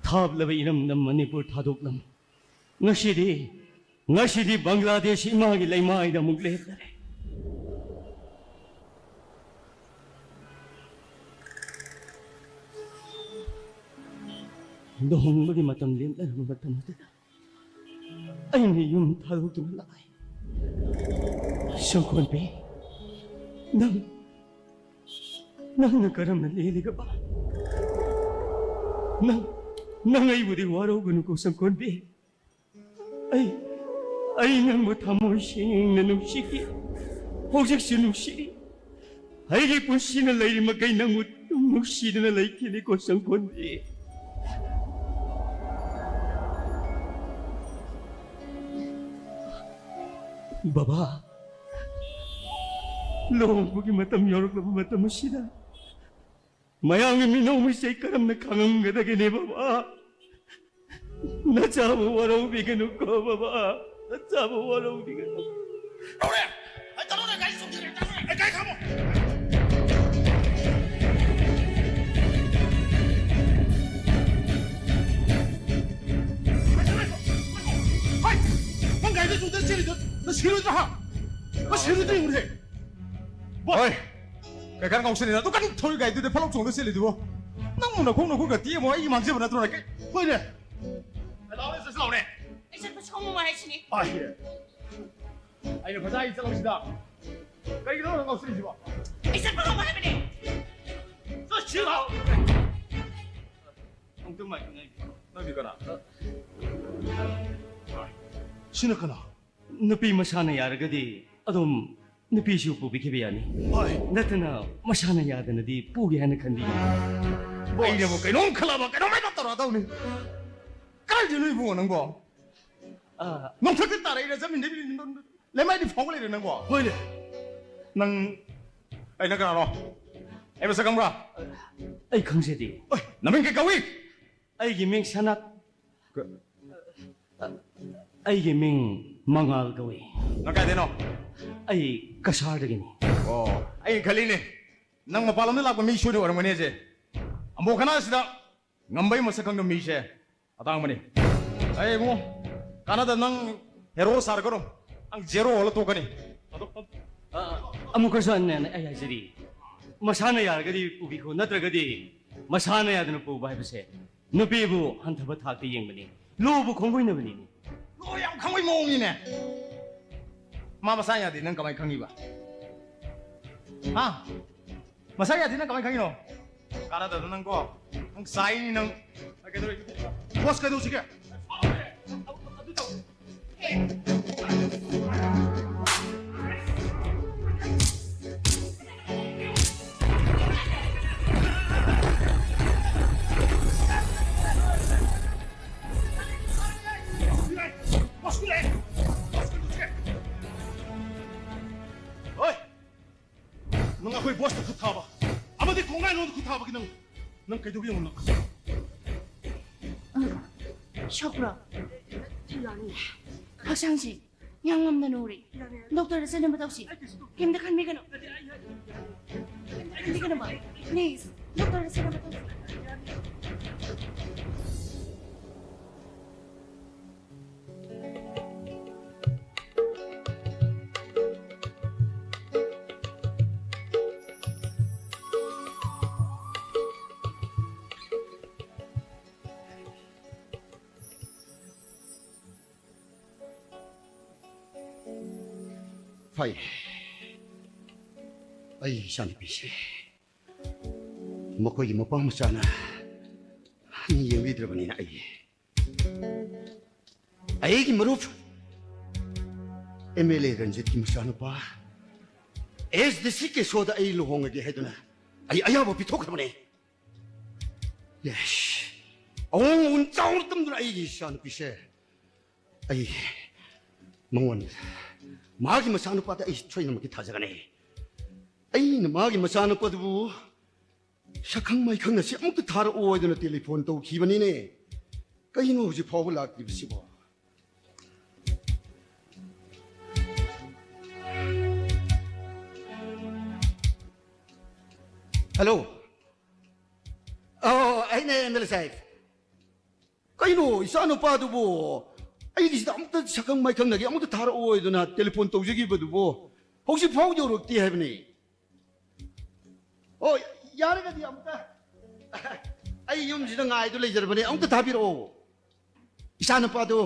ꯊꯥꯞꯂꯕ ꯏꯔꯝꯗꯝ ꯃꯅꯤꯄꯨꯔ ꯊꯥꯗꯣꯛꯂꯝ꯫ ꯉꯁꯤꯗꯤ, ꯉꯁꯤꯗꯤ ꯕꯪꯒ꯭ꯂꯥꯗꯦꯁ ꯏꯃꯥꯒꯤ ꯂꯩꯃꯥꯏꯗ ꯑꯃꯨꯛ ꯂꯦꯞꯂꯔꯦ꯫ ꯂꯨꯍꯣꯡꯕꯒꯤ ꯃꯇꯝ ꯂꯦꯞꯅꯔꯕ ꯃꯇꯝ ꯑꯗꯨꯗ ꯑꯩꯅ ꯌꯨꯝ ꯊꯥꯗꯣꯛꯇꯨꯅ ꯂꯥꯛꯏ꯫ ꯁꯪꯒꯣꯟꯕꯤ, ꯅꯪ, ꯅꯪꯅ ꯀꯔꯝꯅ ꯂꯦꯜꯂꯤꯒꯕ? ꯅꯪ, ꯅꯪ ꯑꯩꯕꯨꯗꯤ ꯋꯥꯔꯧꯒꯅꯨꯀꯣ ꯁꯪꯀꯣꯟꯕꯤ꯫ ꯑꯩ ꯑꯩ ꯅꯪꯕꯨ ꯊꯃꯣꯏ ꯁꯦꯡꯅ ꯅꯨꯡꯁꯤꯈꯤ꯫ ꯍꯧꯖꯤꯛꯁꯨ ꯅꯨꯡꯁꯤꯔꯤ꯫ ꯑꯩꯒꯤ ꯄꯨꯟꯁꯤꯅ ꯂꯩꯔꯤ ꯃꯈꯩ ꯅꯪꯕꯨ ꯑꯗꯨꯝ ꯅꯨꯡꯁꯤꯗꯨꯅ ꯂꯩꯈꯤꯅꯤꯀꯣ ꯁꯪꯀꯣꯟꯕꯤ꯫ ꯕꯕꯥ, ꯂꯨꯍꯣꯡꯕꯒꯤ ꯃꯇꯝ ꯌꯧꯔꯛꯂꯕ ꯃꯇꯝ ꯑꯁꯤꯗ ꯃꯌꯥꯝꯒꯤ ꯃꯤꯅꯧ ꯃꯤꯁꯦ ꯀꯔꯝꯅ ꯈꯥꯡꯉꯝꯒꯗꯒꯦꯅꯦ ꯕꯕꯥ? ꯅꯆꯥꯕꯨ ꯋꯥꯔꯧꯕꯤꯒꯅꯨꯀꯣ ꯕꯕꯥ, ꯅꯆꯥꯕꯨ ꯋꯥꯔꯧꯕꯤꯒꯅꯨ꯫ ꯇꯧꯔꯦ! ꯑꯩ ꯇꯧꯔꯦ! ꯒꯥꯔꯤ ꯆꯣꯡꯊꯔꯦ! ꯇꯧꯔꯦ! ꯑꯩ ꯒꯥꯔꯤ ꯈꯥꯝꯃꯣ! ꯍꯩ! ꯅꯪ ꯒꯥꯔꯤꯗ ꯆꯣꯡꯊꯔ ꯆꯦꯜꯂꯤꯗꯣ ꯅꯪ ꯁꯤꯔꯣꯏꯗ꯭ꯔꯣ, ꯍꯥ? ꯅꯪ ꯁꯤꯔꯣꯏꯗ꯭ꯔꯣ ꯌꯦꯡꯉꯨꯅꯦ! ꯕꯣꯁ! ꯍꯣꯏ! ꯀꯩ ꯈꯔ ꯉꯥꯎꯁꯤꯜꯂꯤꯅꯣ? ꯑꯗꯨ ꯀꯟꯅ ꯊꯧꯔꯤ ꯒꯥꯔꯤꯗꯨꯗ ꯐꯠ ꯂꯥꯎ ꯆꯣꯡꯗ ꯆꯦꯜꯂꯤꯗꯨꯕꯣ? ꯅꯪꯕꯨ ꯅꯈꯣꯡ ꯅꯈꯨꯠꯀ ꯇꯦꯛꯑꯝꯃꯣ, ꯑꯩꯒꯤ ꯃꯥꯡꯖꯕ ꯅꯠꯇ꯭ꯔꯣꯅꯦ? ꯀꯩ-, ꯍꯣꯏꯅꯦ꯫ ꯂꯥꯎꯅꯦ, ꯆꯠꯁꯤ ꯂꯥꯎꯅꯦ꯫ ꯑꯩ ꯆꯠꯄ ꯁꯨꯡꯉꯝꯃꯣꯏ ꯍꯥꯏꯁꯤꯅꯤ꯫ ꯑꯥꯏ꯫ ꯑꯩꯅ ꯐꯖꯅ ꯆꯠꯂꯧꯁꯤꯗ꯫ ꯀꯩꯒꯤꯅꯣ ꯅꯪ ꯉꯥꯎꯁꯤꯜꯂꯤꯁꯤꯕꯣ? ꯑꯩ ꯆꯠꯄ ꯉꯝꯃꯣꯏ ꯍꯥꯏꯕꯅꯦ꯫ ꯆꯠꯁꯤ ꯂꯥꯎ꯫ ꯑꯃꯨꯛꯇꯪ ꯃꯥꯏ ꯈꯪꯅ ꯅꯪꯗꯤ ꯀꯅꯥ? ꯁꯤꯅ ꯀꯅꯥ? ꯅꯨꯄꯤ ꯃꯁꯥꯅ ꯌꯥꯔꯒꯗꯤ ꯑꯗꯨꯝ ꯅꯨꯄꯤꯁꯨ ꯄꯨꯕꯤꯈꯤꯕ ꯌꯥꯅꯤ꯫ ꯍꯣꯏ꯫ ꯅꯠꯇꯅ ꯃꯁꯥꯅ ꯌꯥꯗꯅꯗꯤ ꯄꯨꯒꯦ ꯍꯥꯏꯅ ꯈꯟꯕꯤꯒꯅꯨ꯫ ꯕꯣꯁ꯫ ꯑꯩꯅꯕꯨ ꯀꯩꯅꯣꯝ ꯈꯜꯂꯕ ꯀꯩꯅꯣꯝ ꯍꯦꯛꯇ ꯇꯧꯔꯛꯑꯗꯧꯅꯤ꯫ ꯀꯥꯏꯗꯩꯅꯣ ꯏꯕꯨꯡꯉꯣ ꯅꯪꯕꯣ? ꯑꯥ꯫ ꯅꯣꯡꯊꯛꯇ ꯇꯥꯔꯛꯏꯔ ꯖꯃꯤꯟꯗꯩ ꯂꯩꯃꯥꯏꯗꯤ ꯐꯥꯎꯕ ꯂꯩꯔꯦ ꯅꯪꯕꯣ? ꯍꯣꯏꯅꯦ꯫ ꯅꯪ, ꯑꯩ ꯅꯪ ꯀꯅꯥꯅꯣ? ꯑꯩ ꯃꯁꯛ ꯈꯪꯕ꯭ꯔꯥ? ꯑꯩ ꯈꯪꯖꯗꯦ꯫ ꯑꯣꯏ, ꯅꯃꯤꯡ ꯀꯩ ꯀꯧꯏ? ꯑꯩꯒꯤ ꯃꯤꯡ ꯁꯅꯥ-, ꯀ- ꯑꯩꯒꯤ ꯃꯤꯡ ꯃꯉꯥꯜ ꯀꯧꯏ꯫ ꯅꯪ ꯀꯥꯏꯗꯩꯅꯣ? ꯑꯩ ꯀꯁꯥꯔꯗꯒꯤꯅꯤ꯫ ꯑꯣ, ꯑꯩꯅ ꯈꯜꯂꯤꯅꯦ, ꯅꯪ ꯃꯄꯥꯟ ꯂꯝꯗ ꯂꯥꯛꯄ ꯃꯤ ꯁꯣꯏꯗ ꯑꯣꯏꯔꯝꯒꯅꯤ ꯑꯁꯦ꯫ ꯑꯃꯨꯛ ꯈꯅꯥꯁꯤꯗ ꯉꯝꯕꯩ ꯃꯁꯛ ꯈꯪꯗꯕ ꯃꯤꯁꯦ ꯑꯇꯥꯡꯕꯅꯤ꯫ ꯑꯩ ꯏꯕꯨꯡꯉꯣ, ꯀꯥꯟꯅꯗ ꯅꯪ ꯍꯦꯔꯣ ꯁꯥꯔꯒꯅꯨ, ꯅꯪ ꯖꯦꯔꯣ ꯑꯣꯜꯂ ꯇꯣꯛꯀꯅꯤ꯫ ꯑ, ꯑꯃꯨꯛꯀꯁꯨ ꯍꯟꯅ ꯑꯩ ꯍꯥꯏꯖꯔꯤ, ꯃꯁꯥꯅ ꯌꯥꯔꯒꯗꯤ ꯄꯨꯕꯤꯈꯣ, ꯅꯠꯇ꯭ꯔꯒꯗꯤ ꯃꯁꯥꯅ ꯌꯥꯗꯅ ꯄꯨꯕ ꯍꯥꯏꯕꯁꯦ ꯅꯨꯄꯤꯕꯨ ꯍꯟꯊꯕ ꯊꯥꯛꯇ ꯌꯦꯡꯕꯅꯤ, ꯂꯨꯕꯨ ꯈꯣꯡꯒꯣꯏꯅꯕꯅꯤꯅꯦ꯫ ꯂꯣ ꯌꯥꯝ ꯈꯪꯕꯩ ꯃꯑꯣꯡꯅꯤꯅꯦ꯫ ꯃꯥ ꯃꯁꯥ ꯌꯥꯗꯦ, ꯅꯪ ꯀꯃꯥꯏꯅ ꯈꯪꯉꯤꯕ? ꯍꯥ? ꯃꯁꯥ ꯌꯥꯗꯦ, ꯅꯪ ꯀꯃꯥꯏꯅ ꯈꯪꯉꯤꯅꯣ? ꯀꯥꯟꯅꯗꯕꯗ ꯅꯪꯀꯣ, ꯅꯪ ꯆꯥꯏꯅꯤ ꯅꯪ꯫ ꯅꯪ ꯀꯩꯗꯧꯔꯤ? ꯕꯣꯁ, ꯀꯩꯗꯧꯁꯤꯒꯦ? ꯍꯣꯏ! ꯅꯪ ꯑꯩꯈꯣꯏ ꯕꯣꯁꯇ ꯈꯨꯠ ꯊꯥꯕ ꯑꯃꯗꯤ ꯈꯣꯡꯅꯥꯏꯔꯣꯟꯗ ꯈꯨꯠ ꯊꯥꯕꯒꯤ ꯅꯪ, ꯅꯪ ꯀꯩꯗꯧꯒꯦ ꯌꯦꯡꯉꯨ ꯅꯪ꯫ ꯁꯣꯛꯄ꯭ꯔꯣ? ꯍꯛꯆꯥꯡꯁꯤ ꯌꯥꯝ ꯉꯝꯅ ꯅꯨꯔꯤ꯫ ꯗꯣꯛꯇꯔꯗ ꯆꯠꯅꯕ ꯇꯧꯁꯤ꯫ ꯀꯩꯝꯇ ꯈꯟꯕꯤꯒꯅꯨ꯫ ꯀꯩꯝꯇ ꯈꯟꯕꯤꯒꯅꯨꯕ꯫ Please, ꯗꯣꯛꯇꯔꯗ ꯆꯠꯅꯕ ꯇꯧꯁꯤ꯫ ꯐꯩ꯫ ꯑꯩ ꯏꯆꯥꯅꯨꯄꯤꯁꯦ ꯃꯈꯣꯏꯒꯤ ꯃꯄꯥ ꯃꯆꯥꯅ ꯌꯦꯡꯕꯤꯗ꯭ꯔꯕꯅꯤꯅ ꯑꯩ, ꯑꯩꯒꯤ ꯃꯔꯨꯞ ꯑꯦꯝ ꯑꯦꯜ ꯑꯦ ꯔꯟꯖꯤꯠꯀꯤ ꯃꯆꯥꯅꯨꯄꯥ ꯑꯦꯁ ꯗꯤ ꯁꯤ ꯀꯦꯁꯣꯗ ꯑꯩ ꯂꯨꯍꯣꯡꯉꯒꯦ ꯍꯥꯏꯗꯨꯅ ꯑꯩ ꯑꯌꯥꯕ ꯄꯤꯊꯣꯛꯈ꯭ꯔꯕꯅꯦ꯫ ꯌꯦꯁ꯫ ꯑꯋꯣꯡ ꯑꯋꯣꯟ ꯆꯥꯎꯅ ꯇꯝꯗꯨꯅ ꯑꯩꯒꯤ ꯏꯆꯥꯅꯨꯄꯤꯁꯦ ꯑꯩ ꯃꯉꯣꯟꯗ, ꯃꯥꯒꯤ ꯃꯆꯥꯅꯨꯄꯥꯗ ꯑꯩ ꯁꯣꯏꯗꯅꯃꯛꯀꯤ ꯊꯥꯖꯒꯅꯤ꯫ ꯑꯩꯅ ꯃꯥꯒꯤ ꯃꯆꯥꯅꯨꯄꯥꯗꯨꯕꯨ ꯁꯛꯈꯪ ꯃꯥꯏꯈꯪ ꯑꯁꯤ ꯑꯃꯨꯛꯇ ꯊꯥꯔꯛꯑꯣ ꯍꯥꯏꯗꯨꯅ ꯇꯦꯂꯤꯐꯣꯟ ꯇꯧꯈꯤꯕꯅꯤꯅꯦ꯫ ꯀꯩꯅꯣ ꯍꯧꯖꯤꯛ ꯐꯥꯎꯕ ꯂꯥꯛꯇ꯭ꯔꯤꯕꯁꯤꯕꯣ? ꯍꯜꯂꯣ꯫ ꯑꯣ, ꯑꯩꯅꯦ ꯑꯦꯝ ꯑꯦꯜ ꯑꯦ ꯁꯥꯍꯦꯕ꯫ ꯀꯩꯅꯣ, ꯏꯆꯥ ꯅꯨꯄꯥꯗꯨꯕꯨ ꯑꯩꯒꯤꯁꯤꯗ ꯑꯃꯨꯛꯇ ꯁꯛꯈꯪ ꯃꯥꯏꯈꯪꯅꯒꯦ ꯑꯃꯨꯛꯇ ꯊꯥꯔꯛꯑꯣ ꯍꯥꯏꯗꯨꯅ ꯇꯦꯂꯤꯐꯣꯟ ꯇꯧꯖꯈꯤꯕꯗꯨꯕꯨ ꯍꯧꯖꯤꯛ ꯐꯥꯎ ꯌꯧꯔꯛꯇꯦ ꯍꯥꯏꯕꯅꯤ꯫ ꯑꯣ, ꯌꯥꯔꯒꯗꯤ ꯑꯃꯨꯛꯇ ꯑꯩ ꯌꯨꯝꯁꯤꯗ ꯉꯥꯏꯗꯨ ꯂꯩꯖꯔꯕꯅꯦ, ꯑꯃꯨꯛꯇ ꯊꯥꯕꯤꯔꯛꯑꯣ꯫ ꯏꯆꯥ ꯅꯨꯄꯥꯗꯨ,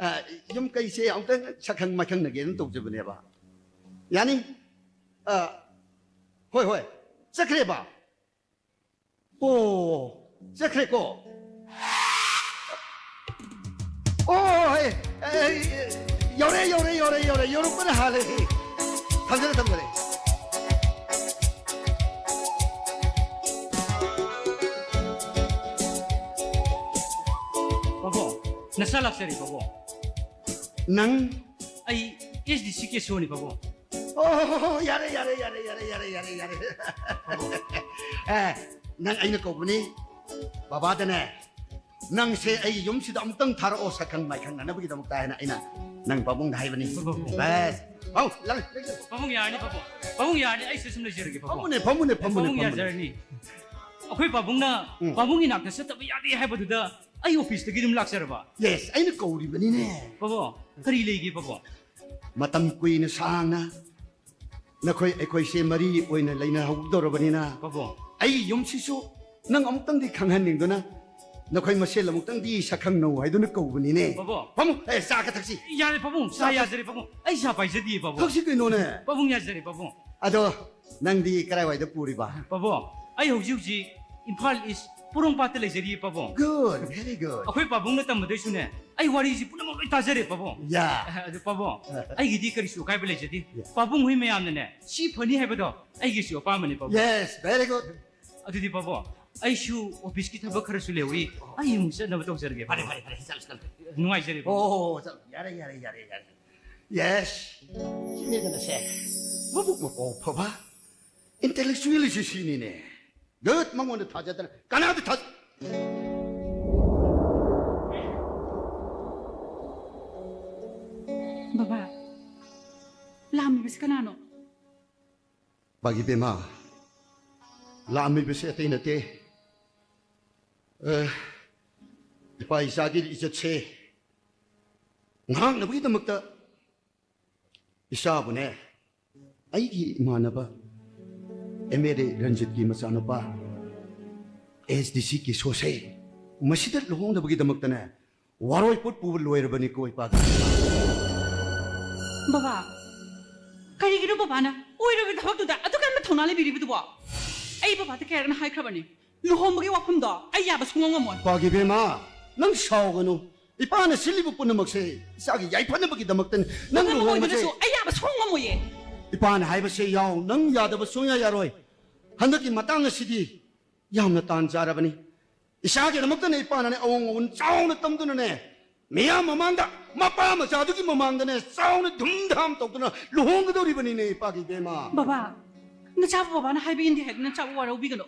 ꯑ, ꯌꯨꯝ ꯀꯩꯁꯦ ꯑꯃꯨꯛꯇ ꯁꯛꯈꯪ ꯃꯥꯏꯈꯪꯅꯒꯦꯅ ꯇꯧꯖꯕꯅꯦꯕ꯫ ꯌꯥꯅꯤ? ꯑ, ꯍꯣꯏ, ꯍꯣꯏ꯫ ꯆꯠꯈ꯭ꯔꯦꯕ? ꯑꯣ, ꯆꯠꯈ꯭ꯔꯦꯀꯣ? ꯑꯣ, ꯍꯦ, ꯑꯦ, ꯑꯦ, ꯌꯧꯔꯦ, ꯌꯧꯔꯦ, ꯌꯧꯔꯦ, ꯌꯧꯔꯦ, ꯌꯧꯔꯛꯄꯅ ꯍꯥꯜꯂꯦ꯫ ꯊꯝꯖꯔꯦ, ꯊꯝꯖꯔꯦ꯫ ꯄꯥꯕꯨꯡ, ꯅꯆꯥ ꯂꯥꯛꯆꯔꯦ, ꯄꯥꯕꯨꯡ꯫ ꯅꯪ? ꯑꯩ ꯑꯦꯁ ꯗꯤ ꯁꯤ ꯀꯦꯁꯣꯅꯤ, ꯄꯥꯕꯨꯡ꯫ ꯑꯣ, ꯌꯥꯔꯦ, ꯌꯥꯔꯦ, ꯌꯥꯔꯦ꯫ ꯑꯦ, ꯅꯪ ꯑꯩꯅ ꯀꯧꯕꯅꯤ꯫ ꯕꯕꯥꯗꯅꯦ, ꯅꯪꯁꯦ ꯑꯩꯒꯤ ꯌꯨꯝꯁꯤꯗ ꯑꯃꯨꯛꯇꯪ ꯊꯥꯔꯛꯑꯣ, ꯁꯛꯈꯪ ꯃꯥꯏꯈꯪꯅꯅꯕꯒꯤꯗꯃꯛꯇ ꯍꯥꯏꯅ ꯑꯩꯅ ꯅꯪ ꯄꯥꯕꯨꯡꯗ ꯍꯥꯏꯕꯅꯤ꯫ ꯄꯥꯕꯨꯡ꯫ ꯕꯁ꯫ ꯄꯥꯕꯨꯡ, ꯂꯥꯛ-, ꯂꯥꯛ-, ꯄꯥꯕꯨꯡ ꯌꯥꯔꯅꯤ, ꯄꯥꯕꯨꯡ꯫ ꯄꯥꯕꯨꯡ ꯌꯥꯔꯅꯤ, ꯑꯩ ꯁꯤꯗ ꯁꯨꯝ ꯂꯩꯖꯔꯒꯦ, ꯄꯥꯕꯨꯡ꯫ ꯐꯝꯃꯨꯅꯦ, ꯐꯝꯃꯨꯅꯦ, ꯐꯝꯃꯨꯅꯦ, ꯄꯥꯕꯨꯡ ꯐꯝꯃꯨꯅꯦ꯫ ꯌꯥꯖꯔꯅꯤ꯫ ꯑꯩꯈꯣꯏ ꯄꯥꯕꯨꯡꯅ ꯎꯝ꯫ ꯄꯥꯕꯨꯡꯒꯤ ꯅꯥꯛꯇ ꯆꯠꯇꯕ ꯌꯥꯗꯦ ꯍꯥꯏꯕꯗꯨꯗ ꯑꯩ ꯑꯣꯐꯤꯁꯇꯒꯤ ꯑꯗꯨꯝ ꯂꯥꯛꯆꯔꯕ꯫ ꯌꯦꯁ, ꯑꯩꯅ ꯀꯧꯔꯤꯕꯅꯤꯅꯦ꯫ ꯄꯥꯕꯨꯡ, ꯀꯔꯤ ꯂꯩꯒꯦ, ꯄꯥꯕꯨꯡ? ꯃꯇꯝ ꯀꯨꯏꯅ ꯁꯥꯡꯅ ꯅꯈꯣꯏ ꯑꯩꯈꯣꯏꯁꯦ ꯃꯔꯤ ꯑꯣꯏꯅ ꯂꯩꯅꯍꯧꯗꯧꯔꯕꯅꯤꯅ, ꯄꯥꯕꯨꯡ꯫ ꯑꯩꯒꯤ ꯌꯨꯝꯁꯤꯁꯨ ꯅꯪ ꯑꯃꯨꯛꯇꯪꯗꯤ ꯈꯪꯍꯟꯅꯤꯡꯗꯨꯅ ꯅꯈꯣꯏ ꯃꯁꯦꯜ ꯑꯃꯨꯛꯇꯪꯗꯤ ꯁꯛꯈꯪꯅꯧ ꯍꯥꯏꯗꯨꯅ ꯀꯧꯕꯅꯤꯅꯦ꯫ ꯄꯥꯕꯨꯡ꯫ ꯐꯝꯃꯨ, ꯑꯦ, ꯆꯥ ꯈ ꯊꯛꯁꯤ꯫ ꯌꯥꯔꯦ, ꯄꯥꯕꯨꯡ, ꯆꯥ ꯆꯥ ꯊꯛ- ꯌꯥꯖꯔꯦ, ꯄꯥꯕꯨꯡ꯫ ꯑꯩ ꯆꯥ ꯄꯥꯏꯖꯗꯤꯌꯦ, ꯄꯥꯕꯨꯡ꯫ ꯊꯛꯁꯤ ꯀꯩꯅꯣꯅꯦ? ꯄꯥꯕꯨꯡ, ꯌꯥꯖꯔꯦ, ꯄꯥꯕꯨꯡ꯫ ꯑꯗꯣ ꯅꯪꯗꯤ ꯀꯗꯥꯏꯋꯥꯏꯗ ꯄꯨꯔꯤꯕ? ꯄꯥꯕꯨꯡ, ꯑꯩ ꯍꯧꯖꯤꯛ ꯍꯧꯖꯤꯛ ꯏꯝꯐꯥꯜ ꯏꯁ ꯄꯣꯔꯣꯝꯄꯥꯠꯇ ꯂꯩꯖꯔꯤꯌꯦ, ꯄꯥꯕꯨꯡ꯫ Good, very good. ꯑꯩꯈꯣꯏ ꯄꯥꯕꯨꯡꯅ ꯇꯝꯕꯗꯩꯁꯨꯅꯦ, ꯑꯩ ꯋꯥꯔꯤꯁꯤ ꯄꯨꯝꯅꯃꯛ ꯂꯣꯏ ꯇꯥꯖꯔꯦ, ꯄꯥꯕꯨꯡ꯫ ꯌꯥ꯫ ꯑꯗꯨ, ꯄꯥꯕꯨꯡ, ꯑ꯫ ꯑꯩꯒꯤꯗꯤ ꯀꯔꯤꯁꯨ ꯑꯀꯥꯏꯕ ꯂꯩꯖꯗꯦ꯫ ꯌꯥ꯫ ꯄꯥꯕꯨꯡ ꯍꯣꯏ ꯃꯌꯥꯝꯅꯅꯦ, ꯁꯤ ꯐꯅꯤ ꯍꯥꯏꯕꯗꯣ ꯑꯩꯒꯤꯁꯨ ꯑꯄꯥꯝꯕꯅꯤ, ꯄꯥꯕꯨꯡ꯫ Yes, very good. ꯑꯗꯨꯗꯤ, ꯄꯥꯕꯨꯡ, ꯑꯩꯁꯨ ꯑꯣꯐꯤꯁꯀꯤ ꯊꯕꯛ ꯈꯔꯁꯨ ꯂꯩꯍꯧꯔꯤ, ꯑꯩ ꯑꯃꯨꯛ ꯆꯠꯅꯕ ꯇꯧꯖꯔꯒꯦ, ꯐꯔꯦ, ꯄꯥꯕꯨꯡ꯫ ꯐꯔꯦ, ꯐꯔꯦ, ꯆꯠꯂꯨ, ꯆꯠꯂꯨ꯫ ꯅꯨꯡꯉꯥꯏꯖꯔꯦ, ꯄꯥꯕꯨꯡ꯫ ꯑꯣ, ꯆꯠꯂꯨ꯫ ꯌꯥꯔꯦ, ꯌꯥꯔꯦ, ꯌꯥꯔꯦ, ꯌꯥꯔꯦ꯫ Yes. ꯁꯤꯅꯤꯗꯅ ꯁꯦ꯫ ꯃꯕꯨꯛ ꯃꯄꯥꯎ ꯐꯕ, intellectual ꯁꯤ ꯁꯤꯅꯤꯅꯦ꯫ Good, ꯃꯉꯣꯟꯗ ꯊꯥꯖꯗꯅ ꯀꯅꯥꯗ ꯊꯥꯖ-, ꯕꯕꯥ, ꯂꯥꯛꯂꯝꯃꯤꯕꯁꯤ ꯀꯅꯥꯅꯣ? ꯄꯥꯒꯤ ꯕꯦꯝꯃ, ꯂꯥꯛꯂꯝꯃꯤꯕꯁꯤ ꯑꯇꯩ ꯅꯠꯇꯦ꯫ ꯑ, ꯏꯄꯥ ꯏꯆꯥꯒꯤ ꯏꯖꯠꯁꯦ ꯉꯥꯛꯅꯕꯒꯤꯗꯃꯛꯇ ꯏꯆꯥꯕꯨꯅꯦ, ꯑꯩꯒꯤ ꯏꯃꯥꯟꯅꯕ ꯑꯦꯝ ꯑꯦꯜ ꯑꯦ ꯔꯟꯖꯤꯠꯀꯤ ꯃꯆꯥꯅꯨꯄꯥ ꯑꯦꯁ ꯗꯤ ꯁꯤ ꯀꯦꯁꯣꯁꯦ ꯃꯁꯤꯗ ꯂꯨꯍꯣꯡꯅꯕꯒꯤꯗꯃꯛꯇꯅꯦ, ꯋꯥꯔꯣꯏ ꯄꯣꯠ ꯄꯨꯕ ꯂꯣꯏꯔꯕꯅꯤꯀꯣ, ꯏꯄꯥꯒꯤ꯫ ꯕꯕꯥ, ꯀꯔꯤꯒꯤꯅꯣ ꯕꯕꯥꯅ ꯑꯣꯏꯔꯣꯏꯕ ꯊꯕꯛꯇꯨꯗ ꯑꯗꯨꯛ ꯀꯟꯕ ꯊꯧꯅꯥ ꯂꯩꯕꯤꯔꯤꯕꯗꯨꯕꯣ? ꯑꯩ ꯕꯕꯥꯗ ꯀꯌꯥꯔꯛꯅ ꯍꯥꯏꯈ꯭ꯔꯕꯅꯤ, ꯂꯨꯍꯣꯡꯕꯒꯤ ꯋꯥꯐꯝꯗꯣ ꯑꯩ ꯌꯥꯕ ꯁꯨꯡꯉꯝ ꯉꯝꯃꯣꯏ꯫ ꯏꯄꯥꯒꯤ ꯕꯦꯝꯃ, ꯅꯪ ꯁꯥꯎꯒꯅꯨ꯫ ꯏꯄꯥꯅ ꯁꯤꯜꯂꯤꯕ ꯄꯨꯝꯅꯃꯛꯁꯦ ꯏꯆꯥꯒꯤ ꯌꯥꯏꯐꯅꯕꯒꯤꯗꯃꯛꯇꯅꯤ꯫ ꯅꯪ ꯄꯨꯝꯅꯃꯛ ꯂꯨꯍꯣꯡꯕꯁꯦ ꯑꯣꯏꯗꯨꯅꯁꯨ ꯑꯩ ꯌꯥꯕ ꯁꯨꯡꯉꯝ ꯉꯝꯃꯣꯏꯌꯦ꯫ ꯏꯄꯥꯅ ꯍꯥꯏꯕꯁꯦ ꯌꯥꯎ, ꯅꯪ ꯌꯥꯗꯕ ꯁꯨꯡꯌꯥ ꯌꯥꯔꯣꯏ꯫ ꯍꯟꯗꯛꯀꯤ ꯃꯇꯥꯡ ꯑꯁꯤꯗꯤ ꯌꯥꯝꯅ ꯇꯥꯟ ꯆꯥꯔꯕꯅꯤ꯫ ꯏꯆꯥꯒꯤꯗꯃꯛꯇꯅꯦ ꯏꯄꯥꯅꯅꯦ ꯑꯑꯣꯟ ꯑꯑꯣꯟ ꯆꯥꯎꯅ ꯇꯝꯗꯨꯅꯅꯦ, ꯃꯤꯌꯥꯝ ꯃꯃꯥꯡꯗ, ꯃꯄꯥ ꯃꯆꯥꯗꯨꯒꯤ ꯃꯃꯥꯡꯗꯅꯦ ꯆꯥꯎꯅ ꯙꯨꯝꯙꯥꯝ ꯇꯧꯗꯨꯅ ꯂꯨꯍꯣꯡꯒꯗꯧꯔꯤꯕꯅꯤꯅꯦ ꯏꯄꯥꯒꯤ ꯏꯕꯦꯝꯃ꯫ ꯕꯕꯥ, ꯅꯆꯥꯕꯨ ꯕꯕꯥꯅ ꯍꯥꯏꯕ ꯏꯟꯗꯦ ꯍꯥꯏꯗꯨꯅ ꯆꯥꯕ ꯋꯥꯔꯧꯕꯤꯒꯅꯨ꯫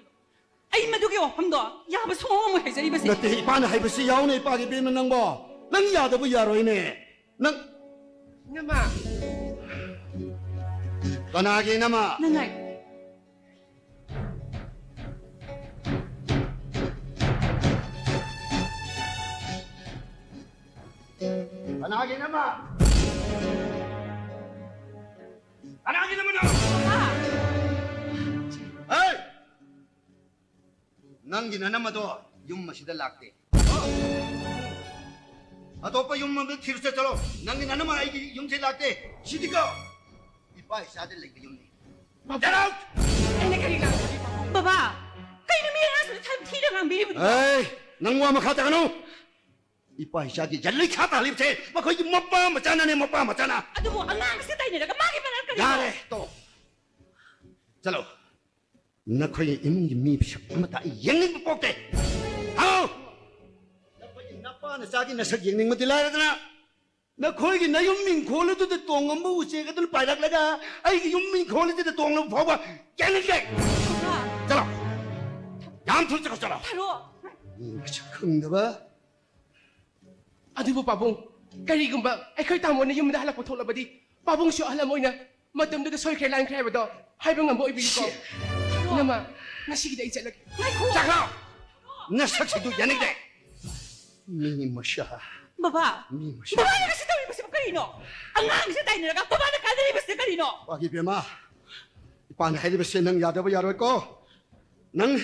ꯑꯩ ꯃꯗꯨꯒꯤ ꯋꯥꯐꯝꯗꯣ ꯌꯥꯕ ꯁꯨꯡꯉꯝ ꯉꯝꯃꯣꯏ ꯍꯥꯏꯖꯔꯤꯕꯁꯦ꯫ ꯅꯠꯇꯦ, ꯏꯄꯥꯅ ꯍꯥꯏꯕꯁꯤ ꯌꯥꯎꯅ ꯏꯄꯥꯒꯤ ꯏꯕꯦꯝꯃ ꯅꯪꯕꯣ꯫ ꯅꯪ ꯌꯥꯗꯕ ꯌꯥꯔꯣꯏꯅꯦ꯫ ꯅꯪ ꯏꯅꯝꯃ꯫ ꯀꯅꯥꯒꯤ ꯏꯅꯝꯃ? ꯅꯪ ꯉꯥꯏ꯫ ꯀꯅꯥꯒꯤ ꯏꯅꯝꯃ? ꯀꯅꯥꯒꯤ ꯏꯅꯝꯃꯅꯣ? ꯍꯥ? ꯍꯦ! ꯅꯪꯒꯤ ꯅꯅꯝꯃꯗꯣ ꯌꯨꯝ ꯑꯁꯤꯗ ꯂꯥꯛꯇꯦ꯫ ꯑꯇꯣꯞꯄ ꯌꯨꯝ ꯑꯃꯗ ꯊꯤꯔꯨ ꯆꯠꯂꯣ꯫ ꯅꯪꯒꯤ ꯅꯅꯝꯃ ꯑꯩꯒꯤ ꯌꯨꯝꯁꯤ ꯂꯥꯛꯇꯦ꯫ ꯁꯤꯗꯤꯀꯣ ꯏꯄꯥ ꯏꯆꯥꯗ ꯂꯩꯕ ꯌꯨꯝꯅꯤ꯫ Get out! ꯑꯩꯅ ꯀꯔꯤ ꯉꯥꯡꯕꯤꯔꯤꯕ? ꯕꯕꯥ, ꯀꯩꯅꯣ ꯃꯤ ꯑꯉꯥꯡꯁꯤꯗ ꯊꯝ ꯊꯤꯅ ꯉꯥꯡꯕꯤꯔꯤꯕꯗꯨꯕꯣ? ꯑꯦ, ꯅꯪ ꯋꯥ ꯃꯈꯥ ꯇꯥꯒꯅꯨ꯫ ꯏꯄꯥ ꯏꯆꯥꯒꯤ ꯌꯥꯟꯂꯩ ꯈꯥ ꯇꯥꯍꯜꯂꯤꯕꯁꯦ ꯃꯈꯣꯏꯒꯤ ꯃꯄꯥ ꯃꯆꯥꯅꯅꯦ, ꯃꯄꯥ ꯃꯆꯥꯅ꯫ ꯑꯗꯨꯕꯨ ꯑꯉꯥꯡꯁꯦ ꯇꯥꯏꯅꯔꯒ ꯃꯥꯒꯤ ꯃꯔꯝ ꯀꯔꯤꯅꯣ? ꯌꯥꯔꯦ, ꯇꯣꯛꯑꯣ꯫ ꯆꯠꯂꯣ꯫ ꯅꯈꯣꯏꯒꯤ ꯏꯃꯨꯡꯒꯤ ꯃꯤ ꯃꯁꯛ ꯑꯃꯠꯇ ꯑꯩ ꯌꯦꯡꯅꯤꯡꯕ ꯄꯣꯛꯇꯦ꯫ ꯍꯥꯎ! ꯅꯈꯣꯏꯒꯤ ꯅꯄꯥ ꯅꯆꯥꯒꯤ ꯅꯁꯛ ꯌꯦꯡꯅꯤꯡꯕꯗꯤ ꯂꯥꯏꯔꯗꯅ, ꯅꯈꯣꯏꯒꯤ ꯅꯌꯨꯝ ꯏꯪꯈꯣꯜ ꯑꯗꯨꯗ ꯇꯣꯡꯉꯝꯕ ꯎꯆꯦꯛ ꯑꯗꯨꯅ ꯄꯥꯏꯔꯛꯂꯒ ꯑꯩꯒꯤ ꯌꯨꯝ ꯏꯪꯈꯣꯜ ꯑꯗꯨꯗ ꯇꯣꯡꯂꯕ ꯐꯥꯎꯕ ꯌꯦꯡꯅꯤꯡꯗꯦ꯫ ꯕꯕꯥ! ꯆꯠꯂꯣ꯫ ꯌꯥꯝ ꯊꯨꯅ ꯆꯠꯈ꯭ꯔꯣ, ꯆꯠꯂꯣ꯫ ꯊꯥꯔꯣ! ꯃꯤ ꯃꯁꯛ ꯈꯪꯗꯕ꯫ ꯑꯗꯨꯕꯨ ꯄꯥꯕꯨꯡ, ꯀꯔꯤꯒꯨꯝꯕ ꯑꯩꯈꯣꯏ ꯇꯥꯃꯣꯅ ꯌꯨꯝꯗ ꯍꯜꯂꯛꯄ ꯊꯣꯛꯂꯕꯗꯤ, ꯄꯥꯕꯨꯡꯁꯨ ꯑꯍꯜ ꯑꯃ ꯑꯣꯏꯅ ꯃꯇꯝꯗꯨꯗ ꯁꯣꯏꯈ꯭ꯔꯦ ꯂꯥꯟꯈ꯭ꯔꯦ ꯍꯥꯏꯕꯗꯣ ꯍꯥꯏꯕ ꯉꯝꯕ ꯑꯣꯏꯕꯤꯔꯤꯀꯣ꯫ ꯁꯤ- ꯏꯅꯝꯃ, ꯉꯁꯤꯒꯤꯗꯤ ꯑꯩ ꯆꯠꯂꯒꯦ꯫ ꯉꯥꯏꯈꯣ! ꯆꯠꯈ꯭ꯔꯣ! ꯅꯁꯛꯁꯤꯡꯗꯨ ꯌꯥꯅꯤꯡꯗꯦ꯫ ꯃꯤ ꯃꯁꯥ꯫ ꯕꯕꯥ! ꯃꯤ ꯃꯁꯥ꯫ ꯕꯕꯥꯅ ꯉꯁꯤ ꯇꯧꯔꯤꯕꯁꯤꯕꯨ ꯀꯔꯤꯅꯣ? ꯑꯉꯥꯡꯁꯦ ꯇꯥꯏꯅꯔꯒ ꯕꯕꯥꯅ ꯀꯥꯟꯅꯔꯤꯕꯁꯤꯅ ꯀꯔꯤꯅꯣ? ꯋꯥꯒꯤ ꯕꯦꯝꯃ, ꯏꯄꯥꯅ ꯍꯥꯏꯔꯤꯕꯁꯦ ꯅꯪ ꯌꯥꯗꯕ ꯌꯥꯔꯣꯏꯀꯣ꯫ ꯅꯪ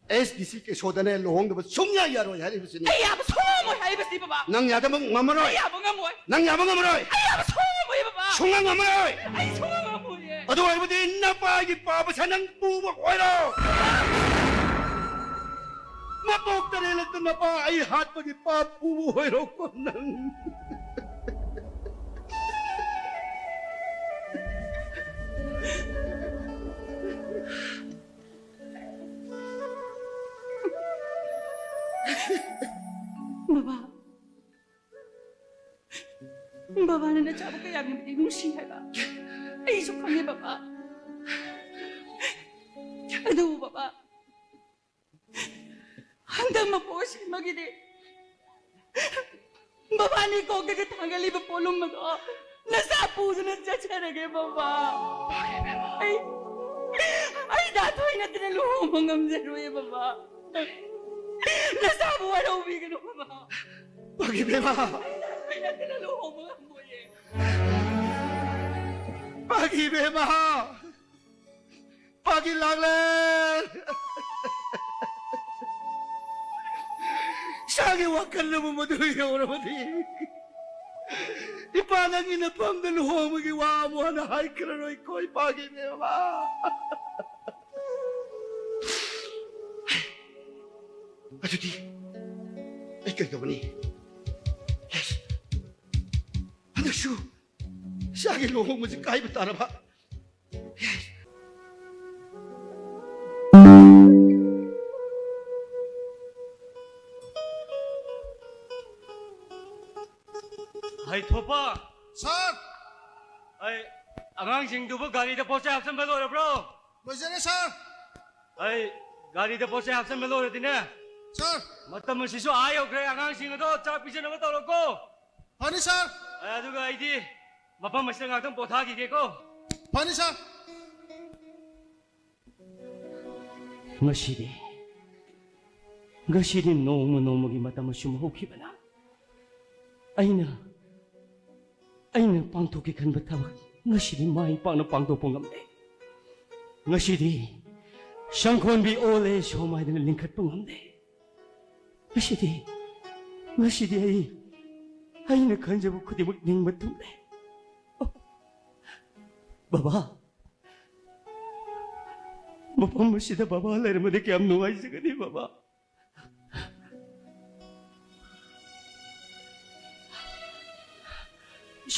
ꯑꯦꯁ ꯗꯤ ꯁꯤ ꯀꯦꯁꯣꯗꯅꯦ ꯂꯨꯍꯣꯡꯗꯕ ꯁꯨꯡꯌꯥ ꯌꯥꯔꯣꯏ ꯍꯥꯏꯔꯤꯕꯁꯤꯅꯤ꯫ ꯑꯩ ꯌꯥꯕ ꯁꯨꯡꯉꯝꯃꯣꯏ ꯍꯥꯏꯔꯤꯕꯁꯤ, ꯕꯕꯥ꯫ ꯅꯪ ꯌꯥꯗꯕ ꯉꯝꯃꯔꯣꯏ꯫ ꯑꯩ ꯌꯥꯕ ꯉꯝꯃꯣꯏ꯫ ꯅꯪ ꯌꯥꯕ ꯉꯝꯃꯔꯣꯏ꯫ ꯑꯩ ꯌꯥꯕ ꯁꯨꯡꯉꯝꯃꯣꯏ, ꯕꯕꯥ꯫ ꯁꯨꯡꯉꯝ ꯉꯝꯃꯔꯣꯏ꯫ ꯑꯩ ꯁꯨꯡꯉꯝ ꯉꯝꯃꯣꯏꯌꯦ꯫ ꯑꯗꯨ ꯑꯣꯏꯔꯕꯗꯤ ꯅꯄꯥꯒꯤ ꯄꯥꯕꯁꯦ ꯅꯪ ꯄꯨꯕ ꯑꯣꯏꯔꯣ꯫ ꯃꯀꯣꯛ ꯇꯔꯦꯠꯂꯛꯇ ꯅꯄꯥ ꯑꯩ ꯍꯥꯠꯄꯒꯤ ꯄꯥꯞ ꯄꯨꯕ ꯑꯣꯏꯔꯣꯀꯣ ꯅꯪ꯫ ꯕꯕꯥ, ꯕꯕꯥꯅ ꯅꯆꯥꯕꯨ ꯀꯌꯥꯝ ꯌꯥꯝꯅ ꯅꯨꯡꯁꯤ ꯍꯥꯏꯕ ꯑꯩꯁꯨ ꯈꯪꯉꯦ ꯕꯕꯥ꯫ ꯑꯗꯨꯕꯨ ꯕꯕꯥ, ꯍꯟꯗꯛ ꯃꯄꯣꯛ ꯑꯁꯤꯃꯒꯤꯗꯤ ꯕꯕꯥꯅꯤ ꯀꯣꯛꯇꯒ ꯊꯥꯡꯒꯠꯂꯤꯕ ꯄꯣꯠꯂꯨꯝ ꯑꯗꯣ ꯅꯆꯥ ꯄꯨꯗꯨꯅ ꯆꯠꯆꯔꯒꯦ ꯕꯕꯥ꯫ ꯑꯩ, ꯑꯩ ꯗꯥ ꯊꯣꯏ ꯅꯠꯇꯅ ꯂꯨꯍꯣꯡꯕ ꯉꯝꯖꯔꯣꯏ ꯕꯕꯥ꯫ ꯅꯆꯥꯕꯨ ꯋꯥꯔꯧꯕꯤꯒꯅꯨ ꯕꯕꯥ꯫ ꯄꯥꯒꯤꯕꯦꯝꯃ! ꯑꯩ ꯗꯥ ꯊꯣꯏ ꯅꯠꯇꯅ ꯂꯨꯍꯣꯡꯕ ꯉꯝꯃꯣꯏꯌꯦ꯫ ꯄꯥꯒꯤꯕꯦꯝꯃ! ꯄꯥꯒꯤ ꯂꯥꯛꯂꯦ! ꯏꯁꯥꯒꯤ ꯋꯥꯈꯜꯅꯕꯨ ꯃꯗꯨ ꯌꯧꯔꯕꯗꯤ ꯏꯄꯥ ꯅꯪꯒꯤ ꯅꯐꯝꯗ ꯂꯨꯍꯣꯡꯕꯒꯤ ꯋꯥ ꯑꯃꯨꯛ ꯍꯟꯅ ꯍꯥꯏꯈ꯭ꯔꯔꯣꯏꯀꯣ, ꯏꯄꯥꯒꯤ ꯕꯦꯝꯃ꯫ ꯑꯗꯨꯗꯤ ꯑꯩ ꯀꯩꯗꯧꯒꯅꯤ? ꯌꯦꯁ, ꯍꯟꯗꯛꯁꯨ ꯏꯆꯥꯒꯤ ꯂꯨꯍꯣꯡꯕꯁꯤ ꯀꯥꯏꯕ ꯇꯥꯔꯕ꯫ ꯍꯩ ꯊꯣꯛꯄ! ꯁꯥꯔ! ꯑꯩ ꯑꯉꯥꯡꯁꯤꯡꯗꯨꯕꯨ ꯒꯥꯔꯤꯗ ꯄꯣꯠ ꯆꯩ ꯍꯥꯞꯆꯤꯟꯕ ꯂꯣꯏꯔꯕ꯭ꯔꯣ? ꯂꯣꯏꯖꯔꯦ ꯁꯥꯔ꯫ ꯑꯩ ꯒꯥꯔꯤꯗ ꯄꯣꯠ ꯆꯩ ꯍꯥꯞꯆꯤꯟꯕ ꯂꯣꯏꯔꯗꯤꯅꯦ, ꯁꯥꯔ꯫ ꯃꯇꯝ ꯑꯁꯤꯁꯨ ꯑꯥ ꯌꯧꯈ꯭ꯔꯦ, ꯑꯉꯥꯡꯁꯤꯡ ꯑꯗꯣ ꯆꯥꯛ ꯄꯤꯖꯅꯕ ꯇꯧꯔꯣꯀꯣ꯫ ꯐꯅꯤ ꯁꯥꯔ꯫ ꯑꯦ, ꯑꯗꯨꯒ ꯑꯩꯗꯤ ꯃꯐꯝ ꯑꯁꯤꯗ ꯉꯥꯛꯇꯪ ꯄꯣꯊꯥꯈꯤꯒꯦꯀꯣ꯫ ꯐꯅꯤ ꯁꯥꯔ꯫ ꯉꯁꯤꯗꯤ, ꯉꯁꯤꯗꯤ ꯅꯣꯡꯃ ꯅꯣꯡꯃꯒꯤ ꯃꯇꯝ ꯑꯁꯨꯝ ꯍꯧꯈꯤꯕꯅ ꯑꯩꯅ, ꯑꯩꯅ ꯄꯥꯡꯊꯣꯛꯀꯦ ꯈꯟꯕ ꯊꯕꯛ ꯉꯁꯤꯗꯤ ꯃꯥꯏ ꯄꯥꯛꯅ ꯄꯥꯡꯊꯣꯛꯄ ꯉꯝꯂꯦ꯫ ꯉꯁꯤꯗꯤ ꯁꯪꯈꯣꯟꯕꯤ ꯑꯣꯜ ꯑꯦꯖ ꯍꯣꯝ ꯍꯥꯏꯗꯅ ꯂꯤꯡꯈꯠꯄ ꯉꯝꯂꯦ꯫ ꯉꯁꯤꯗꯤ, ꯉꯁꯤꯗꯤ ꯑꯩ, ꯑꯩꯅ ꯈꯟꯖꯕ ꯈꯨꯗꯤꯡꯃꯛ ꯅꯤꯡꯕ ꯊꯨꯡꯂꯦ꯫ ꯑꯣ, ꯕꯕꯥ, ꯃꯐꯝ ꯑꯁꯤꯗ ꯕꯕꯥ ꯂꯩꯔꯝꯃꯗꯤ ꯀꯌꯥꯝ ꯅꯨꯡꯉꯥꯏꯖꯒꯅꯤ, ꯕꯕꯥ꯫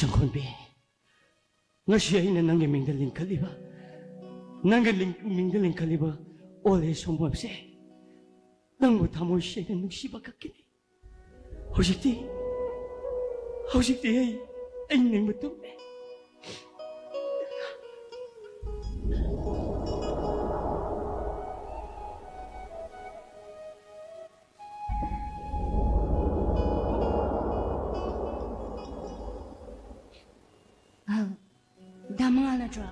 ꯆꯪꯈꯣꯟꯕꯤ, ꯉꯁꯤ ꯑꯩꯅ ꯅꯪꯒꯤ ꯃꯤꯡꯗ ꯂꯤꯡꯈꯠꯂꯤꯕ, ꯅꯪꯒꯤ ꯂꯤꯡ-, ꯃꯤꯡꯗ ꯂꯤꯡꯈꯠꯂꯤꯕ ꯑꯣꯜ ꯑꯦꯖ ꯍꯣꯝ ꯑꯁꯦ ꯅꯪꯕꯨ ꯊꯃꯣꯏ ꯁꯦꯡꯅ ꯅꯨꯡꯁꯤꯕ ꯈꯛꯀꯤꯅꯤ꯫ ꯍꯧꯖꯤꯛꯇꯤ, ꯍꯧꯖꯤꯛꯇꯤ ꯑꯩ, ꯑꯩ ꯅꯤꯡꯕ ꯇꯨꯝꯃꯦ꯫ ꯑ, ꯗꯥ ꯃꯉꯥꯜ ꯅꯠꯇ꯭ꯔꯣ?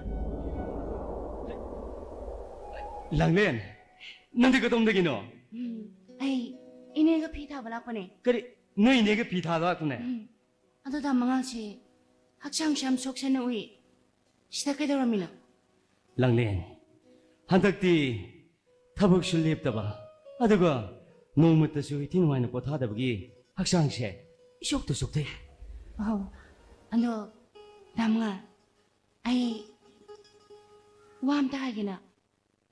ꯂꯥꯡꯂꯦꯟ, ꯅꯪꯗꯤ ꯀꯗꯣꯝꯗꯒꯤꯅꯣ? ꯎꯝ, ꯑꯩ ꯏꯅꯦꯒ ꯐꯤ ꯊꯥꯕ ꯂꯥꯛꯄꯅꯦ꯫ ꯀꯔꯤ? ꯅꯣꯏ ꯏꯅꯦꯒ ꯐꯤ ꯊꯥꯕ ꯂꯥꯛꯄꯅꯦ? ꯎꯝ꯫ ꯑꯗꯣ ꯗꯥ ꯃꯉꯥꯜꯁꯦ ꯍꯛꯆꯥꯡꯁꯦ ꯌꯥꯝ ꯁꯣꯛꯆꯟꯅ ꯎꯏ꯫ ꯁꯤꯗ ꯀꯩꯗꯧꯔꯝꯃꯤꯅꯣ? ꯂꯥꯡꯂꯦꯟ, ꯍꯟꯗꯛꯇꯤ ꯊꯕꯛꯁꯨ ꯂꯦꯞꯇꯕ, ꯑꯗꯨꯒ ꯅꯣꯡꯃꯇꯁꯨ ꯏꯊꯤ ꯅꯨꯡꯉꯥꯏꯅ ꯄꯣꯊꯥꯗꯕꯒꯤ ꯍꯛꯆꯥꯡꯁꯦ ꯏꯁꯣꯛꯇ ꯁꯣꯛꯊꯩ꯫ ꯑꯧ, ꯑꯗꯣ ꯗꯥ ꯃꯉꯥꯜ, ꯑꯩ ꯋꯥ ꯑꯝꯇ ꯍꯥꯏꯒꯦꯅ꯫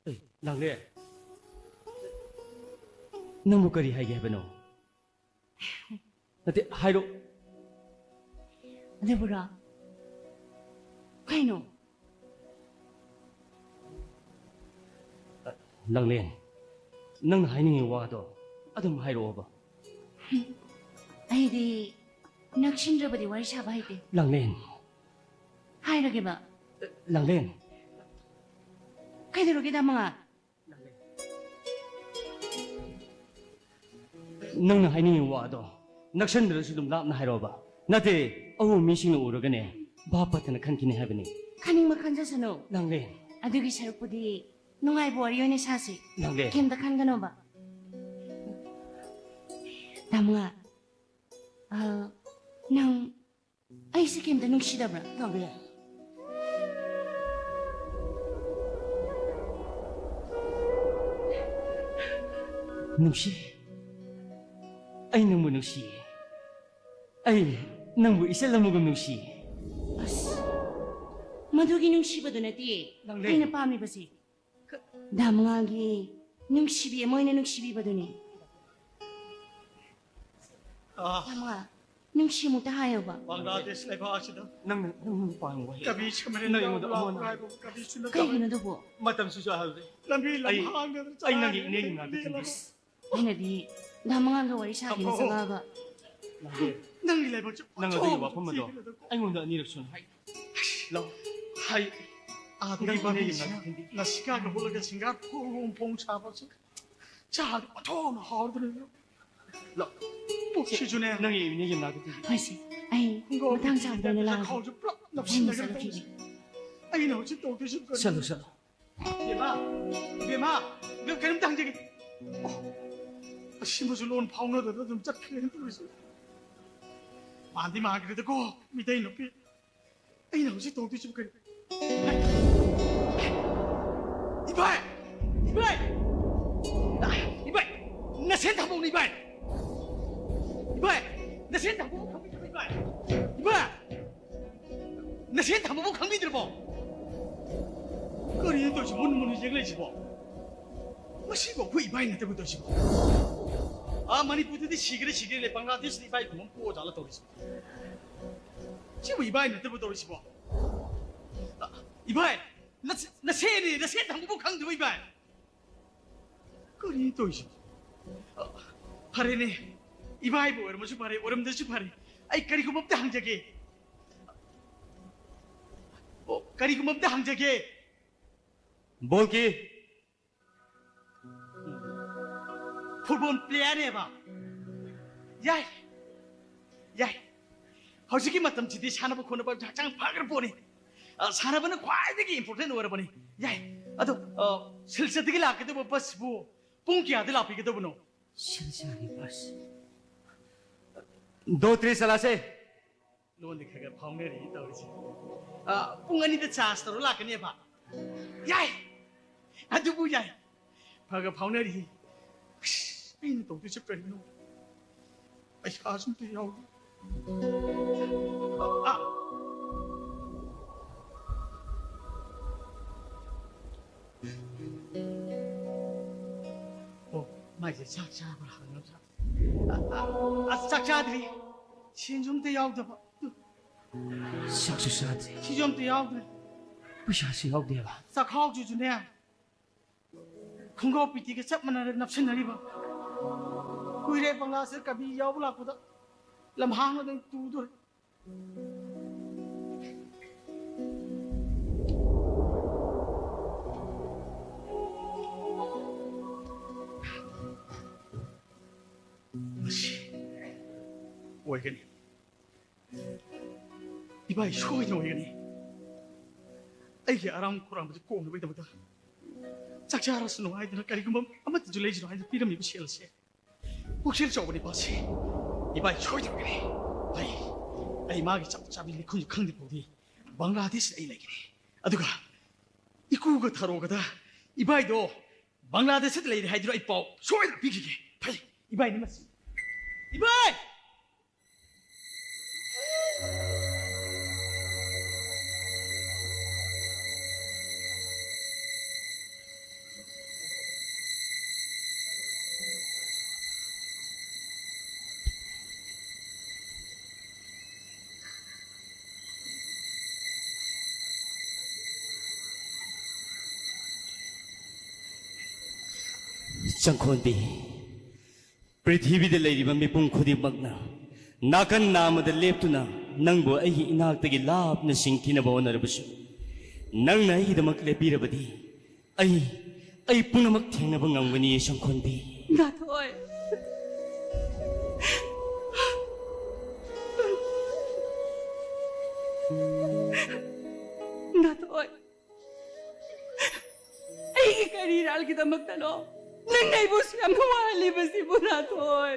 ꯑꯦ, ꯂꯥꯡꯂꯦꯟ, ꯅꯪꯕꯨ ꯀꯔꯤ ꯍꯥꯏꯒꯦ ꯍꯥꯏꯕꯅꯣ? ꯅꯠꯇꯦ, ꯍꯥꯏꯔꯣ꯫ ꯑꯗꯨꯕꯨꯔꯣ? ꯀꯩꯅꯣ? ꯂꯥꯡꯂꯦꯟ, ꯅꯪꯅ ꯍꯥꯏꯅꯤꯡꯉꯤ ꯋꯥꯗꯣ ꯑꯗꯨꯝ ꯍꯥꯏꯔꯛꯑꯣꯕ꯫ ꯑꯩꯗꯤ ꯅꯛꯁꯤꯟꯗ꯭ꯔꯕꯗꯤ ꯋꯥꯔꯤ ꯁꯥꯕ ꯍꯩꯇꯦ꯫ ꯂꯥꯡꯂꯦꯟ꯫ ꯍꯥꯏꯔꯒꯦꯕ꯫ ꯂꯥꯡꯂꯦꯟ꯫ ꯀꯩꯗꯧꯔꯒꯦ, ꯗꯥ ꯃꯉꯥꯜ? ꯅꯪꯅ ꯍꯥꯏꯅꯤꯡꯉꯤ ꯋꯥꯗꯣ ꯅꯛꯁꯟꯗ꯭ꯔꯁꯨ ꯑꯗꯨꯝ ꯂꯥꯞꯅ ꯍꯥꯏꯔꯛꯑꯣꯕ꯫ ꯅꯠꯇꯦ, ꯑꯎꯕ ꯃꯤꯁꯤꯡꯅ ꯎꯔꯒꯅꯦ, ꯚꯥꯞ ꯐꯠꯇꯅ ꯈꯟꯈꯤꯅꯤ ꯍꯥꯏꯕꯅꯤ꯫ ꯈꯟꯅꯤꯡꯕ ꯈꯟꯖꯁꯅꯨ꯫ ꯂꯥꯡꯂꯦꯟ꯫ ꯑꯗꯨꯒꯤ ꯁꯔꯨꯛꯄꯨꯗꯤ ꯅꯨꯡꯉꯥꯏꯕ ꯋꯥꯔꯤ ꯑꯣꯏꯅ ꯁꯥꯁꯤ꯫ ꯂꯥꯡꯂꯦꯟ꯫ ꯀꯩꯝꯇ ꯈꯟꯒꯅꯣꯕ꯫ ꯗꯥ ꯃꯉꯥꯜ, ꯑ, ꯅꯪ ꯑꯩꯁꯦ ꯀꯩꯝꯇ ꯅꯨꯡꯁꯤꯗꯕ꯭ꯔꯥ? ꯇꯧꯗꯦ꯫ ꯅꯨꯡꯁꯤ꯫ ꯑꯩ ꯅꯪꯕꯨ ꯅꯨꯡꯁꯤ꯫ ꯑꯩ ꯅꯪꯕꯨ ꯏꯆꯜ ꯑꯃꯒꯨꯝ ꯅꯨꯡꯁꯤ꯫ ꯑꯁ, ꯃꯗꯨꯒꯤ ꯅꯨꯡꯁꯤꯕꯗꯨ ꯅꯠꯇꯦ ꯅꯪꯗꯤ? ꯑꯩꯅ ꯄꯥꯝꯃꯤꯕꯁꯦ꯫ ꯗꯥ ꯃꯉꯥꯜꯒꯤ ꯅꯨꯡꯁꯤꯕꯤ ꯑꯃ ꯑꯣꯏꯅ ꯅꯨꯡꯁꯤꯕꯤꯕꯗꯨꯅꯦ꯫ ꯑꯥ꯫ ꯗꯥ ꯃꯉꯥꯜ, ꯅꯨꯡꯁꯤ ꯑꯃꯨꯛꯇ ꯍꯥꯏꯌꯣꯕ꯫ ꯕꯪꯒ꯭ꯂꯥꯗꯦꯁ ꯂꯩꯕꯥꯛ ꯑꯁꯤꯗ ꯅꯪꯅ ꯅꯪ ꯅꯨꯄꯥ ꯑꯃ ꯋꯥꯍꯩ ꯀꯕꯤ ꯁꯃꯔꯦꯟ ꯅꯪ ꯑꯩꯉꯣꯟꯗ ꯂꯥꯎ ꯑꯃꯨꯛ ꯍꯥꯏꯕ ꯀꯕꯤꯁꯨ ꯅꯠꯇꯕ ꯀꯩꯒꯤꯅꯣ ꯑꯗꯨꯕꯨ? ꯃꯇꯝꯁꯤꯁꯨ ꯑꯍꯜꯂꯦ꯫ ꯂꯝꯕꯤ ꯑꯩ ꯂꯝꯍꯥꯡꯗ ꯑꯩ ꯅꯪꯒꯤ ꯏꯅꯦꯒꯤ ꯃꯅꯥꯛꯇ ꯊꯤꯟꯕꯤꯁꯤ꯫ ꯑꯩꯅꯗꯤ ꯙꯃꯉꯥꯟꯒ ꯋꯥꯔꯤ ꯁꯥꯒꯦꯅ ꯊꯝꯃꯣ꯫ ꯆꯪꯉꯛꯑꯒ ꯅꯪꯒꯤ ꯂꯥꯏꯕꯛꯁꯦ ꯅꯪ ꯑꯗꯨꯒꯤ ꯋꯥꯐꯝ ꯑꯗꯣ ꯑꯩꯉꯣꯟꯗ ꯑꯅꯤꯔꯛ ꯁꯨꯅ ꯍꯥꯏ꯫ ꯂꯧ꯫ ꯍꯥꯏ꯫ ꯑꯥꯗꯒꯤ ꯅꯪ ꯄꯥꯝꯕꯤ ꯏꯅꯦꯒꯤ ꯁꯤꯅ ꯃꯅꯥꯛꯇ ꯊꯤꯟꯕꯤ꯫ ꯅꯁꯤꯀꯥꯒ ꯍꯨꯠꯂꯒ ꯁꯤꯡꯒꯥꯔ ꯐꯣꯡ ꯐꯣꯡ ꯁꯥꯕꯁꯦ ꯆꯥꯗ ꯑꯣꯟꯊꯣꯛꯅ ꯍꯥꯎꯗꯅ ꯂꯧ꯫ ꯄꯨꯛꯁꯤꯁꯨꯅꯦ ꯅꯪꯒꯤ ꯏꯅꯦꯒꯤ ꯃꯅꯥꯛꯇ ꯊꯤꯟꯕꯤ꯫ ꯍꯣꯏꯁꯦ, ꯑꯩ ꯃꯊꯪ ꯆꯥꯕꯗ ꯑꯣꯏꯅ ꯂꯥꯛꯑꯒꯦ꯫ ꯆꯈꯥꯎꯁꯨ ꯄꯨꯂꯞ ꯑꯩꯅ ꯅꯞꯁꯤꯟꯅꯒꯅꯤ ꯆꯠꯂꯛꯈꯤꯒꯦ꯫ ꯇꯧꯔꯤꯁꯦ꯫ ꯑꯩꯅ ꯍꯧꯖꯤꯛ ꯇꯧꯗꯣꯏꯁꯤ ꯀꯔꯤꯅꯣ? ꯆꯠꯂꯨ ꯆꯠꯂꯨ꯫ ꯏꯕꯦꯝꯃ, ꯏꯕꯦꯝꯃ, ꯏꯕꯦꯝ ꯀꯔꯤꯝꯇ ꯍꯪꯖꯒꯦ꯫ ꯑꯣ, ꯑꯁꯤꯃꯁꯨ ꯂꯣꯟ ꯐꯥꯎꯅꯗꯅ ꯑꯗꯨꯝ ꯆꯠꯈ꯭ꯔꯦꯅ ꯇꯧꯔꯤꯁꯦ꯫ ꯃꯥꯟꯗꯤ ꯃꯥꯟꯈ꯭ꯔꯦꯗꯀꯣ, ꯃꯤꯇꯩ ꯅꯨꯄꯤ꯫ ꯑꯩꯅ ꯍꯧꯖꯤꯛ ꯇꯧꯗꯣꯏꯁꯤꯕꯨ ꯀꯔꯤ? ꯏꯕꯥꯏ! ꯏꯕꯥꯏ! ꯏꯕꯥꯏ! ꯅꯁꯦꯟ ꯊꯝꯕꯧꯅꯤ ꯏꯕꯥꯏ! ꯏꯕꯥꯏ! ꯅꯁꯦꯟ ꯊꯝꯕꯧ ꯈꯪꯕꯤꯗ꯭ꯔꯕ ꯏꯕꯥꯏ? ꯏꯕꯥꯏ! ꯅꯁꯦꯟ ꯊꯝꯕꯕꯨ ꯈꯪꯕꯤꯗ꯭ꯔꯕꯣ? ꯀꯔꯤꯅꯣ ꯇꯧꯔꯤꯁꯤ? ꯃꯨꯟ ꯃꯨꯟꯅ ꯌꯦꯡ ꯂꯩꯁꯤꯕꯣ? ꯃꯁꯤꯕꯨ ꯑꯩꯈꯣꯏ ꯏꯕꯥꯏ ꯅꯠꯇꯕ ꯇꯧꯔꯤꯁꯤꯕꯣ? ꯑꯥ, ꯃꯅꯤꯄꯨꯔꯗꯗꯤ ꯁꯤꯒꯦꯔꯥ ꯁꯤꯒꯦꯔꯥ ꯂꯩ, ꯕꯪꯒ꯭ꯂꯥꯗꯦꯁꯇ ꯏꯕꯥꯏ ꯀꯨꯝꯕ ꯄꯣꯛꯑ ꯖꯥꯠꯂ ꯇꯧꯔꯤꯁꯤꯕꯣ? ꯁꯤꯕꯨ ꯏꯕꯥꯏ ꯅꯠꯇꯕ ꯇꯧꯔꯤꯁꯤꯕꯣ? ꯑ, ꯏꯕꯥꯏ! ꯅꯁ-, ꯅꯁꯦꯟꯅꯦ, ꯅꯁꯦꯟ ꯊꯝꯕꯕꯨ ꯈꯪꯗ꯭ꯔꯕ ꯏꯕꯥꯏ? ꯀꯔꯤꯅꯣ ꯇꯧꯔꯤꯁꯤꯕꯣ? ꯑ, ꯐꯔꯦꯅꯦ, ꯏꯕꯥꯏꯕꯨ ꯑꯣꯏꯔꯝꯃꯁꯨ ꯐꯔꯦ, ꯑꯣꯏꯔꯝꯗ꯭ꯔꯁꯨ ꯐꯔꯦ, ꯑꯩ ꯀꯔꯤꯒꯨꯝꯕ ꯑꯝꯇ ꯍꯪꯖꯒꯦ꯫ ꯑꯣ, ꯀꯔꯤꯒꯨꯝꯕ ꯑꯝꯇ ꯍꯪꯖꯒꯦ꯫ ꯕꯣꯜꯀꯤ꯫ ꯐꯨꯠꯕꯣꯜ ꯄ꯭ꯂꯦꯌꯔꯅꯦꯕ? ꯌꯥꯏ, ꯌꯥꯏ꯫ ꯍꯧꯖꯤꯛꯀꯤ ꯃꯇꯝꯁꯤꯗꯤ ꯁꯥꯟꯅꯕ ꯈꯣꯠꯅꯕ ꯍꯛꯆꯥꯡ ꯐꯈ꯭ꯔ ꯄꯣꯠꯅꯤ꯫ ꯑ, ꯁꯥꯟꯅꯕꯅ ꯈ꯭ꯋꯥꯏꯗꯒꯤ ꯏꯝꯄꯣꯔꯇꯦꯟ ꯑꯣꯏꯔꯕꯅꯤ꯫ ꯌꯥꯏ꯫ ꯑꯗꯣ, ꯑ, ꯁꯤꯜꯆꯔꯗꯒꯤ ꯂꯥꯛꯀꯗꯕ ꯕꯁꯁꯤꯕꯨ ꯄꯨꯡ ꯀꯌꯥꯗ ꯂꯥꯛꯄꯤꯒꯗꯕꯅꯣ? ꯁꯤꯜꯆꯔꯒꯤ ꯕꯁ꯫ ꯗꯣ ꯇ꯭ꯔꯦ ꯆꯂꯥꯁꯦ꯫ ꯂꯣꯟꯗꯤ ꯈꯔ ꯈꯔ ꯐꯥꯎꯅꯔꯤ ꯇꯧꯔꯤꯁꯦ꯫ ꯑ, ꯄꯨꯡ ꯑꯅꯤꯗ ꯆꯥꯔꯖ ꯇꯧꯔ ꯂꯥꯛꯀꯅꯦꯕ? ꯌꯥꯏ! ꯑꯗꯨꯕꯨ ꯌꯥꯏ꯫ ꯈꯔ ꯈꯔ ꯐꯥꯎꯅꯔꯤ꯫ ꯑꯁ, ꯑꯩꯅ ꯇꯧꯗꯣꯏꯁꯦ ꯀꯔꯤꯅꯣ? ꯄꯩꯁꯥꯁꯨ ꯑꯝꯇ ꯌꯥꯎꯗꯦ꯫ ꯑ, ꯑ꯫ ꯑꯣ, ꯃꯥꯏꯁꯦ ꯆꯥꯛ ꯆꯥꯕ꯭ꯔꯥ ꯍꯪꯉꯝ ꯁꯥ-, ꯑ, ꯑ, ꯑ, ꯆꯥꯛ ꯆꯥꯗ꯭ꯔꯤ꯫ ꯁꯦꯟꯁꯨ ꯑꯝꯇ ꯌꯥꯎꯗꯕ꯫ ꯆꯥꯛꯁꯨ ꯆꯥꯗ꯭ꯔꯤ꯫ ꯁꯤꯁꯨ ꯑꯝꯇ ꯌꯥꯎꯗ꯭ꯔꯦ꯫ ꯄꯩꯁꯥꯁꯨ ꯌꯥꯎꯗꯦꯕ꯫ ꯆꯥꯛꯈꯥꯎꯁꯤꯁꯨꯅꯦ, ꯈꯣꯡꯒ꯭ꯔꯥꯎ ꯄꯤꯇꯤꯒ ꯆꯞ ꯃꯥꯟꯅꯔꯦ ꯅꯞꯁꯤꯟꯅꯔꯤꯕ꯫ ꯀꯨꯏꯔꯦ ꯕꯪꯒ꯭ꯂꯥꯗꯦꯁ ꯀꯕꯤ ꯌꯥꯎꯕ ꯂꯥꯛꯄꯗ ꯂꯝꯍꯥꯡ ꯑꯗꯨꯝ ꯇꯨꯗꯣꯔꯦ꯫ ꯃꯁꯤ ꯑꯣꯏꯒꯅꯤ꯫ ꯏꯕꯥꯏ ꯁꯣꯏꯗꯅ ꯑꯣꯏꯒꯅꯤ꯫ ꯑꯩꯒꯤ ꯑꯔꯥꯝ ꯈꯧꯔꯥꯡꯕꯁꯦ ꯀꯣꯛꯅꯕꯒꯤꯗꯃꯛꯇ ꯆꯥꯛ ꯆꯥꯔꯁꯨ ꯅꯨꯡꯉꯥꯏꯗꯅ ꯀꯔꯤꯒꯨꯝꯕ ꯑꯃꯠꯇꯁꯨ ꯂꯩꯁꯅꯨ ꯍꯥꯏꯅ ꯄꯤꯔꯝꯃꯤꯕ ꯁꯦꯜ ꯑꯁꯦ ꯄꯨꯛꯆꯦꯜ ꯆꯥꯎꯕ ꯅꯤꯄꯥꯁꯤ ꯏꯕꯥꯏ ꯁꯣꯏꯗꯅ ꯑꯣꯏꯒꯅꯤ꯫ ꯑꯩ, ꯑꯩ ꯃꯥꯒꯤ ꯆꯞ ꯆꯥꯕꯤ ꯂꯤꯈꯨꯟꯁꯨ ꯈꯪꯗ꯭ꯔꯤ ꯐꯥꯎꯗꯤ ꯕꯪꯒ꯭ꯂꯥꯗꯦꯁꯇ ꯑꯩ ꯂꯩꯒꯅꯤ꯫ ꯑꯗꯨꯒ ꯏꯀꯨꯒ ꯊꯔꯣꯒꯗ ꯏꯕꯥꯏꯗꯣ ꯕꯪꯒ꯭ꯂꯥꯗꯦꯁꯇ ꯂꯩꯔꯦ ꯍꯥꯏꯗꯨꯅ ꯑꯩ ꯄꯥꯎ ꯁꯣꯏꯗꯅ ꯄꯤꯈꯤꯒꯦ꯫ ꯐꯩ, ꯏꯕꯥꯏꯅꯤ ꯃꯁꯤ꯫ ꯏꯕꯥꯏ! ꯆꯪꯈꯣꯟꯕꯤ, ꯄ꯭ꯔꯤꯊꯤꯕꯤꯗ ꯂꯩꯔꯤꯕ ꯃꯤꯄꯨꯝ ꯈꯨꯗꯤꯡꯃꯛꯅ ꯅꯥꯀꯟ ꯅꯥꯝꯃꯗ ꯂꯦꯞꯇꯨꯅ ꯅꯪꯕꯨ ꯑꯩꯒꯤ ꯏꯅꯥꯛꯇꯒꯤ ꯂꯥꯞꯅ ꯆꯤꯡꯊꯤꯅꯕ ꯍꯣꯠꯅꯔꯕꯁꯨ, ꯅꯪꯅ ꯑꯩꯒꯤꯗꯃꯛ ꯂꯦꯞꯄꯤꯔꯕꯗꯤ ꯑꯩ, ꯑꯩ ꯄꯨꯝꯅꯃꯛ ꯊꯦꯡꯅꯕ ꯉꯝꯒꯅꯤ, ꯁꯪꯈꯣꯟꯕꯤ꯫ ꯅꯥꯊꯣꯏ꯫ ꯅꯥꯊꯣꯏ꯫ ꯑꯩꯒꯤ ꯀꯔꯤ ꯏꯔꯥꯜꯒꯤꯗꯃꯛꯇꯅꯣ ꯅꯪꯅ ꯑꯩꯕꯨ ꯁꯨꯛ ꯌꯥꯝꯅ ꯋꯥꯍꯜꯂꯤꯕꯁꯤꯕꯨ, ꯅꯥꯊꯣꯏ?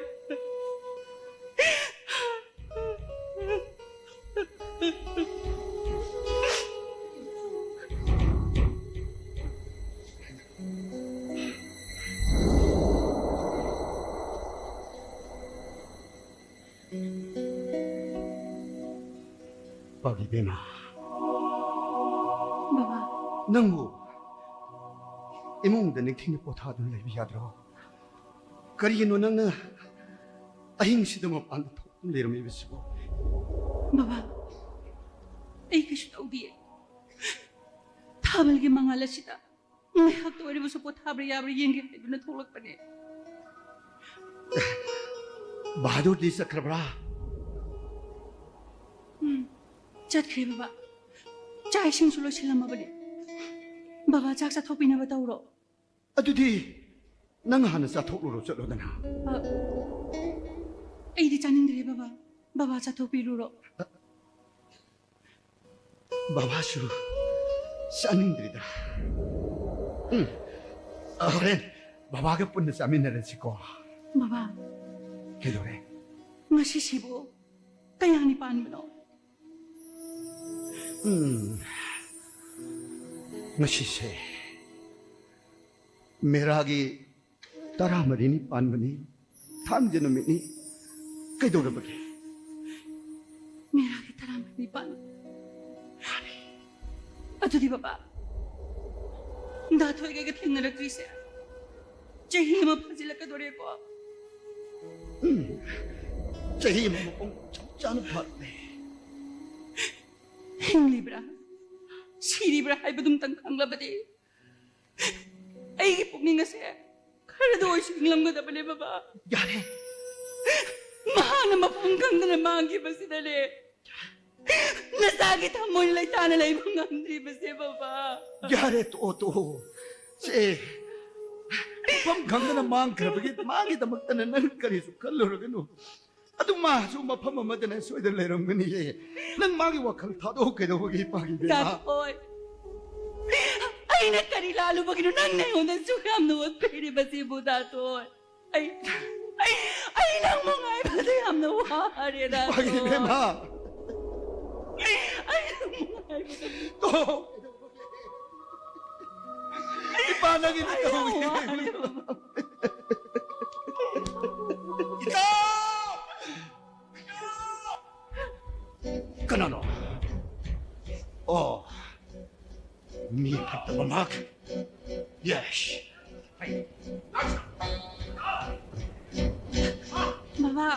ꯄꯥꯕꯤ ꯕꯦꯝꯃ꯫ ꯕꯕꯥ꯫ ꯅꯪꯕꯨ ꯏꯃꯨꯡꯗ ꯅꯤꯡꯊꯤꯅ ꯄꯣꯊꯥꯗꯨꯅ ꯂꯩꯕ ꯌꯥꯗ꯭ꯔꯣ? ꯀꯔꯤꯒꯤꯅꯣ ꯅꯪꯅ ꯑꯍꯤꯡꯁꯤꯗ ꯃꯄꯥꯟꯗ ꯊꯣꯛ-, ꯂꯩꯔꯝꯃꯤꯕꯁꯤꯕꯨ? ꯕꯕꯥ, ꯑꯩ ꯀꯩꯁꯨ ꯇꯧꯗꯤꯌꯦ꯫ ꯊꯥꯕꯜꯒꯤ ꯃꯉꯥꯜ ꯑꯁꯤꯗ ꯉꯥꯏꯍꯥꯛꯇ ꯑꯣꯏꯔꯕꯁꯨ ꯄꯣꯊꯥꯕ꯭ꯔꯥ ꯌꯥꯕ꯭ꯔꯥ ꯌꯦꯡꯒꯦ ꯍꯥꯏꯗꯨꯅ ꯊꯣꯛꯂꯛꯄꯅꯦ꯫ ꯕꯍꯥꯗꯨꯔꯗꯤ ꯆꯠꯈ꯭ꯔꯕ꯭ꯔꯥ? ꯎꯝ, ꯆꯠꯈ꯭ꯔꯦ ꯕꯕꯥ꯫ ꯆꯥꯛ ꯏꯁꯤꯡꯁꯨ ꯂꯣꯏꯁꯤꯜꯂꯝꯃꯕꯅꯦ꯫ ꯕꯕꯥ ꯆꯥꯛ ꯆꯥꯊꯣꯛꯄꯤꯅꯕ ꯇꯧꯔꯣ꯫ ꯑꯗꯨꯗꯤ ꯅꯪ ꯍꯥꯟꯅ ꯆꯥꯊꯣꯛꯂꯨꯔꯣ, ꯆꯠꯂꯣꯗꯅ꯫ ꯑ, ꯑꯩꯗꯤ ꯆꯥꯅꯤꯡꯗ꯭ꯔꯦ ꯕꯕꯥ꯫ ꯕꯕꯥ ꯆꯥꯊꯣꯛꯄꯤꯔꯨꯔꯣ꯫ ꯕꯕꯥꯁꯨ ꯆꯥꯅꯤꯡꯗ꯭ꯔꯤꯗ꯫ ꯎꯝ꯫ ꯑ, ꯍꯣꯔꯦꯟ ꯕꯕꯥꯒ ꯄꯨꯟꯅ ꯆꯥꯃꯤꯟꯅꯔꯁꯤꯀꯣ꯫ ꯕꯕꯥ꯫ ꯀꯩꯗꯧꯔꯦ? ꯉꯁꯤꯁꯤꯕꯨ ꯀꯌꯥꯅꯤ ꯄꯥꯟꯕꯅꯣ? ꯎꯝ꯫ ꯉꯁꯤꯁꯦ ꯃꯦꯔꯥꯒꯤ ꯇꯔꯥꯃꯔꯤꯅꯤ ꯄꯥꯟꯕꯅꯤ, ꯊꯥꯡꯖ ꯅꯨꯃꯤꯠꯅꯤ꯫ ꯀꯩꯗꯧꯔꯕꯒꯦ? ꯃꯦꯔꯥꯒꯤ ꯇꯔꯥꯃꯔꯤꯅꯤ ꯄꯥꯟꯕ꯫ ꯃꯥꯅꯤ꯫ ꯑꯗꯨꯗꯤ ꯕꯕꯥ, ꯗꯥ ꯊꯣꯏꯒ ꯊꯦꯡꯅꯔꯛꯇ꯭ꯔꯤꯁꯦ ꯆꯍꯤ ꯑꯃ ꯐꯥꯖꯤꯜꯂꯛꯀꯗꯣꯔꯦꯀꯣ꯫ ꯎꯝ, ꯆꯍꯤ ꯑꯃ ꯃꯄꯨꯡ ꯆꯞ ꯆꯥꯅ ꯐꯥꯔꯛꯂꯦ꯫ ꯍꯤꯡꯂꯤꯕ꯭ꯔꯥ, ꯁꯤꯔꯤꯕ꯭ꯔꯥ ꯍꯥꯏꯕꯗꯨꯝꯇꯪ ꯈꯪꯂꯕꯗꯤ ꯑꯩꯒꯤ ꯄꯨꯛꯅꯤꯡ ꯑꯁꯦ ꯈꯔꯗ ꯑꯣꯏꯁꯨ ꯏꯪꯂꯝꯒꯗꯕꯅꯦ ꯕꯕꯥ꯫ ꯌꯥꯔꯦ꯫ ꯃꯍꯥꯛꯅ ꯃꯐꯝ ꯈꯪꯗꯅ ꯃꯥꯡꯈꯤꯕꯁꯤꯗꯅꯦ ꯅꯆꯥꯒꯤ ꯊꯃꯣꯏ ꯂꯩꯇꯥꯅ ꯂꯩꯕ ꯉꯝꯗ꯭ꯔꯤꯕꯁꯦ ꯕꯕꯥ꯫ ꯌꯥꯔꯦ, ꯇꯣꯛꯑꯣ, ꯇꯣꯛꯑꯣ꯫ ꯁꯦ, ꯃꯐꯝ ꯈꯪꯗꯅ ꯃꯥꯡꯈ꯭ꯔꯕꯒꯤ, ꯃꯥꯒꯤꯗꯃꯛꯇꯅ ꯅꯪ ꯀꯔꯤꯁꯨ ꯈꯜꯂꯨꯔꯒꯅꯨ꯫ ꯑꯗꯨ ꯃꯥꯁꯨ ꯃꯐꯝ ꯑꯃꯗꯅ ꯁꯣꯏꯗꯅ ꯂꯩꯔꯝꯒꯅꯤꯌꯦ꯫ ꯅꯪ ꯃꯥꯒꯤ ꯋꯥꯈꯜ ꯊꯥꯗꯣꯛꯑꯣ ꯀꯩꯗꯧꯕꯒꯤ, ꯏꯄꯥꯒꯤ ꯏꯕꯦꯝꯃ? ꯗꯥꯊꯣꯏ, ꯑꯩꯅ ꯀꯔꯤ ꯂꯥꯜꯂꯨꯕꯒꯤꯅꯣ ꯅꯪꯅ ꯑꯩꯉꯣꯟꯗ ꯑꯁꯨꯛ ꯌꯥꯝꯅ ꯑꯣꯠꯄꯤꯔꯤꯕꯁꯤꯕꯨ, ꯗꯥꯊꯣꯏ? ꯑꯩ, ꯑꯩ, ꯑꯩ ꯅꯪꯕꯨ ꯉꯥꯏꯕꯗ ꯌꯥꯝꯅ ꯋꯥꯔꯦ, ꯗꯥꯊꯣꯏ꯫ ꯏꯄꯥꯒꯤ ꯏꯕꯦꯝꯃ꯫ ꯑꯩ ꯅꯪꯕꯨ ꯉꯥꯏꯕꯗ ꯇꯣ꯫ ꯏꯄꯥ ꯅꯪꯒꯤꯗꯤ ꯑꯩ ꯌꯥꯝ ꯇꯧꯏ꯫ ꯋꯥꯔꯦ, ꯕꯕꯥ꯫ ꯏꯇꯥꯎ! ꯀꯅꯥꯅꯣ? ꯑꯣ, ꯃꯤ ꯐꯠꯇꯕ ꯃꯍꯥꯛ꯫ ꯌꯦꯁ꯫ ꯕꯕꯥ,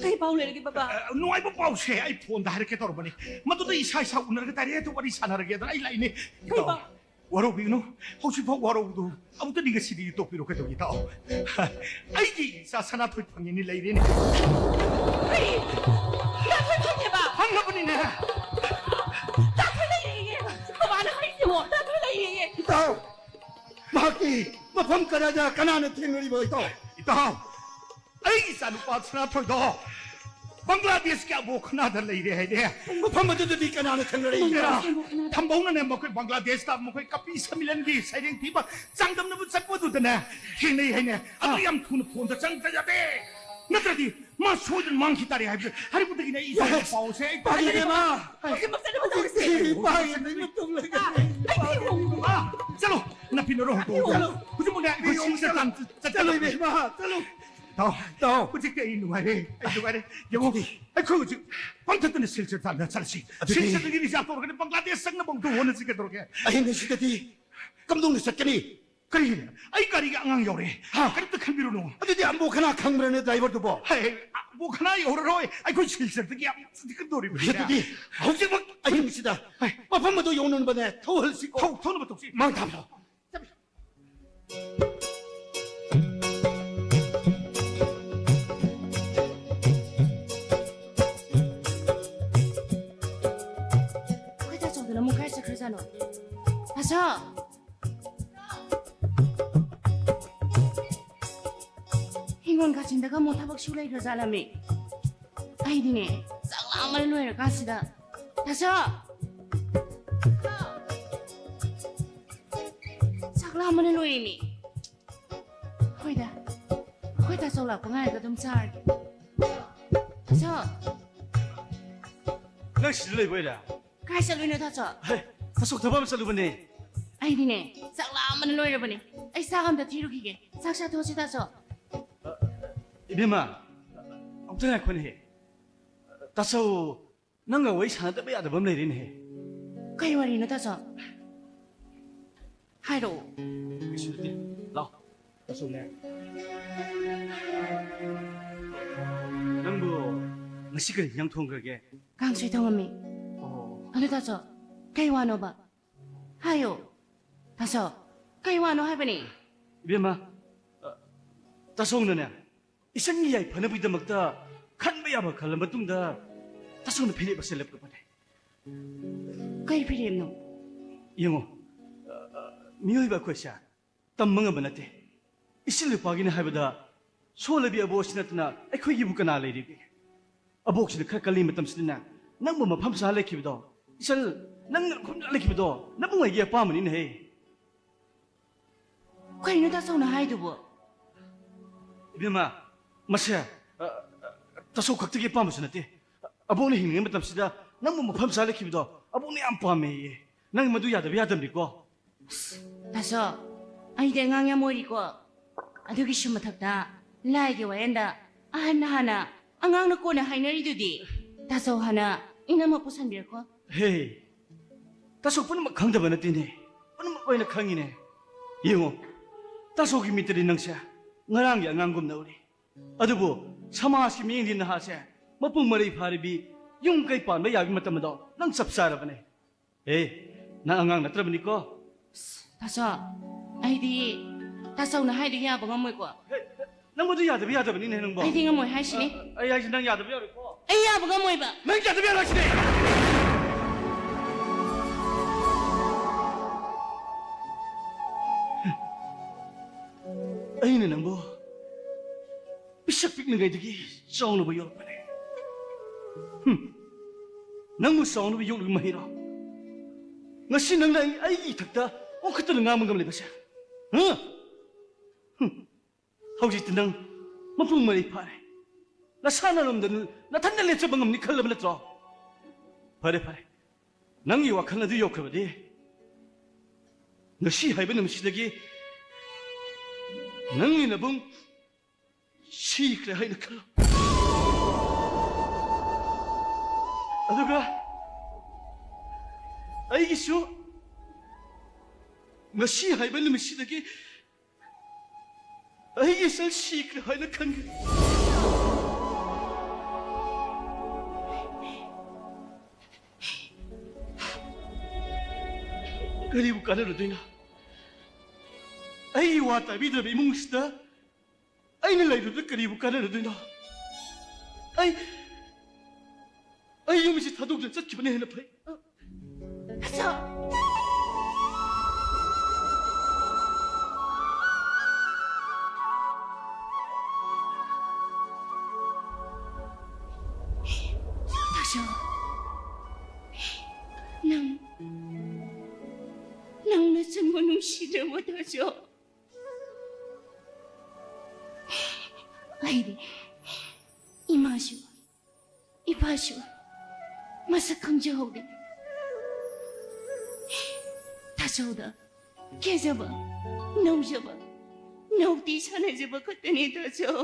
ꯀꯩ ꯄꯥꯎ ꯂꯩꯔꯒꯦ, ꯕꯕꯥ? ꯑ, ꯅꯨꯡꯉꯥꯏꯕ ꯄꯥꯎꯁꯦ ꯑꯩ ꯐꯣꯟꯗ ꯍꯥꯏꯔꯛꯀꯦ ꯇꯧꯔꯕꯅꯤ꯫ ꯃꯗꯨꯗ ꯏꯁꯥ ꯏꯁꯥ ꯎꯅꯔꯒ ꯗꯥꯏꯔꯦꯛꯇ ꯋꯥꯔꯤ ꯁꯥꯟꯅꯔꯒꯦꯗꯅ ꯑꯩ ꯂꯥꯛꯏꯅꯦ꯫ ꯀꯩ ꯏꯇꯥꯎ, ꯄꯥꯎ? ꯋꯥꯔꯧꯕꯤꯒꯅꯨ꯫ ꯍꯧꯖꯤꯛꯐꯥꯎ ꯋꯥꯔꯧꯕꯗꯨ ꯑꯃꯨꯛꯇꯗꯤ ꯉꯁꯤꯗꯤ ꯇꯣꯛꯄꯤꯔꯣ ꯀꯩꯗꯧꯒꯦ, ꯏꯇꯥꯎ? ꯑꯩꯒꯤ ꯏꯆꯥ ꯁꯅꯥꯊꯣꯏ ꯐꯪꯉꯤꯅꯤ ꯂꯩꯔꯦꯅꯦ꯫ ꯀꯔꯤ? ꯁꯅꯥꯊꯣꯏ ꯐꯪꯉꯦꯕ? ꯐꯪꯉꯕꯅꯤꯅꯦ꯫ ꯁꯅꯥꯊꯣꯏ ꯂꯩꯔꯦꯌꯦ꯫ ꯕꯕꯥꯅ ꯍꯥꯏꯔꯤꯁꯦ ꯌꯦꯡꯉꯣ, ꯁꯅꯥꯊꯣꯏ ꯂꯩꯔꯦꯌꯦ꯫ ꯏꯇꯥꯎ, ꯃꯍꯥꯛꯀꯤ ꯃꯐꯝ ꯀꯗꯥꯏꯗ ꯀꯅꯥꯅ ꯊꯦꯡꯅꯔꯤꯕ, ꯏꯇꯥꯎ? ꯏꯇꯥꯎ, ꯑꯩꯒꯤ ꯏꯆꯥꯅꯨꯄꯥ ꯁꯅꯥꯊꯣꯏꯗꯣ ꯕꯪꯒ꯭ꯂꯥꯗꯦꯁꯀꯤ ꯑꯕꯣ ꯈꯅꯥꯗ ꯂꯩꯔꯦ ꯍꯥꯏꯔꯦ꯫ ꯃꯐꯝ ꯑꯗꯨꯗꯗꯤ ꯀꯅꯥꯅ ꯈꯪꯅꯔꯛꯏ? ꯕꯪꯒ꯭ꯂꯥꯗꯦꯁꯀꯤ ꯑꯕꯣ ꯈꯅꯥꯗ? ꯊꯝꯕꯧꯅꯅꯦ ꯃꯈꯣꯏ ꯕꯪꯒ꯭ꯂꯥꯗꯦꯁꯇ ꯃꯈꯣꯏ ꯀꯄꯤ ꯁꯃꯤꯂꯟꯒꯤ ꯁꯩꯔꯦꯡ ꯊꯤꯕ ꯆꯥꯡꯗꯝꯅꯕ ꯆꯠꯄꯗꯨꯗꯅꯦ ꯊꯦꯡꯅꯩ ꯍꯥꯏꯅꯦ꯫ ꯑꯗꯨ ꯑꯥ꯫ ꯌꯥꯝ ꯊꯨꯅ ꯐꯣꯟꯗ ꯆꯪꯗ ꯌꯥꯗꯦ꯫ ꯅꯠꯇ꯭ꯔꯗꯤ ꯃꯥ ꯁꯣꯏꯗꯅ ꯃꯥꯡꯈꯤ ꯇꯥꯔꯦ ꯍꯥꯏꯕ ꯍꯥꯏꯔꯛꯄꯗꯒꯤꯅꯦ ꯑꯩ ꯏꯆꯥꯒꯤ ꯌꯦꯁ! ꯄꯥꯎꯁꯦ ꯑꯩ ꯐꯥꯒꯤꯅꯦ, ꯃꯥ! ꯍꯧꯖꯤꯛꯃꯛ ꯆꯠꯅꯕ ꯇꯧꯔꯁꯤ꯫ ꯍꯧꯖꯤꯛꯇꯤ ꯐꯥꯒꯤꯅꯦ, ꯃꯇꯝ ꯂꯩꯇꯦ꯫ ꯑꯥ, ꯑꯩ ꯐꯤ ꯍꯣꯡꯉꯨ꯫ ꯑꯥ, ꯆꯠꯂꯣ, ꯅꯥꯄꯤ ꯅꯔꯣ ꯍꯣꯡꯗꯣꯛꯑꯣ꯫ ꯆꯠꯂꯣ꯫ ꯍꯧꯖꯤꯛꯃꯛꯅꯦ ꯑꯩꯈꯣꯏ ꯆꯠꯂꯣ, ꯁꯤꯡꯁꯦ ꯆꯠꯂꯣ꯫ ꯇꯥꯟ-, ꯆꯠ-, ꯆꯠꯂꯣ, ꯆꯠꯂꯣ꯫ ꯏꯕꯦꯝꯃ, ꯆꯠꯂꯣ꯫ ꯇꯥꯎ, ꯇꯥꯎ꯫ ꯍꯧꯖꯤꯛꯇꯤ ꯑꯩ ꯅꯨꯡꯉꯥꯏꯔꯦ, ꯑꯩ ꯅꯨꯡꯉꯥꯏꯔꯦ꯫ ꯌꯦꯡꯉꯣ, ꯑꯗꯨꯗꯤ ꯑꯩꯈꯣꯏ ꯍꯧꯖꯤꯛ ꯄꯪꯊꯠꯇꯅ ꯁꯤꯜꯆꯔ ꯇꯥꯟꯅ ꯆꯠꯂꯁꯤ꯫ ꯑꯗꯨꯗꯤ ꯁꯤꯜꯆꯔꯗꯒꯤ ꯔꯤꯖꯥꯕ ꯇꯧꯔꯒꯅꯦ ꯕꯪꯒ꯭ꯂꯥꯗꯦꯁ ꯆꯪꯅꯕ ꯑꯃꯨꯛꯇ ꯍꯣꯠꯅꯁꯤ ꯀꯩꯗꯧꯔꯒꯦ? ꯑꯍꯤꯡ ꯑꯁꯤꯗꯗꯤ ꯀꯝꯗꯧꯅ ꯆꯠꯀꯅꯤ? ꯀꯔꯤꯒꯤꯅꯣ? ꯑꯩ ꯒꯥꯔꯤꯒꯤ ꯑꯉꯥꯡ ꯌꯧꯔꯦ꯫ ꯍꯥ? ꯀꯔꯤꯝꯇ ꯈꯟꯕꯤꯔꯨꯅꯨ꯫ ꯑꯗꯨꯗꯤ ꯑꯝꯕꯣ ꯈꯅꯥ ꯈꯪꯕ꯭ꯔꯅꯦ ꯗ꯭ꯔꯥꯏꯚꯔꯗꯨꯕꯣ? ꯍꯦ, ꯑꯝꯕꯣ ꯈꯅꯥ ꯌꯧꯔꯔꯣꯏ꯫ ꯑꯩꯈꯣꯏ ꯁꯤꯜꯆꯔꯗꯒꯤ ꯌꯥꯝ ꯆꯠꯀꯗꯧꯔꯤꯕꯅꯤꯅꯦ꯫ ꯑꯗꯨꯗꯤ ꯍꯧꯖꯤꯛꯃꯛ ꯑꯍꯤꯡꯁꯤꯗ ꯍꯦ꯫ ꯃꯐꯝ ꯑꯗꯨ ꯌꯧꯅꯅꯕꯅꯦ ꯊꯧꯍꯜꯁꯤꯀꯣ꯫ ꯊꯧ-, ꯊꯧꯅꯕ ꯇꯧꯁꯤ꯫ ꯃꯥꯡ ꯊꯥꯕꯤꯔꯣ꯫ ꯑꯩꯈꯣꯏ ꯇꯥꯆꯧꯗꯨꯅ ꯑꯃꯨꯛ ꯀꯥꯏ ꯆꯠꯈ꯭ꯔꯖꯥꯠꯅꯣ? ꯇꯥꯆꯧ! ꯍꯤꯡꯒꯣꯜ ꯀꯥꯆꯤꯟꯗꯒ ꯑꯃꯨꯛ ꯊꯕꯛ ꯁꯨ ꯂꯩꯈ꯭ꯔꯖꯥꯠꯂꯃꯤ? ꯑꯩꯗꯤꯅꯦ, ꯆꯥꯛ ꯂꯥꯝꯕꯅ ꯂꯣꯏꯔꯀꯥꯟꯁꯤꯗ꯫ ꯇꯥꯆꯧ! ꯆꯥꯛ ꯂꯥꯝꯕꯅ ꯂꯣꯏꯔꯦꯃꯤ꯫ ꯍꯣꯏꯗ, ꯑꯩꯈꯣꯏ ꯇꯥꯆꯧ ꯂꯥꯛꯄ ꯉꯥꯏꯔꯒ ꯑꯗꯨꯝ ꯆꯥꯔꯒꯦ꯫ ꯇꯥꯆꯧ! ꯅꯪ ꯁꯤꯗ ꯂꯩꯕ ꯑꯣꯏꯔꯦ? ꯀꯥꯏ ꯆꯠꯂꯨꯏꯅꯣ, ꯇꯥꯆꯧ? ꯍꯦ, ꯑꯁꯣꯛ ꯊꯕꯛ ꯑꯃ ꯆꯠꯂꯨꯕꯅꯦ꯫ ꯑꯩꯗꯤꯅꯦ, ꯆꯥꯛ ꯂꯥꯝꯕꯅ ꯂꯣꯏꯔꯕꯅꯦ꯫ ꯑꯩ ꯆꯥꯛ ꯑꯝꯇ ꯊꯤꯔꯨꯈꯤꯒꯦ꯫ ꯆꯥꯛ ꯆꯥꯊꯣꯛꯑꯁꯤ, ꯇꯥꯆꯧ꯫ ꯏꯕꯦꯝꯃ, ꯑꯝꯇ ꯉꯥꯏꯈꯣꯅꯦꯍꯦ꯫ ꯇꯥꯆꯧ, ꯅꯪꯒ ꯋꯥꯔꯤ ꯁꯥꯟꯅꯗꯕ ꯌꯥꯗꯕ ꯑꯃ ꯂꯩꯔꯦꯅꯦꯍꯦ꯫ ꯀꯩ ꯋꯥꯔꯤꯅꯣ, ꯇꯥꯆꯧ? ꯍꯥꯏꯔꯛꯑꯣ꯫ ꯀꯩꯁꯨ ꯅꯠꯇꯦ꯫ ꯂꯥꯎ꯫ ꯇꯥꯆꯧꯅꯦ꯫ ꯅꯪꯕꯨ ꯉꯁꯤ ꯀꯔꯤ ꯏꯟꯖꯥꯡ ꯊꯣꯡꯈ꯭ꯔꯒꯦ? ꯀꯥꯡꯁꯣꯏ ꯊꯣꯡꯉꯝꯃꯤ꯫ ꯑꯣ, ꯑꯗꯨ ꯇꯥꯆꯧ, ꯀꯩ ꯋꯥꯅꯣꯕ? ꯍꯥꯏꯌꯣ꯫ ꯇꯥꯆꯧ, ꯀꯩ ꯋꯥꯅꯣ ꯍꯥꯏꯕꯅꯤ? ꯏꯕꯦꯝꯃ, ꯑ, ꯇꯥꯆꯧꯅꯅꯦ, ꯏꯆꯟꯒꯤ ꯌꯥꯏꯐꯅꯕꯒꯤꯗꯃꯛꯇ ꯈꯟꯕ ꯌꯥꯕ ꯈꯜꯂ ꯃꯇꯨꯡꯗ ꯇꯥꯆꯧꯅ ꯐꯤꯔꯦꯞ ꯑꯁꯤ ꯂꯦꯞꯄꯛꯄꯅꯦ꯫ ꯀꯩ ꯐꯤꯔꯦꯞꯅꯣ? ꯌꯦꯡꯉꯣ, ꯑ, ꯑ, ꯃꯤꯑꯣꯏꯕ ꯑꯩꯈꯣꯏꯁꯦ ꯇꯝꯕ ꯉꯝꯕ ꯅꯠꯇꯦ꯫ ꯏꯆꯤꯜ ꯏꯄꯥꯒꯤꯅꯤ ꯍꯥꯏꯕꯗ ꯁꯣꯜꯂꯕꯤ ꯑꯕꯣꯛ ꯑꯁꯤ ꯅꯠꯇꯅ ꯑꯩꯈꯣꯏꯒꯤꯕꯨ ꯀꯅꯥ ꯂꯩꯔꯤꯒꯦ? ꯑꯕꯣꯛꯁꯤꯅ ꯈꯔ ꯀꯜꯂꯤ ꯃꯇꯝꯁꯤꯗꯅꯦ, ꯅꯪꯕꯨ ꯃꯐꯝ ꯆꯥ ꯂꯩꯈꯤꯕꯗꯣ, ꯏꯆꯜ, ꯅꯪꯅ ꯃꯐꯝ ꯆꯥ ꯂꯩꯈꯤꯕꯗꯣ ꯅꯕꯨꯡ ꯑꯩꯒꯤ ꯑꯄꯥꯝꯕꯅꯤꯅꯦꯍꯦ꯫ ꯀꯩꯅꯣ ꯇꯥꯆꯧꯅ ꯍꯥꯏꯗꯨꯕꯣ? ꯏꯕꯦꯝꯃ, ꯃꯁꯦ, ꯑ, ꯑ, ꯇꯥꯆꯧ ꯈꯛꯇꯒꯤ ꯑꯄꯥꯝꯕꯁꯨ ꯅꯠꯇꯦ꯫ ꯑꯕꯣꯛꯅ ꯍꯤꯡꯂꯤꯉꯩ ꯃꯇꯝꯁꯤꯗ ꯅꯪꯕꯨ ꯃꯐꯝ ꯆꯥ ꯂꯩꯈꯤꯕꯗꯣ ꯑꯕꯣꯛꯅ ꯌꯥꯝ ꯄꯥꯝꯃꯦꯌꯦ꯫ ꯅꯪ ꯃꯗꯨ ꯌꯥꯗꯕ ꯌꯥꯗꯕꯅꯤꯀꯣ꯫ ꯇꯥꯆꯧ, ꯑꯩꯗꯤ ꯑꯉꯥꯡ ꯌꯥꯝ ꯑꯣꯏꯔꯤꯀꯣ꯫ ꯑꯗꯨꯒꯤꯁꯨ ꯃꯊꯛꯇ ꯂꯥꯏꯒꯤ ꯋꯥꯌꯦꯜꯗ ꯑꯍꯟꯅ ꯍꯥꯟꯅ, ꯑꯉꯥꯡꯅ ꯀꯣꯟꯅ ꯍꯥꯏꯅꯔꯤꯗꯨꯗꯤ꯫ ꯇꯥꯆꯧ ꯍꯥꯟꯅ ꯏꯅꯝꯃ ꯄꯨꯁꯟꯕꯤꯔꯛꯈꯣ꯫ ꯍꯦ, ꯇꯥꯆꯧ ꯄꯨꯝꯅꯃꯛ ꯈꯪꯗꯕ ꯅꯠꯇꯦꯅꯦ, ꯄꯨꯝꯅꯃꯛ ꯂꯣꯏꯅ ꯈꯪꯉꯤꯅꯦ꯫ ꯌꯦꯡꯉꯣ, ꯇꯥꯆꯧꯒꯤ ꯃꯤꯠꯇꯗꯤ ꯅꯪꯁꯦ ꯉꯔꯥꯡꯒꯤ ꯑꯉꯥꯡꯒꯨꯝꯅ ꯎꯔꯤ꯫ ꯑꯗꯨꯕꯨ ꯁꯃꯥꯖꯀꯤ ꯃꯤꯠꯌꯦꯡꯗꯤ ꯅꯍꯥꯁꯦ ꯃꯄꯨꯡ ꯃꯔꯩ ꯐꯥꯔꯕꯤ, ꯌꯨꯝ ꯀꯩ ꯄꯥꯟꯕ ꯌꯥꯕꯒꯤ ꯃꯇꯝ ꯑꯗꯣ ꯅꯪ ꯆꯞ ꯆꯥꯔꯕꯅꯦ꯫ ꯑꯦ, ꯅꯪ ꯑꯉꯥꯡ ꯅꯠꯇ꯭ꯔꯕꯅꯤꯀꯣ꯫ ꯇꯥꯆꯧ, ꯑꯩꯗꯤ ꯇꯥꯆꯧꯅ ꯍꯥꯏꯗꯣ ꯌꯥꯕ ꯉꯝꯃꯣꯏꯀꯣ꯫ ꯍꯦ, ꯅꯪ ꯃꯗꯨ ꯌꯥꯗꯕ ꯌꯥꯗꯕꯅꯤꯅꯦ ꯅꯪꯕꯣ꯫ ꯑꯩꯗꯤ ꯉꯝꯃꯣꯏ ꯍꯥꯏꯁꯤꯅꯤ꯫ ꯑꯩ ꯍꯥꯏꯁꯤ ꯅꯪ ꯌꯥꯗꯕ ꯌꯥꯔꯣꯏꯀꯣ꯫ ꯑꯩ ꯌꯥꯕ ꯉꯝꯃꯣꯏꯕ꯫ ꯅꯪ ꯌꯥꯗꯕ ꯌꯥꯔꯣꯏ ꯍꯥꯏꯁꯤꯅꯦ꯫ ꯑꯩꯅ ꯅꯪꯕꯨ ꯄꯤꯁꯛ ꯄꯤꯛꯂꯤꯉꯩꯗꯒꯤ ꯆꯥꯎꯅꯕ ꯌꯣꯛꯂꯛꯄꯅꯦ꯫ ꯍꯨꯝ꯫ ꯅꯪꯕꯨ ꯆꯥꯎꯅꯕ ꯌꯣꯛꯂꯤꯕ ꯃꯍꯩꯔꯣ? ꯉꯁꯤ ꯅꯪꯅ ꯑꯩ, ꯑꯩꯒꯤ ꯏꯊꯛꯇ ꯑꯣꯟꯈꯠꯇꯨꯅ ꯉꯥꯡꯕ ꯉꯝꯂꯤꯕꯁꯦ? ꯍꯥ? ꯍꯨꯝ꯫ ꯍꯧꯖꯤꯛꯇꯤ ꯅꯪ ꯃꯄꯨꯡ ꯃꯔꯩ ꯐꯥꯔꯦ꯫ ꯅꯁꯥꯅ ꯂꯣꯝꯗ ꯅꯊꯟꯗ ꯂꯦꯞꯆꯕ ꯉꯝꯅꯤ ꯈꯜꯂꯕ ꯅꯠꯇ꯭ꯔꯣ? ꯐꯔꯦ, ꯐꯔꯦ꯫ ꯅꯪꯒꯤ ꯋꯥꯈꯜ ꯑꯗꯨ ꯌꯧꯈ꯭ꯔꯕꯗꯤ, ꯉꯁꯤ ꯍꯥꯏꯕ ꯅꯨꯃꯤꯠꯁꯤꯗꯒꯤ ꯅꯪꯒꯤ ꯅꯕꯨꯡ ꯁꯤꯈ꯭ꯔꯦ ꯍꯥꯏꯅ ꯈꯜꯂꯣ꯫ ꯑꯗꯨꯒ ꯑꯩꯒꯤꯁꯨ ꯉꯁꯤ ꯍꯥꯏꯕ ꯅꯨꯃꯤꯠꯁꯤꯗꯒꯤ ꯑꯩꯒꯤ ꯏꯆꯜ ꯁꯤꯈ꯭ꯔꯦ ꯍꯥꯏꯅ ꯈꯟꯒꯅꯤ꯫ ꯀꯔꯤꯕꯨ ꯀꯥꯟꯅꯔꯨꯗꯣꯏꯅꯣ? ꯑꯩꯒꯤ ꯋꯥ ꯇꯥꯕꯤꯗ꯭ꯔꯕ ꯏꯃꯨꯡꯁꯤꯗ ꯑꯩꯅ ꯂꯩꯔꯨꯕꯗ ꯀꯔꯤꯕꯨ ꯀꯥꯟꯅꯔꯨꯗꯣꯏꯅꯣ? ꯑꯩ, ꯑꯩ ꯌꯨꯝꯁꯤ ꯊꯥꯗꯣꯛꯇꯨꯅ ꯆꯠꯈꯤꯕꯅ ꯍꯦꯟꯅ ꯐꯩ꯫ ꯑꯆꯥ꯫ ꯇꯥꯖꯧ, ꯅꯪ, ꯅꯪ ꯅꯆꯟꯕꯨ ꯅꯨꯡꯁꯤꯗ꯭ꯔꯕꯣ, ꯇꯥꯖꯧ? ꯑꯩꯗꯤ ꯏꯃꯥꯁꯨ ꯏꯄꯥꯁꯨ ꯃꯁꯛ ꯈꯪꯖꯍꯧꯗꯦ꯫ ꯇꯥꯖꯧꯗ ꯀꯦꯖꯕ, ꯅꯧꯖꯕ, ꯅꯧꯇꯤ ꯁꯥꯟꯅꯖꯕ ꯈꯛꯇꯅꯤ, ꯇꯥꯖꯧ꯫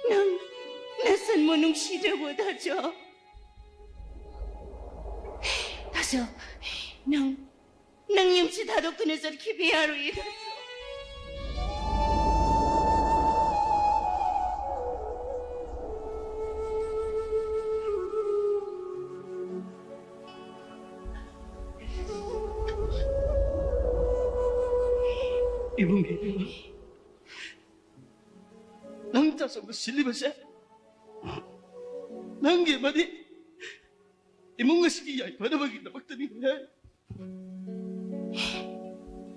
ꯅꯪ ꯅꯆꯟꯕꯨ ꯅꯨꯡꯁꯤꯗ꯭ꯔꯕꯣ, ꯇꯥꯖꯧ? ꯇꯥꯖꯧ, ꯅꯪ ꯅꯪ ꯌꯨꯝꯁꯤ ꯊꯥꯗꯣꯛꯇꯨꯅ ꯆꯠꯈꯤꯕ ꯌꯥꯔꯣꯏꯌꯦ, ꯇꯥꯖꯧ꯫ ꯏꯕꯨꯡꯒꯤ ꯏꯕꯦꯝꯃ, ꯅꯪ ꯇꯥꯖꯧꯅ ꯁꯤꯜꯂꯤꯕꯁꯦ ꯅꯪꯒꯤ ꯑꯃꯗꯤ ꯏꯃꯨꯡ ꯑꯁꯤꯒꯤ ꯌꯥꯏꯐꯅꯕꯒꯤꯗꯃꯛꯇꯅꯤ꯫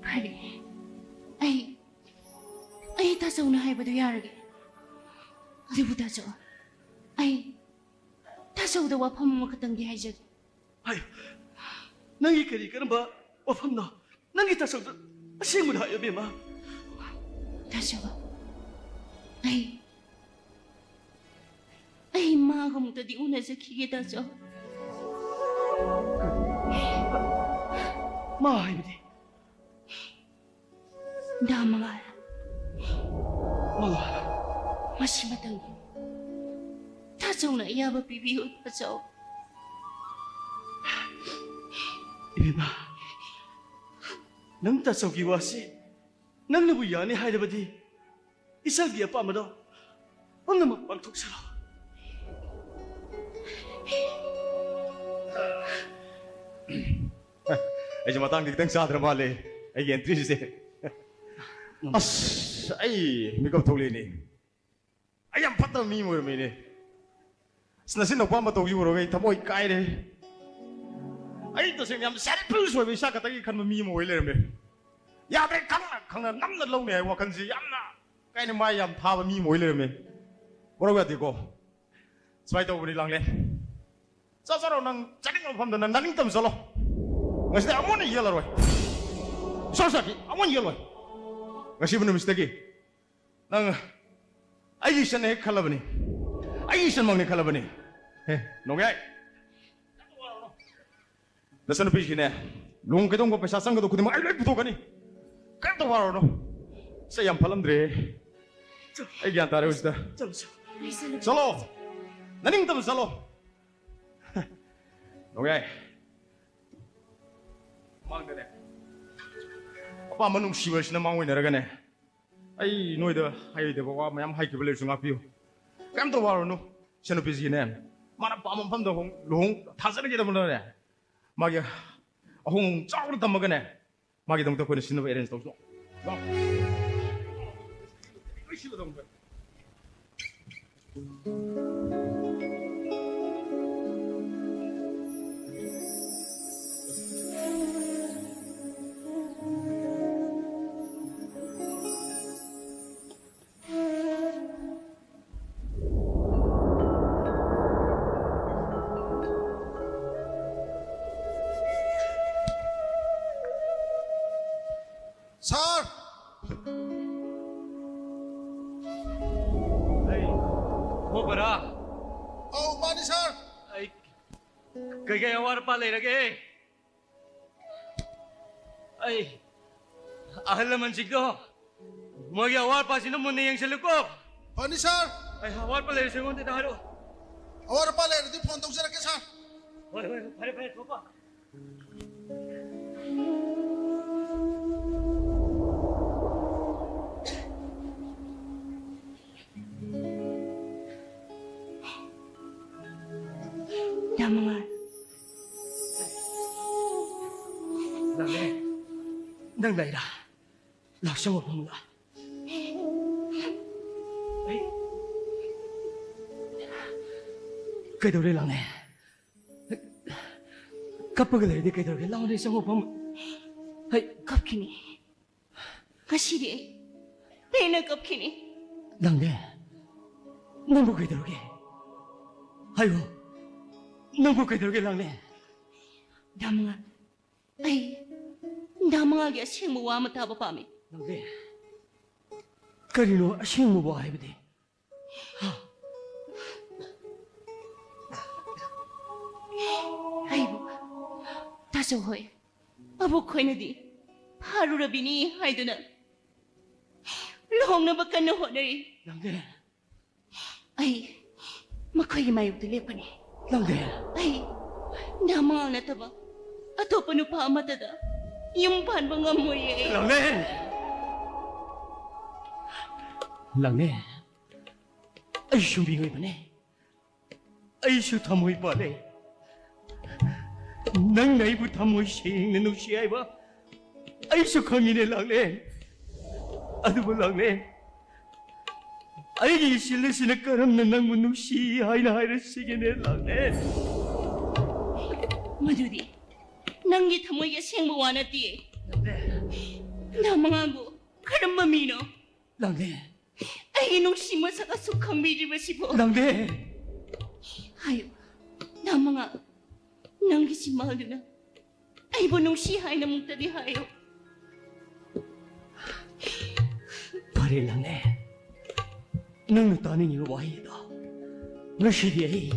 ꯐꯔꯦ, ꯑꯩ, ꯑꯩ ꯇꯥꯆꯧꯅ ꯍꯥꯏꯕꯗꯨ ꯌꯥꯔꯒꯦ꯫ ꯑꯗꯨꯕꯨ ꯇꯥꯆꯧ, ꯑꯩ ꯇꯥꯆꯧꯗ ꯋꯥꯐꯝ ꯑꯃꯈꯛꯇꯪꯗꯤ ꯍꯥꯏꯖꯒꯦ꯫ ꯍꯥꯏꯌꯨ꯫ ꯅꯪꯒꯤ ꯀꯔꯤ ꯀꯔꯝꯕ ꯋꯥꯐꯝꯅꯣ? ꯅꯪꯒꯤ ꯇꯥꯆꯧꯗ ꯑꯁꯦꯡꯕꯗꯨ ꯍꯥꯏꯌꯨ, ꯏꯕꯦꯝꯃ꯫ ꯇꯥꯆꯧ, ꯑꯩ, ꯑꯩ ꯃꯥꯒ ꯑꯃꯨꯛꯇꯗꯤ ꯎꯅꯖꯈꯤꯒꯦ, ꯇꯥꯆꯧ꯫ ꯃꯥ ꯍꯥꯏꯕꯗꯤ? ꯗꯥ ꯃꯉꯥꯜ꯫ ꯃꯉꯥꯜ꯫ ꯃꯁꯤꯃꯇꯪ ꯇꯥꯆꯧꯅ ꯑꯌꯥꯕ ꯄꯤꯕꯤꯌꯨ, ꯇꯥꯆꯧ꯫ ꯏꯕꯦꯝꯃ, ꯅꯪ ꯇꯥꯆꯧꯒꯤ ꯋꯥꯁꯤ ꯅꯪꯅꯕꯨ ꯌꯥꯅꯤ ꯍꯥꯏꯔꯕꯗꯤ ꯏꯆꯜꯒꯤ ꯑꯄꯥꯝꯕꯗꯣ ꯄꯨꯝꯅꯃꯛ ꯄꯥꯡꯊꯣꯛꯆꯔꯣ꯫ ꯑꯩꯁꯦ ꯃꯇꯥꯡꯗꯤ ꯈꯤꯇꯪ ꯆꯥꯗ꯭ꯔ ꯃꯥꯜꯂꯦ, ꯑꯩꯒꯤ ꯑꯦꯟꯇ꯭ꯔꯤꯁꯦ꯫ ꯑꯁ, ꯑꯩ ꯃꯤꯀꯞ ꯊꯣꯛꯂꯛꯏꯅꯦ꯫ ꯑꯩ ꯌꯥꯝ ꯐꯠꯇꯕ ꯃꯤ ꯑꯃ ꯑꯣꯏꯔꯝꯃꯤꯅꯦ꯫ ꯑꯁ, ꯅꯆꯤꯟ ꯅꯄꯥꯝꯕ ꯇꯧꯈꯤꯕ ꯎꯔꯒ ꯑꯩ ꯊꯃꯣꯏ ꯀꯥꯏꯔꯦ꯫ ꯑꯩ ꯇꯁꯦꯡꯅ ꯌꯥꯝ selfish ꯑꯣꯏꯕ, ꯏꯁꯥ ꯈꯛꯇꯒꯤ ꯈꯟꯕ ꯃꯤ ꯑꯃ ꯑꯣꯏ ꯂꯩꯔꯝꯃꯦ꯫ ꯌꯥꯗ꯭ꯔꯦ, ꯈꯪꯅ ꯈꯪꯅ ꯅꯝꯅ ꯂꯧꯅꯤ ꯍꯥꯏꯕ ꯋꯥꯈꯜꯁꯦ ꯌꯥꯝꯅ ꯀꯥꯏꯅ ꯃꯥꯏ ꯌꯥꯝ ꯊꯥꯕ ꯃꯤ ꯑꯃ ꯑꯣꯏ ꯂꯩꯔꯝꯃꯦ꯫ ꯋꯥꯔꯧ ꯌꯥꯗꯦꯀꯣ꯫ ꯁꯨꯃꯥꯏꯅ ꯇꯧꯕꯅꯤ, ꯂꯥꯡꯂꯦꯟ꯫ ꯆꯠꯆꯔꯣ, ꯅꯪ ꯆꯠꯅꯤꯡꯕ ꯃꯐꯝꯗ ꯅꯪ ꯅꯅꯤꯡꯇꯝ ꯆꯠꯂꯣ꯫ ꯉꯁꯤꯗꯤ ꯑꯃꯨꯛ ꯍꯟꯅ ꯌꯦꯜꯂꯔꯣꯏ꯫ ꯏꯁꯣꯔ ꯁꯥꯈꯤ, ꯑꯃꯨꯛ ꯍꯟꯅ ꯌꯦꯜꯂꯣꯏ꯫ ꯉꯁꯤꯕꯨ ꯅꯨꯃꯤꯠꯁꯤꯗꯒꯤ ꯅꯪ ꯑꯩꯒꯤ ꯏꯆꯟ ꯍꯦꯛ ꯈꯜꯂꯕꯅꯤ, ꯑꯩꯒꯤ ꯏꯆꯟꯃꯛꯅꯤ ꯈꯜꯂꯕꯅꯤ꯫ ꯍꯦ, ꯅꯣꯡꯌꯥꯏ, ꯅꯆꯟꯅꯨꯄꯤꯁꯤꯅꯦ, ꯂꯨꯍꯣꯡ ꯀꯩꯗꯧꯕ ꯄꯩꯁꯥ ꯆꯪꯒꯗꯧ ꯈꯨꯗꯤꯡꯃꯛ ꯑꯩ ꯂꯣꯏ ꯄꯨꯊꯣꯛꯀꯅꯤ꯫ ꯀꯔꯤꯝꯇ ꯋꯥꯔꯨꯔꯅꯨ꯫ ꯁꯦ, ꯌꯥꯝ ꯐꯠꯂꯝꯗ꯭ꯔꯦ꯫ ꯑꯩ ꯒ꯭ꯌꯥꯟ ꯇꯥꯔꯦ ꯍꯧꯖꯤꯛꯇ꯫ ꯆꯠꯂꯣ, ꯆꯠꯂꯣ꯫ ꯆꯠꯂꯣ, ꯅꯅꯤꯡꯇꯝꯅ ꯆꯠꯂꯣ꯫ ꯅꯣꯡꯌꯥꯏ, ꯃꯥꯡꯗꯅꯦ, ꯑꯄꯥꯝꯕ ꯅꯨꯡꯁꯤꯕ ꯑꯁꯤꯅ ꯃꯥꯡ ꯑꯣꯏꯅꯔꯒꯅꯦ, ꯑꯩ ꯅꯣꯏꯗ ꯍꯥꯏꯔꯣꯏꯗꯕ ꯋꯥ ꯃꯌꯥꯝ ꯍꯥꯏꯈꯤꯕ ꯂꯩꯔꯁꯨ ꯉꯥꯛꯄꯤꯌꯨ꯫ ꯀꯩꯝꯇ ꯋꯥꯔꯨꯅꯨ꯫ ꯏꯆꯟꯅꯨꯄꯤꯁꯤꯒꯤꯅꯦ, ꯃꯥꯅ ꯄꯥꯝꯕ ꯃꯐꯝꯗ ꯍꯣꯡ-, ꯂꯨꯍꯣꯡ ꯊꯥꯖꯔꯒꯦꯗꯕꯅꯅꯦ, ꯃꯥꯒꯤ ꯑꯍꯣꯡ ꯆꯥꯎꯅ ꯇꯝꯃꯒꯅꯦ, ꯃꯥꯒꯤꯗꯃꯛꯇ ꯑꯩꯈꯣꯏꯅ ꯁꯤꯟꯅꯕ arrange ꯇꯧꯁꯤ꯫ ꯂꯥꯛꯑꯣ꯫ ꯂꯣꯏ ꯁꯤꯜꯂꯗꯧꯅꯤ꯫ Sir! ꯑꯩ, ꯍꯣ ꯕꯔꯥ꯫ ꯑꯧ, ꯃꯥꯅꯤ, sir꯫ ꯑꯩ, ꯀꯩꯀꯩ ꯑꯋꯥꯠ ꯑꯄꯥ ꯂꯩꯔꯒꯦ? ꯑꯩ, ꯑꯍꯜ ꯂꯃꯟꯁꯤꯡꯗꯣ, ꯃꯣꯏꯒꯤ ꯑꯋꯥꯠ ꯑꯄꯥꯁꯤꯡꯗꯣ ꯃꯨꯟꯅ ꯌꯦꯡꯁꯤꯜꯂꯨꯀꯣ꯫ ꯐꯅꯤ, sir꯫ ꯑꯩ, ꯑꯋꯥꯠꯄ ꯂꯩꯔꯁꯨ ꯑꯩꯉꯣꯟꯗ ꯍꯥꯏꯔꯛꯑꯣ꯫ ꯑꯋꯥꯠ ꯑꯄꯥ ꯂꯩꯔꯗꯤ phone ꯇꯧꯖꯔꯛꯀꯦ, sir꯫ ꯍꯣꯏ, ꯍꯣꯏ, ꯍꯣꯏ, ꯐꯔꯦ, ꯐꯔꯦ, ꯊꯣꯛꯄ꯫ ꯌꯥꯝ ꯅꯨꯡꯉꯥꯏ꯫ ꯅꯪ ꯂꯩꯔꯥ? ꯂꯥꯛ, ꯆꯪꯉꯣ ꯐꯃꯨꯡꯗ꯫ ꯑꯩ ꯀꯩꯗꯧꯔꯦ, ꯂꯥꯡꯂꯦꯟ? ꯀꯞꯄꯒ ꯂꯩꯔꯗꯤ ꯀꯩꯗꯧꯔꯒꯦ? ꯂꯥꯎꯅꯦ, ꯆꯪꯉꯣ ꯐꯃꯨꯡ꯫ ꯑꯩ ꯀꯞꯈꯤꯅꯤ꯫ ꯉꯁꯤꯗꯤ ꯑꯩ ꯄꯦꯟꯅ ꯀꯞꯈꯤꯅꯤ꯫ ꯂꯥꯡꯂꯦꯟ, ꯅꯪꯕꯨ ꯀꯩꯗꯧꯔꯒꯦ? ꯍꯥꯏꯌꯣ, ꯅꯪꯕꯨ ꯀꯩꯗꯧꯔꯒꯦ, ꯂꯥꯡꯂꯦꯟ? ꯗꯥ ꯃꯉꯥꯜ, ꯑꯩ ꯗꯥ ꯃꯉꯥꯜꯒꯤ ꯑꯁꯦꯡꯕ ꯋꯥ ꯑꯃ ꯇꯥꯕ ꯄꯥꯝꯃꯤ꯫ ꯂꯥꯡꯂꯦꯟ, ꯀꯔꯤꯅꯣ ꯑꯁꯦꯡꯕ ꯋꯥ ꯍꯥꯏꯕꯗꯤ? ꯑꯩꯕꯨ ꯇꯥꯖꯧ ꯍꯣꯏ, ꯑꯕꯣꯛ ꯈꯣꯏꯅꯗꯤ ꯐꯥꯔꯨꯔꯕꯤꯅꯤ ꯍꯥꯏꯗꯨꯅ ꯂꯨꯍꯣꯡꯅꯕ ꯀꯟꯅ ꯍꯣꯠꯅꯔꯤ꯫ ꯂꯥꯡꯂꯦꯟ꯫ ꯑꯩ ꯃꯈꯣꯏꯒꯤ ꯃꯥꯌꯣꯛꯇ ꯂꯦꯞꯀꯅꯤ꯫ ꯂꯥꯡꯂꯦꯟ꯫ ꯑꯩ ꯗꯥ ꯃꯉꯥꯜ ꯅꯠꯇꯕ ꯑꯇꯣꯞꯄ ꯅꯨꯄꯥ ꯑꯃꯠꯇꯗ ꯌꯨꯝ ꯄꯥꯟꯕ ꯉꯝꯃꯣꯏꯌꯦ꯫ ꯂꯥꯡꯂꯦꯟ! ꯂꯥꯡꯂꯦꯟ! ꯑꯩꯁꯨ ꯃꯤꯑꯣꯏꯕꯅꯦ꯫ ꯑꯩꯁꯨ ꯊꯃꯣꯏ ꯄꯥꯜꯂꯦ꯫ ꯅꯪꯅ ꯑꯩꯕꯨ ꯊꯃꯣꯏ ꯁꯦꯡꯅ ꯅꯨꯡꯁꯤ ꯍꯥꯏꯕ ꯑꯩꯁꯨ ꯈꯪꯉꯤꯅꯦ, ꯂꯥꯡꯂꯦꯟ꯫ ꯑꯗꯨꯕꯨ, ꯂꯥꯡꯂꯦꯟ, ꯑꯩꯒꯤ ꯏꯆꯤꯜ ꯑꯁꯤꯅ ꯀꯔꯝꯅ ꯅꯪꯕꯨ ꯅꯨꯡꯁꯤ ꯍꯥꯏꯅ ꯍꯥꯏꯔꯁꯤꯒꯦꯅꯦ, ꯂꯥꯡꯂꯦꯟ? ꯃꯗꯨꯗꯤ ꯅꯪꯒꯤ ꯊꯃꯣꯏꯒꯤ ꯑꯁꯦꯡꯕ ꯋꯥ ꯅꯠꯇꯦ꯫ ꯂꯥꯡꯂꯦꯟ꯫ ꯗꯥ ꯃꯉꯥꯜꯕꯨ ꯀꯔꯝꯕ ꯃꯤꯅꯣ? ꯂꯥꯡꯂꯦꯟ꯫ ꯑꯩꯒꯤ ꯅꯨꯡꯁꯤ ꯃꯁꯛ ꯑꯁꯨꯛ ꯈꯪꯕꯤꯗ꯭ꯔꯤꯕꯁꯤꯕꯨ? ꯂꯥꯡꯂꯦꯟ꯫ ꯍꯥꯏꯌꯨ, ꯗꯥ ꯃꯉꯥꯜ, ꯅꯪꯒꯤ ꯆꯤꯟꯕꯥꯜꯗꯨꯅ ꯑꯩꯕꯨ ꯅꯨꯡꯁꯤ ꯍꯥꯏꯅ ꯑꯃꯨꯛꯇꯗꯤ ꯍꯥꯏꯌꯨ꯫ ꯐꯔꯦ, ꯂꯥꯡꯂꯦꯟ, ꯅꯪꯅ ꯇꯥꯅꯤꯡꯉꯤꯕ ꯋꯥꯍꯩꯗꯣ ꯉꯁꯤꯗꯤ ꯑꯩ,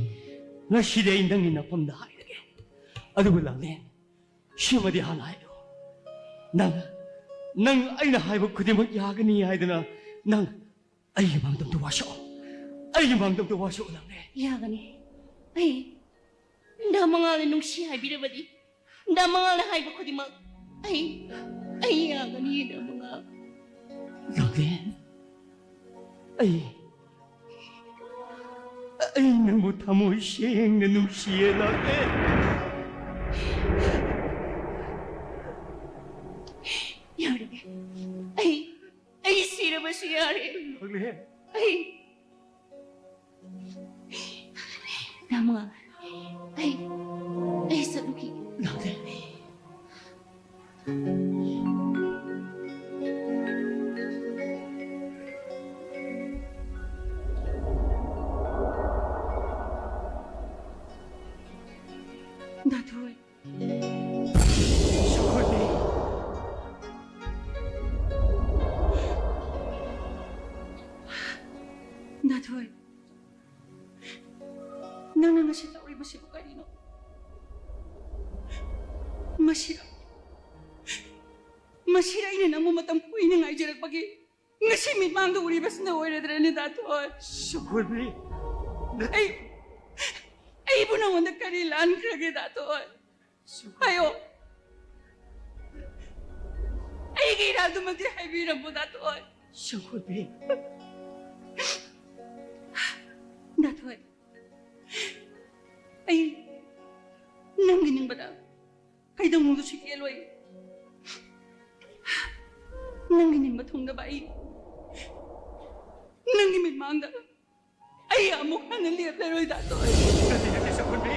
ꯉꯁꯤꯗꯤ ꯑꯩ ꯅꯪꯒꯤ ꯅꯐꯝꯗ ꯍꯥꯏꯔꯒꯦ꯫ ꯑꯗꯨꯕꯨ, ꯂꯥꯡꯂꯦꯟ, ꯁꯤꯃꯗꯤ ꯍꯥꯟꯅ ꯍꯥꯏꯌꯨ꯫ ꯅꯪ, ꯅꯪ ꯑꯩꯅ ꯍꯥꯏꯕ ꯈꯨꯗꯤꯡꯃꯛ ꯌꯥꯒꯅꯤ ꯍꯥꯏꯗꯅ ꯅꯪ ꯑꯩꯒꯤ ꯃꯥꯡꯗ ꯑꯝꯇ ꯋꯥꯁꯛꯑꯣ꯫ ꯑꯩꯒꯤ ꯃꯥꯡꯗ ꯑꯝꯇ ꯋꯥꯁꯛꯑꯣ, ꯂꯥꯡꯂꯦꯟ꯫ ꯌꯥꯒꯅꯤ꯫ ꯑꯩ ꯗꯥ ꯃꯉꯥꯜꯅ ꯅꯨꯡꯁꯤ ꯍꯥꯏꯕꯤꯔꯕꯗꯤ, ꯗꯥ ꯃꯉꯥꯜꯅ ꯍꯥꯏꯕ ꯈꯨꯗꯤꯡꯃꯛ ꯑꯩ, ꯑꯩ ꯌꯥꯒꯅꯤ, ꯗꯥ ꯃꯉꯥꯜ꯫ ꯂꯥꯡꯂꯦꯟ, ꯑꯩ, ꯑꯩ ꯅꯪꯕꯨ ꯊꯃꯣꯏ ꯁꯦꯡꯅ ꯅꯨꯡꯁꯤꯌꯦ, ꯂꯥꯡꯂꯦꯟ꯫ ꯈꯪꯂꯦꯍꯦ꯫ ꯑꯩ, ꯏꯅꯝꯃ, ꯑꯩ, ꯑꯩ ꯆꯠꯂꯨꯈꯤꯒꯦ꯫ ꯌꯥꯗꯦ꯫ ꯗꯥ ꯊꯣꯏ꯫ ꯁꯛꯈꯣꯏꯕꯤ꯫ ꯗꯥ ꯊꯣꯏ, ꯅꯪꯅ ꯉꯁꯤ ꯇꯧꯔꯤꯕꯁꯤꯕꯨ ꯀꯔꯤꯅꯣ? ꯃꯁꯤꯔ, ꯃꯁꯤꯔ ꯑꯩꯅ ꯅꯪꯕꯨ ꯃꯇꯝ ꯀꯨꯏꯅ ꯉꯥꯏꯖꯔꯛꯄꯒꯤ ꯉꯁꯤ ꯃꯤꯠꯃꯥꯡꯗ ꯎꯔꯤꯕꯁꯤꯅ ꯑꯣꯏꯔꯗ꯭ꯔꯅꯦ, ꯗꯥ ꯊꯣꯏ? ꯁꯛꯈꯣꯏꯕꯤ, ꯅꯠ- ꯑꯩ, ꯑꯩꯕꯨ ꯅꯉꯣꯟꯗ ꯀꯔꯤ ꯂꯥꯟꯈ꯭ꯔꯒꯦ, ꯗꯥ ꯊꯣꯏ? ꯁꯛꯈꯣꯏ- ꯍꯥꯏꯌꯣ꯫ ꯑꯩꯒꯤ ꯏꯔꯥꯜꯗꯨꯃꯛꯇꯤ ꯍꯥꯏꯕꯤꯔꯝꯃꯨ, ꯗꯥ ꯊꯣꯏ꯫ ꯁꯛꯈꯣꯏꯕꯤ꯫ ꯗꯥ ꯊꯣꯏ, ꯑꯩ ꯅꯪꯒꯤ ꯅꯤꯡꯕꯗ ꯀꯩꯗꯧꯅꯨꯡꯗꯁꯨ ꯌꯦꯠꯂꯣꯏ꯫ ꯅꯪꯒꯤ ꯅꯤꯡꯕ ꯊꯨꯡꯅꯕ ꯑꯩ ꯅꯪꯒꯤ ꯃꯤꯠꯃꯥꯡꯗ ꯑꯩ ꯑꯃꯨꯛ ꯍꯟꯅ ꯂꯦꯞꯂꯔꯣꯏ, ꯗꯥ ꯊꯣꯏ꯫ ꯅꯠꯇꯦ, ꯅꯠꯇꯦ, ꯁꯛꯈꯣꯏꯕꯤ꯫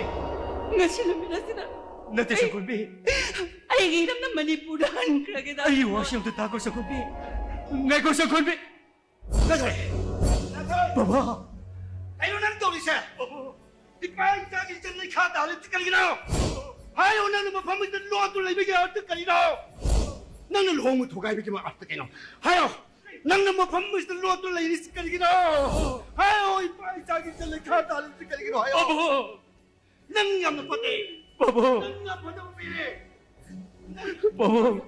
ꯉꯁꯤ ꯅꯨꯃꯤꯠ ꯑꯁꯤꯗ ꯅꯠꯇꯦ, ꯑꯩ, ꯁꯛꯈꯣꯏꯕꯤ꯫ ꯑꯩꯒꯤ ꯏꯔꯝꯗꯝ ꯃꯅꯤꯄꯨꯔꯗ ꯍꯟꯈ꯭ꯔꯒꯦ, ꯗꯥ ꯑꯩꯒꯤ ꯊꯣꯏ꯫ ꯋꯥꯁꯤ ꯑꯝꯇ ꯇꯥꯈꯣ, ꯁꯛꯈꯣꯏꯕꯤ꯫ ꯉꯥꯏꯈꯣ, ꯁꯛꯈꯣꯏꯕꯤ꯫ ꯅꯠꯇꯦ꯫ ꯕꯕꯥ꯫ ꯀꯩꯅꯣ ꯅꯪ ꯇꯧꯔꯤꯁꯦ? ꯏꯄꯥ ꯏꯆꯥꯒꯤ ꯏꯆꯟ ꯂꯩꯈꯥ ꯇꯥꯍꯜꯂꯤꯕꯁꯤ ꯀꯔꯤꯒꯤꯅꯣ? ꯍꯥꯏꯌꯣ, ꯅꯪꯅ ꯃꯐꯝ ꯑꯁꯤꯗ ꯂꯣꯠꯇꯨꯅ ꯂꯩꯕꯒꯤ ꯑꯔꯊ ꯀꯔꯤꯅꯣ? ꯅꯪꯅ ꯂꯨꯍꯣꯡꯕ ꯊꯨꯒꯥꯏꯕꯒꯤ ꯑꯔꯊ ꯀꯩꯅꯣ? ꯍꯥꯏꯌꯣ, ꯅꯪꯅ ꯃꯐꯝ ꯑꯁꯤꯗ ꯂꯣꯠꯇꯨꯅ ꯂꯩꯔꯤꯁꯤ ꯀꯔꯤꯒꯤꯅꯣ? ꯍꯥꯏꯌꯣ, ꯏꯄꯥ ꯏꯆꯥꯒꯤ ꯏꯆꯟ ꯂꯩꯈꯥ ꯇꯥꯍꯜꯂꯤꯕꯁꯤ ꯀꯔꯤꯒꯤꯅꯣ? ꯍꯥꯏꯌꯣ꯫ ꯕꯥꯕꯨ! ꯅꯪ ꯌꯥꯝꯅ ꯐꯠꯇꯦ꯫ ꯕꯥꯕꯨ! ꯅꯪ ꯌꯥꯝ ꯐꯠꯇꯕ ꯃꯤꯅꯦ꯫ ꯕꯥꯕꯨ!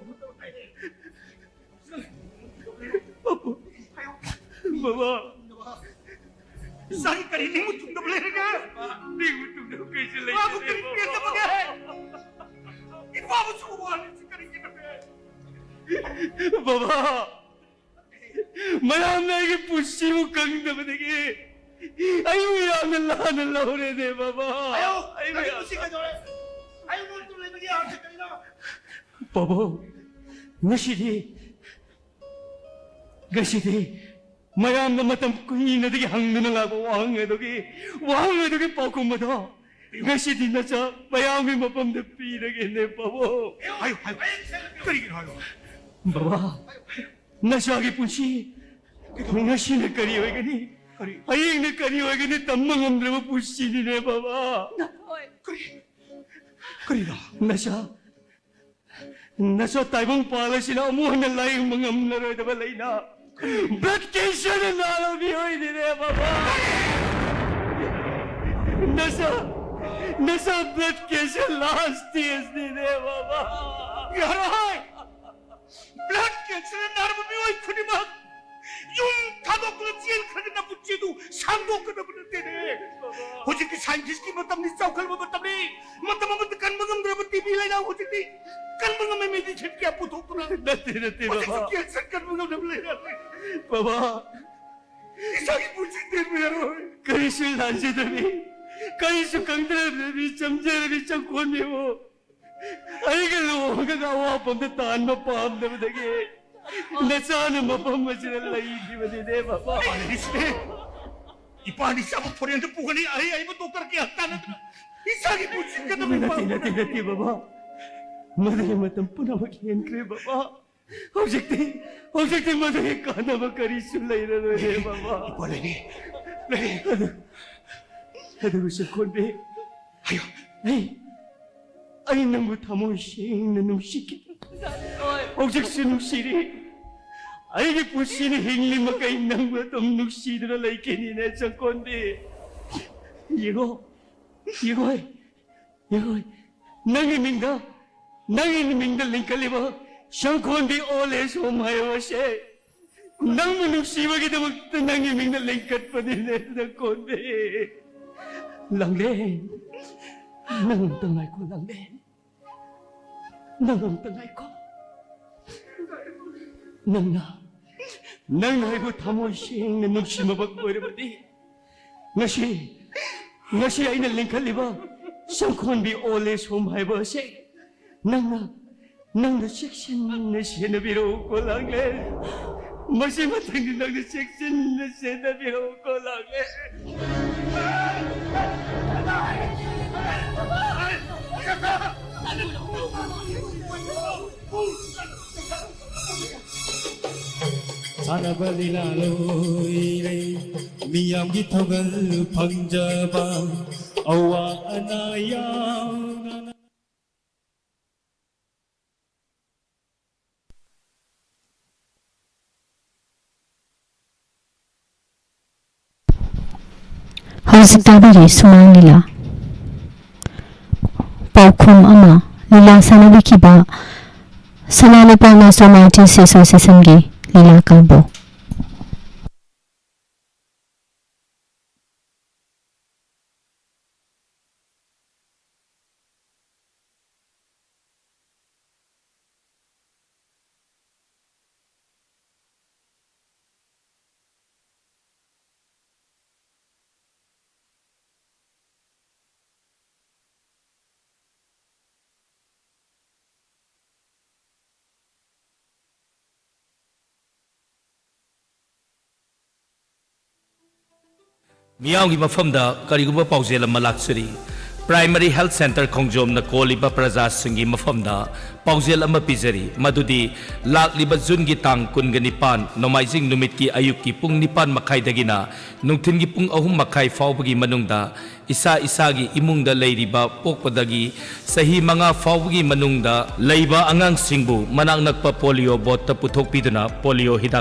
ꯕꯥꯕꯨ! ꯕꯥꯕꯥ! ꯏꯆꯥꯒꯤ ꯀꯔꯤ ꯅꯤꯡꯕ ꯊꯨꯡꯗꯕ ꯂꯩꯔꯒꯦ? ꯅꯤꯡꯕ ꯊꯨꯡꯗꯕ ꯀꯩꯁꯨ ꯂꯩꯇꯦ, ꯃꯥꯕꯨ ꯀꯔꯤ ꯕꯥꯕꯥ꯫ ꯄꯦꯟꯗꯕꯒꯦ? ꯏꯄꯥꯕꯨ ꯁꯨ ꯋꯥꯍꯜꯂꯤꯁꯤ ꯀꯔꯤꯒꯤꯅꯣꯅꯦ? ꯕꯥꯕꯥ! ꯃꯌꯥꯝꯅ ꯑꯩꯒꯤ ꯄꯨꯟꯁꯤꯕꯨ ꯈꯪꯗꯕꯗꯒꯤ ꯑꯩꯕꯨ ꯌꯥꯝꯅ ꯂꯥꯟꯅ ꯂꯧꯔꯦꯅꯦ, ꯕꯥꯕꯥ꯫ ꯑꯌꯣ, ꯑꯩꯕꯨ ꯅꯪꯒꯤ ꯌꯥꯝ ꯄꯨꯟꯁꯤ ꯀꯩꯗꯧꯔꯦ? ꯑꯌꯣ, ꯅꯪ ꯇꯨꯝ ꯂꯩꯕꯒꯤ ꯑꯥꯔꯊ ꯀꯔꯤꯅꯣ? ꯄꯥꯕꯨꯡ, ꯉꯁꯤꯗꯤ, ꯉꯁꯤꯗꯤ ꯃꯌꯥꯝꯅ ꯃꯇꯝ ꯀꯨꯏꯅꯗꯒꯤ ꯍꯪꯗꯨꯅ ꯂꯥꯛꯄ ꯋꯥꯍꯪ ꯑꯗꯨꯒꯤ, ꯋꯥꯍꯪ ꯑꯗꯨꯒꯤ ꯄꯥꯎꯈꯨꯝ ꯑꯗꯣ ꯉꯁꯤꯗꯤ ꯅꯆꯥ ꯃꯌꯥꯝꯒꯤ ꯃꯐꯝꯗ ꯄꯤꯔꯒꯦꯅꯦ, ꯄꯥꯕꯨꯡ꯫ ꯍꯥꯏꯌꯨ, ꯍꯥꯏꯌꯨ꯫ ꯀꯔꯤꯒꯤꯅꯣ ꯍꯥꯏꯌꯨ꯫ ꯕꯕꯥ, ꯅꯆꯥꯒꯤ ꯄꯨꯟꯁꯤ ꯉꯁꯤꯅ ꯀꯔꯤ ꯑꯣꯏꯒꯅꯤ? ꯀꯔꯤ? ꯍꯌꯦꯡꯅ ꯀꯔꯤ ꯑꯣꯏꯒꯅꯤ? ꯇꯝꯕ ꯉꯝꯗ꯭ꯔꯕ ꯄꯨꯟꯁꯤꯅꯤꯅꯦ, ꯕꯕꯥ꯫ ꯀꯔꯤ? ꯀꯔꯤꯅꯣ? ꯅꯆꯥ, ꯅꯆꯥ ꯇꯥꯏꯕꯪꯄꯥꯜ ꯑꯁꯤꯅ ꯑꯃꯨꯛ ꯍꯟꯅ ꯂꯥꯌꯦꯡꯕ ꯉꯝꯂꯔꯣꯏꯗꯕ ꯂꯥꯏꯅꯥ, blood cancerꯅ ꯅꯥꯔꯕ ꯃꯤꯑꯣꯏꯅꯤꯅꯦ, ꯕꯕꯥ꯫ ꯅꯆꯥ, ꯅꯆꯥ blood cancer last stageꯅꯤꯅꯦ, ꯕꯕꯥ꯫ ꯌꯥꯔꯣꯏ! Blood cancerꯅ ꯅꯥꯔꯕ ꯃꯤꯑꯣꯏ ꯈꯨꯗꯤꯡꯃꯛ ꯌꯨꯝ ꯊꯥꯗꯣꯛꯇꯨꯅ ꯆꯦꯟꯈ꯭ꯔꯒ ꯅꯄꯨꯟꯁꯤꯗꯨ ꯁꯥꯡꯗꯣꯛꯀꯗꯕ ꯅꯠꯇꯦꯅꯦ꯫ ꯍꯧꯖꯤꯛꯇꯤ scientistꯀꯤ ꯃꯇꯝꯅꯤ, ꯆꯥꯎꯈꯠꯂꯕ ꯃꯇꯝꯅꯤ꯫ ꯃꯇꯝ ꯑꯃꯗ ꯀꯟꯕ ꯉꯝꯗ꯭ꯔꯕ TB ꯂꯥꯏꯅꯥ ꯍꯧꯖꯤꯛꯇꯤ ꯀꯟꯕ ꯉꯝꯃꯤ medicine ꯀꯌꯥ ꯄꯨꯊꯣꯛꯇꯨꯅ꯫ ꯅꯠꯇꯦ, ꯅꯠꯇꯦ, ꯍꯧꯖꯤꯛꯁꯨ ꯕꯕꯥ꯫ Cancer ꯀꯟꯕ ꯉꯝꯗꯕ ꯂꯥꯏꯅꯥꯅꯤ꯫ ꯕꯕꯥ, ꯏꯁꯥꯒꯤ ꯄꯨꯟꯁꯤ ꯇꯦꯟꯕ ꯌꯥꯔꯣꯏ꯫ ꯀꯔꯤꯁꯨ ꯂꯥꯟꯖꯗꯕꯤ, ꯀꯔꯤꯁꯨ ꯈꯪꯗ꯭ꯔꯕꯤ, ꯆꯝꯖꯔꯕꯤ ꯆꯪꯈꯣꯟꯕꯤꯕꯨ ꯑꯩꯒ ꯂꯨꯍꯣꯡꯉꯒ ꯑꯋꯥꯐꯝꯗ ꯇꯥꯍꯟꯕ ꯄꯥꯝꯗꯕꯗꯒꯤ ꯅꯆꯥꯅ ꯃꯐꯝ ꯑꯁꯤꯗ ꯂꯩꯈꯤꯕꯅꯤꯅꯦ, ꯕꯕꯥ꯫ ꯏꯄꯥꯅꯤ ꯁꯤꯗꯤ, ꯏꯄꯥꯅꯤ ꯆꯥꯕ foreignꯗ ꯄꯨꯒꯅꯤ, ꯑꯍꯩ ꯑꯍꯩꯕ doctor ꯀꯌꯥ ꯇꯥꯟꯅꯗꯅ ꯏꯆꯥꯒꯤ ꯄꯨꯟꯁꯤ ꯀꯟꯅꯕ ꯅꯠꯇꯦ, ꯅꯠꯇꯦ, ꯅꯠꯇꯦ, ꯕꯕꯥ꯫ ꯃꯗꯨꯒꯤ ꯃꯇꯝ ꯄꯨꯝꯅꯃꯛ ꯍꯦꯟꯈ꯭ꯔꯦ, ꯕꯕꯥ꯫ ꯍꯧꯖꯤꯛꯇꯤ, ꯍꯧꯖꯤꯛꯇꯤ ꯃꯗꯨꯒꯤ ꯀꯥꯟꯅꯕ ꯀꯔꯤꯁꯨ ꯂꯩꯔꯔꯣꯏꯔꯦ, ꯕꯕꯥ꯫ ꯏꯄꯥ ꯂꯩꯔꯤ, ꯂꯩꯔꯤ꯫ ꯑꯗꯨ, ꯑꯗꯨꯕꯨ ꯆꯪꯈꯣꯟꯕꯤ, ꯍꯥꯏꯌꯨ꯫ ꯑꯩ, ꯑꯩ ꯅꯪꯕꯨ ꯊꯃꯣꯏ ꯁꯦꯡꯅ ꯅꯨꯡꯁꯤꯈꯤ꯫ ꯍꯣꯏ꯫ ꯍꯧꯖꯤꯛꯁꯨ ꯅꯨꯡꯁꯤꯔꯤ꯫ ꯑꯩꯒꯤ ꯄꯨꯟꯁꯤꯅ ꯍꯤꯡꯂꯤ ꯃꯈꯩ ꯅꯪꯕꯨ ꯑꯗꯨꯝ ꯅꯨꯡꯁꯤꯗꯨꯅ ꯂꯩꯈꯤꯅꯤꯅꯦ, ꯆꯪꯈꯣꯟꯕꯤ꯫ ꯌꯦꯡꯉꯣ, ꯌꯦꯡꯉꯣ, ꯌꯦꯡꯉꯣ꯫ ꯅꯪꯒꯤ ꯃꯤꯡꯗ, ꯅꯪꯒꯤ ꯃꯤꯡꯗ ꯂꯤꯡꯈꯠꯂꯤꯕ ꯆꯪꯈꯣꯟꯕꯤ old age home ꯍꯥꯏꯕ ꯑꯁꯦ ꯅꯪꯕꯨ ꯅꯨꯡꯁꯤꯕꯒꯤꯗꯃꯛꯇ ꯅꯪꯒꯤ ꯃꯤꯡꯗ ꯂꯤꯡꯈꯠꯄꯅꯤꯅꯦ, ꯆꯪꯈꯣꯟꯕꯤ꯫ ꯂꯥꯡꯂꯦꯟ, ꯅꯪ ꯑꯝꯇ ꯉꯥꯏꯈꯣ, ꯂꯥꯡꯂꯦꯟ꯫ ꯅꯪ ꯑꯝꯇ ꯉꯥꯏꯈꯣ꯫ ꯅꯪꯅ, ꯅꯪꯅ ꯑꯩꯕꯨ ꯊꯃꯣꯏ ꯁꯦꯡꯅ ꯅꯨꯡꯁꯤꯃꯕ ꯑꯣꯏꯔꯕꯗꯤ, ꯉꯁꯤ, ꯉꯁꯤ ꯑꯩꯅ ꯂꯤꯡꯈꯠꯂꯤꯕ ꯆꯪꯈꯣꯟꯕꯤ old age home ꯍꯥꯏꯕ ꯑꯁꯦ ꯅꯪꯅ, ꯅꯪꯅ ꯆꯦꯛꯁꯤꯟꯅ ꯁꯦꯟꯅꯕꯤꯔꯛꯎꯀꯣ, ꯂꯥꯡꯂꯦꯟ꯫ ꯃꯁꯤ ꯃꯊꯪꯗꯤ ꯅꯪꯅ ꯆꯦꯛꯁꯤꯟꯅ ꯁꯦꯟꯅꯕꯤꯍꯧꯀꯣ, ꯂꯥꯛꯂꯦ꯫ ꯁꯥꯟꯅꯕ ꯂꯤꯂꯥ ꯂꯣꯏꯔꯦ, ꯃꯤꯌꯥꯝꯒꯤ ꯊꯧꯒꯜ ꯐꯪꯖꯕ, ꯑꯋꯥ ꯑꯅꯥ ꯌꯥꯎꯅ꯫ ꯍꯧꯖꯤꯛ ꯇꯥꯕꯤꯔꯤ ꯁꯨꯃꯥꯡ ꯂꯤꯂꯥ꯫ ꯄꯥꯎꯈꯨꯝ ꯑꯃ, ꯂꯤꯂꯥ ꯁꯥꯟꯅꯕꯤꯈꯤꯕ ꯁꯅꯥ ꯂꯨꯄꯥ ꯃꯥꯁꯇꯔ ꯑꯥꯔꯇꯤꯁ ꯑꯦꯁꯣꯁꯤꯌꯦꯁꯟꯒꯤ ꯂꯤꯂꯥ ꯀꯥꯡꯕꯨ꯫ ꯃꯤꯌꯥꯝꯒꯤ ꯃꯐꯝꯗ ꯀꯔꯤꯒꯨꯝꯕ ꯄꯥꯎꯖꯦꯜ ꯑꯃ ꯂꯥꯛꯆꯔꯤ꯫ ꯄ꯭ꯔꯥꯏꯃꯔꯤ ꯍꯦꯜꯊ ꯁꯦꯟꯇꯔ ꯈꯣꯡꯖꯣꯝꯅ ꯀꯣꯜꯂꯤꯕ ꯄ꯭ꯔꯖꯥꯁꯤꯡꯒꯤ ꯃꯐꯝꯗ ꯄꯥꯎꯖꯦꯜ ꯑꯃ ꯄꯤꯖꯔꯤ, ꯃꯗꯨꯗꯤ ꯂꯥꯛꯂꯤꯕ ꯖꯨꯟꯒꯤ ꯇꯥꯡ ꯀꯨꯟꯒ ꯅꯤꯄꯥꯟ, ꯅꯣꯡꯃꯥꯏꯖꯤꯡ ꯅꯨꯃꯤꯠꯀꯤ ꯑꯌꯨꯛꯀꯤ ꯄꯨꯡ ꯅꯤꯄꯥꯟ ꯃꯈꯥꯏꯗꯒꯤꯅ ꯅꯨꯡꯊꯤꯜꯒꯤ ꯄꯨꯡ ꯑꯍꯨꯝ ꯃꯈꯥꯏ ꯐꯥꯎꯕꯒꯤ ꯃꯅꯨꯡꯗ ꯏꯁꯥ ꯏꯁꯥꯒꯤ ꯏꯃꯨꯡꯗ ꯂꯩꯔꯤꯕ ꯄꯣꯛꯄꯗꯒꯤ ꯆꯍꯤ ꯃꯉꯥ ꯐꯥꯎꯕꯒꯤ ꯃꯅꯨꯡꯗ ꯂꯩꯕ ꯑꯉꯥꯡꯁꯤꯡꯕꯨ ꯃꯅꯥꯛ ꯅꯛꯄ ꯄꯣꯂꯤꯑꯣ ꯕꯣꯠꯇ ꯄꯨꯊꯣꯛꯄꯤꯗꯨꯅ ꯄꯣꯂꯤꯑꯣ ꯍꯤꯗꯥꯛ